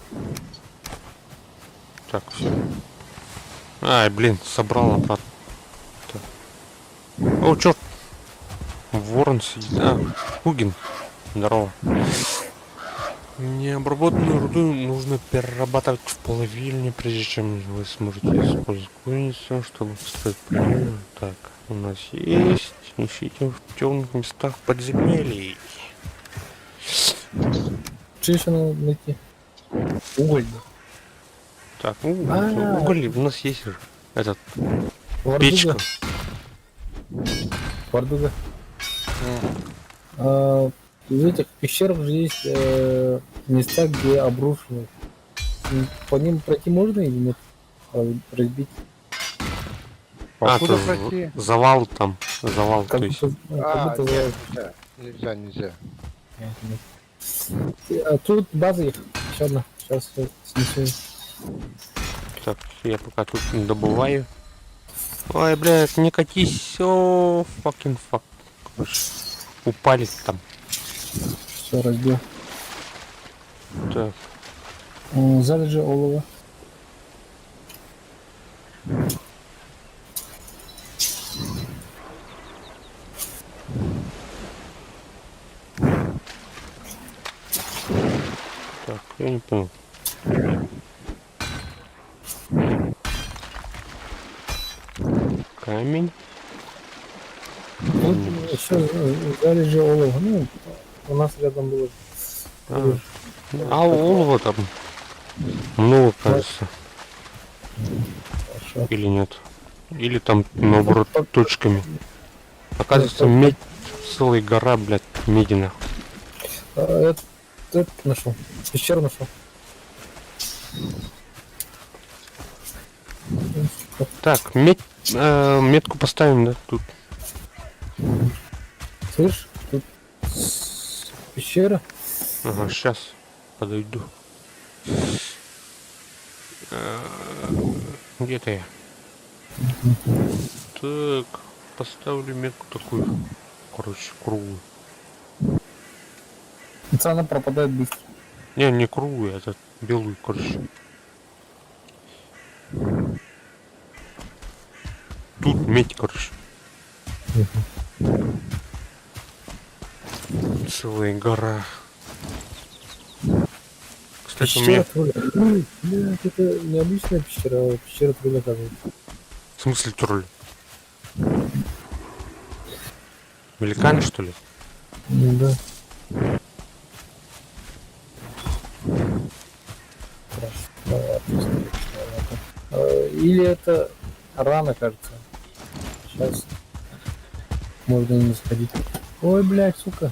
Так, все. Ай, блин, собрал обратно. Так. О, черт. Ворон сидит. А, Хугин. Здорово. Необработанную руду нужно перерабатывать в плавильне, прежде чем вы сможете использовать кузницу, чтобы построить плавильню. Так, у нас есть. Ищите в темных местах подземелий. Что еще надо найти? Уголь. Так, ну, А. уголь у нас есть же. Этот, Вардуга. печка. Вардуга. А, в этих пещерах же есть места, где обрушены. По ним пройти можно или нет? Разбить? А, Покуда это пройти? завал там. Завал, Как то есть. будто, ну, как А, будто нет, завал. нельзя, нельзя, нельзя. Нет, нет. А тут база их. Еще одна. Сейчас я снесу. Так, я пока тут не добываю. Ой, блядь, не катись, о, fucking fuck. Короче, упали там. Все, разбил. Так, Залежи олова. Так, я не понял. Камень. Тут еще залежи олова. Ну, у нас рядом было. А олова там много, кажется. Хорошо. Или нет? Или там, наоборот, точками. Оказывается, медь, целая гора, блядь, меди нахуй. А, это нашел. Пещеру нашел. Так, медь, метку поставим, да, тут. Слышь, тут пещера. Ага, сейчас подойду. Где-то я? Так, поставлю метку такую, короче, круглую. Она пропадает быстро. Не, не круглую, а этот белую, короче. Тут медь, короче. Целая гора. Кстати, у Пещера меня... тролля. Ой, блядь, это необычная пещера, а пещера тролля, оказывается. В смысле тролль? Великан, что ли? Ну да. Страшновато, страшновато. Или это рано, кажется. Сейчас можно не сходить. Ой, блядь, сука.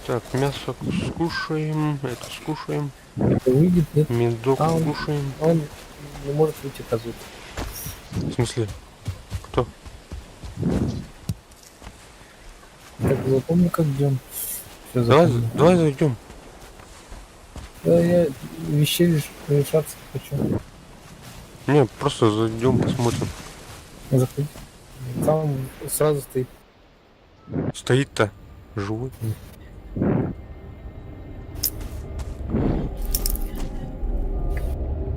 Так, мясо скушаем, это скушаем, Это выйдет, нет? медок А он- скушаем. Он не может выйти козу. В смысле? Кто? Так, запомни, как идем. Все, Давай, давай зайдем. Да, я вещей лишаться хочу. Не, просто зайдем, посмотрим. Заходи. Там сразу стоит. Стоит-то. Живой.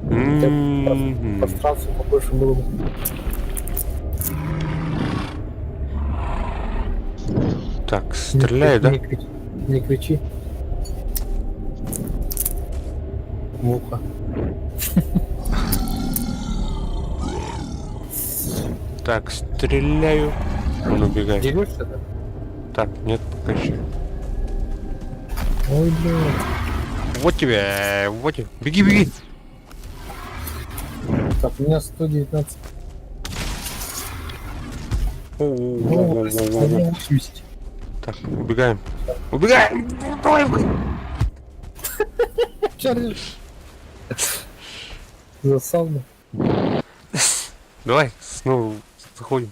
М-м-м. Пространство побольше было бы. Так, стреляю, да? Не кричи. Не кричи. В ухо. Так, стреляю. Он убегает. Дерешься, да? Так, нет, пока еще. Ой, блядь. Вот тебе, вот тебе. Беги, беги. Так, у меня 119. Ну, О-о-о-о-о-о. 80. Так, убегаем. Убегаем! Давай, Чарли. За сауну. Давай, снова заходим.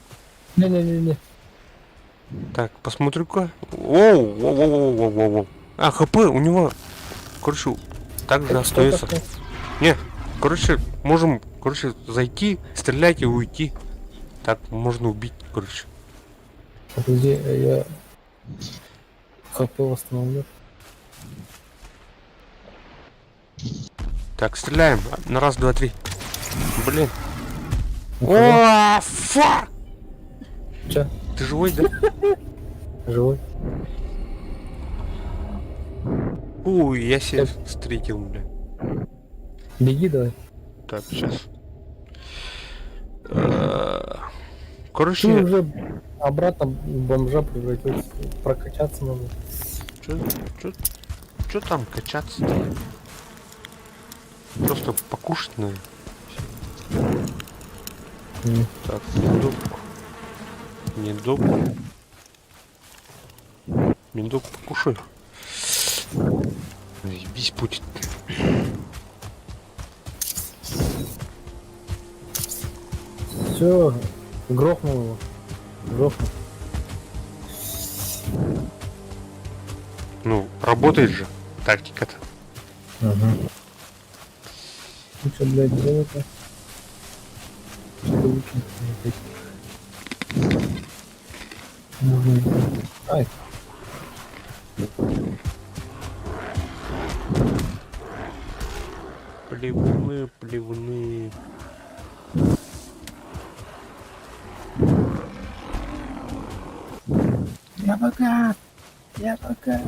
Не-не-не-не. Так, посмотрю-ка. Оу, воу, воу, воу, воу, воу. А, ХП у него, короче, также Это что остается. такое? Не, короче, можем, короче, зайти, стрелять и уйти. Так можно убить, короче. Подожди, я ХП восстановлю. Так, стреляем. На раз, два, три. Блин. Ну, О, fuck! Че? Ты живой, да? Живой. Ой, я себя встретил, бля. Беги давай. Так, сейчас. Ты Короче, уже обратно в бомжа превратился. Прокачаться надо. чё там качаться-то? Просто покушать надо. Так, медок. Медок. Медок покушай. Заебись будет. Все, грохнул его. Грохнул. Ну, работает же тактика-то. Ага. Ну что, блядь, золото? Что-то выкинуть опять. Можно. Ай. Плевуны, плевуны. Я богат! Я богат!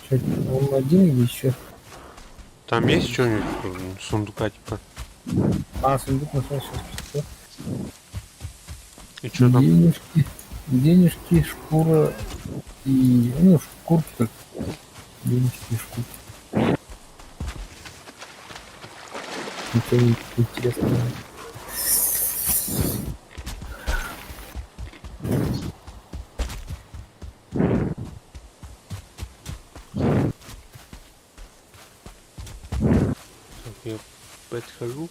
Че, он один или еще? Там есть что-нибудь? Сундука типа. А, сундук нашел сейчас. И что там? Денежки, денежки, шкура и... Ну, шкурки только. Денежки и шкурки. Ничего не интересного. Так, я подхожу.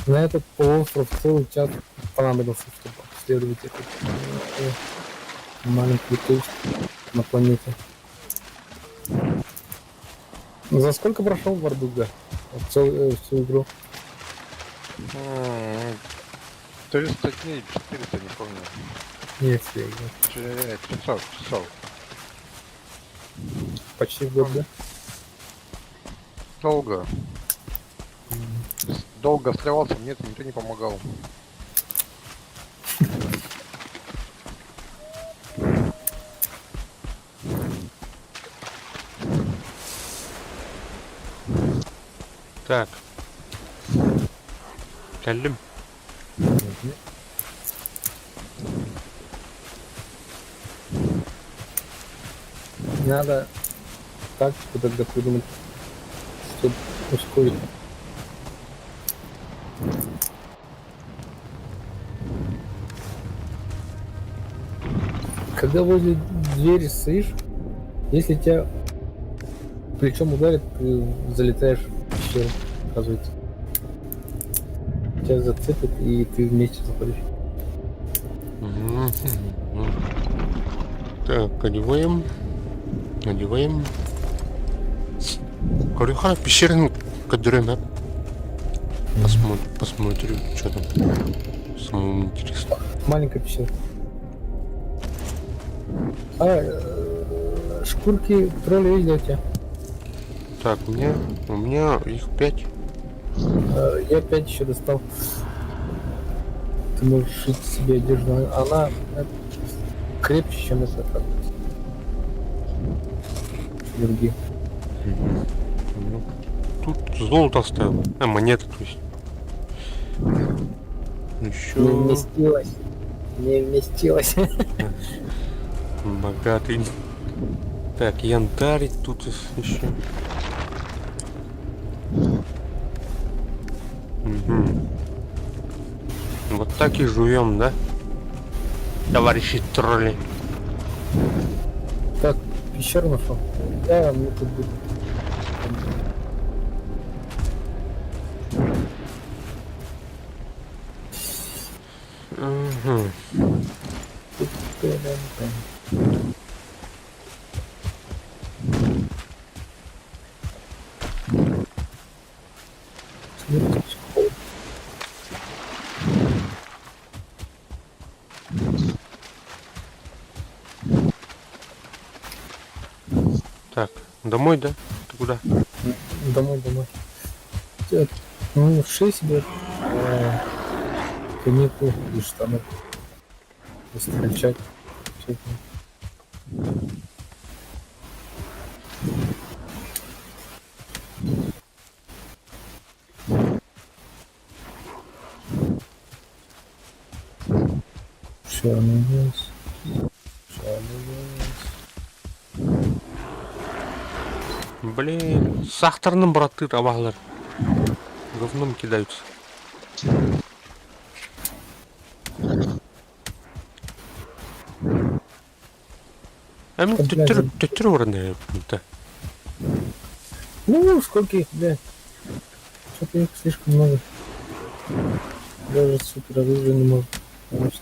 На этот полуостров целый час понадобился, чтобы обследовать этот маленькую точку на планете. За сколько прошел Вардуга? Всю игру? 300 дней, 400, не помню. Нет, я играл. Часов, часов. Почти в год, да? Долго. Долго сливался, мне никто не помогал. Так. Кэллим. Надо тактику тогда придумать, чтобы ускорить. Когда возле двери стоишь, если тебя плечом ударит, ты залетаешь в пещеру, оказывается. Тебя зацепит, и ты вместе заходишь. Так, одеваем. Одеваем. Корюха, пещерный кадрена. Посмотрю, посмотрю, что там. Самому интересно. Маленькая пещера. А, шкурки тролля есть у тебя? Так, у меня их 5. Я 5 еще достал. Ты можешь шить себе одежду. Она крепче, чем это. Как другие. Ну, тут золото оставил. А, монеты, то есть. Еще. Не вместилось. Не вместилось. Богатый. Так, янтарь тут еще. Угу. Вот так и живем, да? Товарищи тролли. Так, пещеру нашел. Да, мне тут будет. Угу. Так, домой, да? Ты куда? Домой, домой. Ну, шей себе тунику и штаны. Встречать. Черный лес. Черный лес. Блин, сахарным браты абаһылар. Говном кидаются. А ну төттөрү орын да. Ну, сколько их, блядь. Что-то их слишком много. Даже супер оружие не может помочь.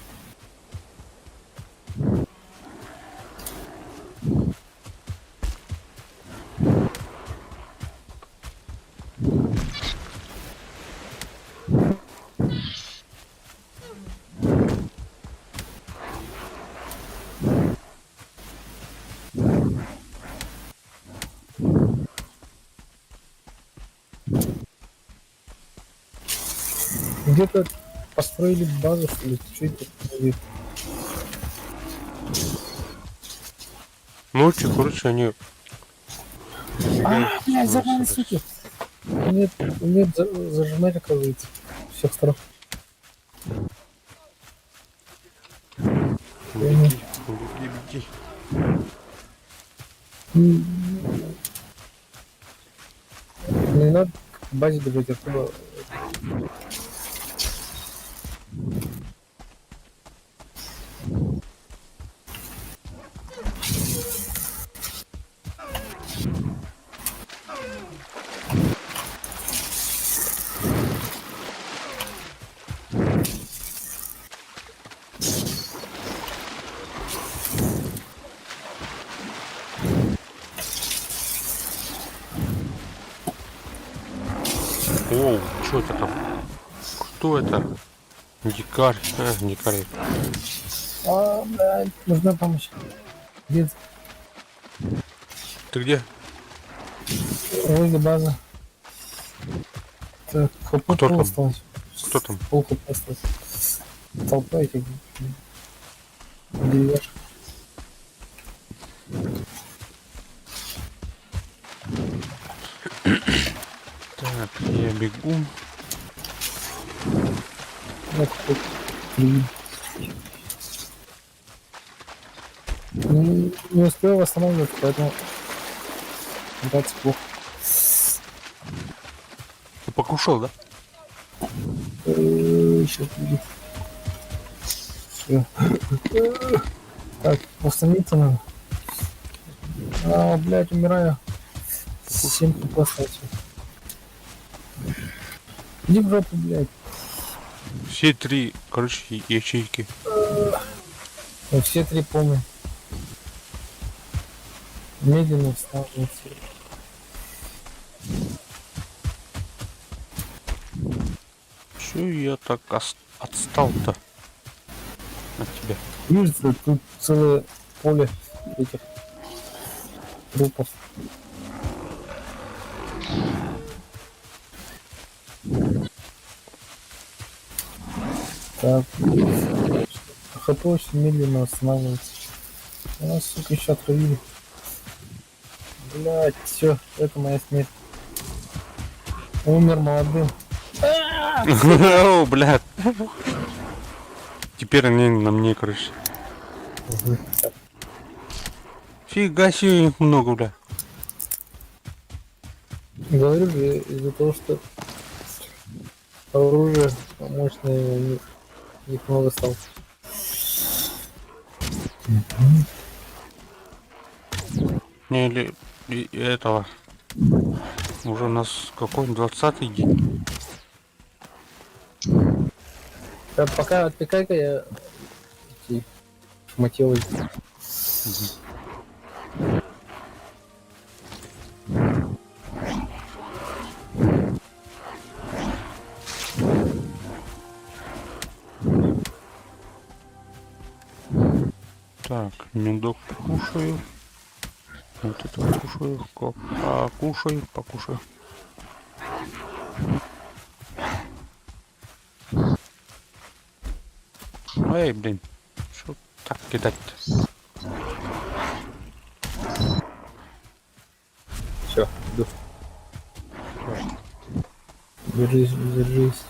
Где-то построили базу, что ли? Что это? Ночью, короче, они... А, блядь, загнали, суки. Нет, нет, зажимать, оказывается. С всех сторон. Беги, беги, беги. Не надо к базе бежать, а то... Оу, что это там? Кто это? Дикарь. А, дикарь. А, блядь, нужна помощь. Где ты? Где? Возле базы. Так, хп Кто там? осталось. Кто там? Пол хп осталось. Толпа этих деревяшек. Так, я бегу. Вот тут три. Не, не успел восстанавливаться, поэтому драться плохо. Ты покушал, да? Сейчас будет. Всё. Так, восстановиться надо. А, блядь, умираю. 7 хп осталось. Иди в жопу, блядь. Все три, короче, ячейки. Ну, все три полные. Медленно восстанавливается. Чё я так отстал-то от тебя? Видишь, тут целое поле этих трупов. Так. ХП очень медленно восстанавливается. У нас, сука, еще отравили. Блять, все, это моя смерть. Умер молодым. О, блядь. Теперь они на мне, короче. Фига себе их много, бля. Говорю же, из-за того, что оружие мощное, у них, их много стало. Не, или и этого. Уже у нас какой 20-й день. Так, пока отвлекай-ка я эти шматьё возьму. Так, медок покушаю. Вот это покушаю. Покушаю, покушаю. Эй, блин. Что так кидать-то? Все, иду. Держись, держись.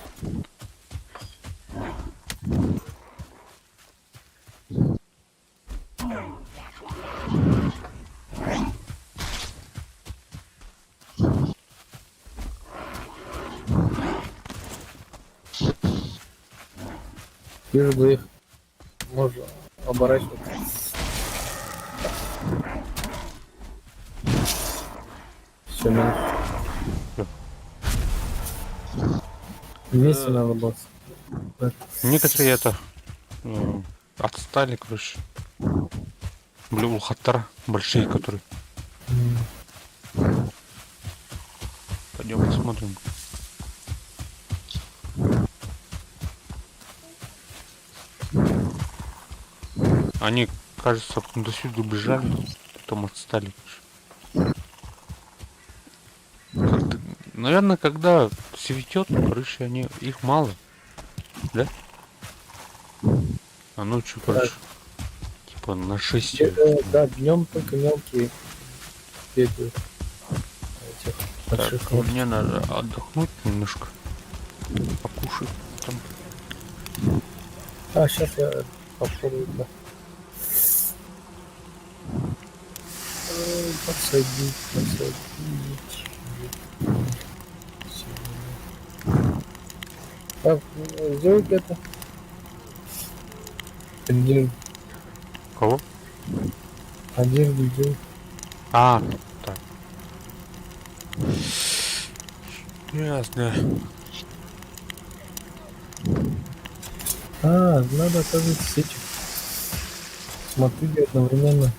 Вижу двоих. Можно оборачиваться. Все, минус. Всё. Вместе надо было. Некоторые это отстали, короче. Бля, улахаттара большие, которые. Пойдем посмотрим. Они, кажется, до сюда бежали, потом отстали. Как наверное, когда цветет, крыши, они, их мало. Да? А ночью, короче, типа на 6. Да, днем только мелкие бегают. Этих Так, мне надо отдохнуть немножко. Покушать там. А, сейчас я попробую, да. Подсадить, подсадить. Так, сделай это. Одежду. Кого? Одежду делай. А, так. Ясно. А, надо, оказывается, этих мотыги одновременно.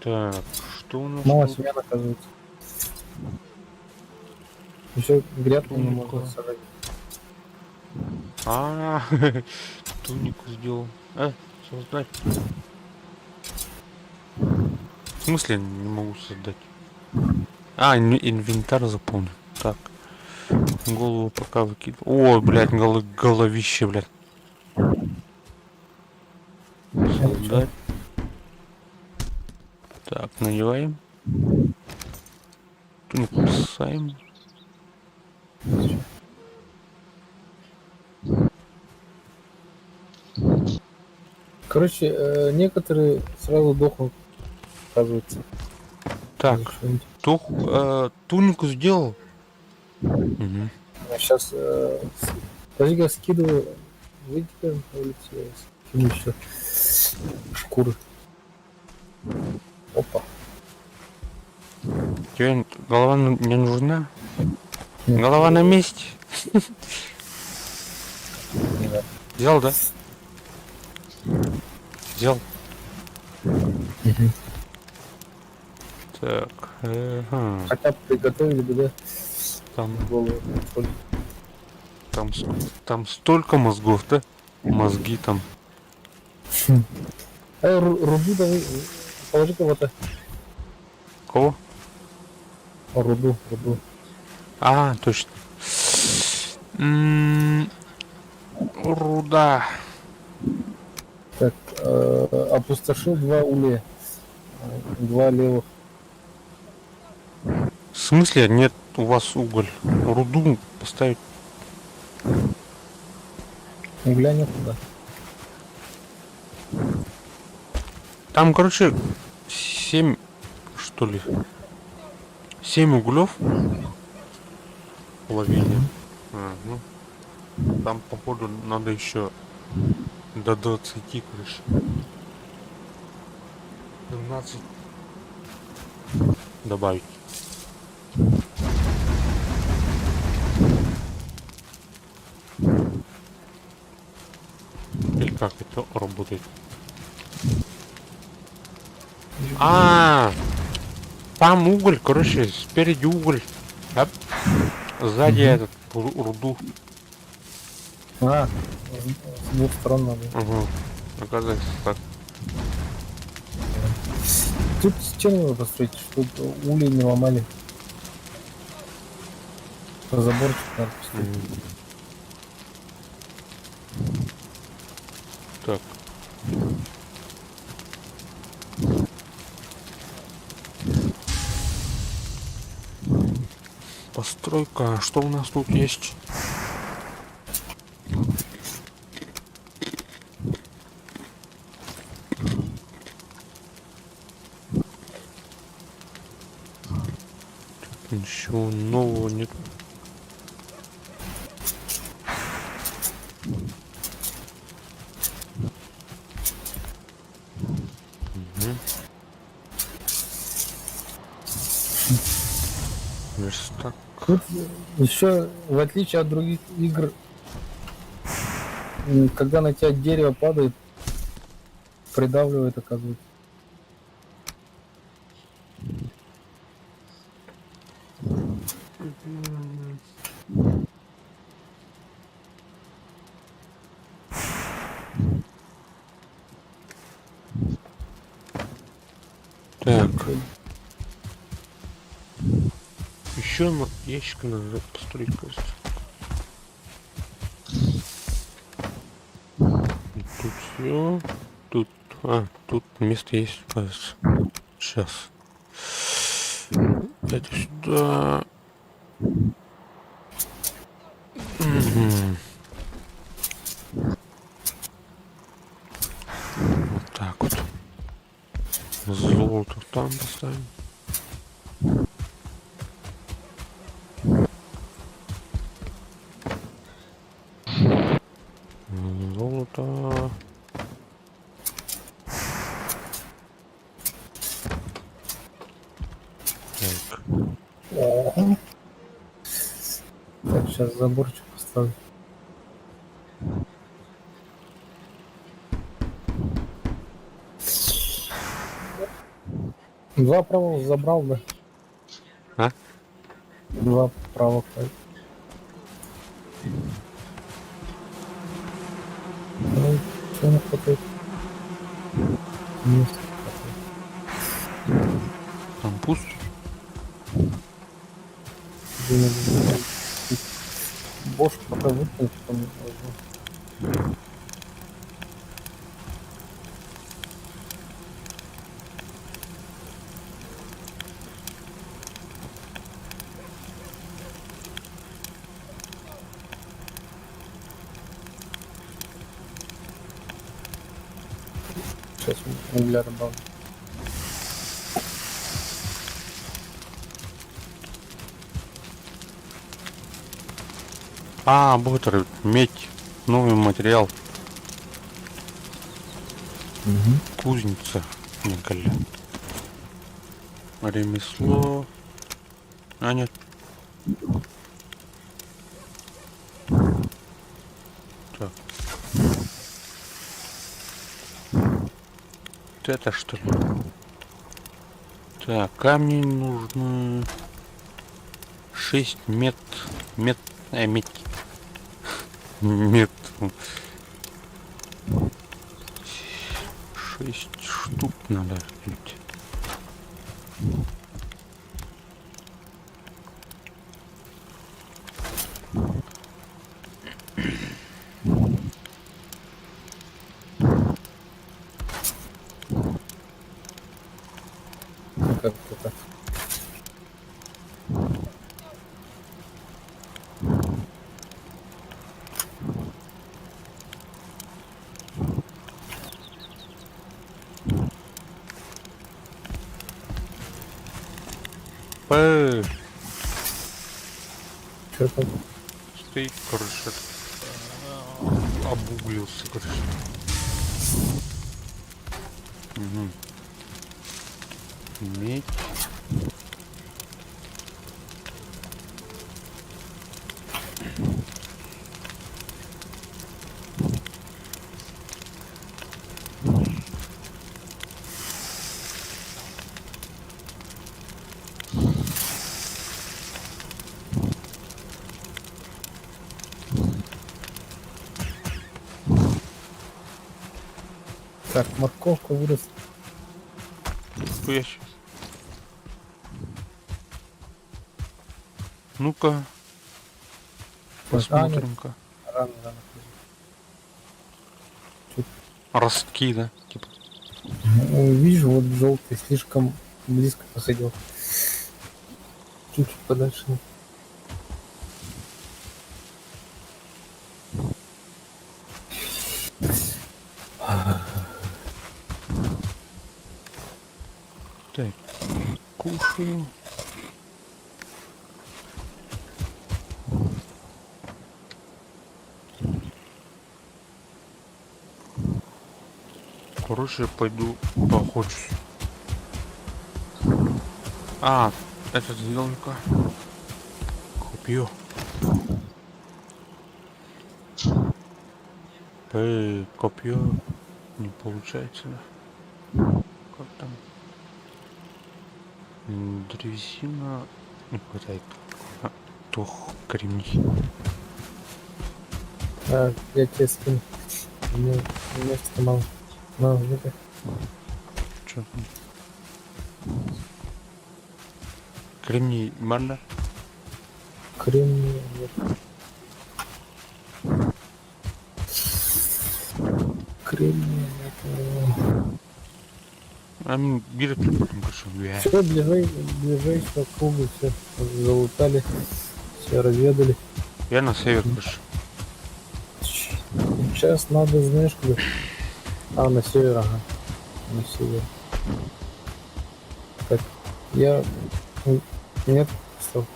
Так, что у нас Мало тут? семян, оказывается. Еще грядку не можно сажать. А, тунику сделал. Создать. В смысле не могу создать? А, инвентарь заполнен. Так. Голову пока выкидываю. О, блядь, головище, блядь. Создать. Так, надеваем. Тунику бросаем. Короче, некоторые сразу дохнут, оказывается. Так, тунику сделал. Угу. Сейчас, подожди, я скидываю. Выйди-ка на улицу, я скину еще шкуры. Опа. Тебе голова не нужна? Нет. Голова на месте. Взял, да? Взял. Так, ага. Хотя бы приготовили бы, да, Там, голову. там, там столько мозгов, да? Мозги там. Руду давай, положи кого-то. Кого? Руду, руду. А, точно. Руда. Так, опустошил два улья. Два левых. В смысле нет у вас уголь? Руду поставить. Угля нет, да. Там, короче, 7, что ли? 7 углев в. А, ну, там, походу, надо еще до 20, короче. 12 добавить. Или как это работает? А, там уголь, короче, спереди уголь, а сзади этот руду. А, с двух сторон надо. Угу. Оказывается, так. Тут стену надо построить, чтобы ульи не ломали. Заборчик надо построить. Так. Постройка. Что у нас тут есть? Тут ничего нового нет. Мгм. Верстак. Тут еще, в отличие от других игр, когда на тебя дерево падает, придавливает, оказывается. Так. Еще на ящик надо построить, кажется. Тут все. Тут. А, тут место есть, кажется. Сейчас. Это сюда. Мгм. Вот так вот. Золото там поставим. Золото. Так. Так, сейчас заборчик поставлю. Два права забрал, да? А? Два права. Ну, чего не хватает? Места хватает. Там пусто. Бош пока выкинуть, потом возьму. Сейчас угля добавлю. А, бутер, медь, новый материал. Кузница. Николя. Ремесло. А, нет. Так. это что ли? Так, камни нужны. 6 мет... Мет... мет... Мет... 6 штук надо ведь. Как-то так. П. Что там? Стоит, короче, обуглился, короче. Угу. Медь. Так, морковка выросла. Хуя щас. Ну-ка, А, нет, посмотрим-ка. рано, рано. Ростки, да? Типа. Ну, видишь, вот желтый слишком близко посадил. Чуть-чуть подальше. Так, кушаю. Короче, я пойду поохочусь. А, это сделка. Копье. Эй, копье не получается, да? Как там? Древесина не хватает. А, Тох, кремний. А, я тебе скину. Мне места мало. На, ну-ка. Чё там? Кремний манда? Кремний нет. Кремний нет. А мин биир өттүн короче. Все, ближай, ближайшего круга все залутали, все разведали. Я на север, короче. Сейчас надо, знаешь, куда? А, на север, ага. На север. Так, я... Нет, стоп.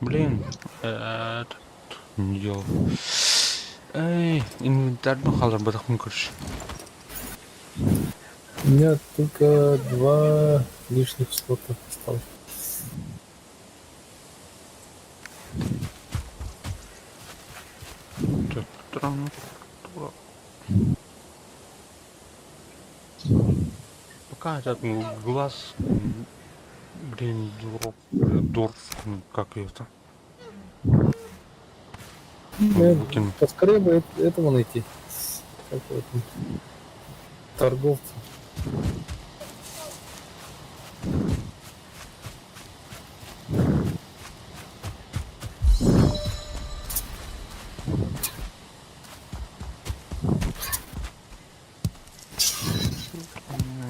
Блин, этот не делал. Эй, инвентарь хаалларбатахпын короче. У меня только два лишних слота осталось. Так, тран- Пока этот ну, глаз, блин, дурок, дорф, ну, как это? Ну, Выкину. Поскорее бы этого найти. Как его там? Торговца.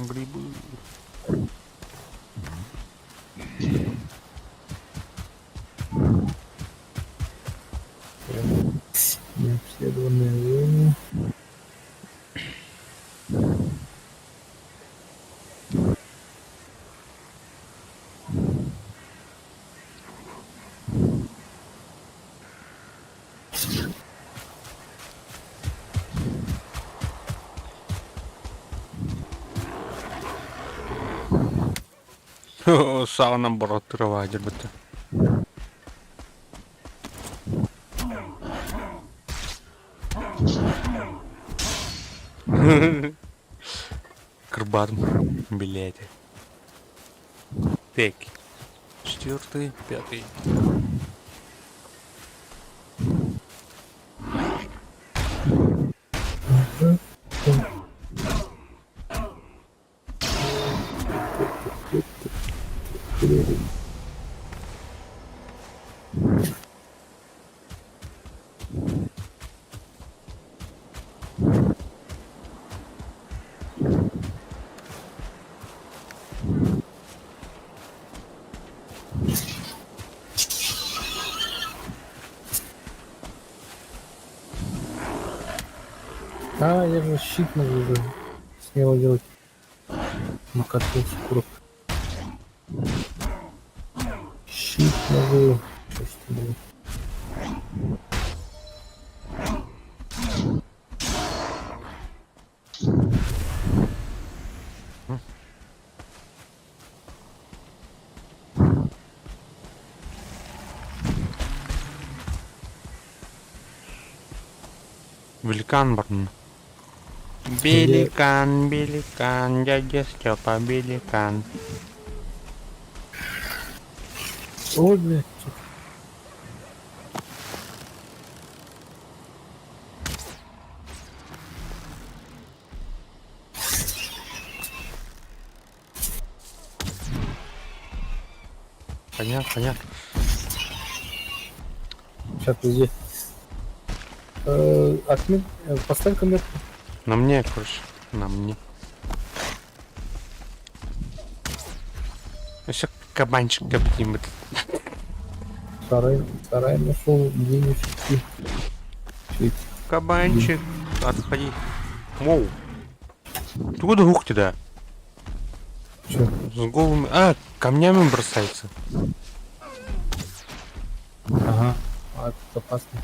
Грибы. Необследованные зоны. Сауна баратырова дебete. Кырбаатым, блядь. Так. Четвертый, пятый. А, я же щит могу уже смело делать. Макату курок. Щит могу. Что ж это было? Великан барна. Великан, великан, дядя Степа, великан. Ой, блядь. Понятно, понятно. Сейчас, подожди. Поставь-ка метку. На мне, короче. На мне. Еще кабанчик кабдим. Сарай, сарай нашел, где не фики. Кабанчик, отходи. Воу. Ты куда ух ты, да? Че? С голыми... А, камнями бросается. Ага. А, это опасно.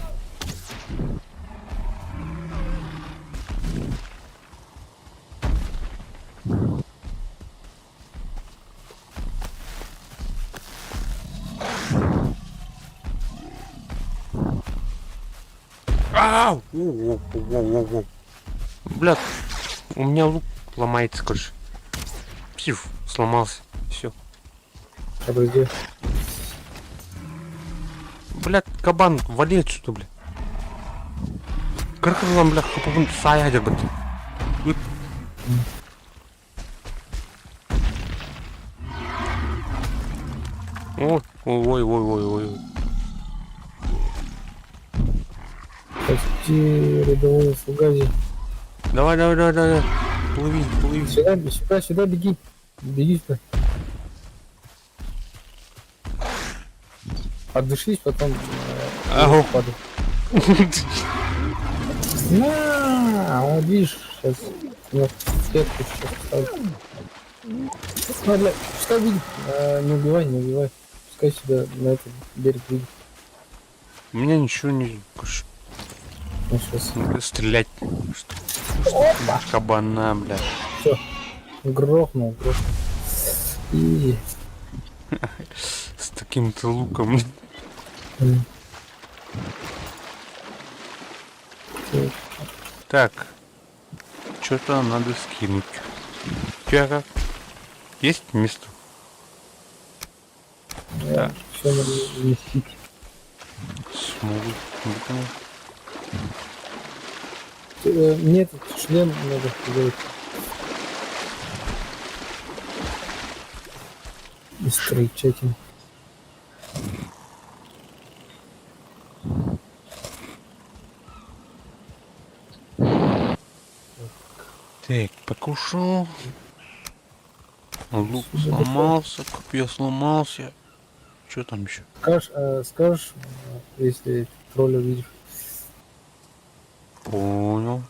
Ау! Воу-воу-воу-воу-воу. Бля, у меня лук ломается, короче. Псих, сломался. Все. Подожди. Бля, кабан, вали отсюда, бля. Кыркызлан, бля, хапабын сая бит. Ой, ой, ой, ой, ой. Почти рядового фугази. Давай, давай, давай, давай. Плыви, плыви. Сюда, сюда, сюда беги. Беги сюда. Отдышись, потом Ага. падай. На, вот видишь, сейчас я сверху сейчас поставлю. На, бля, пускай видит. Не убивай, не убивай. Пускай сюда на этот берег видит. У меня ничего не... Ну, сейчас. Стрелять. Что? Что? Кабана, бля. Все. Грохнул, грохнул. И... С таким-то луком. Так. Что-то надо скинуть. Тебя как? Есть место? Да. Все надо вместить. Смогу. Мне этот шлем надо сделать. Из крольчатины. Так, покушал. Лук сломался, копье сломался. Что там еще? Скажешь, скажешь, если тролля увидишь. Понял.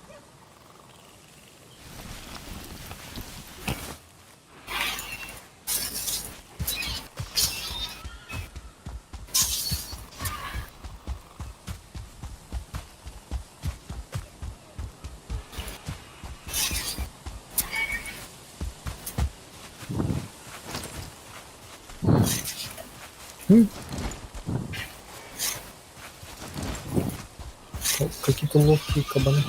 Какие-то ловкие кабаны.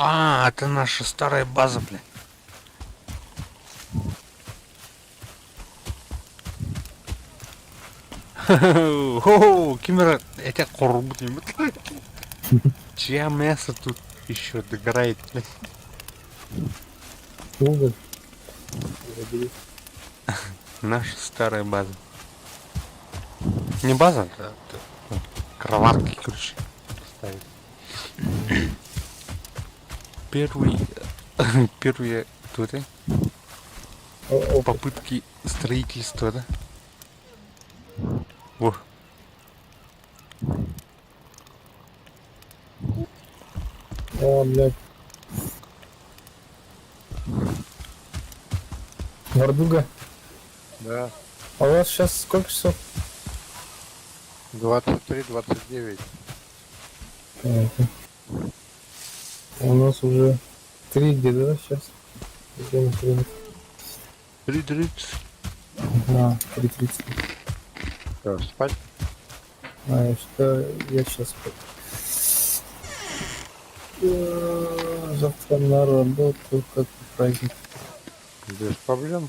А, это наша старая база, блин. О, Кимера, это корбут. Чья мясо тут еще догорает, блин? Уголь. Забери. Наша старая база. Не база, а это, кроватки, короче, поставить. Первый, первые тут, О, опыт. попытки строительства, да? Во. О, блядь. Вардуга. Да. А у вас сейчас сколько часов? 23-29. Понятно. У нас уже три где-то, да, сейчас? Время, время. 3:30. А, 3:30. Всё, спать? А, я что, я сейчас завтра на работу, как праздник. Без проблем.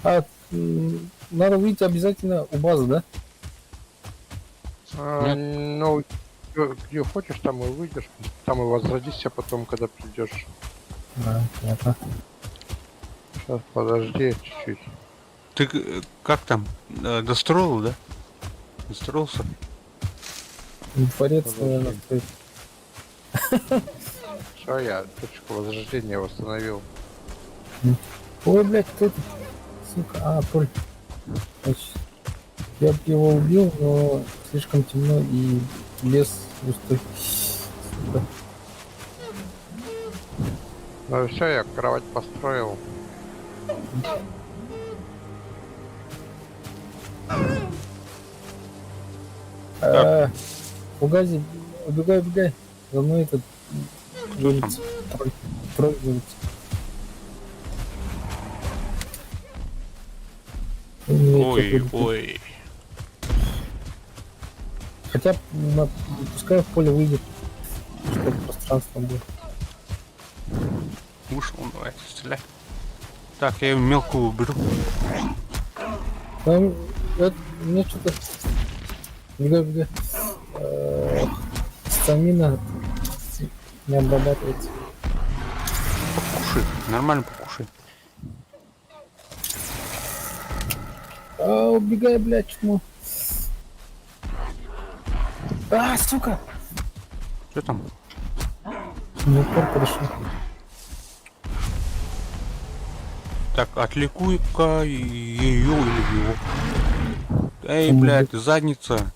А, надо выйти обязательно у базы, да? А, ну, где хочешь, там и выйдешь, там и возродишься потом, когда придешь. А, понятно. Сейчас, подожди чуть-чуть. Ты как там? Достроил, да? Достроился? Дворец, Подожди. наверное, стоит. Все, я точку возрождения восстановил. Ой, блядь, кто это? Сука, а, тролль. Значит, я бы его убил, но слишком темно и лес густой. Сука. Ну все, я кровать построил. А, Угази, убегай, убегай. За мной этот гонится. Тролль. Тролль гонится. Он меня Ой, чё-то убил. ой. Хотя, пускай в поле выйдет, чтобы пространство было. Вышел, он, давай, стреляй. Так, я мелкую уберу. Там, это, мне что-то... Бегай, бегай. Стамина не обрабатывается. Покушай, нормально покушай. А, убегай, блядь, чмо. А, сука! Что там? Ну, упор подошел. Так, отвлекуй-ка ее или его. Эй, Там блядь, задница.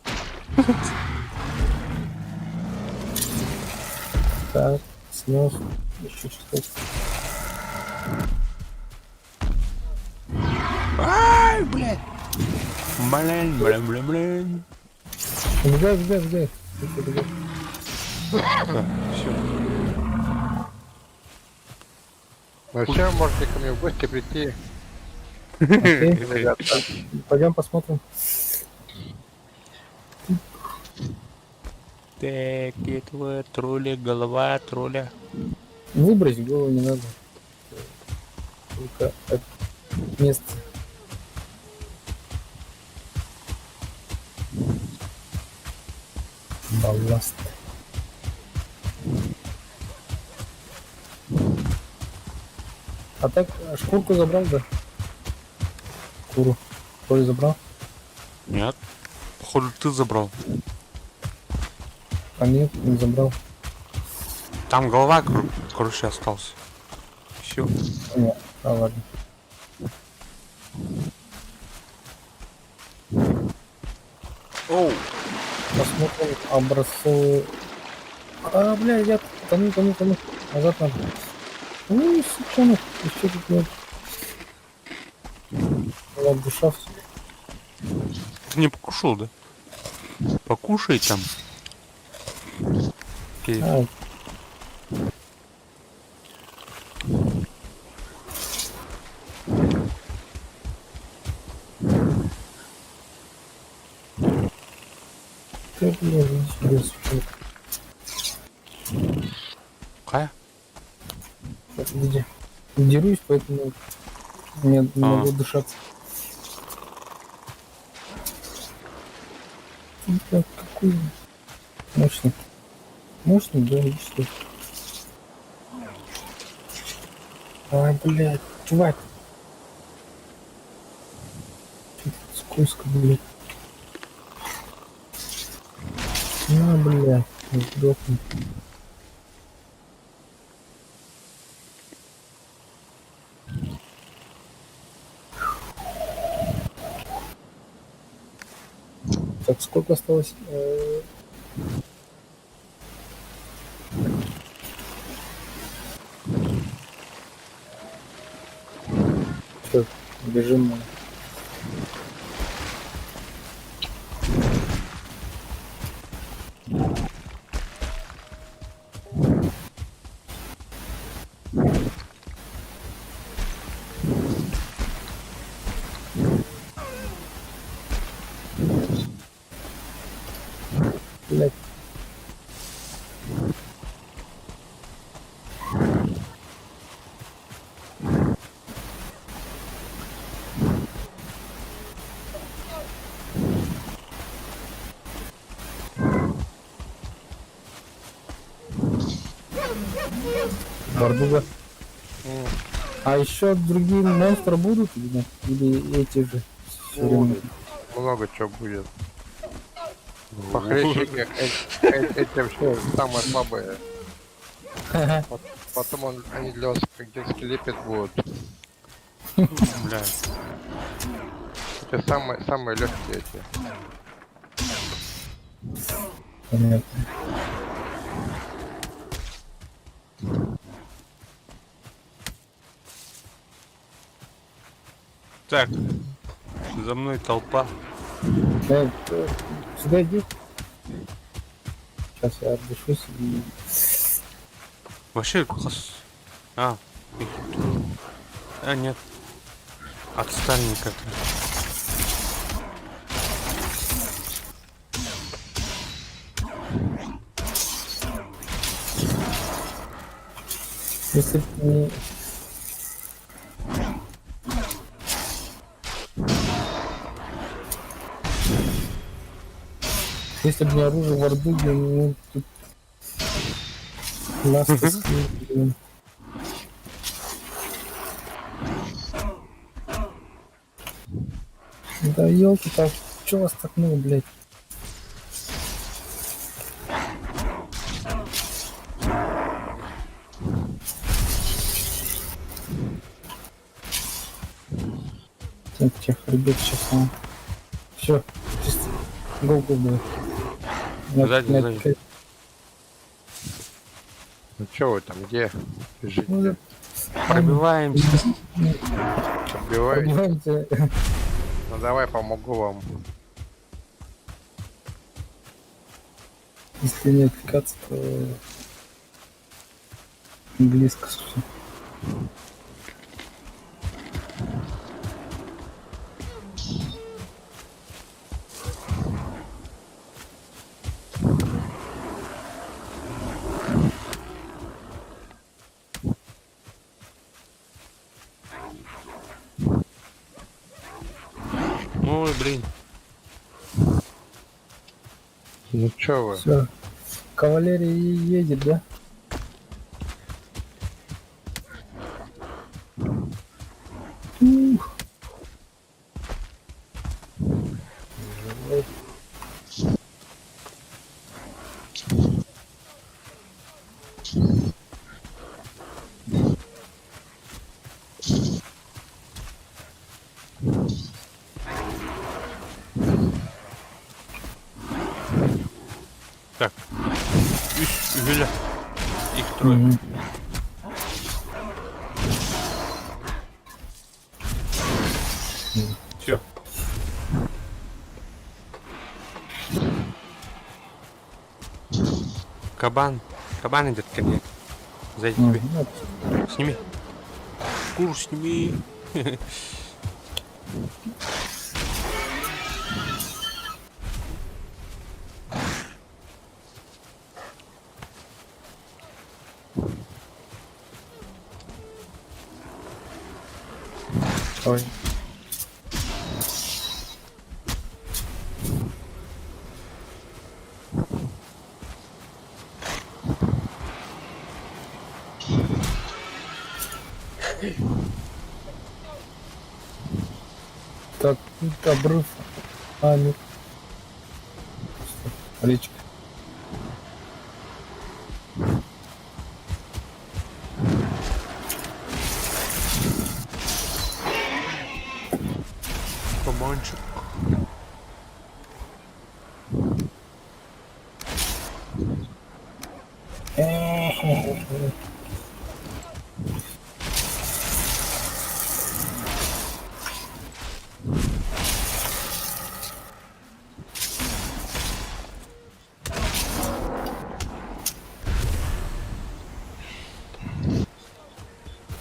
Так, снес. Еще что-то. Ай, блядь. Блин, блин, блин, блин. Убегай, убегай, убегай. Убегай, убегай. Так, все. Ну все, можете ко мне в гости прийти. Окей, Ребята, пойдем посмотрим. Так, этого тролля, голова тролля. Выбрось голову не надо. Только от места. Балласт. А так шкурку забрал, да? Шкуру. Тролль забрал? Нет. Походу ты забрал. А нет, не забрал. Там голова, короче, остался. Все. Нет, а ладно. Оу. Посмотрим образцовую. А, бля, я тону, тону, тону. Назад надо. Ну, сучонок, еще тут нет. Была душа в Ты не покушал, да? Покушай там. Окей. А, Ты, блин, иди сюда, сучок. Хайа? Так, иди. Дерусь, поэтому не А. могу дышаться. Ты, какой мощный. Мощный, да, иди сюда. А, блядь, тварь. Чё тут скользко, блядь. На, блядь, сдохни. Так, сколько осталось? Всё, бежим. Блять. Бардуга. А еще другие монстры будут или нет? Или эти же? Всё время? Будет. Много чего будет. Похлеще эти вообще самые слабые. Потом они для вас как детский лепет будут. Бля. Это самые, самые легкие эти. Понятно. Так, за мной толпа. Да, сюда иди. Сейчас я отдышусь и... Вообще, А, их тут. А, нет. Отстальник это. Если б не... Если бы не оружие Вардуги, ну тут нас блин. Да елки так, чё вас так много, блядь? Так, тех ребят сейчас. Все, чисто. Go, go, давай. Сзади, сзади. Ну чё вы там, где бежите? Ну, да. Пробиваемся. Убиваете? Пробиваемся. Ну давай помогу вам. Если не отвлекаться, то близко совсем. Ой, блин. Ну чё вы? Все. Кавалерия едет, да? Ух. Живой. Так. Үс, үһүлэ. Их трое. Мгм. Все. Кабан. Кабан идет ко мне. Сзади тебе. Мгм. Ну, Сними. Шкуру сними. Ой. Так, тут обрыв. А, нет. Что? Речка. Кабанчик.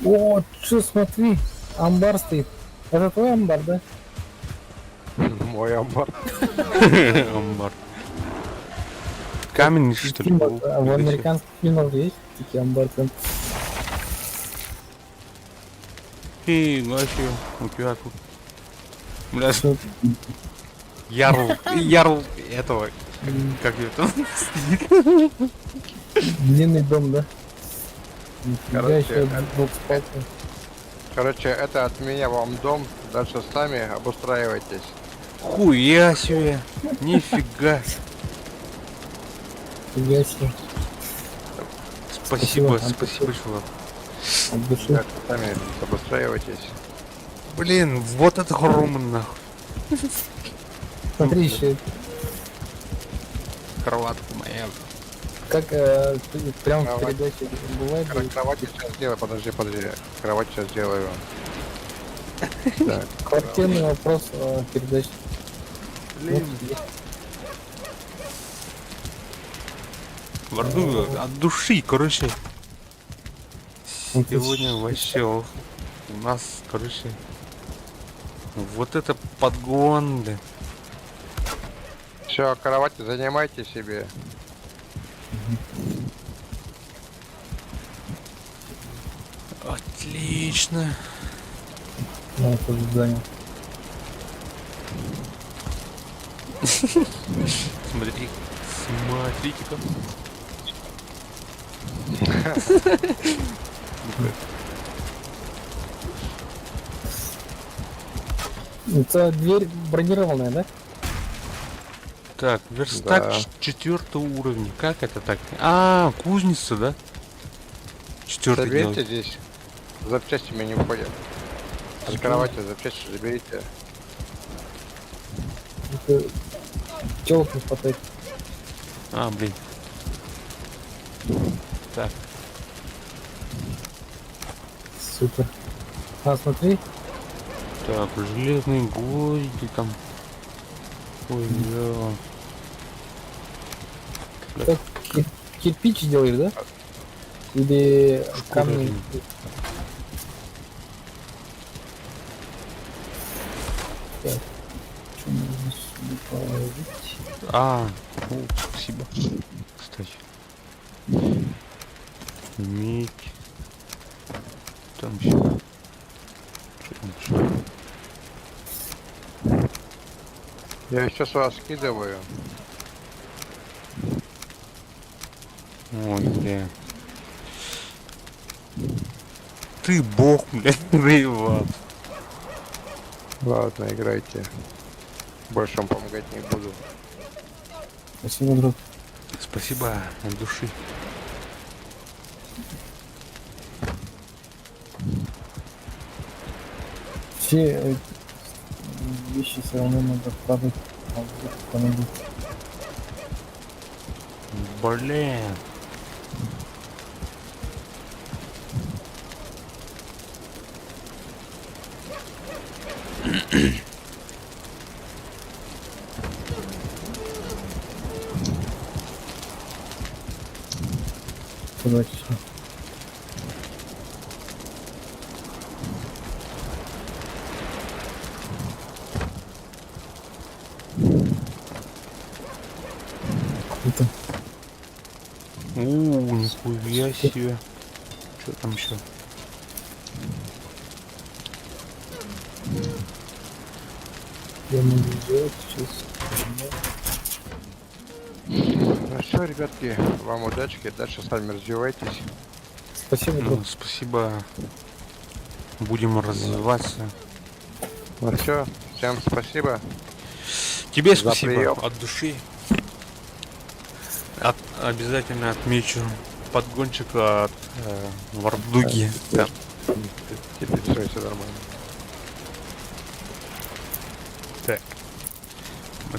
О, что, смотри, амбар стоит. Это твой амбар, да? Мой амбар. Амбар. Камень, что ли? Фильмах, был? а, в американских фильмах же есть такие амбары. Там Фига себе, у тебя тут. Бля, всё, ярл, ярл этого, как ее там стоит. длинный дом, да? Нифига Короче, себе, двухспальный. Короче, это от меня вам дом. Дальше сами обустраивайтесь. Хуя себе, нифига. Нифига себе, Спасибо, Спасибо, спасибо, чувак. от души. Дальше сами обустраивайтесь. Блин, вот это гром нахуй. Смотри, еще Кроватка моя. как прям в Кровать. передаче бывает, Кровать сейчас сделаю, подожди, подожди. Кровать сейчас сделаю. Так, квартирный вопрос передачи. Блин. Варду от души, короче. Ну, ты Сегодня вообще ох, у нас, короче, вот это подгон, бля. Все, кровати занимайте себе. Отлично. Ну, я тоже занял. Смотри, смотрите-ка. Это дверь бронированная, да? Так, верстак Да. четвертого уровня. Как это так? А, кузница, да? Четвертый Заберите делать. здесь. Запчасти мне не уходят. От кровати запчасти заберите. Это телок не хватает. А, блин. Так, Супер. А, смотри, так, железные гвозди там. Ой, да. так кирпич делаешь, да? Или Шкура камни? блин. Так, что можно сюда положить? А, о, спасибо. Кстати. Медь. Там еще. Что там еще? Я еще сюда скидываю. Ой, бля. Ты бог, блядь, заебал. Ладно, играйте. Больше вам помогать не буду. Спасибо, друг. Спасибо от души. Все вещи все равно надо продать. А вдруг понадобится. Блин. Куда еще? Круто. У, нихуя себе. Что там еще? Я могу сделать сейчас. Ну все, ребятки, вам удачки, дальше сами развивайтесь. Спасибо, Ну, друг. спасибо. Будем развиваться. Ну все, всем спасибо. Тебе За спасибо прием. от души. Обязательно отмечу подгончик от Вардуги. Да. Теперь все, все нормально. Так.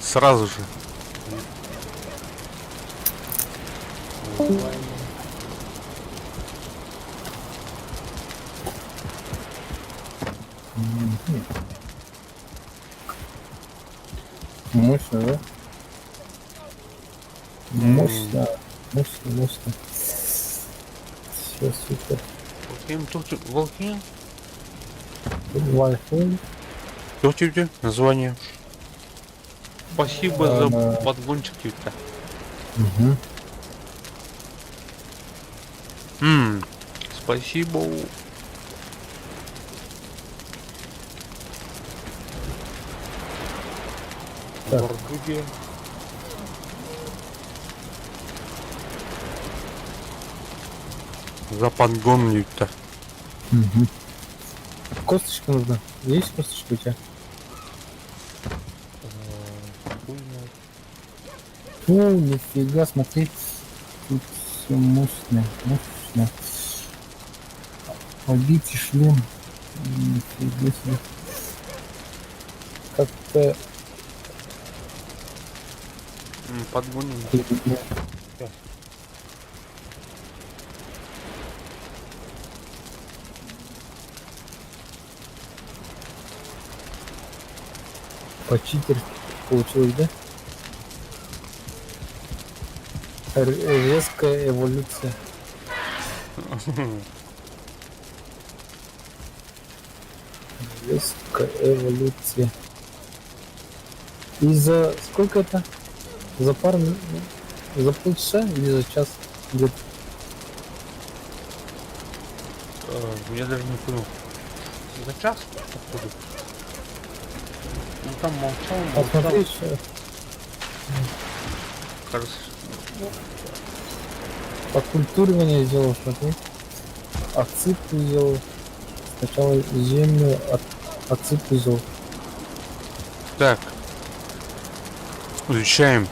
Сразу же. Мгм. Мощно, да? Мощно, мощно, мощно. Все, супер. Волкин, тут Волкин. Wi-Fi. Что тебе название? Спасибо за А, подгончик тебе. Угу. Спасибо. Так. Вардуги. За подгон Ньюта. Угу. Косточка нужна. Есть косточка у тебя? Фу, нифига, смотри. Тут все мощно, мощно. Побитый шлем. Нифига себе. Как-то... Подгоним. По-читерски получилось, да? Резкая эволюция. Резкая эволюция. И за сколько это? За пару за полчаса или за час где-то? Я даже не понял. За час, походу? Ну там молчал, А молчал. смотри, еще Кажется, оккультуривание сделал, смотри. Отсыпку сделал. Сначала землю отсыпку сделал. Так. Изучаем.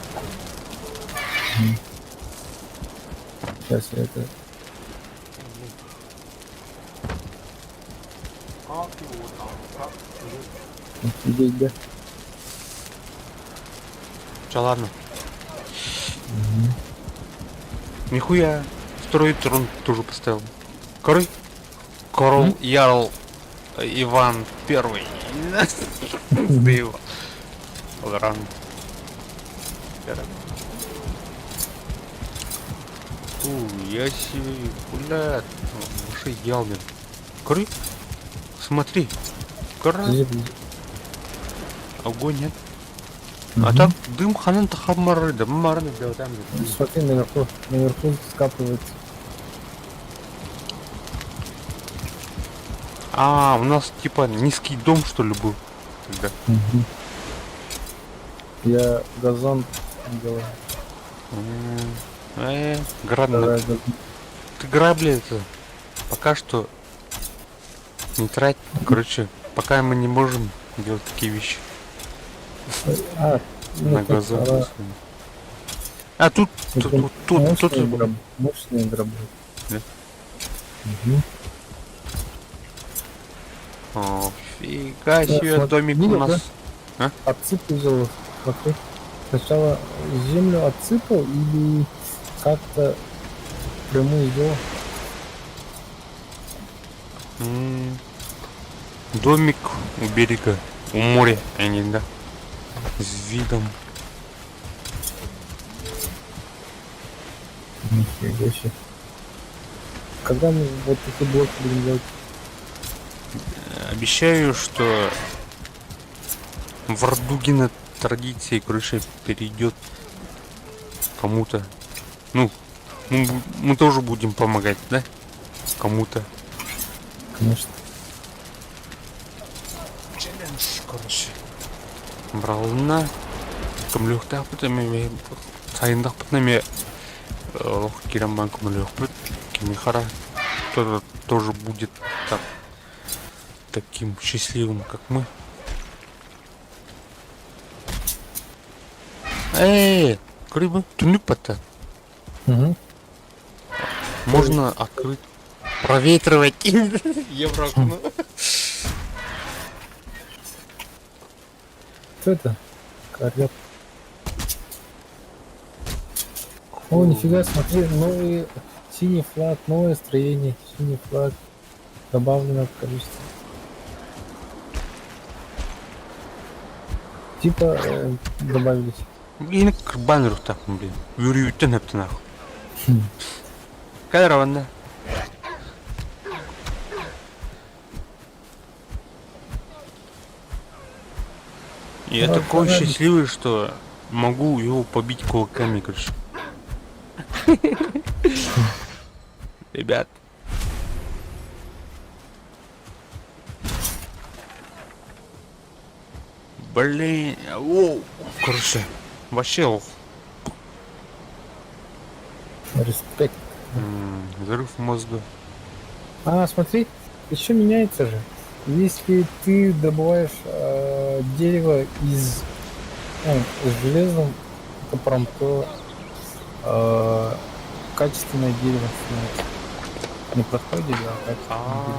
Сейчас я это... Офигеть, да? Че, ладно. Нихуя. Второй трон тоже поставил. Король? Король Ярл Иван Первый. Да его. Ран. Я себе, бля, вообще ялмин. Король? Смотри. Король. Подожди, подожди. Огонь нет. А Мгм. так дым ханан тахамары, да мары, да там. Смотри, наверху, наверху скапывается. А, у нас типа низкий дом, что ли, был тогда. Я газон делаю. Грабли. Давай газон. Ты грабли это пока что не трать. Короче, пока мы не можем делать такие вещи А, ну, на тут, газон. а, А тут, тут, это тут, тут, тут, мощные мощные грабли. Да? Мгм. О, фига себе смотри, домик у видел, нас. Отсыпку сделал, смотри. Сначала землю отсыпал или как-то прямую сделал. Домик у берега, у моря, а не да. С видом. Нифига себе. Когда мы вот такие блоки будем делать? Обещаю, что Вардугина традиции, короче, перейдет кому-то. Ну, мы тоже будем помогать, да? Кому-то. Конечно. Челлендж, короче. Быраҕылынна. Көмөлөһүөхтээхпит эмиэ сайындахпытына эмиэ олох киирэн баран көмөлөһүөхпүт. Кими хара кто-то тоже будет так, таким счастливым, как мы. Эй, рыба, түннүк баттат. Угу. Можно открыть, проветривать евроокно. Что это? Коррект. О, нифига, смотри, новый синий флаг, новое строение, синий флаг. Добавлено количество. Типа добавились. Блин, кырбан рухтаппын, блин. Үөрүүттэн өптөн ах. Кэлэр онно. Я Ну, такой давай. счастливый, что могу его побить кулаками, короче. Ребят. Блин, оу. Короче, вообще ох. Респект. Взрыв мозга. А, смотри, еще меняется же. Если ты добываешь дерево из ну, с железным топором, то качественное дерево становится. Не простое дерево, а качественное дерево.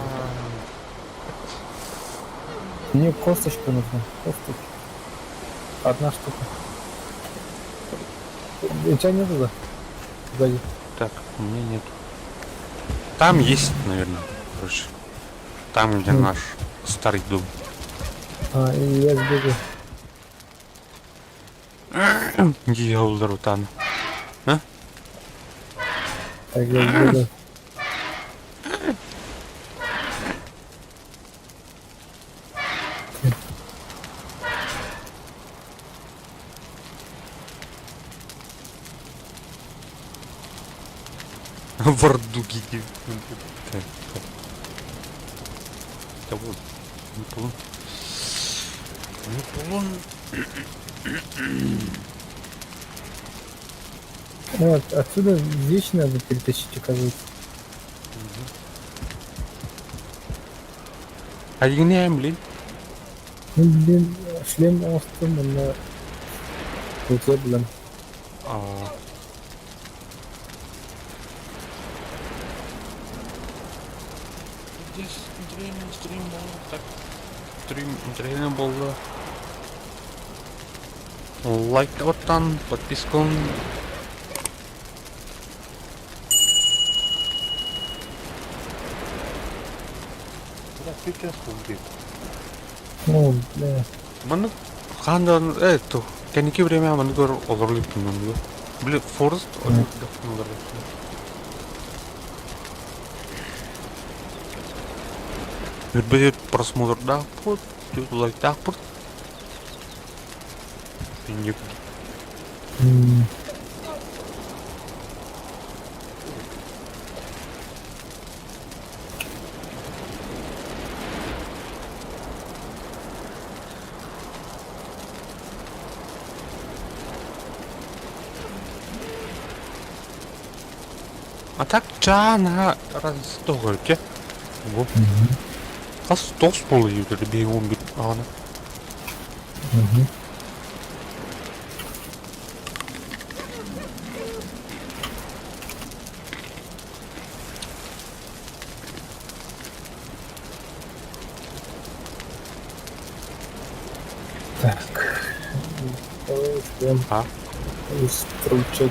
Мне косточка нужна. Косточка. Одна штука. У тебя нету, да? Сзади. Так, у меня нет. Там есть, наверное, короче. Там, где наш старый дом. А, и я сбегаю. Дьявол там. Так, я сбегаю. Вардуги. Так, так. Да вот, не полон. Не полон. Ну, отсюда вещи надо перетащить, оказывается. А не, блин. Ну, блин, шлем Остон на руке, блин. А. Здесь стрим, стрим, так. Стрим интэриэһинэй буолла. Лайктан, подпискан. Да, сейчас будет. Ну, бля. Маннык хаан э кэнники время маннык олорор иликпин. Били Forest олорор. Үрбэт просмотрдаахпыт, лайктаахпыт. Инник. А так чаа раз тоҕо Бу. Хас тоҕус буолла диэбитэ 51 аҕана. Так. Давай шлем. А? Инструкция.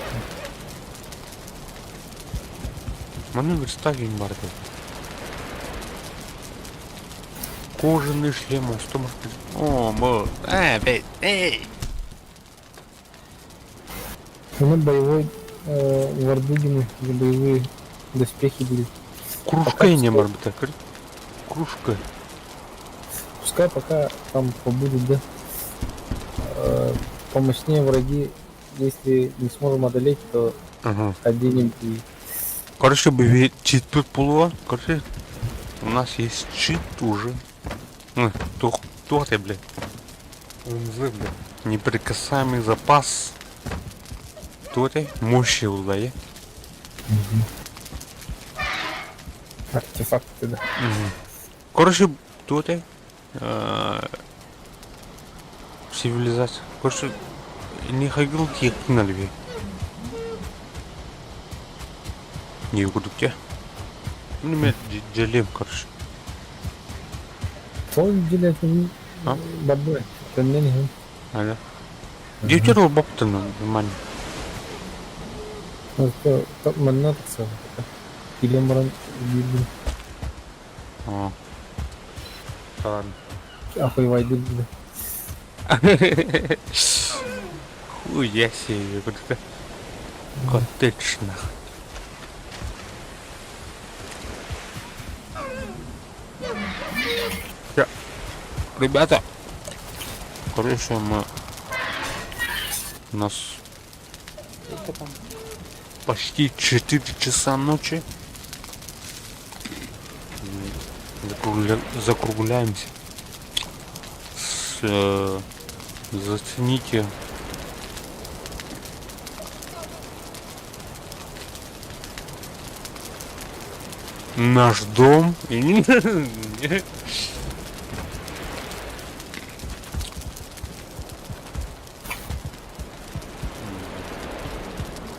Манна верстак баар дии. Кожаный шлем, что может быть? О, вот. А, блядь, эй! Ну, боевой Вардугины или боевые доспехи были. Кружка Пока не пускай- может быть, так. Кружка. Пускай пока там побудет, да. Помощнее враги, если не сможем одолеть, то оденем и... Короче, бы чит тут буолуо. Короче, у нас есть чит уже. Ну, туох, туох ты, блядь. НЗ, бля. Неприкасаемый запас. Туох этэй? Мощи уллайы. Артефакты, да. Короче, туох этэй? Цивилизация. Короче, не ходил на льве. Не курдук дьэ. Ну, мен дьэлиэм, короче. Сол дилетин А? барбы. Төннөн иһин. Ага. Диэтэр олбоптун нормально. Манна тахсар. Киирэн баран биирдим. А. Ладно. Охуевайдыр бile. Хуя себе, вот это коттедж нахуй. Ребята, короче, мы у нас почти 4 часа ночи. Закругляемся. Зацените наш дом.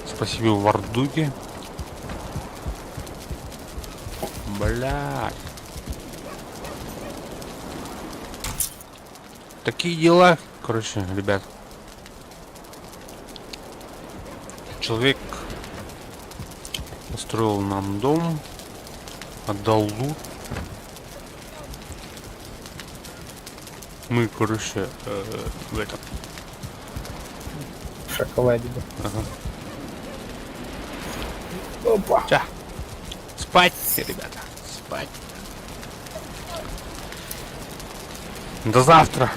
Спасибо Вардуге. Блядь. Такие дела, короче, ребят. Человек построил нам дом, отдал лут. Мы, короче, в этом. Шоколаде. Ага. Опа. Ча. Спать, ребята, спать. До завтра.